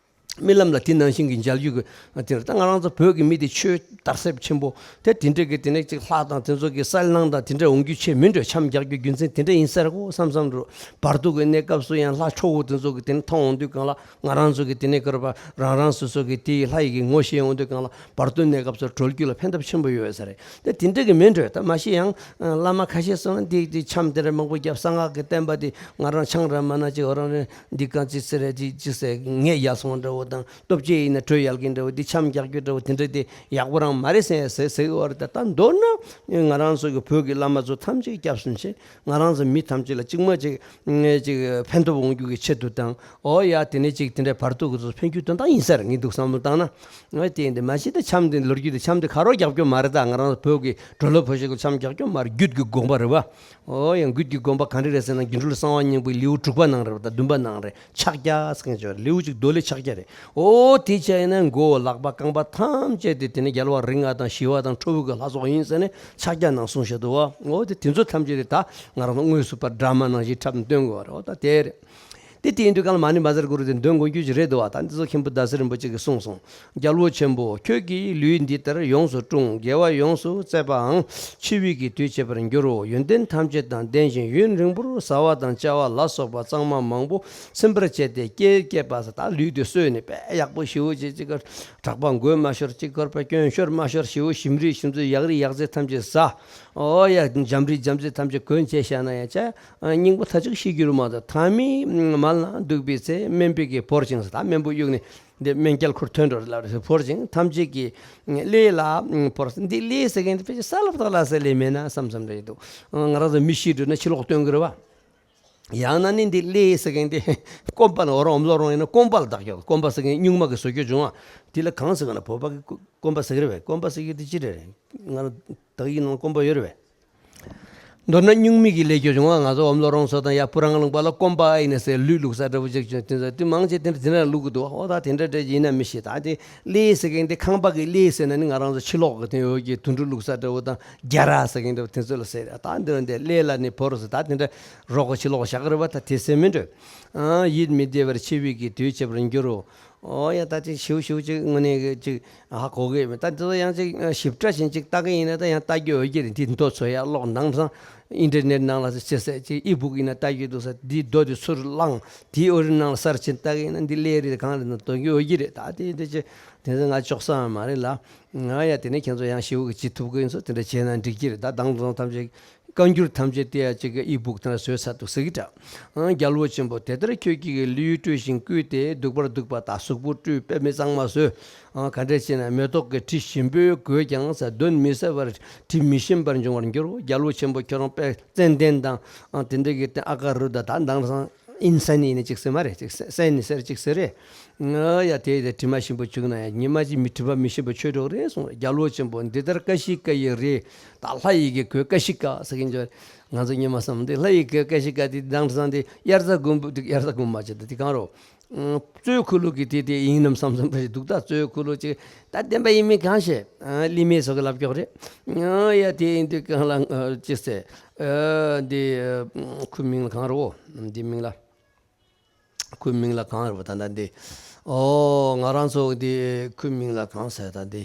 རྨི་ལམ་ལ་དེ་ནང་བཞིན་གྱི་མཇལ་རྒྱུ་གི་དེ་རེད། ད་ང་རང་ཚོ་བོད་ཀྱི་མི་དེ་ཆོས་དར་ཟབ་ཆེན་པོ་དེ་དེ་འདྲ་གི་དེ་ནས་ཅིག་ལྷ་དང་དེ་ཚོ་གི་གསལ་སྣང་དང་དེ་འདྲ་འོང་རྒྱུ་ཆེ་མི་འགྲོ། འཆམ་རྒྱག་རྒྱུ་རྒྱུ་མཚན་དེ་འདྲ་ཡིན་ས་རེད་གོ་བསམ་བསམ་འགྲོ། བར་དུ་གི་གནས་སྐབས་སུ་ཡང་ལྷ་ཁྲོ་བོ་དེ་ཚོ་གི་དེ་ནས་མཐོང་འོང་དུས་གང་ལ་ང་རང་ཚོ་གི་དེ་ནས་ཀར་པ་རང་རང་སོ་སོ་གི་དེའི་ལྷ་ཡི་གི་ངོ་ཤེས་འོང་དུས་གང་ལ་བར་དུ་གནས་སྐབས་སུ་གྲོལ་རྒྱུ་ལ་ཕན་ཐབས་ཆེན་པོ་ཡོད་ས་རེད། དེ་དེ་འདྲ་གི་མི་འགྲོ། ད་མ་གཞི་ཡང་བླ་མ་ཁ་ཤས་སོང་ན་དེ་དེ་འཆམ་དེ་འདྲ་མང་པོ་བརྒྱབ། གསང་སྔགས་ཀྱི་བསྟན་པ་དེ་ང་རང་ཆང་ར་མ་ན་ཅིག་འོ་རང་རེ་འདི་གང་ཅི་ཟེར་རེད། ཅིག་ཅིག་ཟེར་ངས་ཡལ་སོང་འདྲ་བོ་དང་། སྟོབས་ཆེ་ཡིན་ན་གྲོས་ཡལ་གིན་འདྲ་བོ་འདི་འཆམ་རྒྱག་རྒྱུ་འདྲ་བོ་དེ་འདྲ་དེ་ཡག་པོ་རང་མ་རེད་ཟེར་ཟེར་ཟེར་གི་བ་རེད། ད་ད་མདོར་ན་ང་རང་ཚོ་གི་བོད་ཀྱི་བླ་མ་ཚོ་ཐམས་ཅད་སྐྱབས་སུ་མཆི། ང་རང་ཚོ་མི་ཐམས་ཅད་ལ་གཅིག་མ་གཅིག་གཅིག་ཕན་ཐོགས་འོང་རྒྱུ་གི་ཆེད་དུ་དང་། ཨོ་ཡ་དེ་ནས་གཅིག་དེ་འདྲའི་བར་དུ་གི་ཚོ་ཕན་རྒྱུ་དོན་དག་ཡིན་ས་རེད། ངས་འདུག་བསམ་བློ་བཏང་ན། ཨོ་དེ་ཡིན་དེ་མ་གཞི་ད་འཆམ་དེ་ལོ་རྒྱུས་དེ་འཆམ་དེ་ག་རོ་རྒྱབ་སྐྱོར་མ་རེད། ད་ང་རང་ཚོ་བོད་ཀྱི་གྲོ་ལོ་བོད་ཤིག་གི་འཆམ་རྒྱབ་སྐྱོར་མ་རེད། རྒྱུད་ཀྱི་དགོངས་པ་རེད་བ། ཨོ་ཡང་རྒྱུད་ཀྱི་དགོངས་པ་ག་འདྲ་རེད་ཟེར་ན་སྒྱུ་འཕྲུལ་གསང་བ་སྙིང་པོའི་ལེའུ་དྲུག་པ་ནང་རེད་བ། ད་བདུན་པ་ནང་རེད། ཕྱག་རྒྱ་ཟེར་མཁན་ཅིག་ཡོད་རེད། ལེའུ་གཅིག་མདོ་ལས་ཕྱག་རྒྱ་རེད། ཨོ་དེ་བྱས་ན་མགོ་བོ་ལག་པ་རྐང་པ་ཐམས་ཅད་དེ་དེ་ནི་རྒྱལ་བ་རིགས་ལྔ་དང་ཞི་བ་དང་ཁྲོ་བོ་གི་ལྷ་ཚོགས་ཡིན་ཟེར་ནས་ཕྱག་རྒྱ་ནང་གསུངས་བཞག་འདུག་བ། ཨོ་དེ་དེ་ཚོ་ཐམས་ཅད་དེ་ད་ང་རང་ཚོ་དངོས་སུ་པར་འདྲ་མ་ནང་བཞིན་འཁྲབ་ནས་སྟོན་དགོས་བ་རེད། ཨོ་ད་དེ་རེད། དེ་དེ་ཡིན་དུས་གང་ལ་མ་ཎི་བཛྲ་གུ་རུ་དེ་འདོན་དགོས་རྒྱུ་ཅིག་རེད་འདུག་བ། ད་འདི་ཚོ་མཁན་པོ་ཟླ་ཟེར་རིན་པོ་ཆེ་གིས་གསུངས་སོང་། རྒྱལ་བོ་ཆེན་པོ་ཁྱོད་ཀྱིས་ལུས་འདི་ལྟར་ཡོངས་སུ་བཀྲུངས། དགེ་བ་ཡོངས་སུ་བསྩལ་པའང་འཆི་བའི་གི་དུས་བྱེད་པར་འགྱུར་རོ། ཡོན་ཏན་ཐམས་ཅད་དང་ལྡན་ཞིང་ཡུན་རིང་པོར་བཟའ་བ་དང་བཅའ་བ་ལ་སོགས་པ་གཙང་མ་མང་པོ་ཚིམ་པར་བྱས་ཏེ་སྐྱེས་སྐྱེས་པ་ཟེར། ད་ལུས་དེ་གསོས་ནས་དཔེ་ཡག་པོ་ཞེ་པོ་ཅིག་ཅིག་གི་དྲེགས་པ་མགོས་མ་ཤོར། ཅིག་དཀོར་པ་སྐྱོན་ཤོར་མ་ཤོར། ཞེ་པོ་ཞིམ་རིགས་ཞིམ་ཚོས་ཡག་རིགས་ཡག་རྫས་ཐམས་ཅད་བཟའ། ཨོ་ཡ་འཇམ་རིགས་འཇམ་རྫས་ཐམས་ཅད་གོན་བྱས་བཞག་ན་ཡང་ཅག་སྙིང་པོ་ད་ཅིག་ཤི་རྒྱུ་རུ་མ་གཏོགས་ཐ་མའི་མལ་ན་འདུག་པའི་ཚེ། སྨན་པའི་གིས་བོར་ཅིང་ཟེར། ད་སྨན་པོ་གཡུག་ནས་འདི་སྨན་རྐྱལ་ཁུར་ཐོན་འགྲོ་རེད་ལབ་རེད་ཟེར། བོར་ཅིང་ཐམས་ཅད་ཀྱིས་ཀླད་ལ་བོར་ཟེར། འདི་ཀླད་ཟེར་མཁན་དེ་ཕལ་ཆེར་ས་ལ་བཏགས་ལ་ཟེར་ལེ་མེད་ན་བསམ་བསམ་རེད་འདུག་ང་རང་ཚོ་མི་ཤི་འགྲོ་ན་ཕྱི་ལོགས་སྟོན་གི་རེད་བ། ཡང་ན་ནི་འདི་ཀླད་ཟེར་མཁན་དེ་རྐང་པ་ལ་འོ་རང་འོམ་ལོ་རང་ཡིན་ན་རྐང་པ་ལ་བཏགས་ཀྱང་རྐང་པ་ཟེར་མཁན་སྨྱུག་མ་གི་བཟོ་བཅོས་བྱུང་བ། འདི་ལ་གང་ཟེར་ག་ན་བོད་པ་གི་རྐང་པ་ཟེར་གི་རེད་བས། རྐང་པ་ཟེར་གི་དེ་ཅི་རེད་རེད། ང་རང་དག་ཡིག་ནང་རྐང་པ་ཡོད་རེད་བས། མདོར་ན་སྨྱུག་མིག་གི་ལས་ཀྱི་བྱུང་བ། ང་ཚོ་འོམ་ལོ་རོང་སོགས་དང་ཡ་སྤུ་རང་ལུང་པ་ལ་སྐོམ་པ་ཨེ་ཡིན་ན་ཟེར་ལུས་བླུགས་ས་འདྲ་བོ་ཅིག་བྱུང་། དེ་ཚོ་དེ་མང་ཆེ་དེ་འདྲ་དེ་འདྲ་བླུགས་གི་འདུག་ཨོ་ད་དེ་འདྲ་འདྲ་ཡིན་ན་མི་ཤེས། ད་དེ་ཀླད་ཟེར་མཁན་དེ་ཁང་པ་གི་ཀླད་ཟེར་ན་ནི་ང་རང་ཚོ་ཕྱི་ལོགས་གི་དེ་ཡོད་ཀྱི་དུད་འགྲོ་བླུགས་ས་འདྲ་བོ་དང་རྒྱ་ར་ཟེར་མཁན་འདྲ་བོ་དེ་ཚོ་ལ་ཟེར། ད་འདི་འདྲ་ཀླད་ལ་ནི་བོར་ཟེར། ད་དེ་འདྲ་རོགས་གི་ཕྱི་ལོགས་བཞག་གི་རེད་བ། ད་དེ་ཟེར་མི་འདྲ། ཨ་ཡིད་མི་བདེ་བར་འཆི་བའི་གི་དུས་བྱེད་པར་འགྱུར་རོ། ཨོ་ཡ་ད་ཅིག་ཞིའུ་ཞིའུ་ཅིག་དངོས་གནས་གི་ཅིག་ཧ་གོ་གི་མེད། ད་འདི་ཚོ་ཡང་ཅིག་ཞིབ་ཕྲ་ཞིག་ཅིག་ལྟ་གི་ཡིན་ན་ད་ཡང་ལྟ་རྒྱུ་ཡོད་ཀྱི་རེད། འདི་མདོ་ཚོ་ཡར་ཀློག་དང་སང་ཨིན་ཊར་ནེཊ་ནང་ལ་ཅི་ཟེར་ཅིག་ཨི་བུག་ཡིན་ན་ལྟ་རྒྱུ་འདུག་ས། འདི་མདོ་འདི་ཚུར་བླངས་དེའི་ཨོ་རི་ནང་ལ་གསར་ཕྱིན་ལྟ་གི་ཡིན་ན་འདི་ཀླད་རེད་གང་རེད་ན་འདོན་རྒྱུ་ཡོད་ཀྱི་རེད། ད་དེ་འདི་ཅི་དེ་ཚོ་ང་ལྕོགས་ས་མ་རེད་ལ། ང་ཡ་དེ་ནས་ཁྱེད་ཚོ་ཡང་ཞིའུ་གི་ཅི་ཐུབ་གི་ཡིན་ཚོ་དེ་འདྲ་བྱས་ན་འགྲིག་གི་རེད། ད་དང་དུ་ཐམས་ཅད་བཀའ་འགྱུར་ཐམས་ཅད་དེ་ཡང་གཅིག་གི་ཨི་བུག་དེ་འདྲ་བཟོས་ཚར་འདུག་ཟེར་གི་འདྲ། ཨང་རྒྱལ་བོ་ཆེན་པོ་དེ་ལྟར་ཁྱོད་ཀྱིས་ལུས་བཀྲུས་ཤིང་བསྐུས་ཏེ་བདུག་པར་བདུག་པ་དང་གཟུགས་པོ་བཀྲུས་པད་མའི་གཙང་མ་བཟོས། ཨང་ག་འདྲས་བྱས་ན་མེ་ཏོག་གི་དྲི་ཞིམ་པོས་གོས་ཀྱང་ཟེར་གདོན་མི་ཟ་བར་དྲི་མི་ཞིམ་པར་འབྱུང་བར་འགྱུར་རོ། རྒྱལ་བོ་ཆེན་པོ་ཁྱོད་རང་དཔེ་ཙན་དན་དང་ཨང་དེ་འདྲས་ཀྱི་ཨ་ཀ་རུ་ད་ད་དང་སང་། ཨིན་སན་ཡིན་ནི་ཅིག་ཟེར་མ་རེད། ཅིག་སན་ཡིན་ཟེར་ཅིག་ཟེར་རེད། ང་ཡ་དེ་དེ་དྲི་མ་ཞིམ་པོ་བྱུང་ན་ཡ། ཉི་མ་གཅིག་མི་དྲི་མ་མི་ཞིམ་པོ་ཆོས་གྲོགས་རེད་གསུངས། རྒྱལ་པོ་ཆེན་པོ་འདི་ལྟར་ཀ་ཤི་ཀ་ཡི་རེད། ད་ལྷ་ཡི་གེ་གོས་ཀ་ཤི་ཀ་ཟེར་གིན་འཇོག་ང་ཚོ་ཉི་མ་བསམ་འདི་ལྷ་ཡི་གེ་ཀ་ཤི་ཀ་དེ་དང་བསམ་འདི་དབྱར་རྩྭ་དགུན་འབུ་དེ་དབྱར་རྩྭ་དགུན་འབུ་མ་བྱེད་ད་དེ་གང་རོ། གཙོད་ཁུ་ལུ་གི་དེ་དེ་ཡིན་ནམ་བསམ་བསམ་འདྲ་ཞིག་འདུག་ད་གཙོད་ཁུ་ལུ་ཅིག་ད་བདེན་པ་ཡིན་མིན་གང་ཤེས། ལི་མེ་སོགས་ཀྱི་ལབ་ཀྱོག་རེད། ཡ་དེ་ཡིན་དུས་གང་ལ་ཅི་ཟེར། འདི་ཁུ་མིང་ལ་གང་རོ། འདི་མིང་ལ། ཁོའི་མིང་ལ་གང་རེད་པ་ད་ལྟ་འདི། ཨོ་ང་རང་ཚོ་འདི་ཁོའི་མིང་ལ་གང་ཟེར་ད་འདི།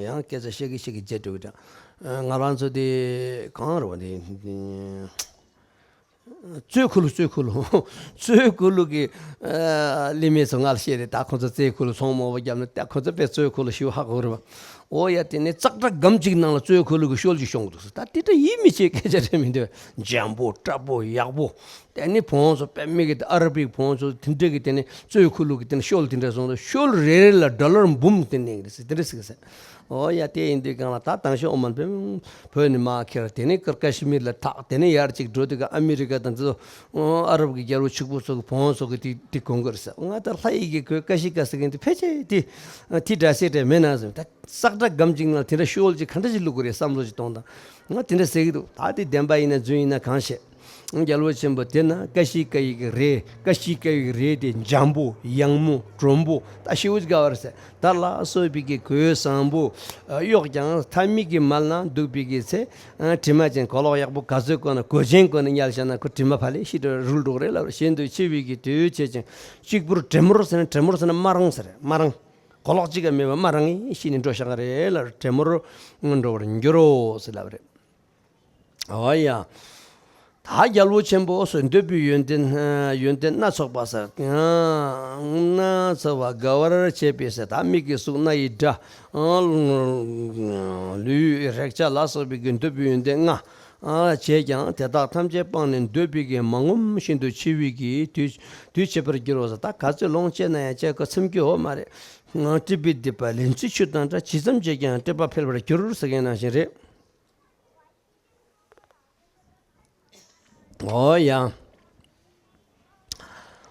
ཡང་སྐད་ཆ་བཤད་ཀྱི་བཤད་ཀྱི་བརྗེད་འགྲོ་གི་འདྲ། ང་རང་ཚོ་འདི་གང་རེད་པ་འདི། གཙོད་ཁུ་ལུ། གཙོད་ཁུ་ལུ། གཙོད་ཁུ་ལུ་གི་ལི་མེ་ཚོ་ང་ལ་བཤད་རེད། ད་ཁོ་ཚོ་རྩེད་ཁུ་ལུ་ཚོང་མང་པོ་བརྒྱབ་ན་ད་ཁོ་ཚོ་དཔེ་གཙོད་ཁུ་ལུ་ཞེ་པོ་ཧ་གོ་རེད་པ། ཨོ་ཡ་དེ་ནས་ཙག་སྒྲ་སྒམ་གཅིག་ནང་ལ་གཙོད་ཁུ་ལུ་གི་ཤོལ་གཅིག་ཤོང་གི་འདུག་ཟེར། ད་དེ་འདྲ་ཡིད་མི་ཆེས་སྐད་ཆ་རེད་མི་འདུག་འཇམ་པོ་བཀྲ་པོ་ཡག་པོ། དེ་ནི་བོང་སོ་དཔེ་མི་གི་ཨ་ར་པིག་བོང་སོ་དེ་འདྲ་གི་དེ་ནི་གཙོད་ཁུ་ལུ་གི་དེ་ནི་ཤོལ་དེ་འདྲ་སོང་ད་ཤོལ་རེ་རེ་ལ་ཌོ་ལར་འབུམ་དེ་ནས་རེད་ཟེར་དེ་འདྲ་ཟེར་གི་ཟེར། ཨོ་ཡ་དེ་ཡིན་དུས་གང་ལ་ད་དང་ཤོག་ཨོ་མ་བོད་བོད་ནི་མ་ཁྱེར་དེ་ནི་ཀར་ཀ་ཤི་མིར་ལ་ཐག་དེ་ནི་ཡར་ཅིག་འགྲོ་དུས་ཀ་ཨ་མི་རི་ཀ་དང་དེ་ཚོ་ཨ་རབ་གི་རྒྱལ་པོ་ཕྱུག་པོ་ཚོ་གི་བོང་སོ་གི་དེ་དེ་གོང་གི་རེད་ཟེར། ང་ད་ལྷ་ཡི་གེ་གོས་ཀ་ཤི་ཀ་ཟེར་གི་འདི་ཕལ་ཆེར་དེ་དེ་འདྲ་སེ་འདྲ་མེད་ན་ཟེར། ད་ཙག་སྒྲ་སྒམ་གཅིག་ནང་དེ་འདྲ་ཤོལ་གཅིག་ག་འདྲ་ཞིག་བླུག་གི་རེད་བསམ་བློ་ཞིག་གཏོང་དང་། ང་དེ་འདྲ་ཟེར་གི་འདུག་ད་དེ་བདེན་པ་ཡིན་ན་རྫུན་ཡིན་ན་གང་ཤེས། རྒྱལ་པོ་ཆེན་པོ་དེ་ན་ཀ་ཤི་ཀ་ཡི་གེ་རེད། ཀ་ཤི་ཀ་ཡི་གེ་རེད་དེ་འཇམ་པོ་ཡང་མོ་དྲོན་པོ་ད་ཤེའུ་ཅིག་ག་བར་ཟེར། ད་ལ་སོགས་པའི་གི་གོས་བཟང་པོ་གཡོག་ཀྱང་ཐ་མིག་གི་མལ་ན་འདུག་པའི་གི་ཚེ། དྲི་མ་ཅན་གོ་ལོག་ཡག་པོ་ག་ཚོད་གོན་ན་གོས་ཆེན་གོན་ན་ཉལ་བཞག་ན་ཁོ་དྲི་མ་ཕ་ལས་ཤི་འགྲོ་རུལ་འགྲོ་གི་རེད་ལབ་རེད། གཞན་དུ་འཆི་བའི་གི་དུས་བྱེད་ཅིང་གཅིག་པུར་དྲེ་མོར་ཟེར་ན་དྲེ་མོར་ཟེར་ན་སྨ་རང་ཟེར་རེད། སྨ་རང་། གོ་ལོག་གཅིག་ཀ་མེད་པ་སྨ་རང་ངེ་ཤི་ནས་འགྲོ་བཞག་གི་རེད་ལབ་རེད། དྲེ་མོར་འགྲོ་བར་འགྱུར་རོ་ཟེར་ལབ་རེད། ཨོ་ཡ། ད་རྒྱལ་པོ་ཆེན་པོ་སོགས་འདོད་པའི་ཡོན་ཏན་ཡོན་ཏན་སྣ་ཚོགས་པ་ཟེར། སྣ་ཚོགས་པ་དགའ་བར་བྱེད་པའི་ཟེར། ད་མིག་གི་གཟུགས་སྣ་ཡི་སྒྲ། ལུས་རེག་བྱ་ལ་སོགས་པའི་གི་འདོད་པའི་ཡོན་ཏན་ལྔ། བྱས་ཀྱང་དེ་དག་ཐམས་ཅད་སྤངས་ནས་འདོད་པའི་གི་མ་ངོམས་ཤིན་ཏུ་འཆི་བའི་གི་དུས་དུས་བྱེད་པར་འགྱུར་རོ་ཟེར། ད་ག་ཚོད་ལོངས་སྤྱད་ན་ཡང་སྤྱད་ཁོ་ཚིམ་རྒྱུ་ཡོད་མ་རེད། སྲིད་པའི་སྡིག་པ་ལན་ཚྭའི་ཆུ་དང་འདྲ། ཇི་ཙམ་བྱས་ཀྱང་སྲིད་པ་འཕེལ་བར་འགྱུར་ཟེར་མཁན་ནང་བཞིན་རེད། ཨོ་ཡ།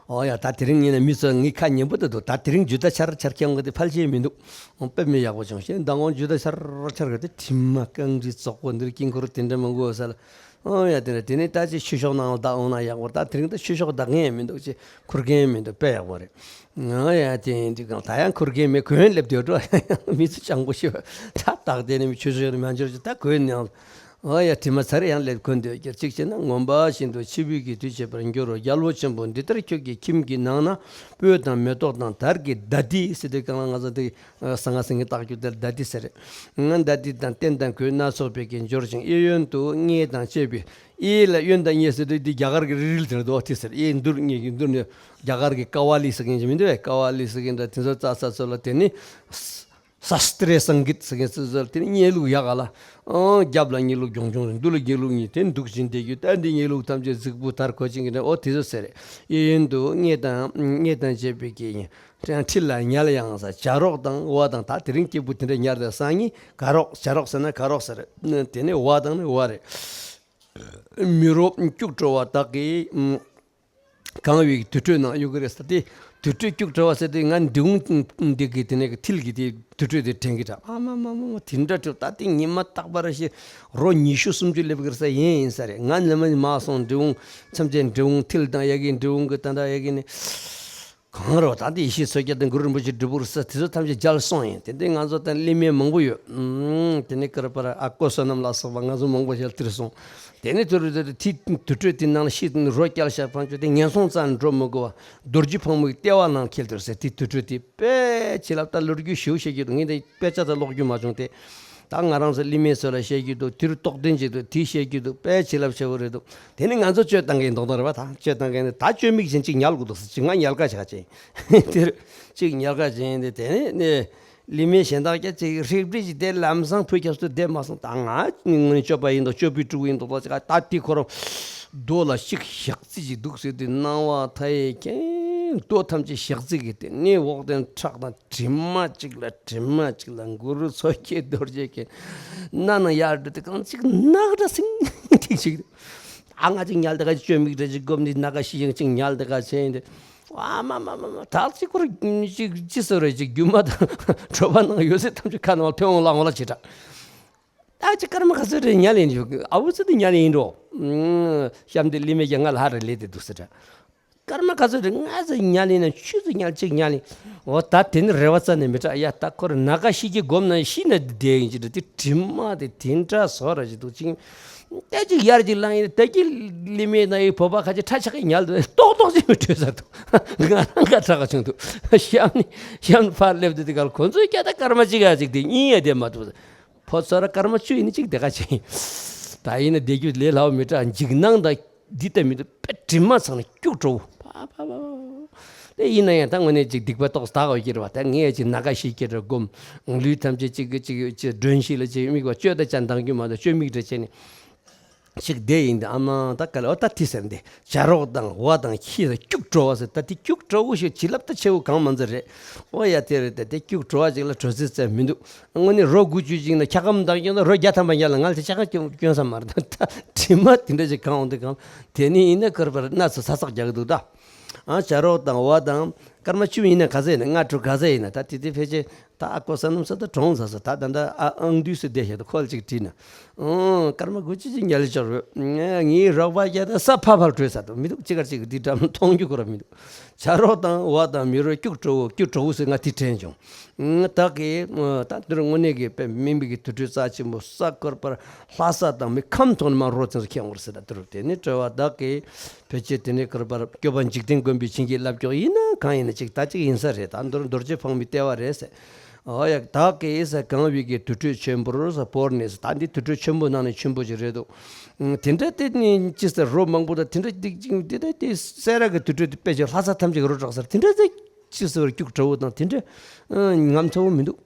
ཨོ་ཡ། ད་དེ་རིང་ཉིན་ནས་མི་ཚོ་ངའི་ཁ་ཉན་པོ་ད་འདུག་ད་དེ་རིང་རྒྱུ་ད་ཆར་ཆར་ཁྱེད་ངོ་དེ་ཕལ་ཆེར་མི་འདུག་དཔེ་མི་ཡག་པོ་བྱུང་ཞེས་མདང་དགོང་རྒྱུ་ད་ཆར་ཆར་ག་དེ་དྲི་མ་རྐང་རིས་རྫོགས་པོ་འདིར་དཀྱིལ་འཁོར་དེ་འདྲ་མང་པོ་ཟེར། ཨོ་ཡ། དེ་འདྲ་དེ་ནས་ད་ཅི་ཆོས་ཕྱོགས་ནང་ལ་བདག་འོང་ན་ཡག་པོ། ད་དེ་རིང་ད་ཆོས་ཕྱོགས་བདག་མཁན་མི་འདུག་ཅི་ཁུར་མཁན་མི་འདུག་དཔེ་ཡག་པོ་རེད། ཨོ་ཡ། དེ་ཡིན་དུས་གང་ད་ཡང་ཁུར་མཁན་མེད། གོན་སླེབས་དེ་འགྲོ་མི་ཚོ་སྤྱང་པོ་ཞིག་ད་བདག་དེ་ནས་མི་ཆོས་ཕྱོགས་ནས་མ་འབྱོར་ཅི་ད་གོན་ནས། ཨོ་ཡ། དྲི་མ་ཚར་ཡང་སླེབས་གོན་འདོད་ཀྱི་གཅིག་བྱས་ན་ངོམས་པ་བཞིན་དུ་འཆི་བའི་གི་དུས་བྱེད་པར་འགྱུར་རོ། རྒྱལ་པོ་ཆེན་པོ་འདི་ལྟར་ཁྱོད་ཀྱི་ཁྱིམ་གྱི་ནང་ན་སྤོས་དང་མེ་ཏོག་དང་དར་གྱི་ལྡ་ལྡི་ཟེར་དུས་གང་ལ་ང་ཚོ་དེ་ཟང་ངེ་ཟིང་ངེ་བཏགས་རྒྱུ་དེར་ལྡ་ལྡི་ཟེར། ང་ལྡ་ལྡི་དང་སྟན་དང་གོས་སྣ་ཚོགས་པའི་གི་འབྱོར་ཅིང་གཡས་གཡོན་དུ་གཉེར་དང་བཅས་པའི། གཡས་ལ་གཡོན་དང་གཉེར་ཟེར་དུས་འདི་རྒྱ་གར་གི་རིལ་རིལ་དེར་དོ་དེ་ཟེར། གཡས་མདུར་གཉེར་གྱི་མདུར་ནས་རྒྱ་གར་གི་ཀ་ཝ་ལི་ཟེར་མཁན་ཅིག་མི་འདུག་བས། ཀ་ཝ་ལི་ཟེར་མཁན་འདྲ་དེ་ཚོ་རྩ་ས་ཚོ་ལ་དེ་ནི་ས་སྟྲེ་སང་གིད་ཟེར་མཁན་ཚོ་ཚོ་ལ་དེ་ནི་གཉེར་ལུགས་ཡག་ག་ལ། ཨང་རྒྱབ་ལ་གཉེར་ལུགས་གྱོང་གྱོང་མདུན་ལ་གཉེར་ལུགས་གཉིས་དེ་འདུག་ཅིང་བསྡད་རྒྱུ་ད་འདི་གཉེར་ལུགས་ཐམས་ཅད་གཟིགས་པུ་དར་གོ་ཅིང་གི་འདྲ་ཨོ་དེ་ཚོ་ཟེར་རེད། གཡས་གཡོན་དུ་གཉེར་དང་གཉེར་དང་བཅས་པའི་གི་ཡིན། ཁྲི་ལ་ཉལ་ཡང་ཟེར། བྱ་རོག་དང་ཝ་དང་ད་དེ་རིང་སྐྱིད་པོ་དེ་འདྲ་ཉལ་དེ་སང་ཉིན་ག་རོག་བྱ་རོག་ཟེར་ན་ག་རོག་ཟེར། དེ་ནས་ཝ་དང་ནི་ཝ་རེད། མི་རོ་སྐྱུག་བྲོ་བ་དག་གིས་གང་བའི་དུར་ཁྲོད་ནང་གཡུག་གི་རེད་ཟེར་ཏེ། དུར་ཁྲོད་སྐྱུག་བྲོ་བ་ཟེར་ཏེ་ང་འབྲི་གུང་འདི་གི་དེ་ནས་མཐིལ་གྱི་དེ་དུར་ཁྲོད་དེ་དྲན་གི་འདྲ། ཨ་མ་མ་མ་མ་དེ་འདྲ་བྲོ་ད་དེ་ཉི་མ་རྟག་པར་ཞེ་རོ་ཉི་ཤུ་སུམ་ཅུ་སླེབས་གི་རེད་ས་ཡིན་ཡིན་ས་རེད། ང་ཉི་མ་མ་སོང་འབྲི་གུང་མཚམས་ཅན་འབྲི་གུང་མཐིལ་དང་ཡ་གི་འབྲི་གུང་གི་ད་འདྲ་ཡ་གི་ནི། གང་རུང་ད་ལྟ་ཡེ་ཤེས་མཚོ་རྒྱལ་དང་གུ་རུ་རིན་པོ་ཆེ་སྒྲུབ་པོ་རུ་ས་དེ་ཚོ་ཐམས་ཅད་མཇལ་སོང་ཡིན། དེ་འདྲའི་ང་ཚོ་དང་གླེང་མེད་མང་པོ་ཡོད། ཨུམ། དེ་ནས་ཀར་པར་ཨ་ཀོ་བསོད་ནམས་ལ་སོགས་པ་ང་ཚོ་མང་པོ་ཞིག་ལ་དེར་སོང་། དེ་ནས་དུར་དུར་དུར་དུར་ཁྲོད་དེ་ནང་ལ་ཤི་རོ་བསྐྱལ་བཞག་ཕང་ཆོད་དེ་ངན་སོང་རྩ་ནས་འགྲོ་མི་དགོས་པ་རྡོ་རྗེ་ཕག་མོའི་ལྟེ་བ་ནང་འཁེལ་དུར་ཟེར་དེ་དུར་ཁྲོད་དེ་དཔེ་བྱིན་རླབས་ད་ལོ་རྒྱུས་ཞེའུ་བཤད་རྒྱུ་དང་ངས་དེ་དཔེ་ཆ་ད་ཀློག་རྒྱུ་མ་བྱུང་སྟེ། ད་ང་རང་ཚོ་གླེང་མེད་ཚོ་ལ་བཤད་རྒྱུ་འདུག་དེར་རྟོགས་ལྡན་ཅིག་འདུག་དེ་བཤད་རྒྱུ་འདུག་དཔེ་བྱིན་རླབས་ཆེ་བོ་རེད་འདུག་དེ་ནི་ང་ཚོ་བཅོས་བཏང་མཁན་མདོག་མདོག་རེད་པ། ད་བཅོས་བཏང་མཁན་ནི་ད་བཅོས་མིག་ཅན་གཅིག་ཉལ་དགོས་འདུག་ཟེར་གཅིག་ང་ཉལ་ཁ་བྱ་ཅན་དེར་གཅིག་ཉལ་ཁ་བྱས་ཏེ་དེ་ནི་ནི་གླེང་མེད་གཞན་དག་ཀྱང་གཅིག་ཧྲིག་པྲིག་ཅིག་དེ་ལམ་སང་བུ་ཁྱབ་སུ་བསྡད་མ་སོང་། ད་ང་ངོ་ནས་བཅོས་པ་ཡིན་མདོག་བཅོས་པའི་ཕྲུ་གུ་ཡིན་མདོག་མདོག་ཅིག་ད་དེ་ཁོ་རང་རྡོ་ལ་གཅིག་ཞག་རྩི་ཅིག་འདུག་ཟེར་དུས་སྣང་བ་མཐའ་ཡས་ཁེངས་རྡོ་ཐམས་ཅད་ཞག་རྩི་གི་དེ་ནི་འོག་དེ་ཁྲག་དང་། དྲི་མ་གཅིག་ལ་དྲི་མ་གཅིག་ལ་གུ་རུ་མཚོ་སྐྱེས་རྡོ་རྗེ་གི་སྣ་ནང་ཡར་འགྲོ་དུས་གང་ཅིག་ནག་འདྲ་སིང་ཐིག་ཅིག་ཨ་ང་ཅིག་ཉལ་དེ་ག་ཅིག་བཅོས་མིག་འདྲ་ཅིག་བསྒོམས་ནས་སྣ་ཁ་ཤི་ཞིང་ཅིག་ཉལ་དེ་ག་བྱས་ཡིན་ཏེ། ཨ་མ་མ་མ་མ་ད་ཅིག་ཁོར་ཅིག་ཅི་ཟེར་རེད། ཅིག་སྒྱུ་མ་དང་གྲོད་པ་ནང་ཡོད་ཚད་ཐམས་ཅད་ཁ་ནང་ཐོན་འོང་ལ་འོང་ལ་བྱེད་དྲ། ད་ཅིག་སྐར་མ་ག་ཚོད་རེད་ཉལ་ཡིན་ཞུ། ཨ་བུ་ཚོད་དུ་ཉལ་ཡིན་འགྲོ། གཤམ་དེ་ལི་མེ་རྒྱ་ང་ལ་ཧ་རེ་ལས་དེ་འདུག་ཟེར་དྲ། སྐར་མ་ག་ཚོད་རེད། ང་ཚོ་ཉལ་ཡིན་ན་ཆུ་ཚོད་ཉལ་གཅིག་ཉལ་ཡིན། འོ་ད་དེ་ནི་རེ་བ་རྩ་ནས་མི་སྐྲག་ཡ། ད་ཁོ་རེ་ན་ཁ་ཤི་གི་སྒོམ་ན་ཤི་ན་བསྡད་ཡིན་ཅི་འདྲ། དེ་དྲི་མ་དེ་དེ་འདྲ་བཟོ་ར་ཅི་འདུག་ཅིང་། ད་ཅིག་ཡར་ཅིག་ལངས་ཡིན། ད་ཀྱི་ལི་མེ་ན་ཡི་བོད་པ་ཁ་ཅིག་ཁྲ་ཆག་གི་ཉལ་འདུག་ཏོག་ཏོག་ཅིག་མི་བྲོས་ས་འདུག་ང་རང་ཁ་ཁྲག་ག་བྱུང་འདུག་གཤམ་ནི་གཤམ་ནི་ཕར་སླེབས་དུས་དེ་གར་ཁོ་ཚོའི་སྐད་ད་སྐར་མ་གཅིག་ག་ཅིག་དེ་གཉིས་ཡ་དེ་མ་འདུག་ཕོ་ཚོ་ར་སྐར་མ་བཅུ་ཡིན་ནི་གཅིག་དེ་ག་ཅིག་ད་ཡིན་ན་བསྡད་རྒྱུ་ལས་སླ་བོ་མི་འདྲ། འཇིགས་སྣང་དང་འདི་ལྟ་མི་འདུག་དཔེ་དྲི་མ་ཚང་ནས་སྐྱུག་བྲོ་བོ། ཕ་ཕ་ཕ་ཕ། དེ་ཡིན་ན་ཡང་ད་དངོས་གནས་ཅིག་སྡིག་པ་ཏོག་ཙམ་དག་འོས་ཀྱི་རེད་བ། ད་ངས་ཅིག་ན་ཁ་ཤི་ཀྱི་རེད་སྒོམ། ལུས་ཐམས་ཅད་ཅིག་གི་ཅིག་ཅིག་མགྲོན་ཤིག་ལ་ཅིག་དམིགས་པ་བཅོས་ད་ཅན་འདང་རྒྱུ་མ་གཏོགས་བཅོས་མིག་འདྲ་བྱས་ནས། ཅིག་བསྡད་ཡིན་ཏེ། ཨ་མ་ད་ག་ལ་འོ་ད་དེ་ཟེར་འདི་བྱ་རོག་དང་འོ་དང་ཁྱི་ཟེར་སྐྱུག་བྲོ་བ་ཟེར། ད་དེ་སྐྱུག་བྲོ་བོ་ཞིག་བྱིན་རླབས་ད་ཆེ་བོ་གང་མ་ཚད་རེད། འོ་ཡ་དེ་རེད། ད་དེ་སྐྱུག་བྲོ་བ་ཅིག་ལ་བྲོ་རྩེ་རྩེ་མི་འདུག་དངོས་གནས་རོ་དགུ་བཅུ་ཅིག་ན་འཁྱག་སྒམ་བཏང་ཀྱང་ད་རོ་བརྒྱ་ཐམ་པ་ཉལ་ལ་ང་ལ་དེ་འཁྱག་སྒམ་སྐྱོན་ས་མ་རེད། ད་དྲི་མ་དེ་འདྲ་ཞིག་གང་འོང་དུ་གང་དེ་ནི་ཡིན་ན་ཁར་པར་སྣ་ཚོ་ཚ་ཚག་རྒྱག་གི་འདུག་ད་ཨ་བྱ་རོག་དང་འོ་དང་སྐར་མ་བཅུ་ཡིན་ན་ག་ཚད་ཡིན་ན། ལྔ་དྲུག་ག་ཚད་ཡིན་ན། ད་དེ་དེ་ཕལ་ཆེར་ད་ཨ་ཀོ་ས་ནམ་ས་ད་གྲོངས་ས་ས་ད་ད་ད་ཨ་ཨང་དུས་སུ་བསྡད་ཤག་ད་ཁོ་ལ་ཅིག་དྲིས་ན། ཨང་སྐར་མ་དགུ་བཅུ་ཅིག་ཉལ་ལ་ཆོག་རོད། ངའི་རོགས་པ་རྒྱ་ད་ས་ཕ་ཕར་བྲོས་ས་ད་མི་འདུག་ཅི་གར་ཅིག་འདི་འདྲ་མཐོང་རྒྱུ་ཁོ་ར་མི་འདུག་བྱ་རོག་དང་འོ་དང་མི་རོ་སྐྱུག་བྲོ་བོ་སྐྱུག་བྲོ་བོ་ཟེར་ང་དེ་དྲན་བྱུང་། ད་གི་ད་འདིར་དངོས་གནས་ཀྱི་དཔེ་སྨིན་པའི་གི་དུར་ཁྲོད་རྩ་ཆེན་པོ་ས་སྐོར་པར་ལྷ་ས་དང་མི་ཁམས་ཐོག་ནས་མ་རོ་ཚན་སུ་ཁྱེད་འོང་རེད་ཟེར་ད་དུར་དེ་ནི་བྲོ་བ་ད་གི་ཕལ་ཆེར་དེ་ནས་སྐོར་པར་སྐྱོབ་པ་འཇིག་རྟེན་མགོན་པོས་བྱིན་གྱིས་བརླབས་ཀྱོག་ཡིན་ན་གང་ཡིན་ན་ཅིག་ད་ཅིག་ཡིན་ས་རེད། ད་མདོར་རྡོ་རྗེ་ཕག་མོའི་ལྟེ་བ་རེད་ཟེར། ཨོ་ཡ་ད་གེ་ས་གང་བའི་གི་དུར་ཁྲོད་ཆེན་པོར་ས་བོར་ནས་ས་ད་འདི་དུར་ཁྲོད་ཆེན་པོ་ནང་ནས་ཆེན་པོ་ཅིག་རེད་འདུག་དེ་འདྲ་དེ་ནི་ཅི་ཟེར་རོ་མང་པོ་དང་དེ་འདྲ་དེ་ཅིག་དེ་འདྲ་དེ་སེ་ར་གི་དུར་ཁྲོད་དེ་དཔེ་ཆ་ལྷ་ས་ཐམས་ཅད་ཀྱི་རོ་གྲགས་ཟེར་དེ་འདྲ་དེ་ཅི་ཟེར་སྐྱུག་བྲོ་བོ་དང་དེ་འདྲ་ངམ་ཚ་བོ་མི་འདུག་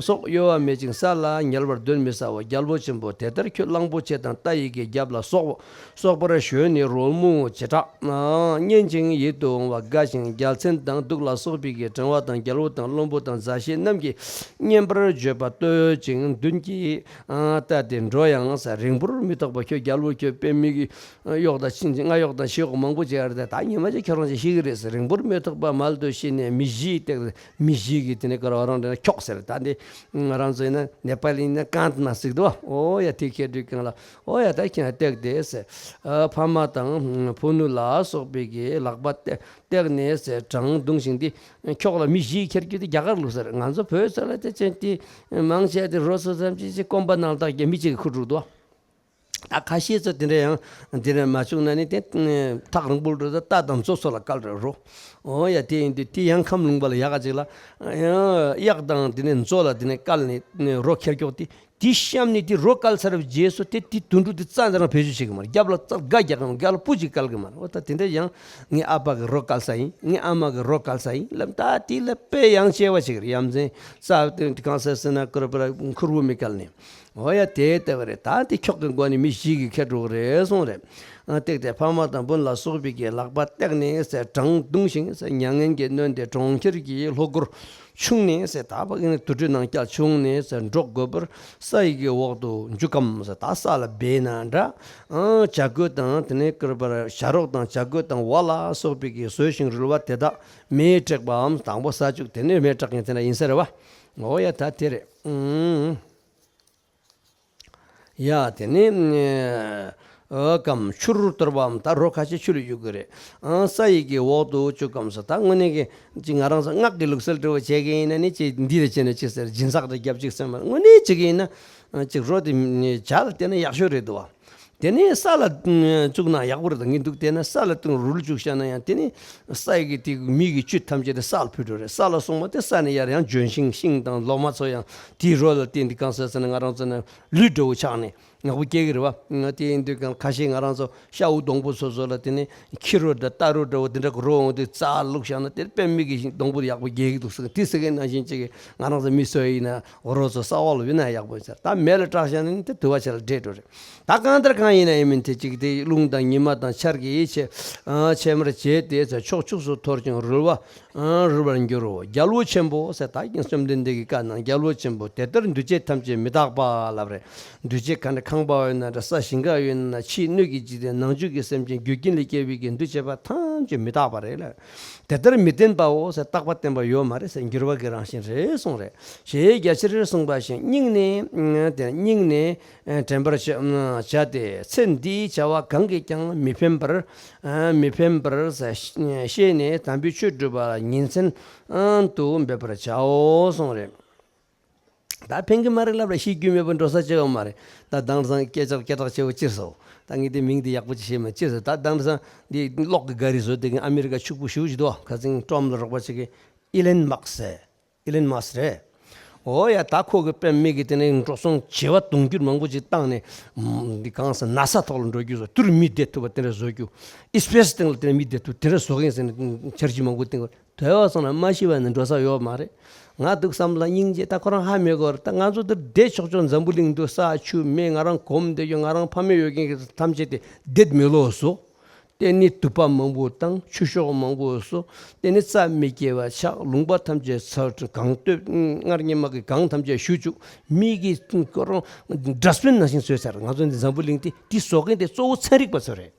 སོགས་གཡོ་བ་མེད་ཅིང་ས་ལ་ཉལ་བར་གདོན་མི་ཟ་བ་རྒྱལ་པོ་ཆེན་པོ་དེ་ལྟར་ཁྱོད་གླང་པོ་ཆེ་དང་རྟ་ཡི་གི་རྒྱབ་ལ་སོགས་པ་སོགས་པར་ཞོན་ནས་རོལ་མོ་བྱེ་བྲག་སྙན་ཅིང་ཡིད་དུ་འོང་བ་དགའ་ཞིང་རྒྱལ་མཚན་དང་གདུགས་ལ་སོགས་པའི་གི་ཕྲེང་བ་དང་རྒྱལ་པོ་དང་བློན་པོ་དང་མཛའ་བཤེས་རྣམས་ཀྱིས་སྙན་པར་བརྗོད་པ་བསྟོད་ཅིང་མདུན་གྱིས་བལྟ་སྟེ་འགྲོ་ཡང་ས་རིང་པོར་མི་ཐོགས་པ་ཁྱོད་རྒྱལ་པོ་ཁྱོད་པད་མི་གི་གཡོག་དང་ཕྱིན་ཅིང་ང་གཡོག་དང་ཤི་གཡོག་མང་པོ་བྱས་ཡོད་རེད། ད་ཉི་མ་ཅིག་ཁྱོད་རང་ཅིག་ཤི་གི་རེད་ཟེར། རིང་པོར་མི་ཐོགས་པ་མལ་དུ་ཤི་ནས་མི་བཞིའི་སྟེགས་མི་བཞི་གི་དེ་ནས་ཀར་བ་རང་འདྲ་ན་འཁྱོག་ཟེར། ད་འདི་ང་རང་ཚོ་ཡིན་ན་ནེ་པ་ལི་ཡིན་ན་ཀན་ཏི་མ་ཟིག་དོ། ཨོ་ཡ་དེ་ཁྱེད་དུས་གང་ལ་ཨོ་ཡ་ད་ཁྱེད་སྟེགས་དེ་ཟེར། ཕ་མ་དང་བུ་ནུ་ལ་སོགས་པའི་གི་ལག་པ་སྟེ་སྟེགས་ནས་ཟེར་བྲང་བརྡུངས་ཤིང་འདི་འཁྱོག་ལ་མི་བཞི་ཁྱེར་རྒྱུ་དེ་རྒྱ་གར་ལུགས་ཟེར། ང་ཚོ་བོད་ས་ལ་དེ་ཅན་དེ་མང་ཆེ་དེ་རོ་སོ་ཙམ་ཅིག་ཅིག་སྐོམ་པ་ནང་ལྟག་རྒྱ་མི་གཅིག་གི་ཁུ་དྲུག་དོ། ད་ཁ་ཤས་ཚོ་དེ་འདྲ་ཡང་དེ་འདྲ་མ་བྱུང་ན་ནི་དེ་ཐག་རིང་པོ་འགྲོ་ད་རྟ་དང་མཛོ་སོགས་ལ་བཀལ་རེ་རོ། འོ་ཡ་དེ་ཡིན་དུས་དེ་ཡང་ཁམས་ལུང་པ་ལ་ཡག་ག་ཅིག་ལ་གཡག་དང་དེ་ནས་མཛོ་ལ་དེ་ནས་བཀལ་ནས་རོ་ཁྱེར་ཀྱོག་དེ་དེ་གཤམ་ནས་དེ་རོ་བཀལ་ཚར་བའི་རྗེས་སུ་དེ་དེ་དུད་འགྲོ་དེ་རྩ་འདི་རང་བེད་སྤྱོད་བྱེད་གི་མ་རེད། རྒྱབ་ལ་རྩ་དགའ་རྒྱག་གི་མ་རེད། རྒྱབ་ལ་སྤུ་ཅིག་བཀལ་གི་མ་རེད། འོ་ད་དེ་འདྲ་ཡང་ངའི་ཨ་ཕ་གི་རོ་བཀལ་ས་ཡིན། ངའི་ཨ་མ་གི་རོ་བཀལ་ས་ཡིན་ལབ། ད་དེ་ལ་དཔེ་ཡང་ཆེ་བ་ཞིག་རེད། ཡ་མཚན་རྩ་དེ་གང་ཟེར་ཟེར་ན་ཀུར་པར་ཁུར་བོ་མི་བཀལ་ནས། འོ་ཡ་དེ་ལྟ་བུ་རེད། ད་དེ་འཁྱོག་གི་མགོ་ནས་མི་བཞི་གིས་ཁྱེར་འགྲོ་གི་རེད་གསུངས་རེད། ཨ་སྟེགས་ཏེ་ཕ་མ་དང་བུ་ལ་སོགས་པའི་གི་ལག་པ་བཏེགས་ནས་ཟེར་བྲང་བརྡུངས་ཤིང་ཟེར་མྱ་ངན་གྱིས་ནོན་ཏེ་གྲོང་ཁྱེར་གྱི་ལྷོ་སྒོར་ཕྱུང་ནས་ཟེར། ད་ཕ་གི་ནི་དུར་ཁྲོད་ནང་བསྐྱལ་ཕྱུང་ནས་ཟེར་འགྲོ་དགོས་པར་ས་ཡི་གི་འོག་ཏུ་འཇུག་གམ་ཟེར། ད་ས་ལ་སྦས་ན་འདྲ། ཨ་བྱ་རྒོད་དང་དེ་ནས་ཀུར་པར་བྱ་རོག་དང་བྱ་རྒོད་དང་འོ་ལ་སོགས་པའི་གི་ཟོས་ཤིང་རུལ་བ་དེ་དག་མེས་བསྲེགས་པའམ་དང་པོ་ས་བཅུག་དེ་ནས་མེས་བསྲེགས་མཁན་དེ་འདྲ་ཡིན་ས་རེད་བ། འོ་ཡ་ད་དེ་རེད། ཨུམ། ཡ་དེ་ནས་ཨ་གམ་ཆུར་གཏོར་བའམ་ད་རོ་ཁ་ཤས་ཆུ་ལ་གཡུག་གི་རེད། ཨ་ས་ཡི་གི་འོག་ཏུ་བཅུག་གམ་ས། ད་དངོས་གནས་ཀྱི་ཅིག་ང་རང་ཚོ་སྔགས་ཀྱི་ལུགས་སྲོལ་འདྲ་བོ་བྱེད་ཀྱི་ཡིན་ན་ནི་ཅིག་འདི་རེ་བྱས་ན་ཅིག་ཟེར་སྦྱིན་སྲེག་རེ་རྒྱབ་ཅིག་ཟེར་མ་རེད། དངོས་གནས་བྱེད་ཀྱི་ཡིན་ན་ཅིག་རོ་དེ་བྱ་ལ་བལྟས་ན་ཡག་ཤོས་རེད་འདུག་བ། དེ་ནས་ས་ལ་བཙུགས་ན་ཡག་པོ་རེད་ད་ངས་འདུག་བལྟས་ན་ས་ལ་བཙུགས་རུལ་བཅུག་བཞག་ན་ཡང་དེ་ནི་ས་ཡི་གི་དེ་མི་གི་བཅུད་ཐམས་ཅད་དེ་ས་ལ་ཕུལ་འགྲོ་རེད། ས་ལ་སོང་བ་དེ་ས་ནས་ཡར་ཡང་ལྗོན་ཤིང་ཤིང་དང་ལོ་མ་ཚོ་ཡང་དེའི་རོ་ལ་བརྟེན་ཏེ་གང་ཟེར་ཟེར་ན་ང་རང་ཚོ་ནི་ལུད་འདྲ་བོ་ཆགས་ནས་ཡག་པོ་སྐྱེ་གི་རེད་བ། དེ་ཡིན་དུས་གང་ཁ་ཤས་ང་རང་ཚོ་ཤ་འུ་སྡོང་པོ་སོ་སོ་ལ་དེ་ནི་ཁྱི་རོ་འདྲ་རྟ་རོ་འདྲ་བོ་དེ་འདྲ་གི་རོ་འོང་དུས་རྩ་བླུགས་བཞག་ན་དེ་དཔེ་མི་གི་སྡོང་པོ་ཡག་པོ་རྒྱས་ཀྱི་འདུག་ཟེར། དེ་ཟེར་མཁན་ནང་བཞིན་ཅིག་གི་ང་རང་ཚོ་མི་སོ་ཡིན་ན་རོ་ཚོ་ས་འོག་ལ་བུད་ན་ཡག་པོ་ཡིན་ཟེར། ད་མེ་ལ་བསྲེགས་བཞག་ན་ནི་དེ་དུ་བ་ཆེ་ལ་འདྲེས་འགྲོ་རེད། ད་གང་ལྟར་གང་ཡིན་ན་ཡིན་མིན་དེ་གཅིག་དེ་རླུང་དང་ཉི་མ་དང་ཆར་གྱིས་ཡིད་ཆེས་ཨ་ཆེས་མར་བྱས་ཏེ་ཕྱོགས་ཕྱོགས་སུ་འཐོར་ཅིང་རུལ་བ་ ཨང་རུལ་བར་འགྱུར་རོ། རྒྱལ་པོ་ཆེན་པོ་ཟེར། ད་ཡིན་བཅོམ་ལྡན་འདས་ཀྱི་བཀའ་ནང་རྒྱལ་པོ་ཆེན་པོ་དེ་ལྟར་འདུ་བྱེད་ཐམས་ཅད་མི་རྟག་པ་ལབ་རེད། འདུ་བྱེད་ག་འདྲ་ཁང་པ་ཡོད་ན་འདྲ། ས་ཞིང་ཁ་ཡོད་ན། ཕྱིའི་སྣོད་ཀྱི་འཇིག་རྟེན། ནང་བཅུད་ཀྱི་སེམས་ཅན། རྒྱུ་རྐྱེན་ལས་སྐྱེ་བའི་གི་འདུ་བྱེད་པ་ཐམས་ཅད་མི་རྟག་པ་རེད་ལ། དེ་ལྟར་མི་བརྟན་པའོ་ཟེར། རྟག་པ་བརྟན་པ་ཡོད་མ་རེད་ཟེར། འགྱུར་བ་གི་རང་བཞིན་རེད་གསུངས་རེད། ཞེས་རྒྱ་ཆེར་གསུངས་པ་བཞིན་སྙིང་ནས་དེ་སྙིང་ནས་དྲན་པར་བྱ་བྱ་སྟེ། ཚེ་འདིའི་བྱ་བ་གང་གིས་ཀྱང་མི་ཕན་པར་མི་ཕན་པར་ཤེས་ནས་དམ་པའི་ཆོས་སྒྲུབ་པ་ལ་ཉིན་མཚན་དུ་འབད་པར་བྱའོ་གསུངས་རེད། ད་ཕན་གི་མ་རེད་ལབ་ར། ཤེས་རྒྱུ་མེད་པར་འགྲོ་ས་ཅི་ཡང་མ་རེད། ད་དེང་སང་སྐད་ཆ་སྐད་གྲགས་ཆེ་བོ་ཅི་རེད་ཟེར། ད་ངས་དེ་མིང་དེ་ཡག་པོ་ཅིག་ཤེས་མ། ཅི་ཟེར། ད་དེང་སང་འདི་གློག་གི་ག་རི་བཟོ་དེ་གི་ཨ་མི་རི་ཀ་ཕྱུག་པོ་ཞེ་པོ་ཅིག་འདུག་ཁ་སང་ཀྲོམ་ལ་རོགས་པ་ཅིག་གིས། ཨི་ལན་མཱ་སི་ཟེར། ཨི་ལན་མཱ་སི་རེད། འོ་ཡ། ད་ཁོ་གི་དཔེ་མི་གི་དེ་ནས་འགྲོ་སོང་བྱེ་བ་དུང་ཕྱུར་མང་པོ་ཅིག་བཏང་ནས། འདི་གང་ཟེར། ན་ས་ཐོག་ལ་འགྲོ་རྒྱུ་བཟོ། དེ་རུ་མི་བསྡད་ཐུབ་པ་དེ་འདྲ་བཟོ་རྒྱུ། ཨི་སི་པེ་སི་སྟེང་ལ་དེ་ནས་མི་བསྡད་ཐུབ་དེ་འདྲ་བཟོ་མཁན་ཟེར་ནས་འཆར་གཞི་མང་པོ་བཏིང་བ། དོ་བ་སོང་ན་མ་ཤི་བ་ནི་འགྲོ་ས་ཡོད་མ་རེད། ང་འདུག་བསམ་ལ་སྙིང་རྗེ། ད་ཁོ་རང་ཧ་མི་གོ་རེད། ད་ང་ཚོ་འདིར་བསྡད་ཆོག་ཆོག་འཛམ་བུ་གླིང་འདུག་ས་ཆུ་མེ། ང་རང་གོམ་བསྡད་རྒྱུ། ང་རང་ཕ་མེས་ཡོད་མཁན་གྱི་ཐམས་ཅད་དེ་བསྡད་མི་ལོག་སོ། དེ་ནི་དུ་པ་མང་པོ་བཏང་། ཆུ་ཤོག་མང་པོ་གསོ། དེ་ནི་རྩྭ་མི་སྐྱེ་བ་ཆགས། ལུང་པ་ཐམས་ཅད་ཚར་གང་སྟོད་སྔར་སྔོན་མ་གི་གངས་ཐམས་ཅད་ཞུ་བཅུག་མི་གི་ཁོ་རང་འདྲ་སྤུན་ནང་བཞིན་བཟོས་ཚར། ང་ཚོ་འདི་འཛམ་བུ་གླིང་འདི་འདི་བཟོ་མཁན་དེ་གཙོ་བོ་ཚན་རིག་པ་ཚོ་རེད།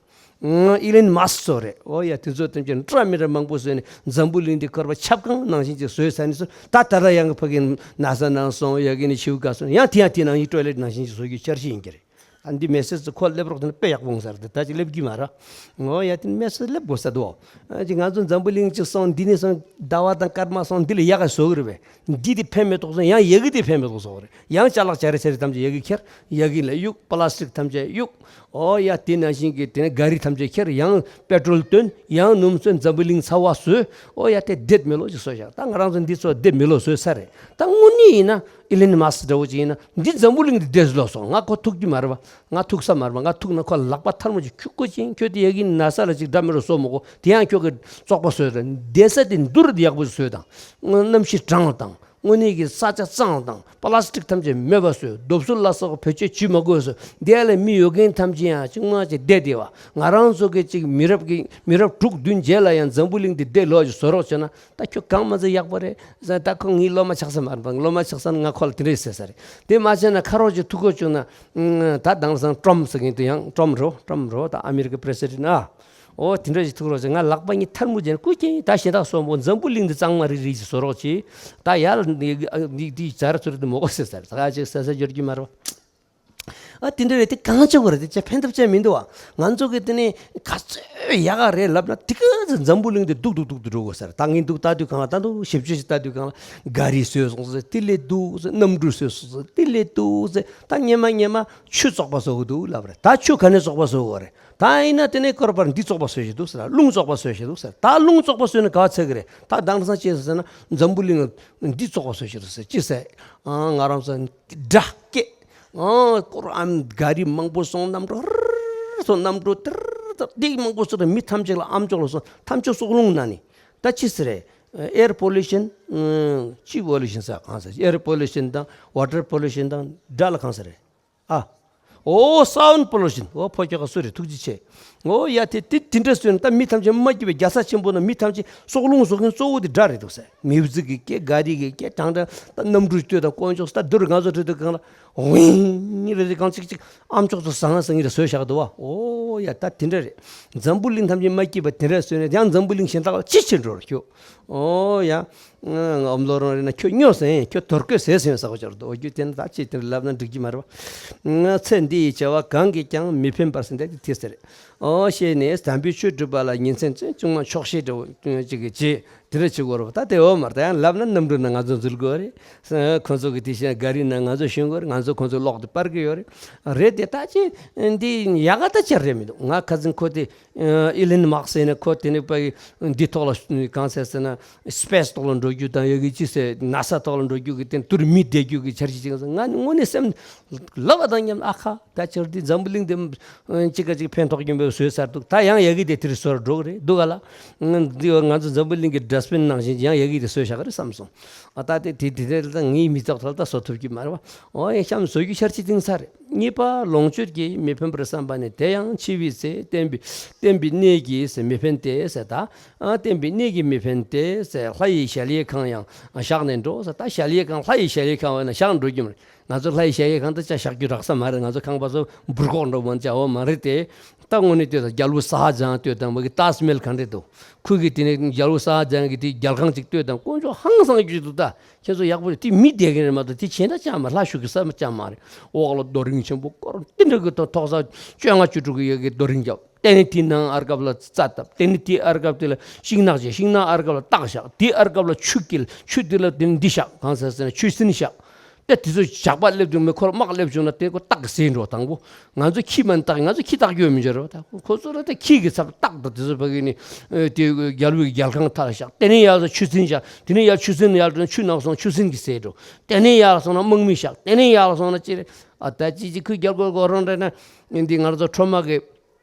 ཨི་ལན་མཱ་སི་ཚོ་རེད། འོ་ཡ། དེ་ཚོ་ཐམས་ཅད་འདྲ་མི་འདྲ་མང་པོ་བཟོས་ནས་འཛམ་བུ་གླིང་འདི་ཁོ་རང་ཁྱབ་ཁང་ནང་བཞིན་ཅིག་བཟོས་ཚར་ནས་སོ། ད་ད་ལ་ཡང་ཕ་གི་ན་ས་ནང་སོང་། ཡ་གི་ནི་ཤིའུ་ག་སོང་། ཡང་དེ་ཡང་དེ་ནང་བཞིན་ཊོའི་ལེཊ་ནང་བཞིན་ཅིག་བཟོ་རྒྱུ་འཆར་གཞི་ཡིན་གྱི་རེད། ཨ། འདི་མེ་སེ་ཇི་ཁོ་སླེབས་རོགས་དེ་ནི་དཔེ་ཡག་པོ་འོང་ས་རེད། དེ་ད་ཅིག་སླེབས་ཀྱི་མ་རེད། འོ་ཡ། དེ་ནི་མེ་སེ་ཇི་སླེབས་དགོས་ས་འདུག་ཨ། ཅིག་ང་ཚོ་འཛམ་བུ་གླིང་གཅིག་སོང་། འདི་ནས་སོང་། ཟླ་བ་དང་སྐར་མ་སོང་། འདི་ལ་ཡག་ག་བཟོ་གི་རེད་པས། འདི་དེ་ཕན་མེད་དོགས་སོང་། ཡང་ཡ་གི་དེ་ཕན་མེད་དོགས་སོང་རེད། ཡང་ཅ་ལག་བྱ་རེ་བྱ་རེ་ཐམས་ཅད་ཡ་གི་ཁྱེར། ཡ་གི་ལ་གཡུག་པ་ལ་སི་ཊིག་ཐམས་ཅད་གཡུག་འོ་ཡ། དེ་ནང་བཞིན་གྱི་དེ་ནས་ག་རི་ཐམས་ཅད་ཁྱེར། ཡང་པེ་ཊྲོལ་བཏོན། ཡང་སྣུམ་བཏོན། འཛམ་བུ་གླིང་ཚ་བ་བཟོས། འོ་ཡ། དེ་བསྡད་མི་ལོག་ཅིག་བཟོས་བཞག་ད་ང་རང་ཚོ་འདི་ཚོ་བསྡད་མི་ལོག་བཟོས་ས་རེད། ད་དངོས་གནས་ཡིན་ན་ཨི་ལན་མཱ་སི་འདྲ་བོ་ཅིག་ཡིན་ན་འདི་འཛམ་བུ་གླིང་འདི་བསྡད་ལོག་སོང་། ང་ཁོ་ཐུག་རྒྱུ་མ་རེད་པ། ང་ཐུག་ས་མ་རེད་པ། ང་ཐུག་ན་ཁོ་ལག་པ་ཐལ་མོ་ཅིག་ཁྱུག་ཁྱུག་ཅིག་ཁྱོད་དེ་ཡ་གི་ན་ས་ལ་ཅིག་འདྲ་མི་རུ་བཟོ་མི་དགོས། དེ་ཡང་ཁྱོད་ཀྱི་བཙོག་པ་བཟོས་རེད། བསྡད་ས་དེ་འདུར་དེ་ཡག་པོ་ཅིག་བཟོས་དང་། གནམ་གཤིས་གྲང་དང་། དངོས་གནས་ཀྱི་ས་ཆ་གཙང་དང་པ་ལ་སི་ཊིག་ཐམས་ཅད་མེད་པ་བཟོས། རྡོ་སོལ་ལ་སོགས་བེད་སྤྱོད་བྱེད་མ་དགོས་བཟོས། འདི་ལ་མི་ཡོད་མཁན་ཐམས་ཅད་ཡང་ཅིག་མ་ཅིག་བསྡད་བསྡད་པ། ང་རང་ཚོ་གི་ཅིག་མི་རབས་ཀྱི་མི་རབས་དྲུག་བདུན་རྗེས་ལ་ཡང་འཛམ་བུ་གླིང་འདི་བསྡད་ལོག་ཅིག་བཟོ་རོགས་བྱས་ན་ད་ཁྱོད་གང་མ་ཚད་ཡག་པོ་རེད་ཟེར། ད་ཁོ་ངའི་སློབ་མ་ཆགས་ས་མ་རེད་པ། སློབ་མ་ཆགས་ས་ན་ང་ཁོ་ལ་དེ་འདྲས་ཟེར་ས་རེད། དེ་མ་བྱས་ན་ཁ་རོག་ཅིག་ཐུག་གོ་བཅུག་ན། ད་དེང་སང་ཀྲོམ་ཟེར་མཁན་དེ་ཡང་ཀྲོམ་རེད། ཀྲོམ་རེད། ད་ཨ་མི་རི་ཀ་པི་རེ་སི་ཌེན་ཊི་ཨ། འོ་དེ་འདྲ་ཞིག་ཐུག་རོགས་བྱས། ང་ལག་པ་གཉིས་ཐལ་མོ་སྦྱར་ནས་སྐུ་མཁྱེན། ད་ཞེ་དྲག་སོང་བོ། འཛམ་བུ་གླིང་འདི་གཙང་མ་རིག་རིག་ཅིག་བཟོ་རོགས་གྱིས། ད་ཡར་འདི་འདི་འདི་བྱ་ར་ཚུར་འདི་མོ་གོ་ཟེར་ཟེར། ད་ཅིག་ཟེར་ཟེར་འབྱོར་གྱི་མ་རེད་པ། ཨ། དེ་འདྲ་རེད། དེ་གང་བྱེད་དགོས་རེད། དེ་ཅི་ཕན་ཐབས་ཅི་མི་འདུག་བ། ང་ཚོ་གི་དེ་ནི་ག་ཚོད་ཡག་ག་རེད་ལབ་ན་དེ་ག་ཚོད་འཛམ་བུ་གླིང་འདི་སྡུག་སྡུག་སྡུག་ཏུ་འགྲོ་དགོས་ཟེར། ད་ངས་འདུག་ལྟ་དུས་གང་ལ། ད་འདུག་ཞིབ་དཔྱད་ཞིག་ལྟ་དུས་གང་ལ། ག་རི་བཟོས་སོང་ཟེར། དེ་ལས་སྡུག་ཟེར། གནམ་གྲུ་བཟོས་སོང་ཟེར། དེ་ལས་སྡུག་ཟེར། ད་སྔོན་མ་སྔོན་མ་ཆུ་བཙོག་པ་བཟོ་གི་འདུག་ལབ་རེད། ད་ཆུ་ག་ནས་བཙོག་པ་བཟོ་དགོས་རེད། ད་ཡིན་ན་དེ་ནས་སྐོར་པར་འདི་བཙོག་པ་བཟོས་ཤིག་འདུག་ཟེར། རླུང་བཙོག་པ་བཟོས་ཤིག་འདུག་ཟེར། ད་རླུང་བཙོག་པ་བཟོས་ན་ག་ཚད་གི་རེད། ད་དེང་སང་ཅི་ཟེར་ཟེར་ན་འཛམ་བུ་གླིང་འདི་བཙོག་པ་བཟོས་ཤིག་འདུག་ཟེར། ཅི་ཟེར། ཨ། ང་རང་ཚོ་དགྲ་སྐད། ཨ། སྐོར་ཨམ་ག་རི་མང་པོ་སོང་། གནམ་གྲུ་ཧྲུར་སོང་། གནམ་གྲུ་ཏིར་ཏིར་འདི་མང་པོ་སོང་། མི་ཐམས་ཅད་ལ་ཨམ་ཅོག་ལ་སོང་། ཐམས་ཅད་སྲོག་རླུང་ན་ནི། ད་ཅི་ཟེར་རེད། ཨེར་པོ་ལུ་ཤན། ཅི་པོ་ལུ་ཤན་ཟེར་གང་ཟེར། ཨེར་པོ་ལུ་ཤན་དང་ཝ་ཊར་པོ་ལུ་ཤན་དང་སྒྲ་ལ་གང་ཟེར་རེད། ཨ། འོ། སའུན་པོ་ལུ་ཤན། འོ། ཕོ་ཁྱོ་ག་སུ་རེད། ཐུགས་རྗེ་ཆེ། འོ་ཡ། དེ་དེ་དེ་འདྲ་བཟོས་ན་ད་མི་ཐམས་ཅད་མ་སྐྱིད་པའི་རྒྱལ་ས་ཆེན་པོ་ན་མི་ཐམས་ཅད་སྲོག་རླུང་བཟོ་མཁན་གཙོ་བོ་དེ་སྒྲ་རེད་འདུག་ཟེར། མི་བུ་གི་སྐད། ག་རི་གི་སྐད། དྲང་དྲང་ད་གནམ་གྲུ་སྟོད་དང་དཀོན་མཆོག་ད་འདུར། ང་ཚོ་འདུར་དུས་གང་ལ་ཝིང་རེ་རེ་གང་ཅིག་ཅིག་ཨམ་ཅོག་ཚོ་ཟང་ཟང་ངེ་རེ་བཟོས་བཞག་འདུག་བ། འོ་ཡ། ད་དེ་འདྲ་རེད། འཛམ་བུ་གླིང་ཐམས་ཅད་མ་སྐྱིད་པ་དེ་འདྲ་བཟོས་ནས་ཡང་འཛམ་བུ་གླིང་གཞན་དག་ལ་ཅི་བྱེད་འགྲོ་ར་ཁྱོད། འོ་ཡ། ཨམ་ལོ་རང་རེད་ན་ཁྱོད་སྨྱོ་ཟེར། ཁྱོད་དོར་སྐོས་ཟེར་ཟེར་ཟེར་གོ་ཅར་དུ། འོ་རྒྱུ་དེ་ནི་ད་ཅི་དེར་ལབ་ན་འགྲིག་གི་མ་རེད་པ། ཚེ་འདི་ཡི་བྱ་བ་གང་གིས་ཀྱང་མི་ཕན་པར་ཟེར་འདི་དེ་ཟེར། འོ་ཞེས་ནས་དམ་པའི་ཆོས་སྒྲུབ་པ་ལ་ཉིན་མཚན་ཅུང་མ་ཆོག་ཤེས་འདྲ་བོ་ཅིག་གིས་བྱེད། དེ་འདྲ་བྱེད་དགོས་རེད་པ། ད་དེ་འོ་མར་ད་ཡང་ལབ་ན་གནམ་གྲུ་ནང་ང་ཚོ་འཛུལ་དགོས་རེད། ཁོ་ཚོ་གི་དེ་བཞིན་ག་རི་ནང་ང་ཚོ་ཞོན་དགོས་རེད། ང་ཚོ་ཁོ་ཚོའི་གློག་དེ་སྤར་གི་ཡོད་རེད། རེད་དེ་ད་ཅི་འདི་ཡག་ག་ད་ཅི་རེད་མི་འདུག་ང་ཁ་སང་ཁོ་དེ། ཨི་ལན་མཱ་སི་ཟེར་ན་ཁོ་དེ་ནི་པ་འདི་ཐོག་ལ་གང་ཟེར་ཟེར་ན་སི་པེ་སི་ཐོག་ལ་འགྲོ་རྒྱུ་དང་ཡ་གི་ཅི་ཟེར་ན་ས་ཐོག་ལ་འགྲོ་རྒྱུ་གི་དེ་དུར་མི་བསྡད་རྒྱུ་གི་འཆར་གཞི་ཅིག་ང་དངོས་གནས་སེམས་ལབ་པ་དང་མཉམ་ཨ་ཁ་ད་ཅིར་འདི་འཛམ་བུ་གླིང་འདི་གཅིག་ག་གཅིག་ཕན་ཐོགས་རྒྱུ་འབད་བཟོས་ཚར་འདུག་ད་ཡང་ཡ་གི་དེ་དེར་བཟོར་འགྲོ་གི་རེད་འདུག་ག་ལ། འདི་ང་ཚོ་འཛམ་བུ་གླིང་གི་ ཌ་སི་པིན་ནང་བཞིན་ཡང་ཡ་གི་དེ་བཟོས་བཞག་གི་རེད་བསམ་སོང་། ཨ་ད་དེ་དེ་དེ་དེ་ད་ངའི་མི་ཚོགས་ཐོག་ད་བཟོ་ཐུབ་ཀྱི་མ་རེད་བ། ཨོ་ཡ་གཤམ་བཟོ་རྒྱུ་འཆར་གཞི་བཏིང་ཚར་རེད། གཉིས་པ་ལོངས་སྤྱོད་ཀྱིས་མི་ཕན་པར་བསམ་པ་ནི་དེ་ཡང་འཆི་བའི་ཚེ་བརྟེན་པའི་བརྟེན་པའི་གནས་ཀྱིས་མི་ཕན་ཏེ་ཟེར་ད། ཨ་བརྟེན་པའི་གནས་ཀྱིས་མི་ཕན་ཏེ་ཟེར། ལྷ་ཡི་གཞལ་ཡས་ཁང་ཡང་བཞག་ནས་འགྲོ་ཟེར། ད་གཞལ་ཡས་ཁང་ལྷ་ཡི་གཞལ་ཡས་ཁང་བས་ན་བཞག་འགྲོ་རྒྱུ་མ་རེད། ང་ཚོ་ལྷ་ཡི་གཞལ་ཡས་ཁང་དུ་ཅག་བཞག་རྒྱུ་རག་ས་མ་རེད། ང་ཚོ་ཁང་པ་ཚོ་འབུར་གོག་འགྲོ་མ་བྱའོ་མ་རེད་དེ། ད་དངོས་གནས་ལྟོས་དང་རྒྱལ་པོ་ས་ཧ་ཇང་ལྟོས་དང་མ་གི་ཏཱཇ་མེལ་ག་འདྲས་འདུག་ཁོ་གི་དེ་ནས་རྒྱལ་པོ་ས་ཧ་ཇང་གི་དེ་རྒྱལ་ཁང་ཅིག་ལྟོས་དང་དཀོན་མཆོག་ཧང་སང་རྒྱུ་འདུག་ད་ཁྱེད་ཚོ་ཡག་པོ་རེད། དེ་མི་བསྡད་མཁན་རེད་མ་གཏོགས་དེ་བྱས་ན་ཅང་མ་ལྷ་བཞུགས་ཀྱི་ས་མ་ཅང་མ་རེད། འོག་ལ་རྡོ་རིང་ཆེན་པོ་སྐོར་དེ་འདྲ་གི་ཐོག་ཐོག་ས་བཅོ་ལྔ་བཅུ་དྲུག་གི་ཡ་གི་རྡོ་རིང་རྒྱབ། དེ་ནས་དེའི་ནང་ཨར་ཀབ་ལ་རྩྭ་བཏབ། དེ་ནས་དེའི་ཨར་ཀབ་དེ་ལ་ཤིང་ནགས་བྱས། ཤིང་ནགས་ཨར་ཀབ་ལ་སྟག་བཞག། དེའི་ཨར་ཀབ་ལ་ཆུ་བསྐྱིལ། ཆུ་དེ་ལ་དེ་ནས་འདི་བཞག། གང་ཟེར་ཟེར་ན་ཆུ་སྲིན་བཞག། ད་དེ་ཚོ་ཇག་པ་སླེབས་བྱུང་མེད་ཁོ་ར་དམག་སླེབས་བྱུང་ན་དེ་ཁོ་སྟག་གིས་བཟས་འགྲོ། དང་པོ་ང་ཚོ་ཁྱི་མ་ནི་སྟག་ང་ཚོ་ཁྱི་བཏགས་རྒྱུ་མི་འབྱོར་བ། ད་ཁོ་ཚོ་ལ་ད་ཁྱི་གི་ཚབ་སྟག་དང་དེ་ཚོ་ཕ་གི་ནི་ཨེ་དེ་རྒྱལ་པོའི་རྒྱལ་ཁང་མཐའ་ལ་བཞག། དེ་ནས་ཡར་སོང་ཆུ་སྲིན་བཞག། དེ་ནས་ཡར་ཆུ་སྲིན་ཡར་འགྲོ་ན་ཆུ་ནགས་སོང་ཆུ་སྲིན་གིས་བཟས་འགྲོ། དེ་ནས་ཡར་སོང་ན་དམག་མི་བཞག། དེ་ནས་ཡར་སོང་ན་ཅི་རེད། ཨ་ད་ཅི་ཅི་ཁོའི་རྒྱལ་སྒོ་སྒོ་རང་རེད་ན་འདི་ང་རང་ཚོ་ཁྲོ་མ་གི་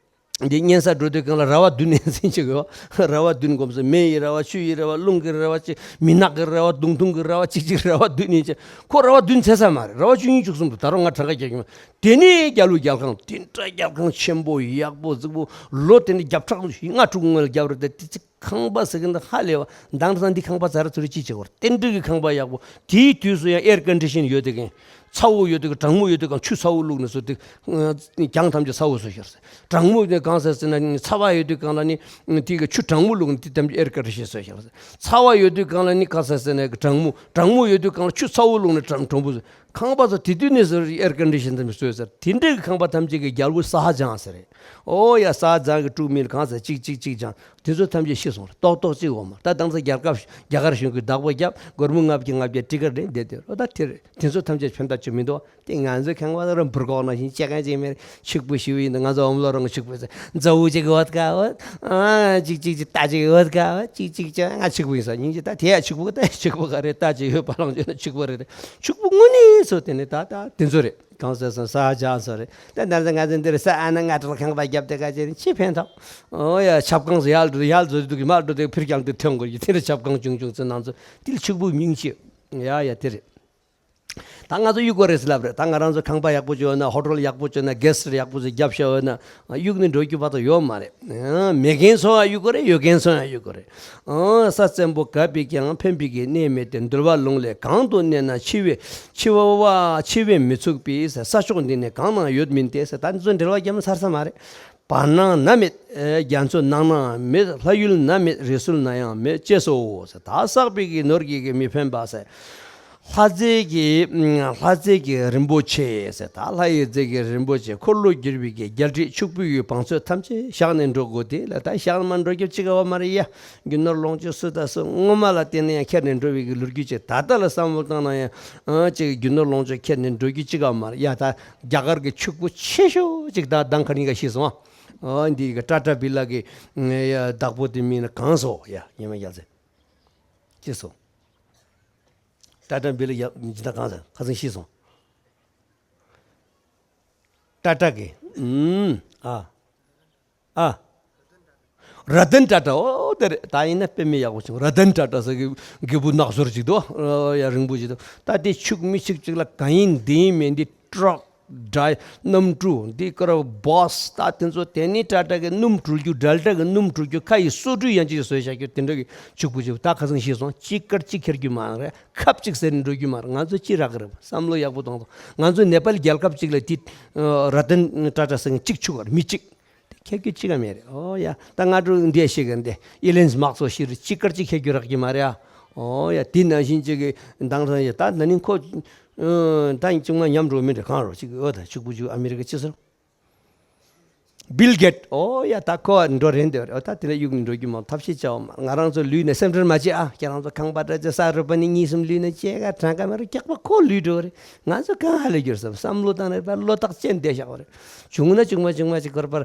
འདི་གཉན་ས་འགྲོ་དུས་གང་ལ་ར་བ་བདུན་ནས་ཟིན་ཅིག་ཡོད། ར་བ་བདུན་སྒོམ་སོང་། མེ་ཡི་ར་བ། ཆུ་ཡི་ར་བ། རླུང་གི་ར་བ་ཅིག་མི་ནག་གི་ར་བ། མདུང་ཐུང་གི་ར་བ། ཅིག་ཅིག་ར་བ་བདུན་ཡིན་ཅིག་ཁོ་ར་བ་བདུན་ཚེ་ས་མ་རེད། ར་བ་བཅུ་གཉིས་བཅུ་གསུམ་དུ་ད་རུང་ང་གྲངས་ཀ་རྒྱག་གི་མ། དེ་ནས་རྒྱལ་པོའི་རྒྱལ་ཁང་དེ་འདྲ་རྒྱལ་ཁང་ཆེན་པོ་ཡག་པོ་རྫིག་པོ་ལོ་དེ་འདྲ་བརྒྱ་ཕྲག་ལྔ་དྲུག་སྔོན་ལ་བརྒྱབ་རེད་དེ་དེ་ཅིག་ཁང་པ་ཟེར་གི་འདི་ཧ་ལས་བ། མདང་དེང་སང་འདི་ཁང་པ་ཛ་ར་ཚུ་རི་ཅི་བྱེད་དགོས་རེད། རྟེན་འབྲེལ་གྱི་ཁང་པ་ཡག་པོ། དེའི་དུས་སུ་ཡང་ཨེར་ཀོན་ཌི་ཤན་ཡོད་དེ་གན། ཚ་བོ་ཡོད་དེ་གན། གྲང་མོ་ཡོད་དེ་གན། ཆུ་ཚ་བོ་བླུགས་ནས་བཟོ་དེ། གྱང་ཐམས་ཅད་ཚ་བོ་བཟོ་ཤར་ཟེར། གྲང་མོ་ཡོད་དེ་གང་ཟེར་ཟེར་ན་ཚ་བ་ཡོད་དེ་གང་ལ་ནི་དེ་གི་ཆུ་གྲང་མོ་བླུགས་ནས་དེ་ཐམས་ཅད་ཨེར་ཀོན་ཌི་ཤན་བཟོ་ཤར་ཟེར། ཚ་བ་ཡོད་དེ་གང་ལ་ནི་གང་ཟེར་ཟེར་ན་གྲང་མོ། གྲང་མོ་ཡོད་དེ་གང་ལ་ཆུ་ཚ་བོ་བླུགས་ནས་གྲང་གྲང་པོ་བཟོ། ཁང་པ་ཚོ་དེ་དུས་ནས་བཟོས་ཨེར་ཀོན་ཌི་ཤན་ཐམས་ཅད་བཟོས་ཟེར། དེ་འདྲའི་གི་ཁང་པ་ཐམས་ཅད་ཀྱི་རྒྱལ་པོ་ས་ཧ་ཇང་ཟེར་རེད། ཨོ་ཡ་ས་ཧ་ཇང་གི་དཀྲུག་མིན་གང་ཟེར་ཅིག་ཅིག་ཅིག་ཅང་། དེ་ཚོ་ཐམས་ཅད་ཤི་སོང་རེད། ཏོག་ཏོག་ཅིག་འོ་མ། ད་དེང་སང་རྒྱལ་ཁབ་རྒྱ་གར་གཞུང་གིས་བདག་པོ་བརྒྱབ། སྒོར་མོ་ལྔ་བརྒྱ་ལྔ་བརྒྱ་ཊི་ཀེ་ཊི་རེད་བསྡད་དེ་རོ། ད་དེ་རེད། དེ་ཚོ་ཐམས་ཅད་ཕན་ཐོགས་ཅིག་མི་འདུག་དེ་ང་ཚོའི་ཁང་པ་རང་འབུར་གོག་ནང་བཞིན་སྐྱེ་མཁན་ཅིག་མེད། ཕྱུག་པོ་ཞིག་ཡིན་ན་ང་ཚོ་ཨོམ་ལོ་རང་ཕྱུག་པོ་ཡིན་ས། མཛའ་བོ་ཅིག་ཡོད་ག་བ། ཨ་ཅིག་ཅིག་ཅིག་རྟ་ཅིག་ཡོད་ག་བ། ཅིག་ཅིག་ཅང་ང་ཕྱུག་པོ་ཡིན་ས་ཉིན་གཅིག་ད་དེ་ཡ་ཕྱུག་པོ་ད་ཕྱུག་པོ་ག་རེད། རྟ་ཅིག་ཡོད་པ་ལང་བྱོས་ན་ཕྱུག་པོ་རེད། ཕྱུག་པོ་དངོས་གནས་ཚོ་དེ་ནི་ད་ད་དེ་ཚོ་རེད། གང་ཟེར་སོང་ས་ཧ་ཇང་ཚོ་རེད། ད་ནར་ས་ང་ཚོ་འདིར་ས་ཨ་ན་ང་ཏྲལ་ཁང་པ་བརྒྱབ་དེ་ག་ཅེ་ནི་ཅི་ཕན་ཐོགས། ཨོ་ཡ་ཆབ་ཁང་སུ་ཡར་འགྲོ་ཡར་འགྲོ་དུས་མར་འགྲོ་དུས་ཕིར་ཀྱང་དུ་ཐོན་དགོས་ཀྱི་དེ་འདྲ་ཆབ་ཁང་ཆུང་ཆུང་ཚོ་ནང་ཚོ་དེ་ལ་ཕྱུག་པོ་མིང་ཆེ། ཡ་ཡ་དེ་རེད། ད་ང་ཚོ་གཡུག་དགོས་རེད་ཟེར་ལབ་རེད། ད་ང་རང་ཚོ་ཁང་པ་ཡག་པོ་ཅིག་ཡོད་ན་ཧོ་ཊེལ་ཡག་པོ་ཅིག་ཡོད་ན་གྷེ་སི་ཊི་ཡག་པོ་ཅིག་བརྒྱབ་བཞག་ཡོད་ན་གཡུག་ནས་འགྲོ་རྒྱུ་བར་དུ་ཡོད་མ་རེད། མེད་མཁན་ཚོ་ཡང་གཡུག་དགོས་རེད། ཡོད་མཁན་ཚོ་ཡང་གཡུག་དགོས་རེད། ཨང་། ས་བཙན་པོ་གབ་པས་ཀྱང་ཕན་པའི་གི་གནས་མེད་དེ། འདུལ་བ་ལུང་ལས་གང་དུ་གནས་ན་འཆི་བའི་འཆི་བ་བ་འཆི་བས་མི་ཚུགས་པའི་ས་ཕྱོགས་འདི་ནི་གང་ན་ཡོད་མིན་ཏེ་ཟེར། ད་འདི་ཚོ་འགྲེལ་བ་རྒྱབ་ན་ཚར་ས་མ་རེད། བར་སྣང་ན་མེད། རྒྱ་མཚོ་ནང་ན་མེད། ལྷ་ཡུལ་ན་མེད། རི་སུལ་ན་ཡང་མེད། ཅེས་སོ་ཟེར། ད་བསགས་པའི་གི་ནོར་གྱིས་གི་མི་ཕན་པ་ཟེར། ལྷ་རྫས་ཀྱི་ལྷ་རྫས་ཀྱི་རིན་པོ་ཆེ་ཟེར། ད་ལྷ་ཡི་རྫས་ཀྱི་རིན་པོ་ཆེ་འཁོར་ལོས་སྒྱུར་བའི་གི་རྒྱལ་སྲིད་ཕྱུག་པོའི་གི་བང་མཛོད་ཐམས་ཅད་བཞག་ནས་འགྲོ་དགོས་ཏེ་ལ། ད་བཞག་ནས་མ་འགྲོ་རྒྱུ་ཅི་ག་བ་མ་རེད་ཡ། རྒྱུ་ནོར་ལོངས་སྤྱོད་སུ་དང་སུ་སྔོན་མ་ལ་བརྟེན་ནས་ཡང་ཁྱེར་ནས་འགྲོ་བའི་གི་ལོ་རྒྱུས་ཅིག་ད་ལྟ་ལ་བསམ་བློ་བཏང་ན་ཡང་ཨ་ཅིག་རྒྱུ་ནོར་ལོངས་སྤྱོད་ཁྱེར་ནས་འགྲོ་རྒྱུ་ཅི་ག་བ་མ་རེད་ཡ། ད་རྒྱ་གར་གི་ཕྱུག་པོ་ཆེ་ཤོས་ཅིག་ད་མདང་ཁ་ཉིན་ག་ཤི་སོང་ཨ། འདི་གི་ཊ་ཊ་བི་ལ་གི་ཡ་བདག་པོ་དེ་མིན་ན་གང་སོ་ཡ་ཉི་མ་རྒྱལ་མཚན་ཅི་སོང་། ཊ་ཊ་བི་ལ་ཡ་ཇི་ལྟར་གང་ཟེར་ཁ་སང་ཤི་སོང་། ཊ་ཊ་གི་ཨུམ་ཨ་ཨ་ར་ཏན་ཊ་ཊ། ཨོ་དེ་རེད། ད་ཡིན་ན་དཔེ་མི་ཡག་པོ་བྱུང་། ར་ཏན་ཊ་ཊ་ཟེར་གི་རྒད་པོ་ནག་ཟུར་ཅིག་འདུག་ཨོ་ཡ་རིང་པོ་ཅིག་འདུག་ད་དེ་ཕྱུག་མི་ཕྱུག་ཅིག་ལ་གང་ཡིན་འདི་ཡིན་མིན་འདི་ཊྲག་ཌ་གནམ་གྲུ་འདི་ཀ་ར་བྷ་སི་ད་དེ་ཚོ་དེ་ནི་ཊ་ཊ་གི་སྣུམ་འཁྲུ་རྒྱུ་ཌེལ་ཊ་གི་སྣུམ་འཁྲུ་རྒྱུ་ཁ་ཡི་སོ་འཁྲུ་ཡན་ཆད་བཟོས་བཞག་རྒྱུ་དེ་འདྲ་གི་ཕྱུག་པོ་ཅིག་ད་ཁ་སང་ཤི་སོང་། ཅིག་སྐར་གཅིག་ཁྱེར་རྒྱུ་མ་རེད། ཁབ་གཅིག་ཟས་ནས་འགྲོ་རྒྱུ་མ་རེད། ང་ཚོ་ཅི་རག་གི་རེད། བསམ་བློ་ཡག་པོ་གཏོང་དང་། ང་ཚོ་ནེ་པཱལ་རྒྱལ་ཁབ་གཅིག་ལ་དེ་ར་ཏན་ཊ་ཊ་ཟེར་མཁན་གཅིག་ཆུག་ག་རེད། མི་གཅིག་དེ་ཁྱེར་རྒྱུ་གཅིག་ག་མེད་རེད། ཨོ་ཡ་ད་ང་ཚོ་འདི་ཤེས་ག་འདི་ཨི་ལན་མག་ཚོ་ཤི་རེད། ཅིག་སྐར་གཅིག་ཁྱེར་རྒྱུ་རག་གི་མ་རེད་ཨ། ཨོ་ཡ་དེ་ནང་བཞིན་གཅིག་གི་མདང་ཐང་ཡ་ད་ན་ནིང་ཁོ་ད་ཅུང་མ་ཉམས་འགྲོ་མི་འདྲ་གང་རོ་ཅིག་ཨོ་ད་ཕྱུག་པོ་ཅིག་ཨ་མི་རི་ཀ་ཅི་ཟེར། བིལ་གེ་ཊི། ཨོ་ཡ་ད་ཁོ་འགྲོ་རན་འདོད་རེད། ཨོ་ད་དེ་ལ་གཡུག་ནས་འགྲོ་རྒྱུ་མ་ཐབས་ཤེས་བྱའོ་མ། ང་རང་ཚོ་ལུས་ནས་སེམས་ཁྲལ་མ་བྱེད་ཨ། ཁྱེད་རང་ཚོ་ཁང་པ་འདྲ་ཅིག་ས་རུབ་པ་ནི་གཉིས་གསུམ་ལུས་ནས་སྐྱེས་ཀ་གྲངས་ཀ་མ་རུ་སྐྱག་པ་ཁོ་ལུས་འགྲོ་རེད། ང་ཚོ་གང་ཧ་ལས་རྒྱུར་བསམ་བསམ་བློ་བཏང་ནས་པར་བློ་ཐག་བཅད་བསྡད་བཞག་པ་རེད། བྱུང་ན་ཆུང་མ་ཆུང་མ་ཅིག་སྐོར་པར་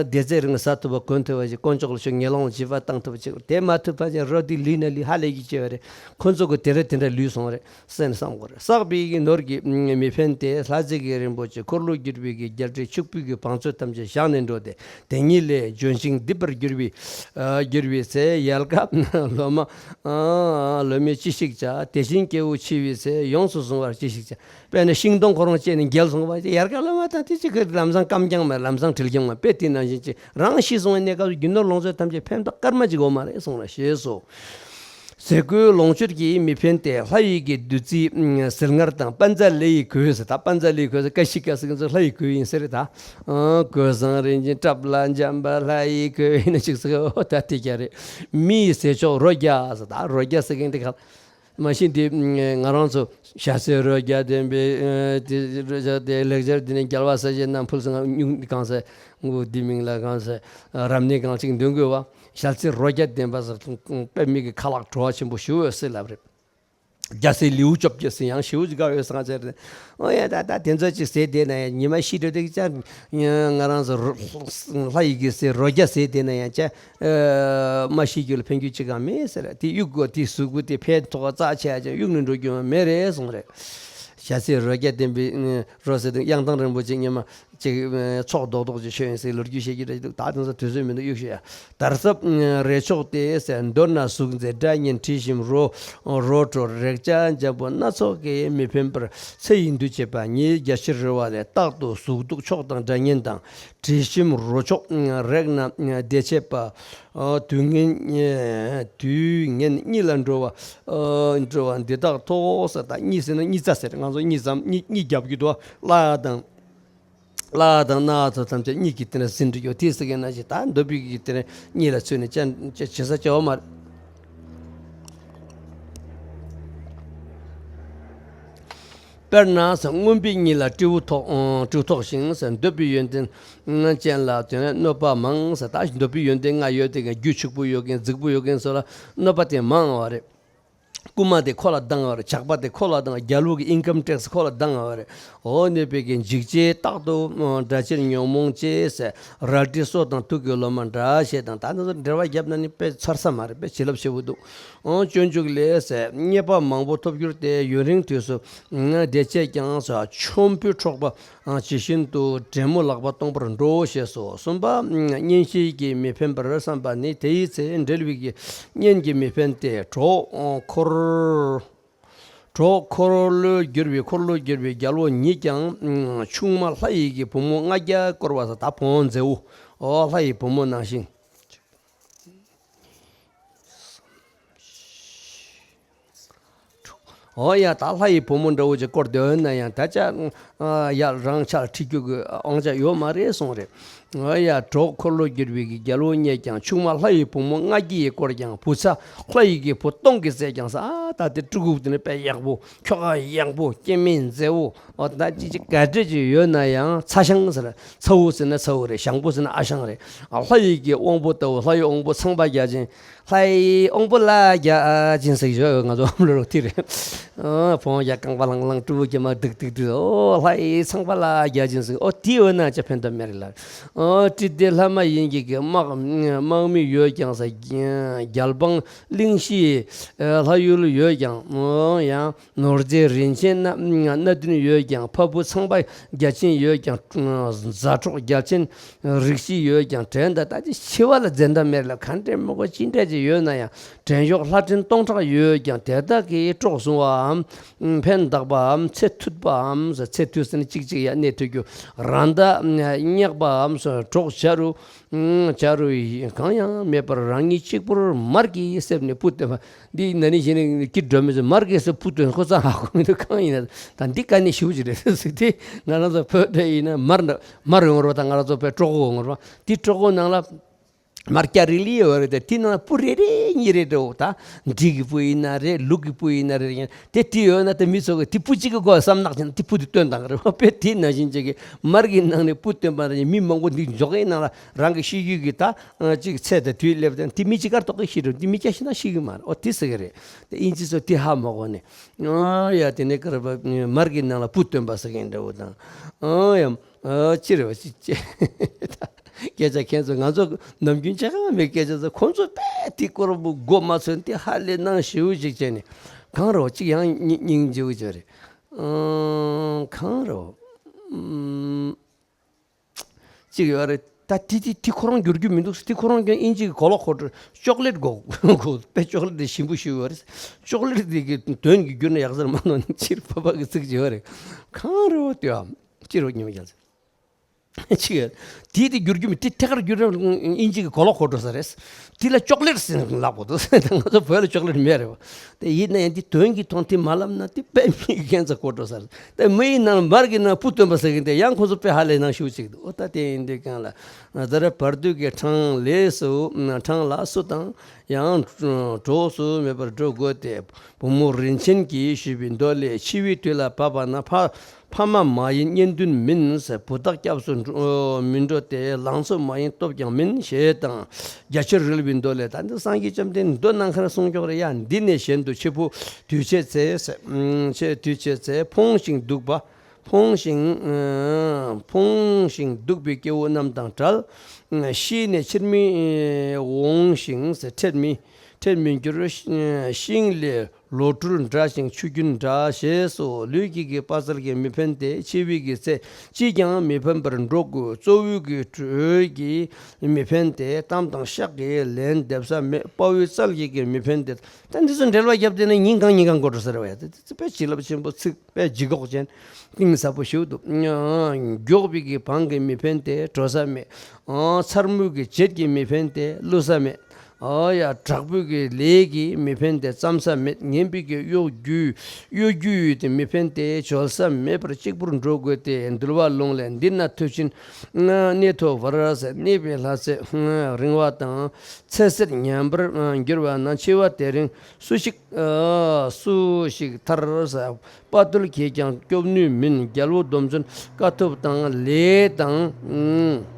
སྡེ་ཚན་རིང་ཟ་ཐུབ་པ་གོན་ཐུབ་པ་ཅིག་དཀོན་མཆོག་ལ་ཞུ། ངན་སློང་ལ་བྱིས་པ་བཏང་ཐུབ་པ་ཅིག་དེ་མ་ཐུབ་པ་ཅིག་རོ་དེ་ལུས་ན་ལུས་ཧ་ལས་ཀྱི་སྐྱེ་བ་རེད། ཁོ་ཚོ་གི་དེ་འདྲ་དེ་འདྲ་ལུས་སོང་རེད། སེམས་བསམ་དགོས་རེད། བསགས་པའི་གི་ནོར་གྱིས་མི་ཕན་ཏེ། ལྷ་རྫས་ཀྱི་རིན་པོ་ཆེ་འཁོར་ལོས་སྒྱུར་བའི་གི་རྒྱལ་སྲིད་ཕྱུག་པོའི་གི་བང་མཛོད་ཐམས་ཅད་བཞག་ནས་ ནས་འགྲོ་སྟེ། དེ་ཉིད་ལས་ལྗོན་ཤིང་འདི་པར་གྱུར་པའི། ཨ་གྱུར་པའི་ཚེ་ཡལ་ག་ལོ་མ། ཨ་ལོ་མས་ཅི་ཞིག་བྱ། དེ་བཞིན་སྐྱེ་བོ་འཆི་བའི་ཚེ་ཡོངས་སུ་བཟུང་བར་ཅི་ཞིག་བྱ། དཔེར་ན་ཤིང་སྡོང་ཁོ་རང་བཅད་ནས་འགྱེལ་སོང་བ་ཅིག་ཡལ་ག་ལོ་མ་དང་དེ་ཅིག་གི་ལམ་སང་སྐམ་རྐྱང་མ་ལམ་སང་དྲིལ་རྐྱང་མ་དཔེ་དེ་ནང་བཞིན་ཅིག་རང་ཤི་སོང་བའི་གནས་སྐབས་སུ་རྒྱུ་ནོར་ལོངས་སྤྱོད་ཐམས་ཅད་ཕན་ཐོགས་སྐར་མ་ཅིག་འོང་མ་རེད་གསུངས་ལ་ཞེས་སོ། ཟས་གོས་ལོངས་སྤྱོད་ཀྱིས་མི་ཕན་ཏེ། ལྷ་ཡི་གི་བདུད་རྩིའི་ཟིལ་མངར་དང་། པཉྩ་ལི་ཡི་གོས་ཟེར་ད། པཉྩ་ལི་གོས་ཟེར་ཀ་ཤི་ཀ་ཟེར་གི་ཚོ་ལྷ་ཡི་གོས་ཡིན་ཟེར་ད། གོས་བཟང་རིན་ཆེན་བཀྲབ་ལ་འཇམ་པ་ལྷ་ཡི་གོས་ཡིན་ན་ཅིག་ཟེར་གི་འོ་ད་དེ་རྒྱ་རེད། མི་ཡི་ཟས་མཆོག་རོ་བརྒྱ་ཟེར་ད། རོ་བརྒྱ་ཟེར་གི་འདི་ག་མ་གཞི་འདི་ང་རང་ཚོ་ཞྭ་སེར་རོ་བརྒྱ་ལྡན་པའི་དེ་རོ་བརྒྱ་དེ་ལེགས་སྦྱར་འདི་ནས་རྒྱལ་བ་སྲས་བཅས་རྣམས་ཕུལ་སོང་ང་སྨྱུང་གང་ཟེར་ངུ་འདི་མིང་ལ་གང་ཟེར་རབ་གནས་གང་ཅིག་འདོན་དགོས་བ། ཞལ་ཚིགས་རོ་བརྒྱ་ལྡན་པ་ཟེར་དཔེ་མི་གི་ཁ་ལག་བྲོ་བ་ཆེན་པོ་ཞུ་འོས་སྲིད་ལབ་རེད། རྒྱ་སེ་ལེའུ་བཅོ་བརྒྱད་ཟེར་ཡང་ཞེའུ་ཅིག་དགའ་འོས་སང་ཟེར་རེད། ཨོ་ཡ་ད་ད་དེ་ཚོ་ཅིག་ཟེར་བསྡད་ན་ཡང་ཉི་མ་ཤི་འགྲོ་དེ་ཅང་ང་རང་ཚོ་རོ་ལྷ་ཡི་གེ་ཟེར་རོ་བརྒྱ་ཟེར་བསྡད་ན་ཡང་ཅང་མ་ཤི་རྒྱུ་ལ་ཕན་རྒྱུ་ཅི་གང་མེད་ཟེར། དེ་གཡུག་དགོས་དེ་ཟུག་དགོས་དེ་ཕན་ཐོགས་རྩ་ཆེ་ཡ་ཅང་གཡུག་ནས་འགྲོ་རྒྱུ་མེད་རེད་གསུངས་རེད། ཞྭ་སེར་རོ་བརྒྱ་ལྡན་པའི་རོ་ཟེར་དུས་གཡང་ཐང་རིན་པོ་ཆེ་ཉི་མ། ཅིག་ཚོགས་རྡོག་རྡོག་ཅིག་ཤོད་ཡིན་ཟེར་ལོ་རྒྱུས་བཤད་ཀྱི་རེད་འདུག་ད་དེང་སང་དུས་ཚོད་མི་འདུག་གཡུག་ཤོད་ཡ། དར་ཟབ་རས་མཆོག་སྟེ་ཟེར། མདོར་ན་གཟུགས་མཛེས་སྒྲ་སྙན་དྲི་ཞིམ་རོ། རོ་བྲོ་རེག་བྱ་འཇམ་པོ་སྣ་ཚོགས་ཀྱིས་མི་ཕན་པར་ཚེ་ཡི་འདུ་བྱེད་པ་ཉིད་རྒྱ་ཆེར་རོལ་བ་ལས་རྟག་ཏུ་གཟུགས་སྡུག་མཆོག་དང་སྒྲ་སྙན་དང་དྲི་ཞིམ་རོ་མཆོག་རེག་ན་བདེ་བྱེད་པ། དུས་ངན་དུས་ངན་གཉིད་ལ་འགྲོ་བ་འགྲོ་བ་འདི་དག་ཐོག་ཟེར། ད་གཉིད་ཟེར་ན་གཉིད་རྩ་ཟེར། ང་ཚོ་གཉིད་ཙམ་གཉིད་གཉིད་རྒྱབ་ཀྱི་འདུག་བ། བརླག་དང་། བརླག་དང་ན་ཚོ་ཐམས་ཅད་གཉིད་ཀྱི་སྟེང་ན་ཟིན་འགྲོ་རྒྱུ་དེ་ཟེར་མཁན་ནང་བཞིན་ད་འདོད་པའི་གི་སྟེང་ན་གཉིད་ལ་ཚུད་ནས་ཅང་ཅི་བྱེད་ས་ཅི་ཡོད་མ་རེད། དཔེར་ན་ཟེར་རྔོན་པའི་གཉིད་ལ་སྤྲེའུ་ཐོགས་སྤྲེའུ་ཐོགས་ཤིང་ཟེར། འདོད་པའི་ཡོན་ཏན་ཅན་ལ་དེ་ནས་གནོད་པ་མང་ཟེར། ད་འདོད་པའི་ཡོན་ཏན་ལྔ་ཡོད་དེ་གི་རྒྱུ་ཕྱུག་པོ་ཡོད་མཁན་རྫིག་པོ་ཡོད་མཁན་ཚོ་ལ་གནོད་པ་དེ་མང་བ་རེད། རྐུན་མ་དེ་ཁོ་ལ་སྡང་བ་རེད། ཇག་པ་དེ་ཁོ་ལ་སྡང་བ། རྒྱལ་པོ་གི་ཨིན་ཀམ་ཊེག་སི་ཁོ་ལ་སྡང་བ་རེད། འོ་ནི་དཔེ་གི་འཇིགས་བྱེད་རྟག་ཏུ་དགྲ་ཕྱིར་ཉོན་མོངས་བྱེད་ཟེར། རལ་གྲི་སོ་དང་དུག་གི་ལོ་མ་འདྲ་ཞེས་དང་། ད་ནི་འབྲེལ་བ་བརྒྱབ་ན་ནི་དཔེ་ཚར་ས་མ་རེད། དཔེ་བྱིན་རླབས་ཆེ་བོ་འདུག་འོ་སྤྱོད་འཇུག་ལས་ཟེར། རྙེད་པ་མང་པོ་ཐོབ་གྱུར་ཏེ། ཡུན་རིང་དུས་སུ་བདེ་བྱེད་ཀྱང་ཟེར། ཆོམ་པོས་འཕྲོག་པ་ཇི་བཞིན་དུ། དྲེད་མོ་ལག་པ་སྟོང་པར་འགྲོའོ་ཞེས་སོ། གསུམ་པ། གཉེན་བཤེས་ཀྱིས་མི་ཕན་པར་བསམ་པ་ནི། དེ་ཡི་ཚེ་འབྲེལ་བའི་གི་གཉེན་གྱིས་མི་ཕན་ཏེ། གྲོགས་འཁོར་གྲོགས་འཁོར་ལོས་སྒྱུར་བའི་འཁོར་ལོས་སྒྱུར་བའི་རྒྱལ་པོ་ཉིད་ཀྱང་ཆུང་མ་ལྷ་ཡི་གི་བུ་མོ་ལྔ་བརྒྱ་བསྐོར་བ་ཟེར། ད་བུ་མོ་མཛེས་བོ། འོ་ལྷ་ཡི་བུ་མོ་ནང་བཞིན། འོ་ཡ་ད་ལྷ་ཡི་བུ་མོ་འདྲ་བོ་ཅིག་བསྐོར་སྡོད་ན་ཡང་ད་ཅག་ཡ་རང་ཆགས་ཁྲིད་རྒྱུ་གི་དབང་ཆ་ཡོད་མ་རེད་གསུངས་རེད། འོ་ཡ་གྲོགས་འཁོར་ལོས་སྒྱུར་བའི་གི་རྒྱལ་པོ་ཉིད་ཀྱང་ཆུང་མ་ལྷ་ཡི་བུ་མོ་ལྔ་བརྒྱ་ཡིས་བསྐོར་ཀྱང་བུ་ཚ་ལྷ་ཡི་གི་བུ་སྟོང་གིས་བསད་ཀྱང་ཟེར། ཨ་ད་དེ་སྤྲུལ་སྐུ་དེ་ནི་དཔེ་ཡག་པོ། ཁྱོ་ག་ཡག་པོ། སྐྱེ་དམན་མཛེས་བོ། འོ་ད་ཅི་ཅི་ག་འདྲ་ཅིག་ཡོད་ན་ཡང་ཚ་ཞང་ཟེར། ཚ་བོ་ཟེར་ན་ཚ་བོ་རེད། ཞང་པོ་ཟེར་ན་ཨ་ཞང་རེད། ཨ་ལྷ་ཡི་གི་དབང་པོ་ལྟ་བུ། ལྷ་ཡི་དབང་པོ་ཚངས་པ་བརྒྱ་བྱིན། ལྷ་ཡི་དབང་པོ་ལ་བརྒྱ་བྱིན་ཟེར་ཞོ། ང་ཚོ་ཨམ་ལོ་རོགས་དེ་རེད། ཨོ་བོང་བརྒྱ་རྐང་པ་ལང་ལང་སྤྲུལ་སྐུ་གྱི་མ་སྡིག་སྡིག་སྡིག་ཨོ་ལྷ་ཡི་ཚངས་པ་ལ་བརྒྱ་བྱིན་ཟེར། ཨོ་དེ་ཡོད་ན་ཅི་ཕན་ཐོགས་མེད་རེད་ལ། ཨོ་ཏི་ཏི་ལྷ་མ་ཡིན་གྱི་གི་དམག་དམག་མི་ཡོད་ཀྱང་ཟེར། རྒྱལ་འབངས་གླིང་བཞིའི་ལྷ་ཡུལ་ཡོད་ཀྱང་། ཨོ་ཡང་ནོར་རྫས་རིན་ཆེན་སྣ་སྣ་བདུན་ཡོད་ཀྱང་། ཕ་བུ་ཚངས་པ་བརྒྱ་བྱིན་ཡོད་ཀྱང་། མཛའ་གྲོགས་རྒྱལ་ཆེན་རིགས་བཞི་ཡོད་ཀྱང་། བྲན་དང་ད་ཅི་འཆི་བ་ལ་འཛེམ་ཐབས་མེད་ལ། ག་འདྲའི་མོ་གོ་ཅི་འདྲ་ཅིག་ཡོད་ན་ཡང་། བྲན་གཡོག་ལྷ་བྲན་སྟོང་ཕྲག་ཡོད་ཀྱང་། དེ་དག་གིས་གྲོགས་བཟུང་བའམ། ཕན་བཏགས་པའམ། ཚེ་མཐུད་པའམ། ཚེ་མཐུད་ཟེར་ན་གཅིག་གཅིག་ཡ་གནས་ཐུབ་རྒྱུ། རང་ཟླ་སྙེག་པའམ། གྲོགས་བྱ་རུ། བྱ་རུ་གང་ཡང་མེད་པར་རང་ཉིད་གཅིག་པུར་མར་གྱི་གསེབ་ནས་སྤུ་བཏོན་པ། འདི་ན་ནིང་གཞེས་ནིང་སྐྱིད་སྒྲོལ་མས་མར་གྱི་གསེབ་སྤུ་བཏོན་ཁོ་ཚང་ཧ་གོ་མི་འདུག་གང་ཡིན་ན་ད་འདི་དཀའ་གནད་ཞེ་པོ་ཅིག་རེད་ཟེར་ཏེ། ང་རང་ཚོ་བོད་འདྲ་ཡིན་ན་མར་མར་ཡོང་རོགས། ད་ང་རང་ཚོ་བོད་གྲོག་ཁོག་ཡོང་རོགས། འདི་གྲོག་ཁོག་ནང་ལ་མར་སྐྱ་རིལ་ལི་ཡོད་རེད་དེ། དེ་ནང་ལ་སྤུ་རེ་རེ་གཉིས་རེ་འདྲ་བོ། ད་འབྲི་གི་སྤུ་ཡིན་ན་རེད། ལུག་གི་སྤུ་ཡིན་ན་རེད། དེ་དེ་ཡོད་ན་དེ་མི་ཚོ་གི་དེ་སྤུ་གཅིག་གི་སྐོར་བསམ་ནག་ཅན་དེ་སྤུ་དེ་བཏོན་བཏང་གི་རེད། དཔེ་དེ་ནང་བཞིན་ཅིག་གི་མར་གྱི་ནང་ནས་སྤུ་བཏོན་པ་རེད། མི་མང་པོ་འདི་འཇོག་གི་ནང་ལ་རང་གི་ཤེས་རྒྱུད་ཀྱི་ད། ཅིག་ཚེ་དང་དུས་སླེབས་དང་དེ་མི་གཅིག་ཀར་ཐོག་གི་ཤི་རུ་འདི་མི་སྐྱ་ཤི་ན་ཤི་གི་མ་རེད། ཨོ་དེ་ཟེར་གི་རེད། དེ་ཨིན་ཇི་ཚོ་དེ་ཧ་མ་གོ་ནས། ཨ་ཡ་དེ་ནས་ཀར་བ་མར་གྱི་ནང་ལ་སྤུ་བཏོན་པ་ཟེར་གི་འདྲ་བོ་དང་། ཨ་ཡ་ཨ་ཅི་རེད་བ་ཅི་ཅི། སྐད་ཆ་ཁྱེད་ཚོ་ང་ཚོ་ནམ་རྒྱུན་བྱེད་ག་མེད་སྐད་ཆ་ཚོ་ཁོང་ཚོ་དཔེ་དེ་སྐོར་བུ་མགོ་མ་ཚོས་དེ་ཧ་ལས་ནང་ཞེ་པོ་ཅིག་བྱས་ནས་གང་རེད་བ་ཅིག་ཡང་སྙིང་སྙིང་རྗེ་བོ་ཅིག་རེད། ཨ་གང་རེད་བ། ཅིག་ཡོད་རེད། ད་དེ་དེ་དེ་ཁོ་རང་འགྱུར་རྒྱུ་མི་འདུག་དེ་ཁོ་རང་ཀྱང་དབྱིན་ཇི་གི་གོ་ལོག་ཁོ་ཅོག་ལེད་གོ་གོ་དཔེ་ཅོག་ལེད་དེ་ཞིམ་པོ་ཞིག་ཡོད་རེད། ཅོག་ལེད་དེ་གི་དོན་གྱི་བསྒྱུར་ན་ཡག་ཟེར་མ་གནང་ནས་ཕྱིར་ཕ་པ་གི་ཚིག་ཅིག་ཡོད་རེད། གང་རེད་བ་དེ་ཨ་ཅི་རོ་ཉི་མ་རྒྱལ་ཚེ། ཅིག་དེ་དེ་འགྱུར་རྒྱུ་མི་དེ་ཐད་ཀར་འགྱུར་ར་དབྱིན་ཇི་གི་གོ་ལོག་གོ་འགྲོ་ས་རེད། དེ་ལ་ཅོག་ལེད་ཟེར་ནས་ལབ་དགོས་འདུག་ད་ང་ཚོ་བོད་ལ་ཅོག་ལེད་མེད་རེད་བ། དེ་ཡིན་ན་ཡང་དེ་དོན་གྱི་ཐོག་དེ་མ་ལབ་ན་དེ་དཔེ་མི་ཁྱད་མཚར་གོ་འགྲོ་ས་རེད། དེ་མི་ཡི་ནང་མར་གྱི་ནང་བུ་སྟོན་པ་ཟེར་གྱིན་དེ་ཡང་ཁོ་ཚོ་དཔེ་ཧ་ལས་ནང་ཞུ་ཅིག་འདུག་ཨོ་ད་དེ་ཡིན་དུས་གང་ལ་ད་ར་བར་དོའི་གི་འཕྲང་ལས་སུ་འཕྲང་ལ་སུ་དང་ཡང་གྲོགས་སུ་མེད་པར་འགྲོ་དགོས་ཏེ། བུ་མོ་རིན་ཆེན་གྱིས་ཞུས་པའི་མདོ་ལས། འཆི་བའི་དུས་ལ་བབ་པ་ན་ཕ་ཕ་མ་མ་ཡིན་གཉེན་འདུན་མིན། བུ་དག་སྐྱབས་སུ་འགྲོ་མི་འགྲོ་སྟེ། ལང་ཚོ་མ་ཡིན་སྟོབས་ཀྱང་མིན་ཞེས་དང་། རྒྱ་ཆེར་རོལ་པའི་མདོ་ལས། ད་འདི་སངས་རྒྱས་བཅོམ་ལྡན་མདོ་ནང་ཁར་གསུངས་ཀྱོག་རེད་ཡ། འདི་ནས་གཞན་དུ་འཆི་འཕོ་དུས་བྱེད་ཚེ། ཆེ་དུས་བྱེད་ཚེ་ཕོངས་ཤིང་གདུག་པ། ཕོངས་ཤིང་ཕོངས་ཤིང་གདུག་པའི་སྐྱེ་བོ་རྣམས་དང་བྲལ། ཤི་ནས་ཕྱིར་མི་འོང་ཞིང་ཁྲེལ་མི་ཁྲེལ་མི་འགྱུར། ཤིང་ལས་ལོ་དྲུག་འདྲ་ཞིང་ཆུ་རྒྱུན་འདྲ་ཞེས་སོ། ལུས་ཀྱི་གི་དཔའ་རྩལ་གྱིས་མི་ཕན་ཏེ། འཆི་བའི་གི་ཚེ་ཅིས་ཀྱང་མི་ཕན་པར་འགྲོ་དགོས། གཙོ་བོའི་གི་དྲོད་ཀྱིས་མི་ཕན་ཏེ། གཏམ་དང་ཤག་གིས་ལན་འདེབས་ས་མེད། དཔའ་བོའི་རྩལ་གྱིས་ཀྱང་མི་ཕན་ཏེ། ད་འདི་ཚོ་འགྲེལ་བ་བརྒྱབ་བསྡད་ན་ཉིན་གང་ཉིན་གང་འགོར་འགྲོ་ས་རེད་བ་ཡ། དེ་དཔེ་བྱིན་རླབས་ཆེན་པོ་ཚིག་དཔེ་ལྗིད་ཁོག་ཅན། གཏིང་ཟབ་པོ་ཞིག་འདུག་མགྱོགས་པའི་གི་བང་གིས་མི་ཕན་ཏེ། འགྲོ་ས་མེད། ཨོ། མཚར་མོའི་གི་བྱད་ཀྱིས་མི་ཕན་ཏེ། བསླུ་ས་མེད། ཨོ་ཡ། དྲག་པོའི་གི་ལས་ཀྱིས་མི་ཕན་ཏེ། བརྩམ་ས་མེད། ངན་པའི་གི་གཡོ་སྒྱུ་གཡོ་སྒྱུས་ཏེ་མི་ཕན་ཏེ། བྱོལ་ས་མེད་པར་གཅིག་པུར་འགྲོ་དགོས་ཏེ། འདུལ་བ་ལུང་ལས། འདི་ན་མཐུ་ཆེན་གནས་ཐོབ་བར་ཟེར། གནས་པའི་ལྷ་ཚེ་རིང་བ་དང་། ཚེ་ཟད་ཉམས་པར་འགྱུར་བ་ན། འཆི་བ་དེ་རིང་སུ་ཞིག་སུ་ཞིག་ཐར་ཟེར། དཔའ་རྟུལ་གྱིས་ཀྱང་སྐྱོབ་ནུས་མིན། རྒྱལ་པོ་སྡོམ་བརྩོན་དཀའ་ཐུབ་དང་། ལས་དང་།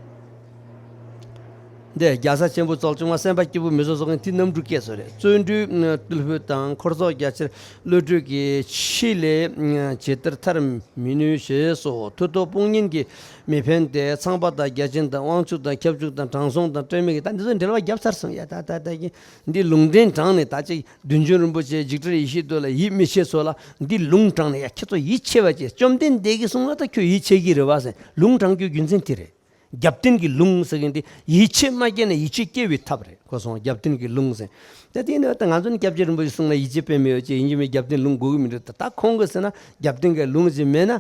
འདི་རྒྱལ་ས་ཆེན་པོ་བཙོག་ཆུང་མ་སེམས་དཔའ་སྐྱིད་པོ་མི་བཟོ་སོགས་ཀྱི་མཐུ་རྣམ་དྲུག་སྐྱེས་སོ་རེད། བརྩོན་འགྲུས་རྟུལ་ཕོད་དང་། འཁོར་ཚོགས་རྒྱ་ཆེར་བློ་གྲོས་ཀྱིས། འཆི་ལས་ཇི་ལྟར་ཐར་མི་ནུས་ཞེས་སོ། མཐུ་སྟོབས་དཔུང་གཉེན་གྱིས་མི་ཕན་ཏེ། ཚངས་པ་དང་བརྒྱ་བྱིན་དང་། དབང་ཕྱུག་དང་ཁྱབ་འཇུག་དང་། དྲང་སྲོང་དང་། སྲེད་མེད་ཀྱི། ད་འདི་ཚོ་འགྲེལ་བ་བརྒྱབ་ཚར་སོང་ཡ། ད་ད་ད་ཀྱི་འདི་ལུང་འདྲེན་དྲངས་ནས། ད་ཅིག་བདུད་འཇོམས་རིན་པོ་ཆེ་འཇིགས་བྲལ་ཡེ་ཤེས་མདོ་ལ་ཡིད་མི་ཆེས་ཚོ་ལ་འདི་ལུང་དྲངས་ནས། ཡ་ཁྱེད་ཚོ་ཡིད་ཆེས་པ་བྱེད། བཅོམ་ལྡན་འདས་ཀྱིས་གསུངས་ན་ད་ཁྱོད་ཡིད་ཆེས་ཀྱི་རེད་བ་ཟེར། ལུང་དྲངས་རྒྱུའི་རྒྱུ་མཚན་དེ་རེད། རྒྱབ་རྟེན་གྱི་ལུང་ཟེར་མཁན་དེ་ཡིད་ཆེས་མ་སྐྱེས་ན་ཡིད་ཆེས་སྐྱེ་བའི་ཐབས་རེད། གོ་སོང་། རྒྱབ་རྟེན་གྱི་ལུང་ཟེར། ད་དེ་ནས་ད་ང་ཚོ་ནི་སྐྱབས་རྗེ་རིན་པོ་ཆེ་གསུང་ན་ཡིད་ཆེས་དཔེ་མི་ཡོད་ཅེས་ཡིན་གྱི་མེད། རྒྱབ་རྟེན་ལུང་དགོས་ཀྱི་མི་འདུག་ད་ད་ཁོང་གིས་ཟེར་ན་རྒྱབ་རྟེན་གྱི་ལུང་ཅིག་མེད་ན་ཨ་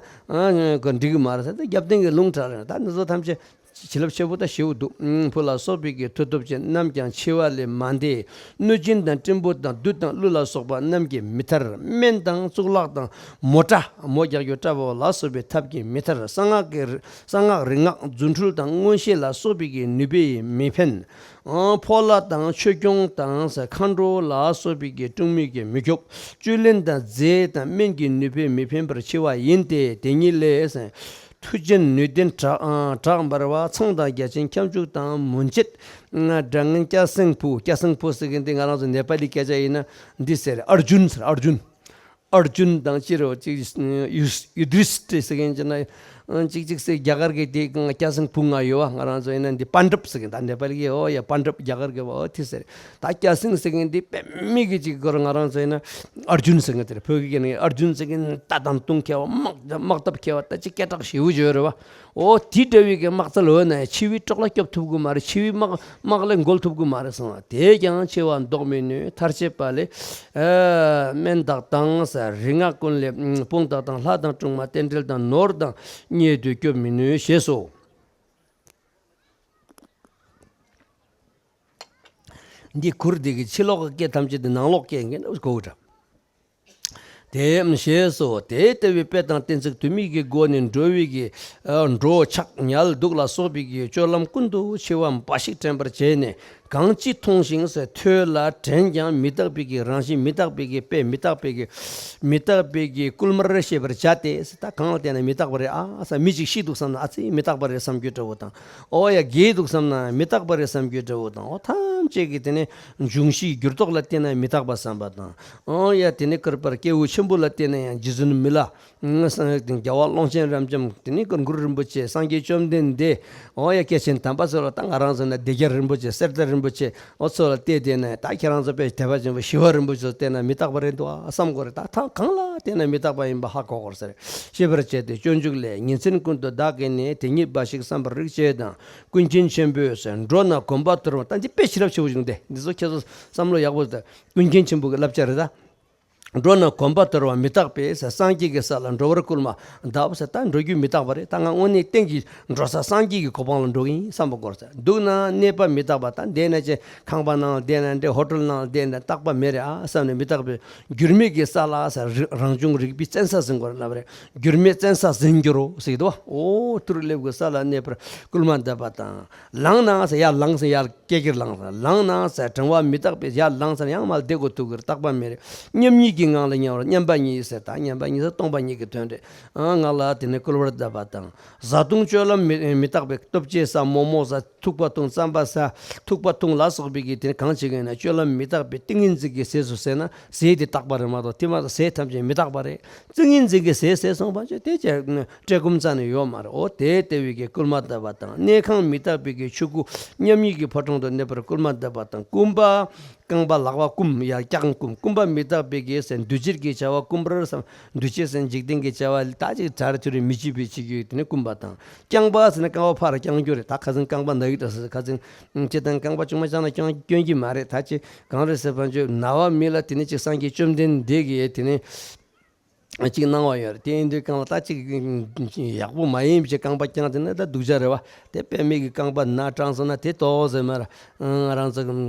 ཁོ་འགྲིག་གི་མ་རེད་ཟེར། ད་རྒྱབ་རྟེན་གྱི་ལུང་དྲངས་རེད། ད་འདི་ཚོ་ཐམས་ཅད་བྱིན་རླབས་ཆེ་པོ་ད་ཞེ་པོ་འདུག་ཨུམ། བུ་ལ་སོགས་པའི་གི་མཐུ་སྟོབས་ཅན། ནམ་ཀྱང་འཆི་བ་ལས་མ་འདས། གནོད་སྦྱིན་དང་སྲིན་པོ་དང་། བདུད་དང་ཀླུ་ལ་སོགས་པ་རྣམས་ཀྱིས་མི་ཐར། སྨན་དང་གཙུག་ལག་དང་མོ་ཊ། མོ་རྒྱག་རྒྱུ་སྐྲ་བོ་ལ་སོགས་པའི་ཐབས་ཀྱིས་མི་ཐར། གསང་སྔགས་ཀྱི་གསང་སྔགས་རིག་སྔགས་རྫུ་འཕྲུལ་དང་། མངོན་ཤེས་ལ་སོགས་པའི་གི་ནུས་པས་མི་ཕན། ཨང་། ཕོ་ལྷ་དང་ཆོས་སྐྱོང་དང་། མཁའ་འགྲོ་ལ་སོགས་པའི་གི་དཀྲུག་མི་གིས་མི་སྐྱོབ། བཅུད་ལེན་དང་རྫས་དང་སྨན་གྱི་ནུས་པས་མི་ཕན་པར་འཆི་བ་ཡིན་ཏེ། དེ་ཉིད་ལས། མཐུ་ཅན་ནུས་ལྡན་དྲག་དྲག་འབར་བ། ཚངས་དང་བརྒྱ་བྱིན་ཁྱབ་འཇུག་དང་། མུན་བྱེད་དགྲ་ངན་སྐྱ་སེང་ཕུ། སྐྱ་སེང་ཕུ་ཟེར་མཁན་དེ་ང་རང་ཚོ་ནེ་པ་ལི་སྐད་ཆ་ཡིན་ན་འདི་ཟེར། ཨར་ཇུན་ཟེར། ཨར་ཇུན། ཨར་ཇུན་དང་ཅི་རེད་ཅིག་ཡུ་ཡུ་དྲིས་ཏྲི་ཟེར་མཁན་ཅིག་ན་ཅིག་ཅིག་ཟེར། རྒྱ་གར་གི་དེ་སྐྱ་སེང་ཕུ་ང་ཡོད་བ། ང་རང་ཚོ་ཡིན་ན་འདི་པཱན་ཌབ་ཟེར་མཁན། ད་ནེ་པ་ལི་གི་ཨོ་ཡ་པཱན་ཌབ། རྒྱ་གར་གི་བ་ཨོ་དེ་ཟེར། ད་སྐྱ་སེང་ཟེར་མཁན་འདི་དཔེ་མི་གི་ཅིག་སྐོར། ང་རང་ཚོ་ཡིན་ན་ཨར་ཇུན་ཟེར་མཁན་དེ་རེད། བོད་ཀྱི་སྐད་ནས་ཨར་ཇུན་ཟེར་མཁན་རྟ་དང་དུང་ཁྱེར་བ། དམག་དམག་སྟབས་ཁྱེར་བ། ད་ཅིག་སྐད་གྲགས་ཞེ་པོ་ཅིག་ཡོད་རེད་བ། ཨོ་དེ་འདྲ་བའི་གི་དམག་རྩལ་ཡོད་ན་ཡང་འཆི་བའི་སྲོག་ལ་སྐྱོབ་ཐུབ་གི་མ་རེད། འཆི་བའི་དམག་དམག་ལས་འགོལ་ཐུབ་གི་མ་རེད་གསུངས་བ། དེས་ཀྱང་འཆི་བ་བཟློག་མི་ནུས། མཐར་བྱེད་པ་ལས། ཨ་སྨན་དག་དང་ཟེར། རིག་སྔགས་ཀུན་ལས་དཔུང་དག་དང་། ལྷ་དང་སྲུང་མ་རྟེན་འབྲེལ་དང་། ནོར་དང་རྙེད་དུ་སྐྱོབ་མི་ནུས་ཞེས་སོ། འདི་གུར་འདི་གི་ཕྱི་ལོགས་ཀྱི་སྐད་ཐམས་ཅད་དེ་ནང་ལོགས་སྐད་ངན་གོ་འདྲ། དེ་ཞེས་སོ། དེ་ལྟ་བུའི་དཔེ་དང་གཏན་ཚིགས་དུ་མའི་གི་སྒོ་ནས་འགྲོ་བའི་གི་ཨ་འགྲོ་འཆག་ཉལ་འདུག་ལ་སོགས་པའི་གི་སྤྱོད་ལམ་ཀུན་ཏུ་འཆི་བ་འབའ་ཞིག་དྲན་པར་བྱས་ནས། གང་ཅི་མཐོང་ཞིང་ཟེར། ཐོས་ལ་དྲན་ཀྱང་མི་རྟག་པའི་གི་རང་བཞིན། མི་རྟག་པའི་གི་དཔེ། མི་རྟག་པའི་གི་མི་རྟག་པའི་གི་སྐུལ་མར་ཤེས་པར་བྱ་སྟེ་ཟེར། ད་གང་ལ་བལྟས་ན་མི་རྟག་པ་རེད། ཨ་ས་མི་ཅིག་ཤི་འདུག་བསམ་ན་ཨ་ཙི་མི་རྟག་པ་རེད་བསམ་རྒྱུ་འདྲ་བོ་དང་། ཨོ་ཡ་རྒས་འདུག་བསམ་ན་མི་རྟག་པ་རེད་བསམ་རྒྱུ་འདྲ་བོ་དང་། ཨོ་ཐམས་ཅད་ཀྱི་དེ་ནས་འབྱུང་བཞིའི་འགྱུར་ལྡོག་ལ་བལྟས་ན་མི་རྟག་པ་བསམ་པ་དང་། ཨོ་ཡ་དེ་ནས་ཀིར་པར་སྐྱེས་བུ་ཆེན་པོ་ལ་བལྟས་ན་ཡང་རྗེ་བཙུན་མི་ལ། རྒྱལ་བ་ཀློང་ཆེན་རབ་འབྱམས། དེ་ནས་ཀུན་མཁྱེན་རིན་པོ་ཆེ། སངས་རྒྱས་བཅོམ་ལྡན་འདས། ཨོ་ཡ་སྐྱེས་ཆེན་དམ་པ་ཚོ་ལ། ད་ང་རང་ཚོ་ན་བདེ་རྒྱལ་རིན་པོ་ཆེ། གསེར་རྟ་རིན་ རིན་པོ་ཆེ་འོ་ཚོ་ལ་བལྟས་བལྟས་ན་ད་ཁྱེད་རང་ཚོ་དཔེ་དད་པ་ཆེན་པོ་ཞི་བ་རིན་པོ་ཆེ་ཚོ་བལྟས་ན་མི་རྟག་པ་རེད་འདུག་ཨ་བསམ་དགོས་རེད། ད་ཐང་གང་ལ་བལྟས་ན་མི་རྟག་པ་ཡིན་པ་ཧ་གོ་དགོས་ཟེར། ཤེས་པར་བྱས་ཏེ་སྤྱོད་འཇུག་ལས། ཉིན་མཚན་ཀུན་ཏུ་བདག་གིས་ནི། དེ་ཉིད་འབའ་ཞིག་བསམ་པར་རིགས་བྱེད་དང་། ཀུན་མཁྱེན་ཆེན་པོས་ཟེར། འགྲོ་ན་གོམ་པ་དོར་བ། ད་འདི་དཔེ་ཞེ་དྲག་ཆེ་བོ་ཞིག་འདུག་སྟེ། འདི་ཚོ་ཁྱེད་ཚོ་བསམ་བློ་ཡག་པོ་བཏང་། ཀུན་མཁྱེན་ཆེན་པོ་གི་བསླབ་བྱ་རེད་ད། འགྲོ་ན་གོམ་པ་དོར་བ་མི་རྟག་པས་ཟེར། སངས་རྒྱས་ཀྱི་ས་ལ་འགྲོ་བར་བསྐུལ་མ་གདབ་ཟེར། ད་འགྲོ་རྒྱུ་མི་རྟག་པ་རེད། ད་ང་དངོས་གནས་གཏན་གྱི་འགྲོ་ས་སངས་རྒྱས་ཀྱི་གོ་འཕང་ལ་འགྲོ་གི་ཡིན་བསམ་པ་དགོས་ཟེར། འདུག་ན་གནས་པ་མི་རྟག་པ། ད་བསྡད་ན་ཅི་ཁང་པ་ནང་ལ་བསྡད་ན་འདྲ། ཧོ་ཊལ་ནང་ལ་བསྡད་ན་རྟག་པ་མེད་རེད་ཨ་བསམ་ནས་མི་རྟག་པས། འགྱུར་མེད་ཀྱི་ས་ལ་ཟེར། རང་བྱུང་རིག་པའི་བཙན་ས་ཟིན་དགོས་རེད་ལབ་རེད། འགྱུར་མེད་བཙན་ས་ཟིན་འགྱུར་རོ་ཟེར་གྱི་འདུག་བ། འོ་ཐུར་སླེབས་ཀྱི་ས་ལ་གནས་པར་བསྐུལ་མ་གདབ་པ་དང་། ལངས་ན་ཟེར། ཡར་ལངས་ཟེར། ཡར་ཀེ་ཀེར་ལངས་ཟེར། ལངས་ན་ཟེར། དྲན་བ་མི་རྟག་པས། ཡར་ལངས་ཟེར། ཡང་མར་བསྡད་དགོས་ཐུག་གི་རེད། རྟག་པ་མེད་རེད། མཉམ་ཉིད་ཀྱི་ངང་ལ་མཉམ་པར། མཉམ་པ་ཉིད་ཟེར། ད་མཉམ་པ་ཉིད་ཟེར་སྟོང་པ་ཉིད་ཀྱི་དོན་རེད། ཨ་ངང་ལ་དེ་ནས་བསྐུལ་བར་གདབ་པ་དང་། བཟའ་བཏུང་སྤྱོད་ལམ་མི་མི་རྟག་པས། ལྟོ་ཆས་ཟ། མོག་མོག་ཟ། ཐུག་པ་འཐུང་། རྩམ་པ་ཟ། ཐུག་པ་འཐུང་ལ་སོགས་པའི་གི་དེ་ནས་གང་བྱེད་ཀྱི་ཡིན་ན་སྤྱོད་ལམ་མི་རྟག་པས། ཏིང་ངེ་འཛིན་གྱི་ཟས་སུ་ཟས་ན་ཟས་དེ་རྟག་པ་རེད་མ་གཏོགས་དེ་མ་གཏོགས་ཟས་ཐམས་ཅད་མི་རྟག་པ་རེད། ཏིང་ངེ་འཛིན་གྱི་ཟས་ཟས་སོང་བ་ཅོ་དེ་ཅི་བཀྲེས་སྐོམ་རྩ་ནས་ཡོད་མ་རེད། འོ་དེ་ལྟ་བུའི་གི་བསྐུལ་མ་གདབ་པ་དང་། གནས་ཁང་མི་རྟག་པའི་གི་ཆོས་སྐུ་མཉམ་ཉིད་ཀྱི་ཕོ་བྲང་དུ་གནས་པར་བསྐུལ་མ་གདབ་པ་དང་། རྐུན་པ་རྐང་པ་ལག་པ་བསྐུམ། ཡར་བརྐྱངས་བསྐུམ། རྐུན་པ་མི་རྟག་པའི་གི་ཟེར། འདུ་བྱེད་ཀྱི་བྱ་བ་བསྐུམ་པར་བསམ། འདུ་བྱེད་ཟེར་འཇིག་རྟེན་གྱི་བྱ་བ་ད་ཅིག་གྲར་ཐུ་རེ་མི་བྱེད་པའི་ཆེད་ཀྱི་དེ་ནི་བསྐུམ་པ་དང་། བརྐྱངས་པ་ཟེར་ན་རྐང་པ་ཕར་བརྐྱང་རྒྱུ་རེད། ད་ཁ་སང་རྐང་པ་ན་གི་འདྲ་ཟེར། ཁ་སང་ཅི་དང་རྐང་པ་ཅུང་མ་བརྐྱངས་ན་སྐྱོན་སྐྱོན་གྱི་མ་རེད། ད་ཅི་གང་རེད་ཟེར་བ་ཅོ་ན་བ་མི་ལ་དེ་ནི་ཅིག་སངས་རྒྱས་བཅོམ་ལྡན་འདས་ཀྱི་དེ་ནི་ཅིག་གནང་བ་ཡོད་རེད། དེ་ཡིན་དུས་གང་ལ་ད་ཅིག་ཡག་པོ་མ་ཡིན་པའི་རྐང་པ་བརྐྱངས་དེ་ན་ད་སྡུག་ཅག་རེད་བ། དེ་དཔེ་མེད་ཀྱི་རྐང་པ་ན་སྐྲངས་སོང་ན་དེ་ཏོག་ཟེར་མར་ང་རང་ཚོ་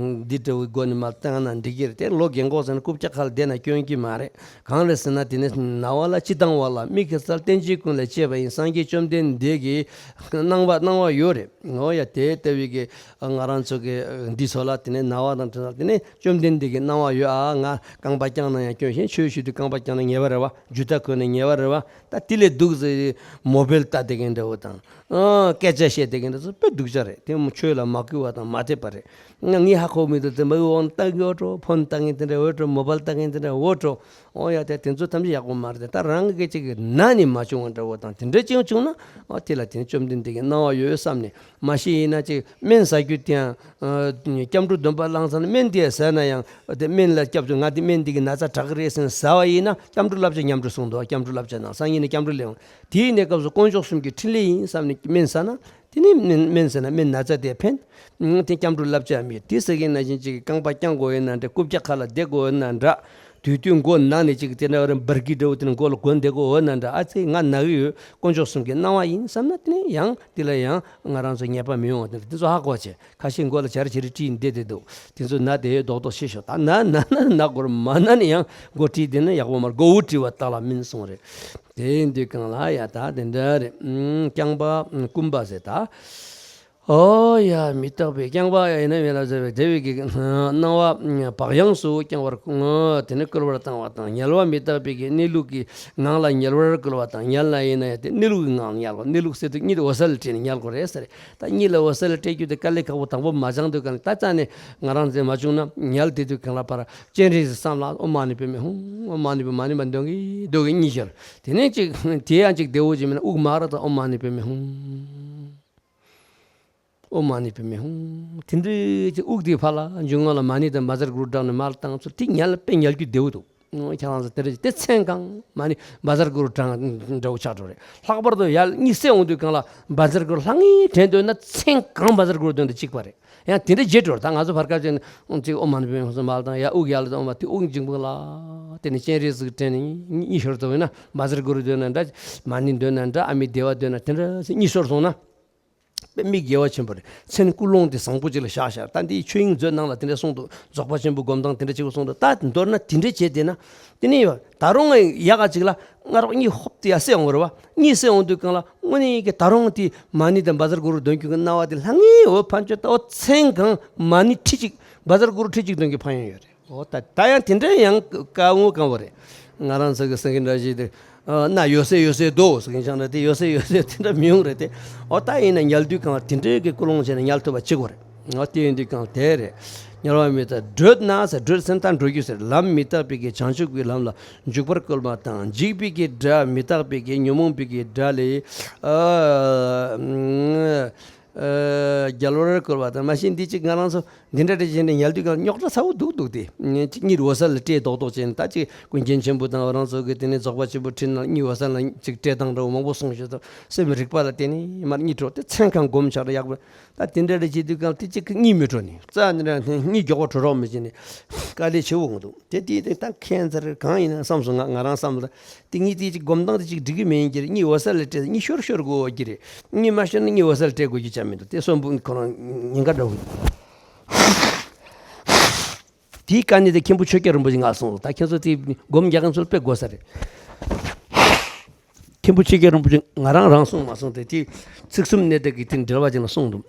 འདི་འདྲ་བོའི་སྒོ་ནས་མར་བཏང་ན་འགྲིག་གི་རེད། དེ་ལོ་རྒན་གོག་ཟེར་ན་རྐུབ་བཀྱག་ཁ་ལ་བསྡད་ན་སྐྱོན་གྱི་མ་རེད། གང་རེད་ཟེར་ན་དེ་ནི་ན་བ་ལ་སྤྱི་བཏང་བ་ལ་མིག་གི་རྩལ་བརྟན་ཅིང་ཀུན་ལས་བཅས་པ་ཡིན། སངས་རྒྱས་བཅོམ་ལྡན་འདས་ཀྱིས་གནང་བ་གནང་བ་ཡོད་རེད། འོ་ཡ་དེ་ལྟ་བུའི་གི་ང་རང་ཚོ་གི་འདི་ཚོ་ལ་དེ་ནི་ན་བ་དང་བྲལ་དེ་ནི་བཅོམ་ལྡན་འདས་ཀྱིས་གནང་བ་ཡོད་ཨ། ང་རྐང་པ་བརྐྱངས་ན་ཡང་སྐྱོན་ཞིང་ཆོས་ཞུ་དུས་རྐང་པ་བརྐྱངས་ན་ཉེས་པ་རེད་བ། རྒྱུ་ད་གོན་ན་ཉེས་པ་རེད་བ། ད་དེ་ལས་སྡུག་ཟེར་མོ་བེལ་ལྟ་དེ་གིན་འདྲ་བོ་དང་། ཨ་སྐད་ཆ་བཤད་དེ་གིན་འདྲ་ཚོ་དཔེ་སྡུག་ཅག་རེད། དེ་མོ་ཆོས་ལ་མ་གུས་པ་དང་མ་དད་པ་རེད། ང་ངའི་ཧ་གོ་མི་འདུག་དེ་མ་གུས་འོང་ལྟ་གི་འོ་འགྲོ། ཕོན་ལྟ་གིན་དེ་འདྲ་འོ་འགྲོ། མོ་བེལ་ལྟ་གིན་དེ་འདྲ་འོ་འགྲོ། འོ་ཡ་དེ་དེ་ཚོ་ཐམས་ཅད་ཡག་པོ་མ་རེད། ད་རང་གི་ཅིག་གི་ན་ནི་མ་བྱུང་བ་འདྲ་བོ་དང་དེ་འདྲ་ཅིག་བྱུང་ན་ཨ་དེ་ལ་དེ་བཅོམ་ལྡན་འདས་ཀྱིས་གནང་བ་ཡོད་བསམ་ནས། མ་གཞི་ཡིན་ན་ཅིག་སྨན་ཟ་རྒྱུ་དེ་ཡང་སྐྱབས་འགྲོ་སྡོམ་པ་བླངས་ཚར་ན་སྨན་དེ་ཟ་ན་ཡང་དེ་སྨན་ལ་སྐྱབས་འགྲོ་ང་དེ་སྨན་འདི་གི་ན་ཚ་དྲག་གི་རེད་ཟེར་ཟ་བ་ཡིན་ན་སྐྱབས་འགྲོ་བསླབ་བྱ་ཉམས་འགྲོ་གསུངས་འདུག་སྐྱབས་འགྲོ་བསླབ་བྱ་ནང་སང་ཉིན་ནས་སྐྱབས་འགྲོ་སླེབས་འོང་། དེའི་གནས་སྐབས་སུ་དཀོན་མཆོག་གསུམ་གྱི་ཕྲིན་ལས་ཡིན་བསམ་ནས་སྨན་ཟ་ན་དེ་ནི་སྨན་སྨན་ཟ་ན་སྨན་ན་ཚ་དེ་ཕན། དེ་སྐྱབས་འགྲོ་བསླབ་བྱ་མེད་དེ་ཟེར་མཁན་ན་བཞིན་ཅིག་རྐང་པ་བརྐྱང་དགོས་ཡོད་ན་འདྲ། རྐུབ་བཀྱག་ཁ་ལ་བསྡད་དགོས་ཡོད་ན་འདྲ། དུས་དུས་མགོ་ནག་ནས་ཅིག་དེ་འདྲ་བར་འབར་གི་འདྲ་བོ་དེ་ནི་མགོ་ལ་གོན་བསྡད་དགོས་ཡོད་ན་འདྲ། ཨ་ཙི་ང་ན་གི་ཡོད། དཀོན་མཆོག་གསུམ་གྱིས་གནང་བ་ཡིན་བསམ་ན་དེ་ནི་ཡང་དེ་ལ་ཡང་ང་རང་ཚོ་ཉེས་པ་མི་ཡོང་བ་དེ་འདྲ་དེ་ཚོ་ཧ་གོ་བྱས། ཁ་ཤས་མགོ་ལ་བྱ་རི་བྱ་རི་བྲིས་བསྡད་དེ་འདུག་དེ་ཚོ་ན་དེ་རྡོག་རྡོག་ཤེས་ཤོག་ད་ན་ན་ན་ན་དགོས་རེད། མ་ན་ནི་ཡང་མགོ་བྲིས་བསྡད་ན་ཡག་པོ་མ་རེད། མགོ་བོ་བྲིས་པ་རྟགས་ལ་སྨིན་སོང་རེད། དེ་ཡིན་དུས་གང་ལ་ཡ་ད་དེ་འདྲ་རེད། ཨུམ། རྐྱང་པ་ཨུམ་རྐུན་པ་ཟེར་ད། ཨོ་ཡ་མི་རྟག་པའི་རྐྱང་པ་ཡ་ཡིན་ན་མེད་ལ་ཟེར་བའི་དེ་བའི་གི་སྣང་བ་བག་ཡངས་སུ་བརྐྱང་བར་དེ་ནི་བསྐུལ་བར་བཏང་བ་དང་། ཉལ་བ་མི་རྟག་པའི་གི་གནས་ལུགས་ཀྱི་ངང་ལ་ཉལ་བར་བསྐུལ་བ་དང་། ཉལ་ན་ཡིན་ན་ཡང་དེ་གནས་ལུགས་ཀྱི་ངང་ཉལ་དགོས། གནས་ལུགས་ཟེར་དུས་གཉིད་འོད་གསལ་ལ་སྤྲད་ནས་ཉལ་དགོས་རེད་ཟེར། ད་གཉིད་ལ་འོད་གསལ་ལ་སྤྲད་རྒྱུ་དེ་དཀའ་ལས་ཁག་པོ་དང་པོ་མ་སྦྱངས་དུས་གང་ལ་ད་རྩ་ནས་ང་རང་ཚོས་མ་བྱུང་ན་ཉལ་བསྡད་དུས་གང་ལ་ཕར་སྤྱན་རས་གཟིགས་བསམ་ལ་ཨོཾ་མ་ཎི་པདྨེ་ཧཱུྃ། ཨོཾ་མ་ཎི་པདྨེ་མ་ཎི་པ་འདོན་གི་འདོན་གི་གཉིད་ཤར། དེ་ནས་ཅིག་དེ་ཡང་ཅིག་བདེ་བོ་ཅིག་མིན་ན་དབུགས་མར་ར་དང་ཨོཾ་མ་ཎི་པདྨེ་ཧཱུྃ། ཨོཾ་མ་ཎི་པདྨེ་ཧཱུྃ། དེ་འདྲའི་ཅིག་དབུགས་དེ་ཕར་ལ་འཇུག་ངོགས་ལ་མ་ཎི་དང་བཛྲ་གུ་རུ་བསྒྲགས་ནས་མར་བཏང་ཚུལ་དེ་ཉལ་དཔེ་ཉལ་རྒྱུ་བདེ་བོ་འདུག་ཁྱེད་རང་ཚོ་དེ་འདྲ་ཅིག་དེ་མཚན་གང་མ་ཎི་བཛྲ་གུ་རུ་བགྲང་འདྲ་བོ་ཆགས་འགྲོ་རེད། ལྷག་པར་དུ་ཡར་གཉིད་སད་འོང་དུས་གང་ལ་བཛྲ་གུ་རུ་ལྷང་ངེ་དྲན་འདོད་ན་མཚན་གང་བཛྲ་གུ་རུ་འདོན་དུ་གཅིག་པ་རེད། ཡང་དེ་འདྲ་བརྗེད་འགྲོ་རེད། ད་ང་ཚོ་བར་སྐབས་ཅིག་ཨོཾ་མ་ཎི་པདྨེ་ཧཱུྃ་ཟེར་མར་བཏང་ཡ་དབུགས་ཡར་ལ་དང་ཨོཾ་མ་དེ་དབུགས་འཇིགས་པོ་ལ་དེ་ནས་སྤྱན་རས་གཟིགས་དྲན་ནས་གཉིད་ཤོར་ཐུབ་ཡིན་ན་བཛྲ་གུ་རུ་འདོན་ན་འདྲ། མ་ཎི་འདོན་ན་འདྲ། ཨ་མི་དེ་བ་འདོན་ན་དེ་འདྲ་གཉིད་ཤོར་སོང་ན། དཔེ་མི་དགེ་བ་ཆེན་པོ་རེད། མཚན་ཀུན་སློང་དེ་བཟང་པོ་ཅིག་ལ་བཞག་བཞག་ད་འདིའི་ཆོས་དབྱིངས་མཛོད་ནང་ལ་དེ་འདྲ་གསུངས་འདུག་རྫོགས་པ་ཆེན་པོའི་སྒོམ་སྟངས་དེ་འདྲ་ཅིག་གསུངས་འདུག་ད་མདོར་ན་དེ་འདྲ་བྱས་བསྡད་ན་དེ་ནས་ཡོད་ད་རུང་ཡག་ག་ཅིག་ལ་ང་རོགས་གཉིད་ཧོབ་དེ་ཡ་སད་འོང་རེད་བ། གཉིད་སད་འོང་དུས་གང་ལ་དངོས་གནས་ཀྱི་ད་རུང་དེ་མ་ཎི་དང་བཛྲ་གུ་རུ་འདོན་རྒྱུ་གི་སྣང་བ་དེ་ལྷང་ངེ་འོད་ཕན་ཆོད་ལྟ་བུ་མཚན་གང་མ་ཎི་ཁྲི་གཅིག་བཛྲ་གུ་རུ་ཁྲི་གཅིག་འདོན་རྒྱུ་ཕན་ཡོན་ཡོད་རེད། འོ་ད་ད་ཡང་དེ་འདྲ་ཡང་དཀའ་ངལ་དཀའ་བོ་རེད། ང་རང་ཚོ་གི་སེང་གེ་འདྲ་ཞིག་དེ་ཨ་ན་ཡོད་སེ་ཡོད་སེ་དོ་ཟེར་མཁན་ཅང་འདྲ་དེ་ཡོད་སེ་ཡོད་སེ་དེ་འདྲ་མི་ཡོང་རེད་དེ། འོ་ད་ཡིན་ན་ཉལ་དུས་གང་ལ་དེ་འདྲའི་གི་ཀུན་སློང་བྱས་ན་ཉལ་ཐུབ་པ་བྱེད་དགོས་རེད། འོ་དེ་ཡིན་དུས་གང་དེ་རེད། ཉལ་བ་མི་རྟག་བགྲོད་ན་ཟེར་བགྲོད་ཟེར་ད་འགྲོ་རྒྱུ་ཟེར་ལམ་མི་རྟག་པའི་གི་བྱང་ཆུབ་ཀྱི་ལམ་ལ་འཇུག་པར་བསྐུལ་བ་དང་། འཇིགས་པའི་གི་དགྲ་མི་རྟག་པའི་གི་ཉོན་མོངས་པའི་གི་དགྲ་ལས་ཨ། རྒྱལ་བར་བཀོད་པ་དང་། མ་གཞི་འདི་གཅིག་ང་རང་ཚོ་འདི་འདྲ་འདྲ་བྱས་ནས་ཉལ་དུས་ཀྱང་རྙོག་དྲ་ཚ་བོ་འདུག་འདུག་སྟེ། གཅིག་གཉིད་འོད་གསལ་ལ་སྤྲད་རྡོག་རྡོག་བྱས་ནས། ད་གཅིག་ཀུན་མཁྱེན་ཆེན་པོ་དང་ང་རང་ཚོ་གི་དེ་ནས་རྫོགས་པ་ཆེན་པོ་ཁྲིད་ནང་གཉིད་འོད་གསལ་ལ་གཅིག་སྤྲད་སྟངས་འདྲ་བོ་མང་པོ་གསུངས་ཤག་ད་སེམས་རིག་པ་ལ་བརྟེན་ནས་མར་གཉིད་འཕྲོ་སྟེ། མཚན་གང་སྒོམ་ཆགས་ཡག་པོ། ད་དེ་འདྲ་རེ་བྱེད་དུས་ཀྱང་དེ་གཅིག་གི་གཉིད་མི་འཕྲོ་ནས། རྩ་ནས་རང་གཉིད་མགྱོགས་པོ་འཕྲོ་རོགས་མི་བྱེད་ནས་དཀའ་ལས་ཆེ་བོ་འདུག་དེ་དེ་དེ་ད་ཁྱད་མཚར་གང་ཡིན་ན་བསམ་སོང་། ང་ང་རང་བསམ་ལ་དེ་གཉིད་དེ་གཅིག་སྒོམ་སྟངས་དེ་གཅིག་འགྲིག་གི་མེད་ཡིན་གྱི་རེད། གཉིད་འོད་གསལ་ལ་སྤྲད། གཉིད་ཤོར་ཤོར་དགོས་ཀྱི་རེད། གཉིད་མ་ཤོར་ན་གཉིད་འོད་གསལ་སྤྲད་དགོས་ཀྱི་ཆ་མི་འདུག་དེ་གསོན་པོ་ཁོ་རང་ཉེན་ཁ་འདྲ་བོ་འདུག་དེའི་དཀའ་གནད་དེ་མཁན་པོ་ཆོས་རྒྱལ་རིན་པོ་ཆེ་ང་གསུངས་སོང་། ད་ཁྱེད་ཚོ་དེ་སྒོམ་རྒྱག་མཁན་ཚོ་ལ་དཔེ་དགོས་ས་རེད། མཁན་པོ་ཆོས་རྒྱལ་རིན་པོ་ཆེ་ང་རང་རང་གསུངས་མ་གསུངས་དེ། དེ་ཚིག་གསུམ་གནད་བརྡེག་གི་དེ་འགྲེལ་པ་ཅིག་ལ་གསུངས་འདུག་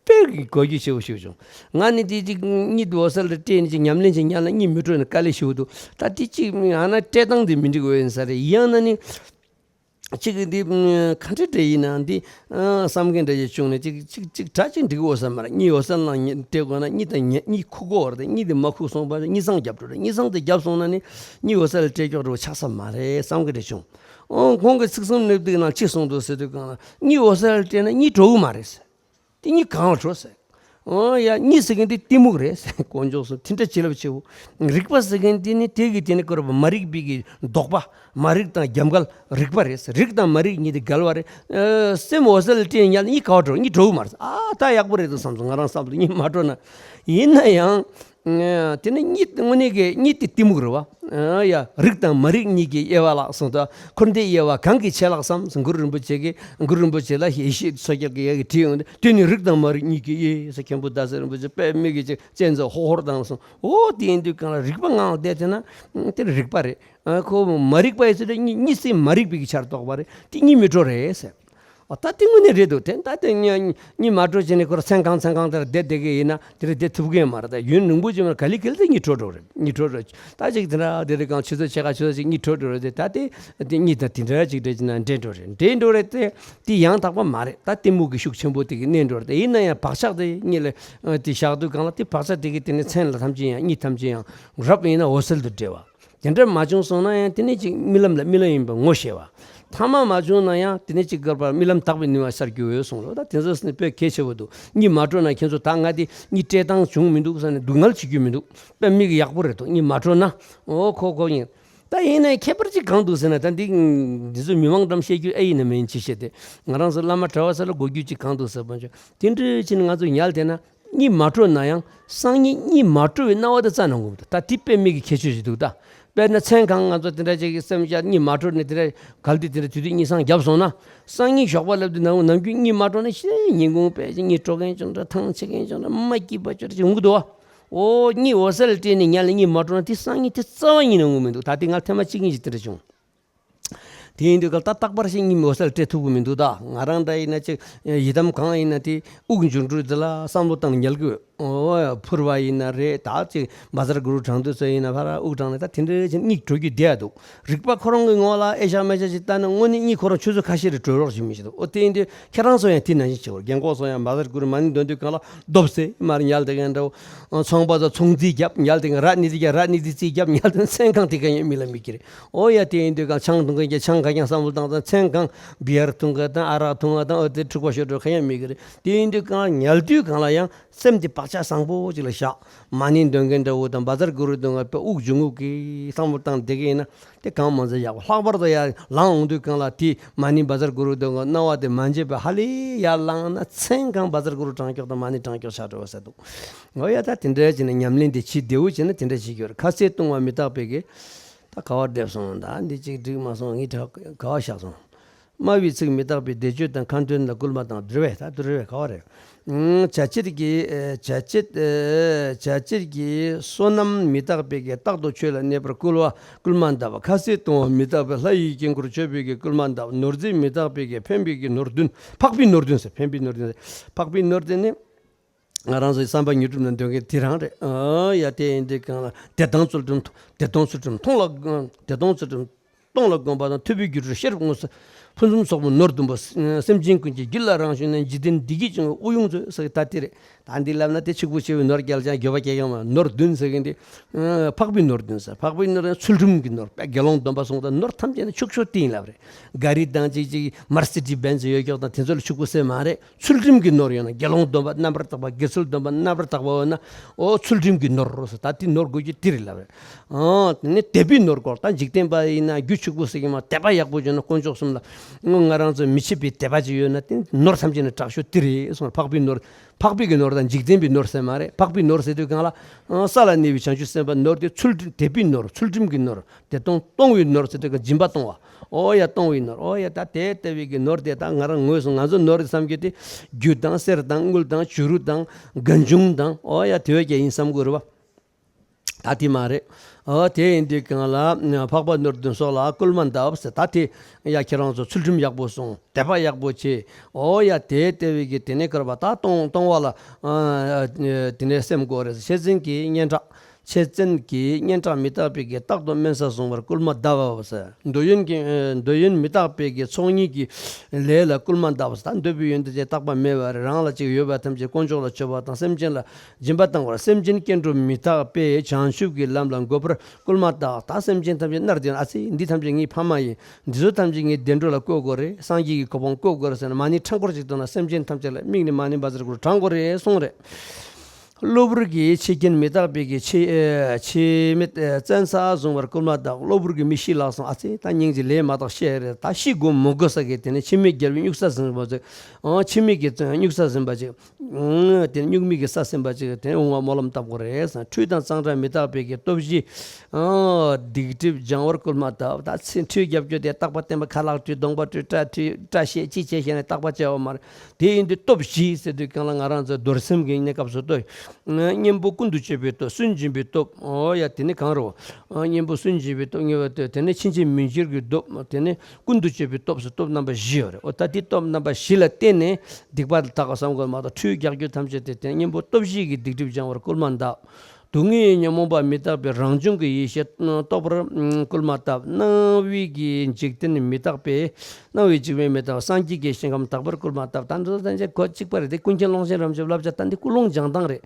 དཔེ་གི་གོ་རྒྱུ་ཆེ་བོ་ཞིག་བྱུང་། ང་ནི་དེ་གཅིག་གཉིད་འོད་གསལ་ལ་སྤྲད་ནས་ཅིག་ཉམས་ལེན་བྱེད་ཉམས་ལ་གཉིད་མི་འཕྲོ་ནས་དཀའ་ལས་ཞེ་པོ་འདུག་ད་དེ་གཅིག་ཡང་ན་སྤྲད་སྟངས་དེ་མི་འགྲིག་པ་ཡིན་ས་རེད། ཡང་ན་ནི་གཅིག་གི་འདི་ག་འདྲ་འདྲ་ཡིན་ན་འདི་བསམ་མཁན་འདྲ་ཞིག་བྱུང་ནས། གཅིག་གཅིག་གཅིག་གྲ་གཅིག་འགྲིག་འོས་ས་མ་རེད། གཉིད་འོད་གསལ་ནང་སྤྲད་དགོས་ན་གཉིད་དང་ཉེ་གཉིད་ཁུག་གོ་བར་དེ། གཉིད་དེ་མ་ཁུག་སོང་བ་གཉིད་སང་རྒྱབ་འགྲོ་རེད། གཉིད་སང་དེ་རྒྱབ་སོང་ན་ནི་གཉིད་འོད་གསལ་ལ་སྤྲད་ཀྱོག་འགྲོ་ཆགས་ས་མ་རེད་བསམ་གི་འདྲ་བྱུང་། ཨོ་ཁོང་གི་ཚིག་གསུམ་གནད་བརྡེག་ནང་ཅི་གསུངས་འདུག་ཟེར་དུས་གང་ལ། གཉིད་འོད་གསལ་ལ་སྤྲད་ན་གཉིད་བྲོ་གི་མ་རེད་ཟེར། དེ་གཉིད་གང་ལ་བྲོ་ཟེར། ཨོ་ཡ་གཉིད་ཟེར་མཁན་དེ་གཏི་མུག་རེད་ཟེར། དཀོན་མཆོག་གསུམ་དེ་འདྲ་བྱིན་རླབས་ཆེ་བོ། རིག་པ་ཟེར་མཁན་དེ་ནི་དེ་གི་དེ་ནི་ཀོ་ར་བ་མ་རིག་པའི་གི་ལྡོག་པ། མ་རིག་དང་རྒྱབ་འགལ་རིག་པ་རེད་ཟེར། རིག་དང་མ་རིག་གཉིས་དེ་འགལ་བ་རེད། ཨ་སེམས་འོད་གསལ་ལ་སྤྲད་ཉལ་གཉིད་ག་བ་བྲོ། གཉིད་བྲོ་གི་མ་རེད་ཟེར། ཨ་ད་ཡག་པོ་རེད་འདུག་བསམ་སོང་། ང་རང་བསམ་དུ་གཉིད་མ་བྲོ་ན། ཡིན་ན་ཡང་། དེ་ནི་གཉིད་དངོས་གནས་ཀྱི་གཉིད་དེ་གཏི་མུག་རེད་བ། ཨ་ཡ་རིག་དང་མ་རིག་གཉིས་ཀྱི་དབྱེ་བ་ལ་སོང་ད། འཁོར་འདས་དབྱེ་བ་གང་གིས་ཕྱེ་ལགས་སམ་ཟེར། གུ་རུ་རིན་པོ་ཆེ་གིས། གུ་རུ་རིན་པོ་ཆེ་ལ་ཡེ་ཤེས་མཚོ་རྒྱལ་གྱིས་ཡ་གི་བྲིས་ཡོང་དུས། དེ་ནི་རིག་དང་མ་རིག་གཉིས་ཀྱི་དབྱེ་ཟེར། མཁན་པོ་ཟླ་ཟེར་རིན་པོ་ཆེ་དཔེ་མིག་གིས་ཅིག་སྤྱན་གཟིགས་ཧོར་ཧོར་བཏང་སོང་། ཨོ་དེ་ཡིན་དུས་གང་ལ་རིག་པ་ངང་བསྡད་དེ་ན་དེ་རིག་པ་རེད། ཨ་ཁོ་མ་རིག་པ་ཡིན་ཚེ་གཉིད་གཉིད་སེམས་མ་རིག་པའི་གི་ཆར་གཏོགས་པ་རེད། དེ་གཉིད་མི་བྲོ་རེད་ཟེར། ཨ་ད་དེ་དངོས་གནས་རེད་འདུག་དེ་ད་དེ་གཉིད་གཉིད་མ་བྲོ་བྱས་ནས་ཁོ་ར་མཚན་གང་མཚན་གང་དེར་བསྡད་བསྡད་གི་ཡིན་ན་དེ་རེད་བསྡད་ཐུབ་གི་མ་རེད། ད་ཡུན་རིང་པོ་ཅིག་མ་ག་ལེ་ག་ལེ་དེ་གཉིད་བྲོ་འགྲོ་རེད། གཉིད་བྲོ་འགྲོ། ད་ཅིག་དེ་འདྲ་དེ་རེད་གང་ཆུ་ཚོད་ཕྱེད་ཀ་ཆུ་ཚོད་ཅིག་གཉིད་བྲོ་འགྲོ་རེད་དེ། ད་དེ་དེ་གཉིད་དང་དེ་འདྲ་ཅིག་འདྲ་ཅིག་ན་འདྲེས་འགྲོ་རེད། འདྲེས་འགྲོ་རེད་དེ། དེ་ཡང་དག་པ་མ་རེད། ད་གཏི་མུག་གི་ཤུགས་ཆེན་པོ་དེ་གི་གནས་འགྲོ་རེད་དེ། ཡིན་ན་ཡང་བག་ཆགས་དེ་གཉིད་ལ་དེ་བཞག་དུས་གང་ལ་དེ་བག་ཆགས་དེ་གི་དེ་ནི་མཚན་ལ་ཐམས་ཅད་ཡང་གཉིད་ཐམས་ཅད་ཡང་རབ་ཡིན་ན་འོད་གསལ་དུ་འདྲེས་པ། དེ་འདྲ་མ་བྱུང་སོང་ན་ཡང་དེ་ནས་ཅིག་རྨི་ལམ་ལ་རྨི་ལམ་ཡིན་པ་ངོ་ཤེས་པ། ཐ་མ་མ་བྱུང་ན་ཡང་དེ་ནས་ཅིག་བསྐལ་པར་རྨི་ལམ་དག་པའི་ནུས་པ་ཤར་རྒྱུ་ཡོད་གསུངས་ལོ། ད་དེ་ཚོ་ནི་དཔེ་གལ་ཆེ་བོ་འདུག་གཉིད་མ་བྲོ་ན་ཁྱེད་ཚོ་ད་ང་དེ་གཉིད་སྤྲད་སྟངས་བྱུང་མི་འདུག་ཟེར་ནས་སྡུག་བསྔལ་བྱེད་རྒྱུ་མི་འདུག་དཔེ་མིག་ཡག་པོ་རེད་འདུག་གཉིད་མ་བྲོ་ན། ཨོ་ཁོ་ཁོ་ཡིན། ད་ཡིན་ན་ཡང་ཁྱད་པར་ཅིག་གང་འདུག་ཟེར་ན། ད་འདི་འདི་ཚོ་མི་མང་འགྲམ་བཤད་རྒྱུ་ཨེ་ཡིན་ན་མིན་ཅི་བཤད་དེ། ང་རང་ཚོ་བླ་མ་གྲྭ་བ་ཚོ་ལ་གོ་རྒྱུ་ཅིག་གང་འདུག་ཟེར་བ་ཅོ། དེ་འདྲ་ཅིག་ནི་ང་ཚོ་ཉལ་བསྡད་ན། གཉིད་མ་བྲོ་ན་ཡང་སང་ཉིན་གཉིད་མ་བྲོ་བའི་སྣང་བ་དེ་རྩ་ནས་ངོམ་འདུག་ད་དེ་དཔེ་མིག་གི་ཁྱད་ཆོས་ཤིག་འདུག་ད་དཔེར་ན་མཚན་གང་ང་ཚོ་དེ་འདྲ་ཅིག་གི་སེམས་ཤར་གཉིད་མ་བྲོ་ནས་དེ་འདྲ་གལ་ཏེ་དེ་འདྲ་དུས་དུས་གཉིད་སང་བརྒྱབ་སོང་ན། སང་ཉིན་ཞོགས་པ་སླེབས་དུས་ནམ་ནམ་རྒྱུན་གཉིད་མ་བྲོ་ན་ཤེས་ཉིན་གུང་དཔེ་ཅིག་གཉིད་བྲོ་མཁན་ཅིག་འདྲ་ཐང་ཆད་མཁན་ཅིག་འདྲ་མ་སྐྱིད་པ་ཅིག་འདྲ་ཅིག་འོང་གི་འདུག་བ། ཨོ་གཉིད་འོད་གསལ་སྤྲད་ནས་ཉལ་ལ་གཉིད་མ་བྲོ་ན་དེ་སང་ཉིན་དེ་རྩ་བ་ཉིད་ནས་ངོམ་མི་འདུག་ད་དེ་ང་ཐེངས་མ་གཅིག་གཉིས་ཤིག་དེ་འདྲ་བྱུང་། དེ་ཡིན་དུས་ག་ད་རྟག་པར་ཞིག་གཉིད་འོད་གསལ་སྤྲད་ཐུབ་ཀྱི་མི་འདུག་ད་ང་རང་འདྲ་ཡིན་ན་ཅིག་ཡི་དམ་གང་ཡིན་ན་དེ་དབུགས་འབྱུང་འགྲོས་དེ་ལ་བསམ་བློ་བཏང་ནས་ཉལ་གི་ཡོད། ཨོ་ཕུར་བ་ཡིན་ན་རེད། ད་ཅིག་བཛྲ་གུ་རུ་བགྲང་དུས་ཚོད་ཡིན་ན་ཕར་དབུགས་བགྲང་ནས་ད་དེ་འདྲ་ཅིག་གཉིད་བྲོ་རྒྱུ་བསྡད་འདུག་རིག་པ་ཁོ་རང་གི་ངོ་ལ་ཨེ་ཤ་མེ་ཤ་ཅིག་ལྟ་ན་དངོས་གནས་གཉིད་ཁོ་རང་ཆུ་ཚོད་ཁ་ཤས་རེ་བྲོས་རོགས་བྱེད་མི་ཤེས་འདུག་ཨོ་དེ་ཡིན་དུས་ཁྱེད་རང་ཚོ་ཡང་དེ་ནང་བཞིན་བྱེད་དགོས། རྒན་གོག་ཚོ་ཡང་བཛྲ་གུ་རུ་མ་ཎི་འདོན་དུས་གང་ལ་རྡོབ་སེ་མར་ཉལ་དེ་ག་འདྲ་བོ། ཚོང་པ་ཚོ་ཚོང་རྫས་རྒྱབ་ཉལ་དེ་ག་ར་ནི་དེ་རྒྱབ་ར་ནི་དེ་རྩིས་རྒྱབ་ཉལ་དེ་མཚན་གང་དེ་ག་ཡང་རྨི་ལམ་མི་ཁྱེར། ཨོ་ཡ་དེ་ཡིན་དུས་གང་ཆང་འཐུང་མཁན་གྱི་ཆང་ཁ་རྐྱང་བསམ་བློ་བཏང་ཙང་མཚན་གང་བི་ཡར་འཐུང་མཁན་དང་ཨ་རག་འཐུང་མཁན་དང་ཨོ་དེ་འཁྲུག་པ་ཤོར་འགྲོ་ག་ཡང་མི་ཁྱེར། དེ་ཡིན་དུས་གང་ཉལ་དུས་གང་ལ་ཡང་སེམས་དེ་བག་ཆགས་བཟང་པོ་ཅིག་ལ་བཞག་མ་ཎི་འདོན་མཁན་འདྲ་བོ་དང་བཛྲ་གུ་རུ་འདོན་མཁན་དཔེ་དབུགས་འབྱུང་རྔུབ་ཀྱིས་བསམ་བློ་བཏང་བསྡད་ཀྱི་ཡིན་ན། དེ་གང་མང་ཙམ་ཡག་པོ། ལྷག་པར་དུ་ཡར་ལངས་འོང་དུས་གང་ལ་དེ་མ་ཎི་བཛྲ་གུ་རུ་འདོན་གྱི་སྣང་བ་དེ་མ་འབྱེད་པའི་ཧ་ལས་ཡར་ལངས་ན་མཚན་གང་བཛྲ་གུ་རུ་བགྲང་ཀྱོག་དང་མ་ཎི་བགྲང་ཀྱོག་ཆགས་འགྲོ་བ་ཟེར་འདུག་འོ་ཡ་ད་དེ་འདྲ་བྱས་ནས་ཉམས་ལེན་དེ་བྱེད་བདེ་བོ་བྱས་ན་དེ་འདྲ་བྱེད་ཀྱི་ཡོད་རེད། ཁ་ཟས་བཏུང་བ་མི་རྟག་པའི་གི་ད་ག་བ་འདེབས་སོང་། ད་འདི་གཅིག་འགྲིག་མ་སོང་ངས་ག་བ་བཞག་སོང་། སྨྲ་བའི་ཚིག་མི་རྟག་པའི་བཟླས་བརྗོད་དང་ཁ་འདོན་ལ་སྐུལ་མ་དང་འབྲེལ་བས། ད་འདི་འབྲེལ་བས་ག་བ་རེད། ཨང་། བྱ་ཕྱིར་གྱི་བྱ་ཕྱིར་བྱ་ཕྱིར་གྱི་བསོད་ནམས་མི་རྟག་པའི་གི་རྟག་ཏུ་ཆོས་ལ་གནས་པར་བསྐུལ་བ་སྐུལ་མ་འདེབས། ཁ་ཟས་བཏུང་བ་མི་རྟག་པའི་ལྷ་ཡི་དཀྱིལ་འཁོར་མཆོད་པའི་གི་སྐུལ་མ་འདེབས། ནོར་རྫས་མི་རྟག་པའི་གི་ཕན་པའི་གི་ནོར་བདུན། འཕགས་པའི་ནོར་བདུན་ཟེར། ཕན་པའི་ནོར་བདུན་ཟེར། འཕགས་པའི་ནོར་བདུན་ནི་ང་རང་ཚོའི་བསམ་པ་ཉིད་སྒྲུབ་ནས་འདོན་མཁན་དེ་རང་རེད། ཨ་ཡ་དེ་ཡིན་དུས་གང་ལ་བདེ་སྟོང་ཚུལ་ཁྲིམས། བདེ་སྟོང་ཚུལ་ཁྲིམས་མཐོང་ལ་བདེ་སྟོང་ཚུལ་ཁྲིམས། སྟོང་ལ་དགོངས་པ་དང་ཐུབ་པའི་རྒྱུ་འབྲས་ཤེས་རབ་མངོན་སུམ། ཕུན་སུམ་ཚོགས་པའི་ནོར་བདུན་པོ། སེམས་ཅན་ཀུན་གྱི་རྒྱུད་ལ་རང་བྱུང་ནས། འཇིག་རྟེན་བདེ་སྐྱིད་འབྱུང་བའི་དབུགས་དབྱུང་མཛོད་ཟེར། ད་དེ་རེད། ད་འདི་ལབ་ན་དེ་ཕྱུག་པོ་ཆེ་བའི་ནོར་རྒྱལ་ཅང་འགྱོད་པ་སྐྱེ་གི་མ་རེད། ནོར་བདུན་ཟེར་གི་འདི་འཕགས་པའི་ནོར་བདུན་ཟེར། འཕགས་པའི་ནོར་ཡང་ཚུལ་ཁྲིམས་ཀྱི་ནོར། དཔེ་དགེ་སློང་སྡོམ་པ་སྲུང་དང་ནོར་ཐམས་ཅད་ནི་ཕྱུག་ཕྱུག་དེ་ཡིན་ལབ་རེད། ག་རི་དང་ཅིག་ཅིག་མར་སི་ཌི་བེན་ཛི་ཡོད་ཀྱོག་དང་དེ་ཚོ་ལ་ཕྱུག་པོ་ཟེར་མ་རེད། ཚུལ་ཁྲིམས་ཀྱི་ནོར་ཡོད་ན་དགེ་སློང་སྡོམ་པ་རྣམ་པར་དག་པ། དགེ་ཚུལ་སྡོམ་པ་རྣམ་པར་དག་པ་ཡོད་ན། ཨོ་ཚུལ་ཁྲིམས་ཀྱི་ནོར་རོ་ཟེར། ད་དེ་ནོར་དགོས་རྒྱུ་དེ་རེད་ལབ་རེད། ཨོ་དེ་ནས་དད་པའི་ནོར་དགོས། ད་འཇིག་རྟེན་པ་ཡིན་ན་རྒྱུ་ཕྱུག་པོ་ཟེར་གི་མ། དད་པ་ཡག་པོ་བྱུང་ན་དཀོན་མཆོག་གསུམ་ལ་ང་རང་ཚོ་མི་ཕྱེད་པའི་དད་པ་ཅིག་ཡོད་ན་དེ་ནོར་ཐམས་ཅད་ནི་དྲག་ཤོས་དེ་རེད་གསུངས། འཕགས་པའི་ནོར། འཕགས་པའི་གི་ནོར་དང་འཇིག་རྟེན་པའི་ནོར་ཟེར་མ་རེད། འཕགས་པའི་ནོར་ཟེར་དུས་གང་ལ། ཨང་། ས་ལ་གནས་པའི་བྱང་ཆུབ་སེམས་དཔའི་ནོར་དེ་ཚུལ་ཁྲིམས། དད་པའི་ནོར། ཚུལ་ཁྲིམས་ཀྱི་ནོར། དེ་གཏོང་གཏོང་བའི་ནོར་ཟེར་དུས་གང་སྦྱིན་པ་གཏོང་བ། ཨོ་ཡ་གཏོང་བའི་ནོར། ཨོ་ཡ་ད་དེ་ལྟ་བུའི་གི་ནོར་དེ་ད་ང་རང་ངོས་སུ་ང་ཚོ་ནོར་རེད་བསམ་རྒྱུ་དེ། རྒྱུ་དང་གསེར་དང་དངུལ་དང་བྱུ་རུ་དང་གངས་ལྗོངས་དང་། ཨོ་ཡ་དེ་བས་ཀྱང་ཡིན་བསམ་དགོས་རེད་བ། ད་དེ་མ་རེད། ཨོ་དེ་ཡིན་དུས་གང་ལ་འཕགས་པ་ནོར་བདུན་སོགས་ལ་བསྐུལ་མ་གདབ་ཟེར། ད་དེ་ཡ་ཁྱེད་རང་ཚོ་ཚུལ་ཁྲིམས་ཡག་པོ་སྲུང་། དད་པ་ཡག་པོ་བྱེད། ཨོ་ཡ་དེ་ལྟ་བུའི་གི་དེ་ནས་བསྐུལ་བ་ད་གཏོང་གཏོང་བ་ལ། ཨ་དེ་ནས་སེམས་དགོས་རེད། ཆེ་བཙན་གྱི་སྙན་གྲགས། ཆེ་བཙན་གྱི་སྙན་གྲགས་མི་རྟག་པའི་གི་རྟག་ཏུ་དམན་ས་བཟུང་བར་བསྐུལ་མ་གདབ་པ་ཟེར། འདོད་ཡོན་གྱི་ཨ་འདོད་ཡོན་མི་རྟག་པའི་གི་ཚོགས་གཉིས་ཀྱི་ལས་ལ་བསྐུལ་མ་གདབ་པ་ཟེར། ད་འདོད་པའི་ཡོན་ཏན་ཅིག་རྟག་པ་མེད་པ་རེད། རང་ལ་ཅིག་ཡོད་པ་ཐམས་ཅད་དཀོན་མཆོག་ལ་མཆོད་པ་དང་སེམས་ཅན་ལ་སྦྱིན་པ་བཏང་བར། སེམས་ཅན་སྐྱེ་འགྲོ་མི་རྟག་པས་བྱང་ཆུབ་ཀྱི་ལམ་ལ་འགོད་པར་བསྐུལ་མ་གདབ། ད་སེམས་ཅན་ཐམས་ཅད་མནར་བསྡད་ན། ཨ་ཙི་འདི་ཐམས་ཅད་ངའི་ཕ་མ་ཡིན། འདི་ཚོ་ཐམས་ཅད་ངའི་བདེ་འགྲོ་ལ་བཀོལ་དགོས་རེད། སངས་རྒྱས་ཀྱི་གོ་འཕང་བཀོལ་དགོས་རེད་ཟེར་ན་མ་ཎི་ཕྲེང་སྐོར་ཅིག་བཏོན་ན་སེམས་ཅན་ཐམས་ཅད་ལ་དམིགས་ནས་མ་ཎི་བཛྲ་གུ་རུ་བགྲང་དགོས་རེད་གསུངས་རེད། གློ་བུར་གྱི་འཆི་རྐྱེན་མི་རྟག་པའི་གི་འཆི་འཆི་མེད་བཙན་ས་བཟུང་བར་བསྐུལ་མ་གདབ། གློ་བུར་གྱི་མི་ཤི་ལགས་སོང་། ཨ་ཙི་ད་སྙིང་རྗེ་ལས་མ་དག་ཤེས་རེད། ད་ཤི་དགོས་མི་དགོས་ས་གི་དེ་ནས་འཆི་མེད་རྒྱལ་བའི་སྨྱུག་རྩ་ཟིན་པ་ཅིག་ཨང་། འཆི་མེད་ཀྱི་སྨྱུག་རྩ་ཟིན་པ་ཅིག་ཨང་། དེ་སྨྱུག་མིག་གི་ས་ཟིན་པ་ཅིག་དེ་འོང་བ་སྨོན་ལམ་བཏབ་དགོས་རེད་ཟེར། ཁྲུས་དང་གཙང་སྦྲ་མི་རྟག་པའི་གི་སྟོབས་བཞི། ཨང་། སྡིག་སྒྲིབ་སྦྱང་བར་བསྐུལ་མ་གདབ། ད་ཚེ་ཁྲུས་རྒྱབ་སྐྱོར་དེ་རྟག་པ་བརྟན་པ་ཁ་ལག་ཁྲུས་གདོང་པ་ཁྲུས་སྐྲ་ཁྲུས་སྐྲ་ཤད་ཅི་བྱས་བྱས་ནས་རྟག་པ་བྱས་པ་མ་རེད། དེ་ཡིན་དུས་སྟོབས་བཞི་ཟེར་དུས་གང་ལ་ང་རང་ཚོ་རྡོར་སེམས་ཀྱི་གནས་སྐབས་སུ་ལྟོས། གཉེན་པོ་ཀུན་ཏུ་སྤྱོད་པའི་སྟོབས། སུན་འབྱིན་པའི་སྟོབས། ཨོ་ཡ་དེ་ནི་གང་རུང་། གཉེན་པོ་སུན་འབྱིན་པའི་སྟོབས། དེ་ནི་ཕྱིན་ཆད་མི་འགྱུར་གྱི་སྟོབས། དེ་ནི་ཀུན་ཏུ་སྤྱོད་པའི་སྟོབས་སུ་སྟོབས་རྣམ་པ་བཞི་ཡོད་རེད། ཨོ་ད་དེ་སྟོབས་རྣམ་པ་བཞི་ལ་བརྟེན་ནས་སྡིག་པ་དག་པ་བསམ་དགོས་མ་གཏོགས་ཁྲུས་རྒྱག་རྒྱུ་ཐམས་ཅད་དེ་དེ་གཉེན་པོ་སྟོབས་བཞི་གི་སྡིག་སྒྲིབ་སྦྱང་བར་སྐུལ་མ་གདབ། སྡུག་བསྔལ་ཉོན་མོངས་པ་མི་རྟག་པའི་རང་བྱུང་གི་ཡེ་ཤེས་རྟོགས་པར་སྐུལ་མ་བཏབ། སྣང་བའི་གི་འཇིག་རྟེན་མི་རྟག་པས་སྣང་བའི་འཇིག་རྟེན་མི་རྟག་པ་སངས་རྒྱས་ཀྱི་ཞིང་ཁམས་དག་པར་སྐུལ་མ་བཏབ། ད་འདི་ཚོ་ཐམས་ཅད་གོ་གཅིག་པ་རེད་དེ། ཀུན་མཁྱེན་ཀློང་ཆེན་རིན་པོ་ཆེའི་བསླབ་བྱ་ད་འདི་ཀུན་སློང་སྦྱང་སྟངས་རེད།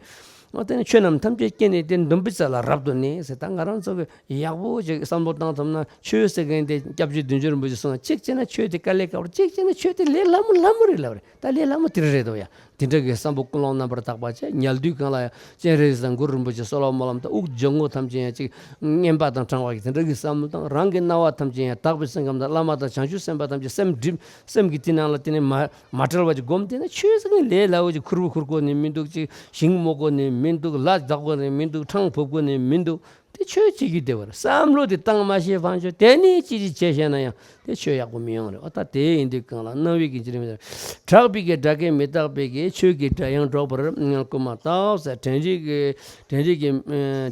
འོ་དེ་ནི་ཆོས་རྣམས་ཐམས་ཅད་རྐྱེན་ནི་སྟེ། འདུན་པའི་རྩ་ལ་རབ་ཏུ་གནས་ཟེར། ད་ང་རང་ཚོ་གི་ཡག་པོ་ཅིག་བསམ་བློ་བཏང་ཐུབ་ན། ཆོས་ཟེར་མཁན་དེ་སྐྱབས་རྗེ་བདུད་འཇོམས་རིན་པོ་ཆེས་གསུངས། གཅིག་བྱས་ན་ཆོས་དེ་དཀའ་ལས་ཁག་པོ། གཅིག་བྱས་ན་ཆོས་དེ་ལས་སླ་མོ་སླ་མོ་རེད་ལབ་རེད། ད་ལས་སླ་མོ་དེ་རེད་དོ་ཡ། དེ་འདྲ་གི་བསམ་པ་ཀུན་སློང་རྣམ་པར་དག་པ་བྱས། ཉལ་དུས་གང་ལ་ཡང་སྤྱན་རས་གཟིགས་དང་གུ་རུ་རིན་པོ་ཆེ་གསོལ་བ་སྨོན་ལམ་དང་། དབུགས་སྦྱང་ངོ་ཐམས་ཅད་ཡང་ཅིག་རྔན་པ་དང་བགྲང་བ་གི་དེ་འདྲ་གི་བསམ་བློ་དང་། རང་གི་སྣང་བ་ཐམས་ཅད་ཡང་དག་པའི་སེམས་ཁམས་དང་། བླ་མ་དང་བྱང་ཆུབ་སེམས་དཔའ་ཐམས་ཅད་སེམས་སྒྲིབ། སེམས་ཀྱི་དེ་ནང་ལ་དེ་ནས་མ་མ་བྲལ་བ་ཅིག་སྒོམ་བསྡད་ན། ཆོས་ཟེར་མཁན་ལས་སླ་བོ་ཅིག་ཁུར་བོ་ཁུར་དགོས་ནི་མི་འདུག་ཅིག་ཞིང་རྨོ་དགོས་ནི་མི་འདུག་ལ་བདག་དགོས་ནི་མི་འདུག་འཕྲང་ཕུབ་དགོས་ནི་མི་འདུག་དེ་ཆོས་བྱེད་རྒྱུ་དེ་བར་བསམ་བློ་དེ་བཏང་མ་ཤེས་བང་ཆོག་དེ་ནས་ཅི་ཅི་བྱས་བཤད་ན་ཡང་དེ་ཆོས་ཡག་པོ་མི་ཡོང་རེད། ཨོ་ད་དེ་ཡིན་དུས་གང་ལ་སྣང་བའི་གི་འཇིག་རྟེན་མི་རྟག་པ། གྲགས་པའི་གི་སྒྲ་སྐད་མི་རྟག་པའི་གི་ཆོས་ཀྱི་སྒྲ་དབྱངས་སྒྲོག་པར་སྐུལ་མ་བཏབ་ཟེར། དྲན་རིག་གི་དྲན་རིག་གི་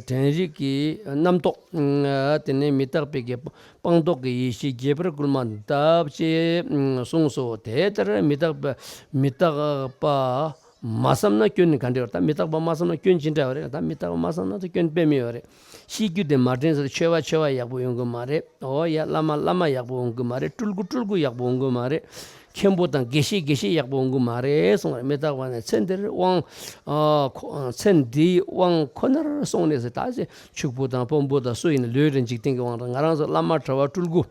དྲན་རིག་གི་རྣམ་རྟོག་དེ་ནས་མི་རྟག་པའི་གི་སྤངས་རྟོགས་ཀྱི་ཡེ་ཤེས་རྒྱས་པར་སྐུལ་མ་གདབ་ཅེས་གསུངས་སོ། དེ་ལྟར་མི་རྟག་པ་མི་རྟག་པ། མ་བསམ་ན་སྐྱོན་ག་འདྲ་ཡོད། ད་མི་རྟག་པ་མ་བསམ་ན་སྐྱོན་ཅི་འདྲ་ཡོད་རེད། ད་མི་རྟག་པ་མ་བསམ་ན་ད་སྐྱོན་དཔེ་མི་ཡོད་རེད། ཤེས་རྒྱུ་དེ་མ་དྲན་ཟེར། ཆོས་པ་ཆོས་པ་ཡག་པོ་ཡོང་གི་མ་རེད། ཨོ་ཡ། བླ་མ་བླ་མ་ཡག་པོ་ཡོང་གི་མ་རེད། སྤྲུལ་སྐུ་སྤྲུལ་སྐུ་ཡག་པོ་ཡོང་གི་མ་རེད། མཁན་པོ་དང་དགེ་བཤེས་དགེ་བཤེས་ཡག་པོ་ཡོང་གི་མ་རེད་གསུངས་རེད། མི་རྟག་པ་ནས་ཚེ་འདིར་དབང་ཨ་ཁོ་ཚེ་འདིའི་དབང་ཁོ་ནར་སོང་ནས་ཟེར། ད་ཅི་ཕྱུག་པོ་དང་ཕོན་པོ་དང་སུ་ཡིན་ན་ལོས་རེད། འཇིག་རྟེན་གྱི་དབང་དང་། ང་རང་ཚོ་བླ་མ་གྲྭ་པ་སྤྲུལ་སྐུ།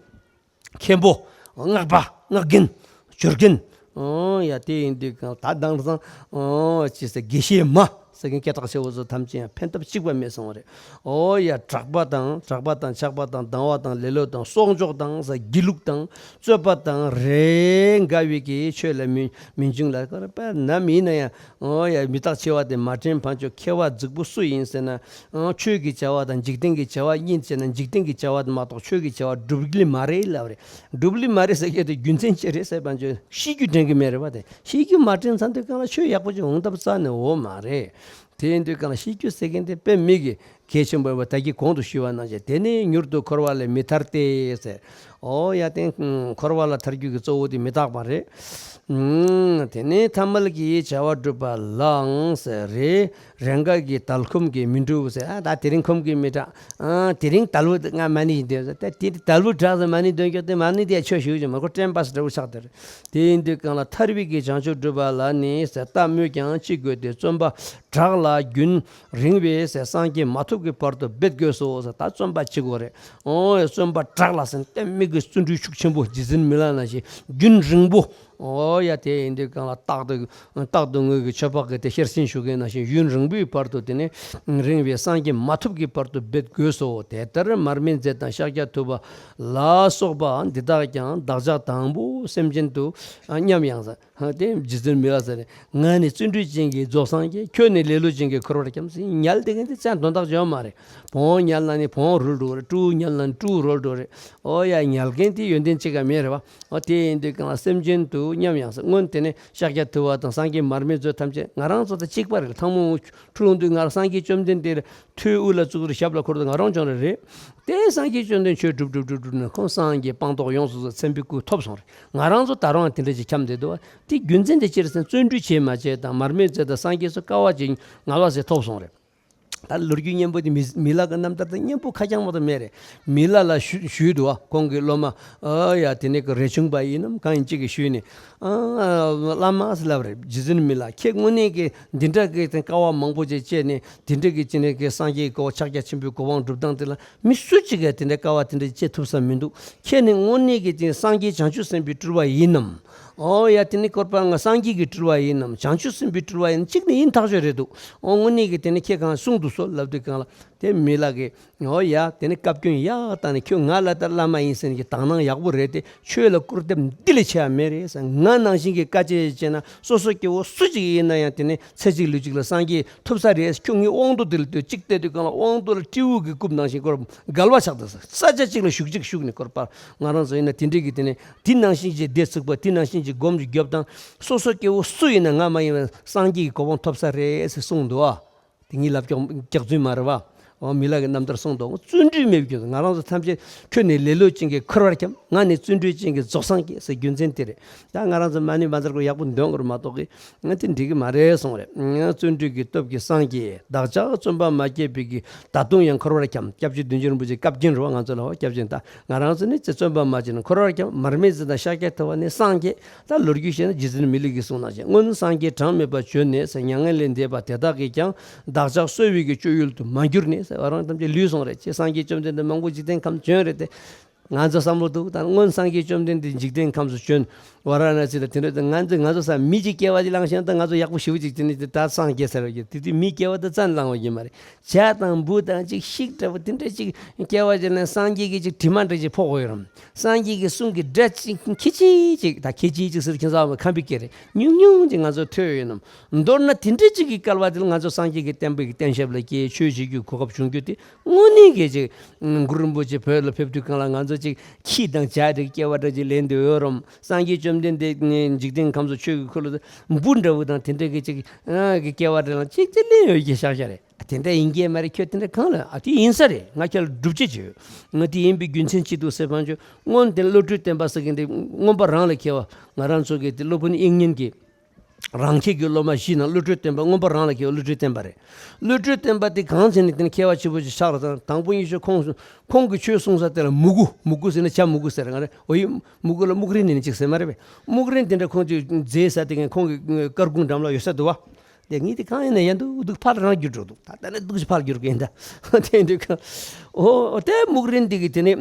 མཁན་པོ། སྔགས་པ། སྔགས་རྒན། བྱོལ་རྒན། ཨོ་ཡ། དེ་ཡིན་དུས་གང་ད་དེང་སང་ཨོ་ཅི་ཟེར། དགེ་བཤེས་མ་ཟེར་མཁན་སྐད་གྲགས་ཆེ་བོ་ཚོ་ཐམས་ཅད་ཡང་ཕན་ཐབས་གཅིག་པ་མེད་སོང་བ་རེད། ཨོ་ཡ། གྲགས་པ་དང་གྲགས་པ་དང་ཆགས་པ་དང་སྡང་བ་དང་ལེ་ལོ་དང་གསོག་འཇོག་དང་ཟེར། སྒྱིད་ལུག་དང་རྩོད་པ་དང་རེས་འགའ་བའི་གི་ཆོས་ལ་མི་མི་འཇུག་ལ་ཁར་པ་ནམ་ཡིན་ན་ཡང་། ཨོ་ཡ། མི་རྟག་འཆི་བ་དེ་མ་དྲན་ཕན་ཆོད། མཁས་པ་རྫིག་པོ་སུ་ཡིན་ཟེར་ན། ཨང་། ཆོས་ཀྱི་བྱ་བ་དང་འཇིག་རྟེན་གྱི་བྱ་བ་གཉིས་བྱས་ན། འཇིག་རྟེན་གྱི་བྱ་བ་དེ་མ་གཏོགས་ཆོས་ཀྱི་བྱ་བ་འགྲུབ་ཀྱི་མ་རེད་ལབ་རེད། འགྲུབ་ཀྱི་མ་རེད་ཟེར་མཁན་དེ་རྒྱུ་མཚན་ཅི་རེད་ཟེར་བ་ཅིག་ཤེས་རྒྱུ་དྲན་གྱི་མེད་རེད་པ། དེ་ཤེས་རྒྱུ་མ་དྲན་ཚར་དུས་གང་ལ་ཆོས་ཡག་པོ་ཅིག་འོང་ཐབས་རྩ་ནས་ཡོད་མ་རེད། དེ་ཡིན་དུས་གང་ལ་ཤེས་རྒྱུད་ཟེར་མཁན་དེ་དཔེ་མི་གི་གལ་ཆེན་པོ་ཡིན་པ་ད་གིན་གོང་དུ་ཞུས་པ་ནང་བཞིན། དེ་ནས་མྱུར་དུ་འཁོར་བ་ལས་མི་ཐར་ཏེ་ཟེར། ཨོ་ཡ། དེ་འཁོར་བ་ལས་ཐར་རྒྱུ་གི་གཙོ་བོ་དེ་མི་རྟག་པ་རེད། ཨུམ། དེ་ནས་ཐ་མལ་གྱི་བྱ་བ་སྒྲུབ་པ་ལའང་ཟེར་རེད། རེས་འགའ་གི་དལ་ཁོམ་གྱིས་མི་འགྲུབ་ཟེར། ཨ་ད་དེ་རིང་ཁོམ་གྱིས་མི་དྲག་ཨ་དེ་རིང་དལ་བུ་ང་མ་ཎི་ཡིན་དེ་ཟེར། ད་དེ་དལ་བུ་དྲག་ཟེར་མ་ཎི་འདོན་རྒྱུ་དེ་མ་ཎི་དེ་ཆོས་ཞུ་ཅིག་མ་ཁོ་དྲན་པ་ཟེར་འདྲ་བོ་ཆགས་དེ་རེད། དེ་ཡིན་དུས་གང་ལ་ཐར་པའི་གི་བྱང་ཆུབ་སྒྲུབ་པ་ལ་ནི་ཟེར། ལྟ་སྨོས་ཀྱང་ཅི་དགོས་ཏེ། བརྩོན་པ་དྲག་ལ་རྒྱུན་རིང་བས་ཟེར། སངས་རྒྱས་མ་ཐོབ་ཀྱི་བར་དུ་འབད་དགོས་སོ་ཟེར། ད་བརྩོན་པ་བྱེད་དགོས་རེད། ཨོ་ཡ། བརྩོན་པ་དྲག་ལ་ཟེར་ན་དེ་མི་གི་བརྩོན་འགྲུས་ཤུགས་ཆེན་པོ། རྗེ་བཙུན་མི་ལ་ནང་བཞིན་རྒྱུན་རིང་པོ། ཨོ་ཡ། དེ་ཡིན་དུས་གང་ལ་རྟག་ཏུ་རྟག་ཏུ་ངོས་ཀྱི་ཆོས་འཕགས་ཀྱི་དེ་ཤེར་ཕྱིན་ཞུ་མཁན་ནང་བཞིན་ཡུན་རིང་པོའི་བར་དུ། དེ་ནས་རིང་བས་སངས་རྒྱས་མ་ཐོབ་ཀྱི་བར་དུ་འབད་དགོས་སོ། དེ་ལྟར་མར་མེ་མཛད་དང་ཤཱཀྱ་ཐུབ་པ་ལ་སོགས་པ་འདི་དག་ཀྱང་བདག་ཅག་དང་པོ་སེམས་ཅན་དུ་མཉམ་ཡང་ཟེར། ཧ། དེ་རྗེ་བཙུན་མི་ལ་ཟེར་ནས། ང་ནི་བརྩོན་འགྲུས་ཅན་གྱི་རྫོགས་སངས་རྒྱས། ཁྱོད་ནི་ལེ་ལོ་ཅན་གྱི་འཁོར་བར་འཁྱམས་ཟེར། ཉལ་བསྡད་མཁན་དེ་ཙང་དོན་དག་ཅིག་ཡོད་མ་རེད། བོང་ཉལ་ན་ནི་བོང་རོལ་འགྲོ་རེད། ཕྲུ་གུ་ཉལ་ན་ནི་ཕྲུ་གུ་རོལ་འགྲོ་རེད། ཨོ་ཡ། ཉལ་མཁན་དེ་ཡོན་ཏན་གཅིག་ཀ་མེད་རེད་བ། ཨོ་དེ་ཡིན་དུས་གང་ལ་སེམས་ཅན་དུ་མཉམ་ཡང་ཟེར། སྔོན་དེ་ནས་ཤཱཀྱ་ཐུབ་པ་དང་སངས་རྒྱས་མར་མེ་མཛོད་ཐམས་ཅད་ང་རང་ཚོ་དང་གཅིག་པ་རེད། ཐང་མོ་འཁྲུག་ལོང་དུས་ང་རང་སངས་རྒྱས་བཅོམ་ལྡན་འདས་ཐོད་དབུ་ལ་བཙུགས་རེད། ཞབས་ལ་འཁོར་དུས་ང་རང་བྱུང་རེད་རེད། དེ་སངས་རྒྱས་བཅོམ་ལྡན་ཆོས་སྒྲུབ་སྒྲུབ་སྒྲུབ་སྒྲུབ་ནས་ཁོང་སངས་རྒྱས་སྤངས་རྟོགས་ཡོངས་སུ་རྫོགས་མཚན་དཔེའི་སྐུ་ཐོབ་སོང་རེད། ང་རང་ཚོ་ད་རུང་དེ་འདྲ་ཅིག་འཁྱམས་བསྡད་འདུག་བ། དེ་རྒྱུ་མཚན་དེ་ཅི་རེད་ཟེར་ན་བརྩོན་འགྲུས་བྱས་མ་བྱས་དང་མར་མེ་མཛད་དང་སངས་རྒྱས་སུ་དཀའ་བ་ཅིག་ངལ་བ་ཟས་ཐོབ་སོང་རེད། ད་ལོ་རྒྱུས་སྙན་པོ་དེ་མི་མི་ལ་གི་རྣམ་ཐར་དང་སྙན་པོ་ཁ་རྐྱང་མ་གཏོགས་མེད་རེད། མི་ལ་ལ་ཞུ་ཞུས་འདུག་བ། ཁོང་གི་སློབ་མ། ཨ་ཡ། དེ་ནས་གི་རས་ཆུང་པ་ཡིན་ནམ་གང་ཡིན་གཅིག་གིས་ཞུས་ནས། ཨ་བླ་མ་ཟེར་ལབ་རེད། རྗེ་བཙུན་མི་ལ། ཁྱེད་དངོས་གནས་ཀྱི་འདི་འདྲ་གི་དེ་དཀའ་བ་མང་པོ་ཅིག་སྤྱད་ནས། དེ་འདྲ་གི་ཅི་ནས་གི་སངས་རྒྱས་ཀྱི་གོ་ཕྱག་རྒྱ་ཆེན་པོའི་གོ་འཕང་སྒྲུབ་སྟངས་དེ་ལ་མི་སུ་གཅིག་གིས་དེ་འདྲ་དཀའ་བ་དེ་འདྲ་སྤྱད་ཐུབ་ས་མི་འདུག་ཁྱེད་ནི་དངོས་གནས་ཀྱི་དེ་སངས་རྒྱས་བྱང་ཆུབ་སེམས་དཔའི་སྤྲུལ་པ་ཡིན་ནམ། ཨོ་ཡ། དེ་ནི་སྐོར་པ་ང་སངས་རྒྱས་ཀྱི་སྤྲུལ་པ་ཡིན་ནམ། བྱང་ཆུབ་སེམས་དཔའི་སྤྲུལ་པ་ཡིན་ནམ། གཅིག་ནི་ཡིན་ཐག་ཆོད་རེད་འདུག་ཨོ་དངོས་གནས་ཀྱི་དེ་ནི་ཁྱེད་གང་གསུངས་འདུག་སོ་ལབ་དུས་གང་ལ། དེ་མི་ལ་གིས། ཨོ་ཡ། དེ་ནི་བཀའ་བཀྱོན་ཡག་བཏང་ནས། ཁྱོད་ང་ལ་ད་བླ་མ་ཡིན་ཟེར་ནས་ཀྱི་དག་སྣང་ཡག་པོ་རེད་དེ། ཆོས་ལ་སྐུར་འདེབས་འདི་ལས་ཆེ་བ་མེད་རེད་ཟེར། ང་ནང་བཞིན་གྱི་དཀའ་སྤྱད་བྱས་ན་སོ་སོ་སྐྱེ་བོ་སུ་གཅིག་ཡིན་ན་ཡང་དེ་ནི་ཚེ་གཅིག་ལུས་གཅིག་ལ་སངས་རྒྱས་ཐོབ་ས་རེད། ཁྱོད་ངའི་དབང་དུ་དེ་ལ་ལྟོས། གཅིག་བལྟས་དུས་གང་ལ་དབང་དུ་ལ་སྤྲེའུ་གི་རྐུབ་ནང་བཞིན་སྐོར་འགལ་བ་ཆགས་འདུག་ཟེར། ས་ཆ་གཅིག་ལ་གཞུག་གཅིག་གཞུག་ནས་སྐོར་པ། ང་རང་ཚོ་ཡིན་ན་དེ་འདྲས་ཀྱི་དེ་ནི་དེ་ནང་བཞིན་གྱི་བདེ་ཚུགས་པ། དེ་ནང་བཞིན་གྱི་སྒོམ་གྱི་རྒྱོབ་དང་། སོ་སོ་སྐྱེ་བོ་སུ་ཡིན་ན་ང་མ་ཡིན་པ་སངས་རྒྱས་ཀྱི་གོ་འཕང་ཐོབ་ས་རེད་ཟེར་གསུངས་འདུག་ཨ། དེ་ངའི་ལབ་སྐྱོག་སྐྱག་རྫུན་མ་རེད་བ། འོ་མི་ལ་གི་རྣམ་ཐར་གསུངས་འདུག་བརྩོན་འགྲུས་མེད་པའི་རྒྱུ་མཚན། ང་རང་ཚོ་ཐམས་ཅད་ཁྱོད་ནི་ལེ་ལོ་ཅན་གྱི་འཁོར་བར་འཁྱམས། ང་ནི་བརྩོན་འགྲུས་ཅན་གྱི་རྫོགས་སངས་རྒྱས་ཟེར་རྒྱུ་མཚན་དེ་རེད། ད་ང་རང་ཚོ་མ་ཎི་མ་འཛར་གོ་ཡག་པོ་འདོན་དགོས་རེད་མ་གཏོགས་གི། ང་དེ་འགྲིག་གི་མ་རེད་གསུངས་རེད། ང་བརྩོན་འགྲུས་ཀྱི་སྟོབས་ཀྱིས་སངས་རྒྱས། བདག་ཅག་བརྩོན་པ་མ་བསྐྱེད་པའི་གི། ད་དུང་ཡང་འཁོར་བར་འཁྱམས། སྐྱབས་རྗེ་བདུད་འཇོམས་རིན་པོ་ཆེ་བཀའ་བརྒྱུད་རེད་བ། ང་ཚོ་ལ་བ་སྐྱབས་རྗེ་ད། ང་རང་ཚོ་ནི་ཅི་བརྩོན་པ་མ་བྱས་ན་འཁོར་བར་འཁྱམས། མར་མེ་མཛད་དང་ཤཱཀྱ་ཐུབ་པ་ནི་སངས་རྒྱས། ད་ལོ་རྒྱུས་བཤད་ན་རྗེ་བཙུན་མི་ལ་གིས་གསུངས་ནང་བཞིན། སྔོན་སངས་རྒྱས་གྲངས་མེད་པ་བྱོན་ནས་ཟེར། མྱ་ངན་ལས་འདས་པ་དེ་དག་གིས་ཀྱང་བདག་ཅག་གསོ་བའི་གི་སྤྱོད་ཡུལ་དུ་མ་གྱུར་ནས་ཟེར། ང་རང་ཐམས་ཅད་ལུས་སོང་རེད། ཅེས་སངས་རྒྱས་བཅོམ་ལྡན་འདས་མང་པོ་འཇིག་རྟེན་ཁམས་བྱོན་རེད་དེ། ང་ཚོ་བསམ་བློ་འདུག་ད་སྔོན་སངས་རྒྱས་བཅོམ་ལྡན་འདས་འཇིག་རྟེན་ཁམས་སུ་བྱོན། ཝཱ་ར་ཎ་སི་ལ། དེ་འདྲ་ད་ང་ཚོ་ང་ཚོ་ས་མི་གཅིག་སྐྱེ་བ་ཅིག་བླངས་ཤིང་ད་ང་ཚོ་ཡག་པོ་ཞེ་པོ་ཅིག་དེ་ནི་ད་སངས་རྒྱས་ཟེར་བ་གི་དེ་དུས་མི་སྐྱེ་བ་ད་རྩ་ནས་བླང་བ་ཡིན་མ་རེད། བྱ་དང་འབུ་དང་ཅིག་ཤིག་འདྲ་པོ་དེ་འདྲ་ཅིག་སྐྱེ་བ་ཅིག་ནས་སངས་རྒྱས་ཀྱི་ཅིག་དྲི་མ་འདྲ་ཅིག་ཕོག་དགོས་ཡོད་རམ། སངས་རྒྱས་ཀྱི་གསུང་གི་སྒྲ་ཅིག་ཁྱི་ཅིག་ཅིག་ད་ཁྱི་ཅིག་ཅིག་ཟེར་ཁྱིམ་ཚང་མ་ཁམས་པའི་སྐད་རེད། ཉུང་ཉུང་ཅིག་ང་ཚོ་ཐོས་ཡོད་ནམ། མདོར་ན་དེ་འདྲ་ཅིག་གི་སྐལ་བ་དེ་ལ་ང་ཚོ་སངས་རྒྱས་ཀྱི་བསྟན་པའི་གི་བསྟན་ཞབས་ལ་སྐྱེས། ཆོས་བྱེད་རྒྱུའི་གོ་སྐབས་བྱུང་རྒྱུ་དེ་དངོས་གནས་གི་ཅིག་གུ་རུ་རིན་པོ་ཆེ་བོད་ལ་ཕེབས་དུས་གང་ལ་ང་ཚོ་ཅིག་ཁྱི་དང་བྱ་འདྲ་སྐྱེ་བ་འདྲ་ཅིག་ལེན་འདོད་ཡོད་རམ། སངས་རྒྱས་བཅོམ་ལྡན་འདས་འཇིག་རྟེན་ཁམས་སུ་ཆོས་ཀྱི་འཁོར་ལོ་འབུ་འདྲ་བོ་དང་དེ་འདྲ་གི་ཅིག་གི་སྐྱེ་བ་འདྲ་ལ་ཅིག་ཅིག་ལེན་ཡོད་ཀྱི་ཤག་ཤག་རེད། དེ་འདྲ་ཡིན་གྱི་མ་རེད། ཁྱོད་དེ་འདྲ་གང་ལ། ཨ་དེ་ཡིན་ས་རེད། ང་ཁྱོད་ལ་སྒྲུབ་བྱེད་བྱོས། ང་དེ་ཡིན་པའི་རྒྱུ་མཚན་ཅི་འདུག་ཟེར་བ་ཅོ། སྔོན་དེ་བློ་གྲོས་བརྟན་པ་ཟེར་མཁན་དེ་མངོན་པ་རང་ལ་མཁས་པ། ང་རང་ཚོ་གི་དེ་སློབ་དཔོན་དབྱིག་གཉེན་གྱི་རང་ཁྱེད་ཀྱི་སློབ་མ་བཞི་ནང་བློ་གྲོས་བརྟན་པ་མངོན་པ་རང་ལ་མཁས་པ་བློ་གྲོས་བརྟན་པ་རེད། བློ་གྲོས་བརྟན་པ་དེ་གང་བྱས་ནས་དེ་ནི་མཁས་པ་ཆེན་པོ་ཞིག་ཆགས་རེད། དང་དང་པོ་ཉིད་ཆོས་ཁོང་ཁོང་གི་ཆོས་གསུང་ས་དེ་ལ་མུ་གུ། མུ་གུ་ཟེར་ན་བྱ་མུ་གུ་ཟེར། ང་རེ་འོ་ཡི་སྨུག་རིང་ནི་ཅིག་ཟེར་མ་རེད་པས། སྨུག་རིང་དེ་འདྲ་ཁོང་ཅིག་མཛེས་ས་དེ་གན་ཁོང་གི་དཀར་ཁུང་འགྲམ་ལ་ཡོད་ས་འདུག་བ། དེ་ངས་དེ་གང་ཡིན་ན་ཡན་དུ་འདུག་ཕར་རང་རྒྱུ་འགྲོ་འདུག་ད་ལྟ་ནས་འདུག་ཕར་རྒྱུར་གན་ད་དེ་འདུག་ག་ཨོ་དེ་སྨུག་རིང་འདི་གི་དེ་ནས་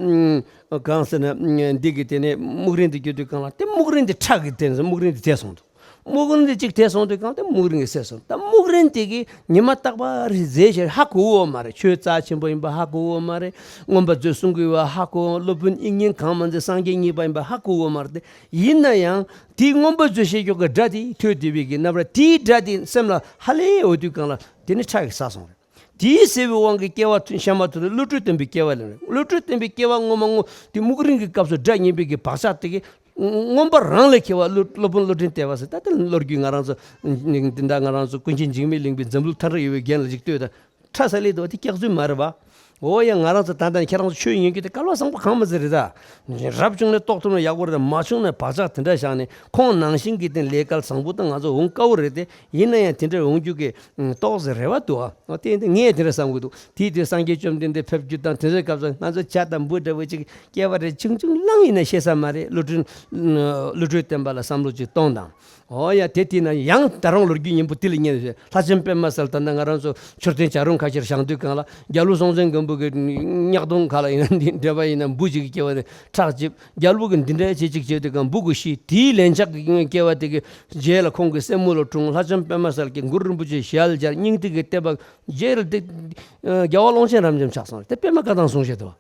གང་ཟེར་ན་འདི་གི་དེ་ནས་སྨུག་རིང་འདི་རྒྱུ་དུས་གང་ལ་དེ་སྨུག་རིང་འདི་ཁྲག་གི་དེ་ནས་སྨུག་རིང་འདི་དེ་སོང་འདུག་སྨུག་རིང་འདི་གཅིག་དེ་སོང་དུས་གང་དེ་སྨུག་རིང་གི་སེ་སོང་། ད་སྨུག་རིང་དེ་གི་ཉི་མ་རྟག་པར་རེ་མཛེས་ཤེར་ཧ་གོ་འོ་མ་རེད། ཆོས་རྩ་ཆེན་པོ་ཡིན་པ་ཧ་གོ་འོ་མ་རེད། མངོན་པ་མཛོད་གསུང་གི་བ་ཧ་གོ། སློབ་དཔོན་དབྱིག་གཉེན་གང་མ་མཛད་སངས་རྒྱས་གཉིས་པ་ཡིན་པ་ཧ་གོ་འོ་མ་རེད། དེ་ཡིན་ན་ཡང་དེའི་མངོན་པ་མཛོད་ཤེས་ཀྱོག་གི་སྒྲ་དེ་ཐོས་བསྡད་པའི་གི་རྣམ་པ་དེའི་སྒྲ་དེ་སེམས་ལ་ཧ་ལས་འོ་དུས་གང་ལ་དེ་ནི་ཁྲག་གིས་ཟ་སོང་རེད། དེའི་ཟེར་བའི་དབང་གིས་སྐྱེ་བ་ཐུན་ཤ་མ་ཐུབ་ལ་བློ་གྲོས་ལྡན་པའི་སྐྱེ་བ་ལེན་རེད། བློ་གྲོས་ལྡན་པའི་སྐྱེ་བ་སྔོན་མ་སྔོ་དེ་སྨུག་རིང་གི་སྐབས་སུ་སྒྲ་སྙན་པའི་གི་བག་ཆགས་དེ་གི་ མངོན་པ་རང་ལས་མཁས་པ་སློབ་སློབ་དཔོན་བློ་གྲོས་བསྟན་པ་ཟེར། ད་ལྟ་ལོ་རྒྱུས་ང་རང་ཚོ་འདི་འདྲ་ང་རང་ཚོ་ཀུན་མཁྱེན་འཇིགས་མེད་གླིང་པའི་འཛམ་གླིང་མཐའ་འགྲོ་ཡོད་པའི་རྒན་ལ་ཅིག་ལྟོས་དང་། ཁྲ་ས་ལེ་དོ་དེ་སྐྱག་རྫུན་མ་རེད་པ། འོ་ཡ། ང་རང་ཚོ་ད་ལྟ་ཁྱེད་རང་ཚོ་ཆོས་ཉན་རྒྱུ་དེ་སྐལ་བ་བཟང་པོ་གང་མ་ཟེར་རེད་ད། རབ་བྱུང་ན་རྟོགས་ཐུབ་ན་ཡག་པོ་རེད་ད། མ་བྱུང་ན་བག་ཆགས་དེ་འདྲ་བཞག་ནས་ཁོང་ནང་བཞིན་གྱི་དེ་ལས་སྐལ་བཟང་པོ་དང་ང་ཚོ་འོང་དཀའ་བོ་རེད་དེ། ཡིན་ན་ཡང་དེ་འདྲ་འོང་རྒྱུ་གི་ཏོག་ཙམ་རེ་བ་འདུག་ཨ། དེ་ཡིན་དུས་ངས་དེ་འདྲ་བསམ་གི་འདུག་དེའི་དུས་སངས་རྒྱས་བཅོམ་ལྡན་འདས་ཕེབས་རྒྱུ་དང་དེ་ཚོའི་སྐབས་སུ་ང་ཚོ་བྱ་དང་འབུ་འདྲ་བོ་ཅིག་སྐྱེ་བ་རེ་ཆུང་ཆུང་བླངས་ཡིན་ན་ཤེས་ས་མ་རེད། བློ་གྲོས་བློ་གྲོས་བསྟན་པ་ལ་བསམ་བློ་ཅིག་གཏོང་དང་། འོ་ཡ། དེ་དེས་ན་ཡང་ད་རུང་ལོ་རྒྱུས་སྙིང་པོ་དེ་ལ་ཉན་ཞེས། ལྷ་ལྕམ་པད་མ་གསལ་ད་ལྟ་ང་རང་ཚོ་མཆོད་རྟེན་བྱ་རུང་ཁ་ཤར་བཞེངས་དུས་སྒང་ལ་རྒྱལ་པོ་སྲོང་བཙན་སྒམ་པོ་གི་གཉགས་སྟོང་ཁ་ལ་ཡིན་ན་འདི་འདྲ་བ་ཡིན་ན་འབུ་ཅིག་གི་སྐྱེ་བ་དེ་ཁྲག་འཇིབ། རྒྱལ་པོ་གི་འདི་འདྲ་བྱེད་ཅིག་བྱེད་དུས་སྒང་འབུ་གུ་ཤི། དེའི་ལན་ཆགས་ཀྱི་སྐྱེ་བ་དེ་གི་རྗེས་ལ་ཁོང་གི་སྲས་མོ་ལ་འཁྲུངས། ལྷ་ལྕམ་པད་མ་གསལ་གྱི་གུ་རུ་རིན་པོ་ཆེ་ཞལ་སྦྱར་སྙིང་ཐིག་གི་བསྟན་པ་རྗེས་ལ་དེ་རྒྱལ་བ་ཀློང་ཆེན་རབ་འབྱམས་ཆགས་སོང་རེད། དེ་པད་མ་བཀའ་ཐང་གསུངས་བཞག་འདུག་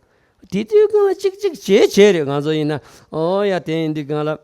དེ་དུས་སྒང་ལ་ཅིག་ཅིག་བྱེད་བྱེད་རེད། ང་ཚོ་ཡིན་ན། འོ་ཡ། དེ་ཡིན་དུས་སྒང་ལ།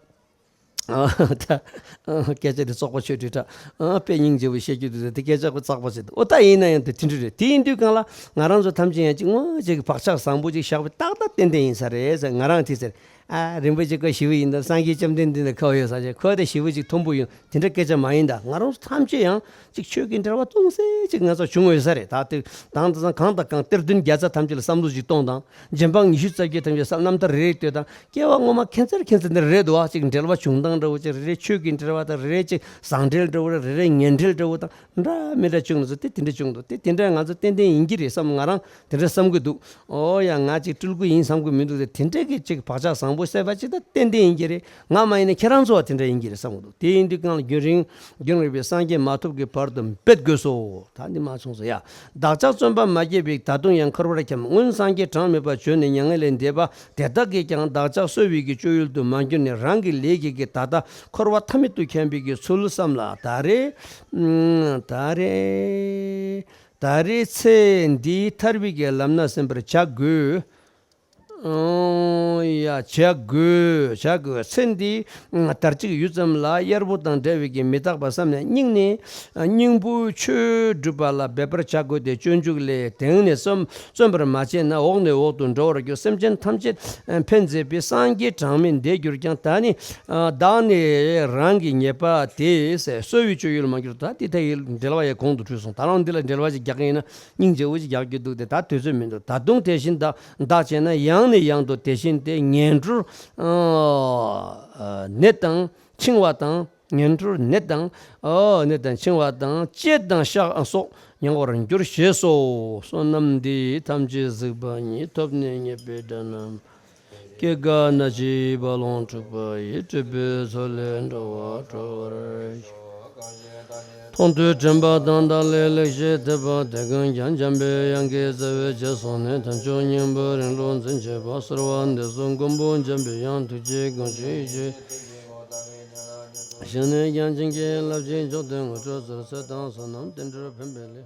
ཨ། ད། ཨ། སྐད་ཆ་འདི་བཙོག་པ་ཆོས་སྒྲུབ་དྲ། ཨ། དཔེ་སྙིང་རྗེ་བོ་བཤད་རྒྱུ་འདུག་ཟེར་དེ་སྐད་ཆ་ཁོ་བཙོག་པ་བཤད་འདུག་འོ་ད་ཡིན་ན་ཡང་དེ་དེ་འདྲ་རེད། དེ་ཡིན་དུས་སྒང་ལ་ང་རང་ཚོ་ཐམས་ཅད་ཡང་ཅིག་ངོ་ཅིག་བག་ཆགས་བཟང་པོ་ཅིག་བཞག་པའི་ཏག་ཏག་ཏན་ཏན་ཡིན་ས་རེད་ཟེར་ང་རང་དེ་ཟེར། ཨ། རིན་པོ་ཆེ་ཁོ་ཞི་བ་ཡིན་ད། སངས་རྒྱས་བཅོམ་ལྡན་འདས་ལ་ཁོ་ཡོད་ས་ཆེ་ཁོ་དེ་ཞི་བ་ཅིག་མཐོན་པོ་ཡོད། དེ་འདྲ་སྐད་ཆ་མ་ཡིན་ད། ང་རང་ཚོ་ཐམས་ཅད་ཡང་ཅིག་ཆོས་ཀྱི་འབྲེལ་བ་གཏོང་སའི་ཅིག་ང་ཚོ་བྱུང་ཡོད་ས་རེད། ད་དེ་དང་དེ་ཚང་གང་དང་གང་གཏེར་སྟོན་བརྒྱ་རྩ་ཐམས་ཅད་ལ་བསམ་བློ་ཅིག་གཏོང་དང་། རྗེ་འབངས་ཉི་ཤུ་རྩ་བརྒྱད་ཐམས་ཅད་ལ་རྣམ་ཐར་རེ་རེ་ལྟོས་དང་། སྐྱེ་བ་སྔོན་མ་ཁྱད་མཚར་ཁྱད་མཚར་འདི་རེད་འདུག་ཨ། ཅིག་འབྲེལ་བ་བྱུང་སྟངས་འདྲ་བོ་ཅིག་རེ་རེ་ཆོས་ཀྱི་འབྲེལ་བ་དང་། རེ་རེ་ཅིག་བཟང་འབྲེལ་འདྲ་བོ་རེ་རེ་ངན་འབྲེལ་འདྲ་བོ་དང་འདྲ་མི་འདྲ་བྱུང་ནས་སོ། དེ་དེ་འདྲ་བྱུང་འདུག་དེ་དེ་འདྲ་ང་ཚོ་ཏན་ཏན་ཡིན་གྱི་རེད་བསམ། ང་རང་དེ་འདྲ་བསམ་གྱི་འདུག་འོ་ཡ། ང་ཅིག་སྤྲུལ་སྐུ་ཡིན་བསམ་གྱི་མི་འདུག་དེ་དེ་འདྲ་གི་ཅིག་བག་ཆགས་བཟང་པོ་སད་པ་ཅིག་ད་ཏན་ཏན་ཡིན་གྱི་རེད། ང་མ་ཡིན་ན་ཁྱེད་རང་ཚོ་བ་དེ་འདྲ་ཡིན་གྱི་རེད་བསམ་གྱི་འདུག་དེ་ཡིན་དུས་སྒང་ལ་རྒྱུན་རིང་རྒྱུན་རིང་བའི་སངས་རྒྱས་མ་ཐོབ་ཀྱི་བར་དུ་འབད་དགོས་སོ། ད་འདི་མ་བྱུང་སོ་ཡ། བདག་ཅག་བརྩོན་པ་མ་བསྐྱེད་པའི། ད་དུང་ཡང་འཁོར་བར་འཁྱམས། སྔོན་སངས་རྒྱས་གྲངས་མེད་པ་བྱོན་ནས་མྱ་ངན་ལས་འདས་པ་དེ་དག་གིས་ཀྱང་བདག་ཅག་གསོ་བའི་གི་སྤྱོད་ཡུལ་དུ་མ་གྱུར་ནས་རང་གི་ལས་ཀྱིས་ཀྱིས་ད་ལྟ་འཁོར་བ་མཐའ་མེད་དུ་འཁྱམས་པའི་གི་ཚུལ་བསམ་ལ། ད་རེས་ད་རེས་ད་རེས་ཚེ་འདིའི་ཐར་པའི་གི་ལམ་སྣ་ཟིན་པར་བྱ་དགོས། ཨང་། ཡ། བྱ་དགོས། བྱ་དགོས། ཚེ་འདི་དར་ཅིག་ཡུད་ཙམ་ལ་གཡར་པོ་དང་འདྲ་བའི་གི་མི་རྟག་པ་བསམ་ནས་སྙིང་ནས་སྙིང་པོའི་ཆོས་སྒྲུབ་པ་ལ་འབད་པར་བྱ་དགོས་ཏེ། སྤྱོད་འཇུག་ལས། དེང་ནས་བརྩོན་བརྩོན་པར་མ་བྱས་ན། འོག་ནས་འོག་ཏུ་འགྲོ་བར་འགྱུར། སེམས་ཅན་ཐམས་ཅད་ཕན་མཛད་པའི། སངས་རྒྱས་གྲངས་མེད་འདས་གྱུར་ཀྱང་། ད་ནི་བདག་ནི་རང་གི་ཉེས་པ་དེས་གསོ་བའི་སྤྱོད་ཡུལ་མ་གྱུར། ད་འདི་ལྟ་ཡི་འགྲེལ་བ་ཡང་གོང་དུ་འཁྲུལ་སོང་། ད་རང་འདི་ལ་འགྲེལ་བ་ཞིག་རྒྱག་གི་ཡིན་ན། སྙིང་རྗེ་བོ་ཞིག་རྒྱག་རྒྱུ་འདུག་སྟེ། ད་དུས་ཚོད་མི་འདུག་ད་དུང་དེ་བཞིན་བདག་བདག་བྱས་ན། ཡང་ནས་ཡང་དུ་དེ་བཞིན་ཏེ། ངན་འགྲོར་ཨ་ནད་དང་འཆིང་བ་དང་། ངན་འགྲོར་ནད་དང་། ཨོ། ནད་དང་འཆིང་བ་དང་། བཅད་དང་གཤགས་སོགས་མྱང་བར་འགྱུར། ཞེས་སོ། བསོད་ནམས་འདི་ཐམས་ཅད་གཟིགས་པ་ཉིད། ཐོབ་ནས་ཉེས་པའི་དགྲ་རྣམས། སྐྱེ་རྒ་ན་འཆིའི་རྦ་ཀློང་འཁྲུགས་པ་ཡི། སྲིད་པའི་མཚོ་ལས་འགྲོ་བ་སྒྲོལ་བར་ཤོག། མཐོང་ཐོས་དྲན་པ་དང་། བདག་ལས་ལེགས་བཤད་ཐེག་པ་དེ་ཀུན་ཀྱང་། འཇམ་པའི་དབྱངས་ཀྱི་རྩ་བའི་རྗེས་སུ་ནི། དལ་འབྱོར་སྙིང་པོའི་རིང་ལུགས་འཛིན་བྱེད་པ། གསོལ་བ་འདེབས་སོ་མགོན་པོ་འཇམ་པའི་དབྱངས། ཐུགས་རྗེའི་དགོངས་ཀྱི་ཡེ་ཤེས། ཞལ་ནས་ཀྱང་བྱིན་གྱིས་བརླབ་ཅིང་མཆོག་ཏུ་དངོས་གྲུབ་སྩོལ། ཚེ་དང་བསོད་ནམས་བསྟན་འགྲོར་ཕན་པའི་ལས།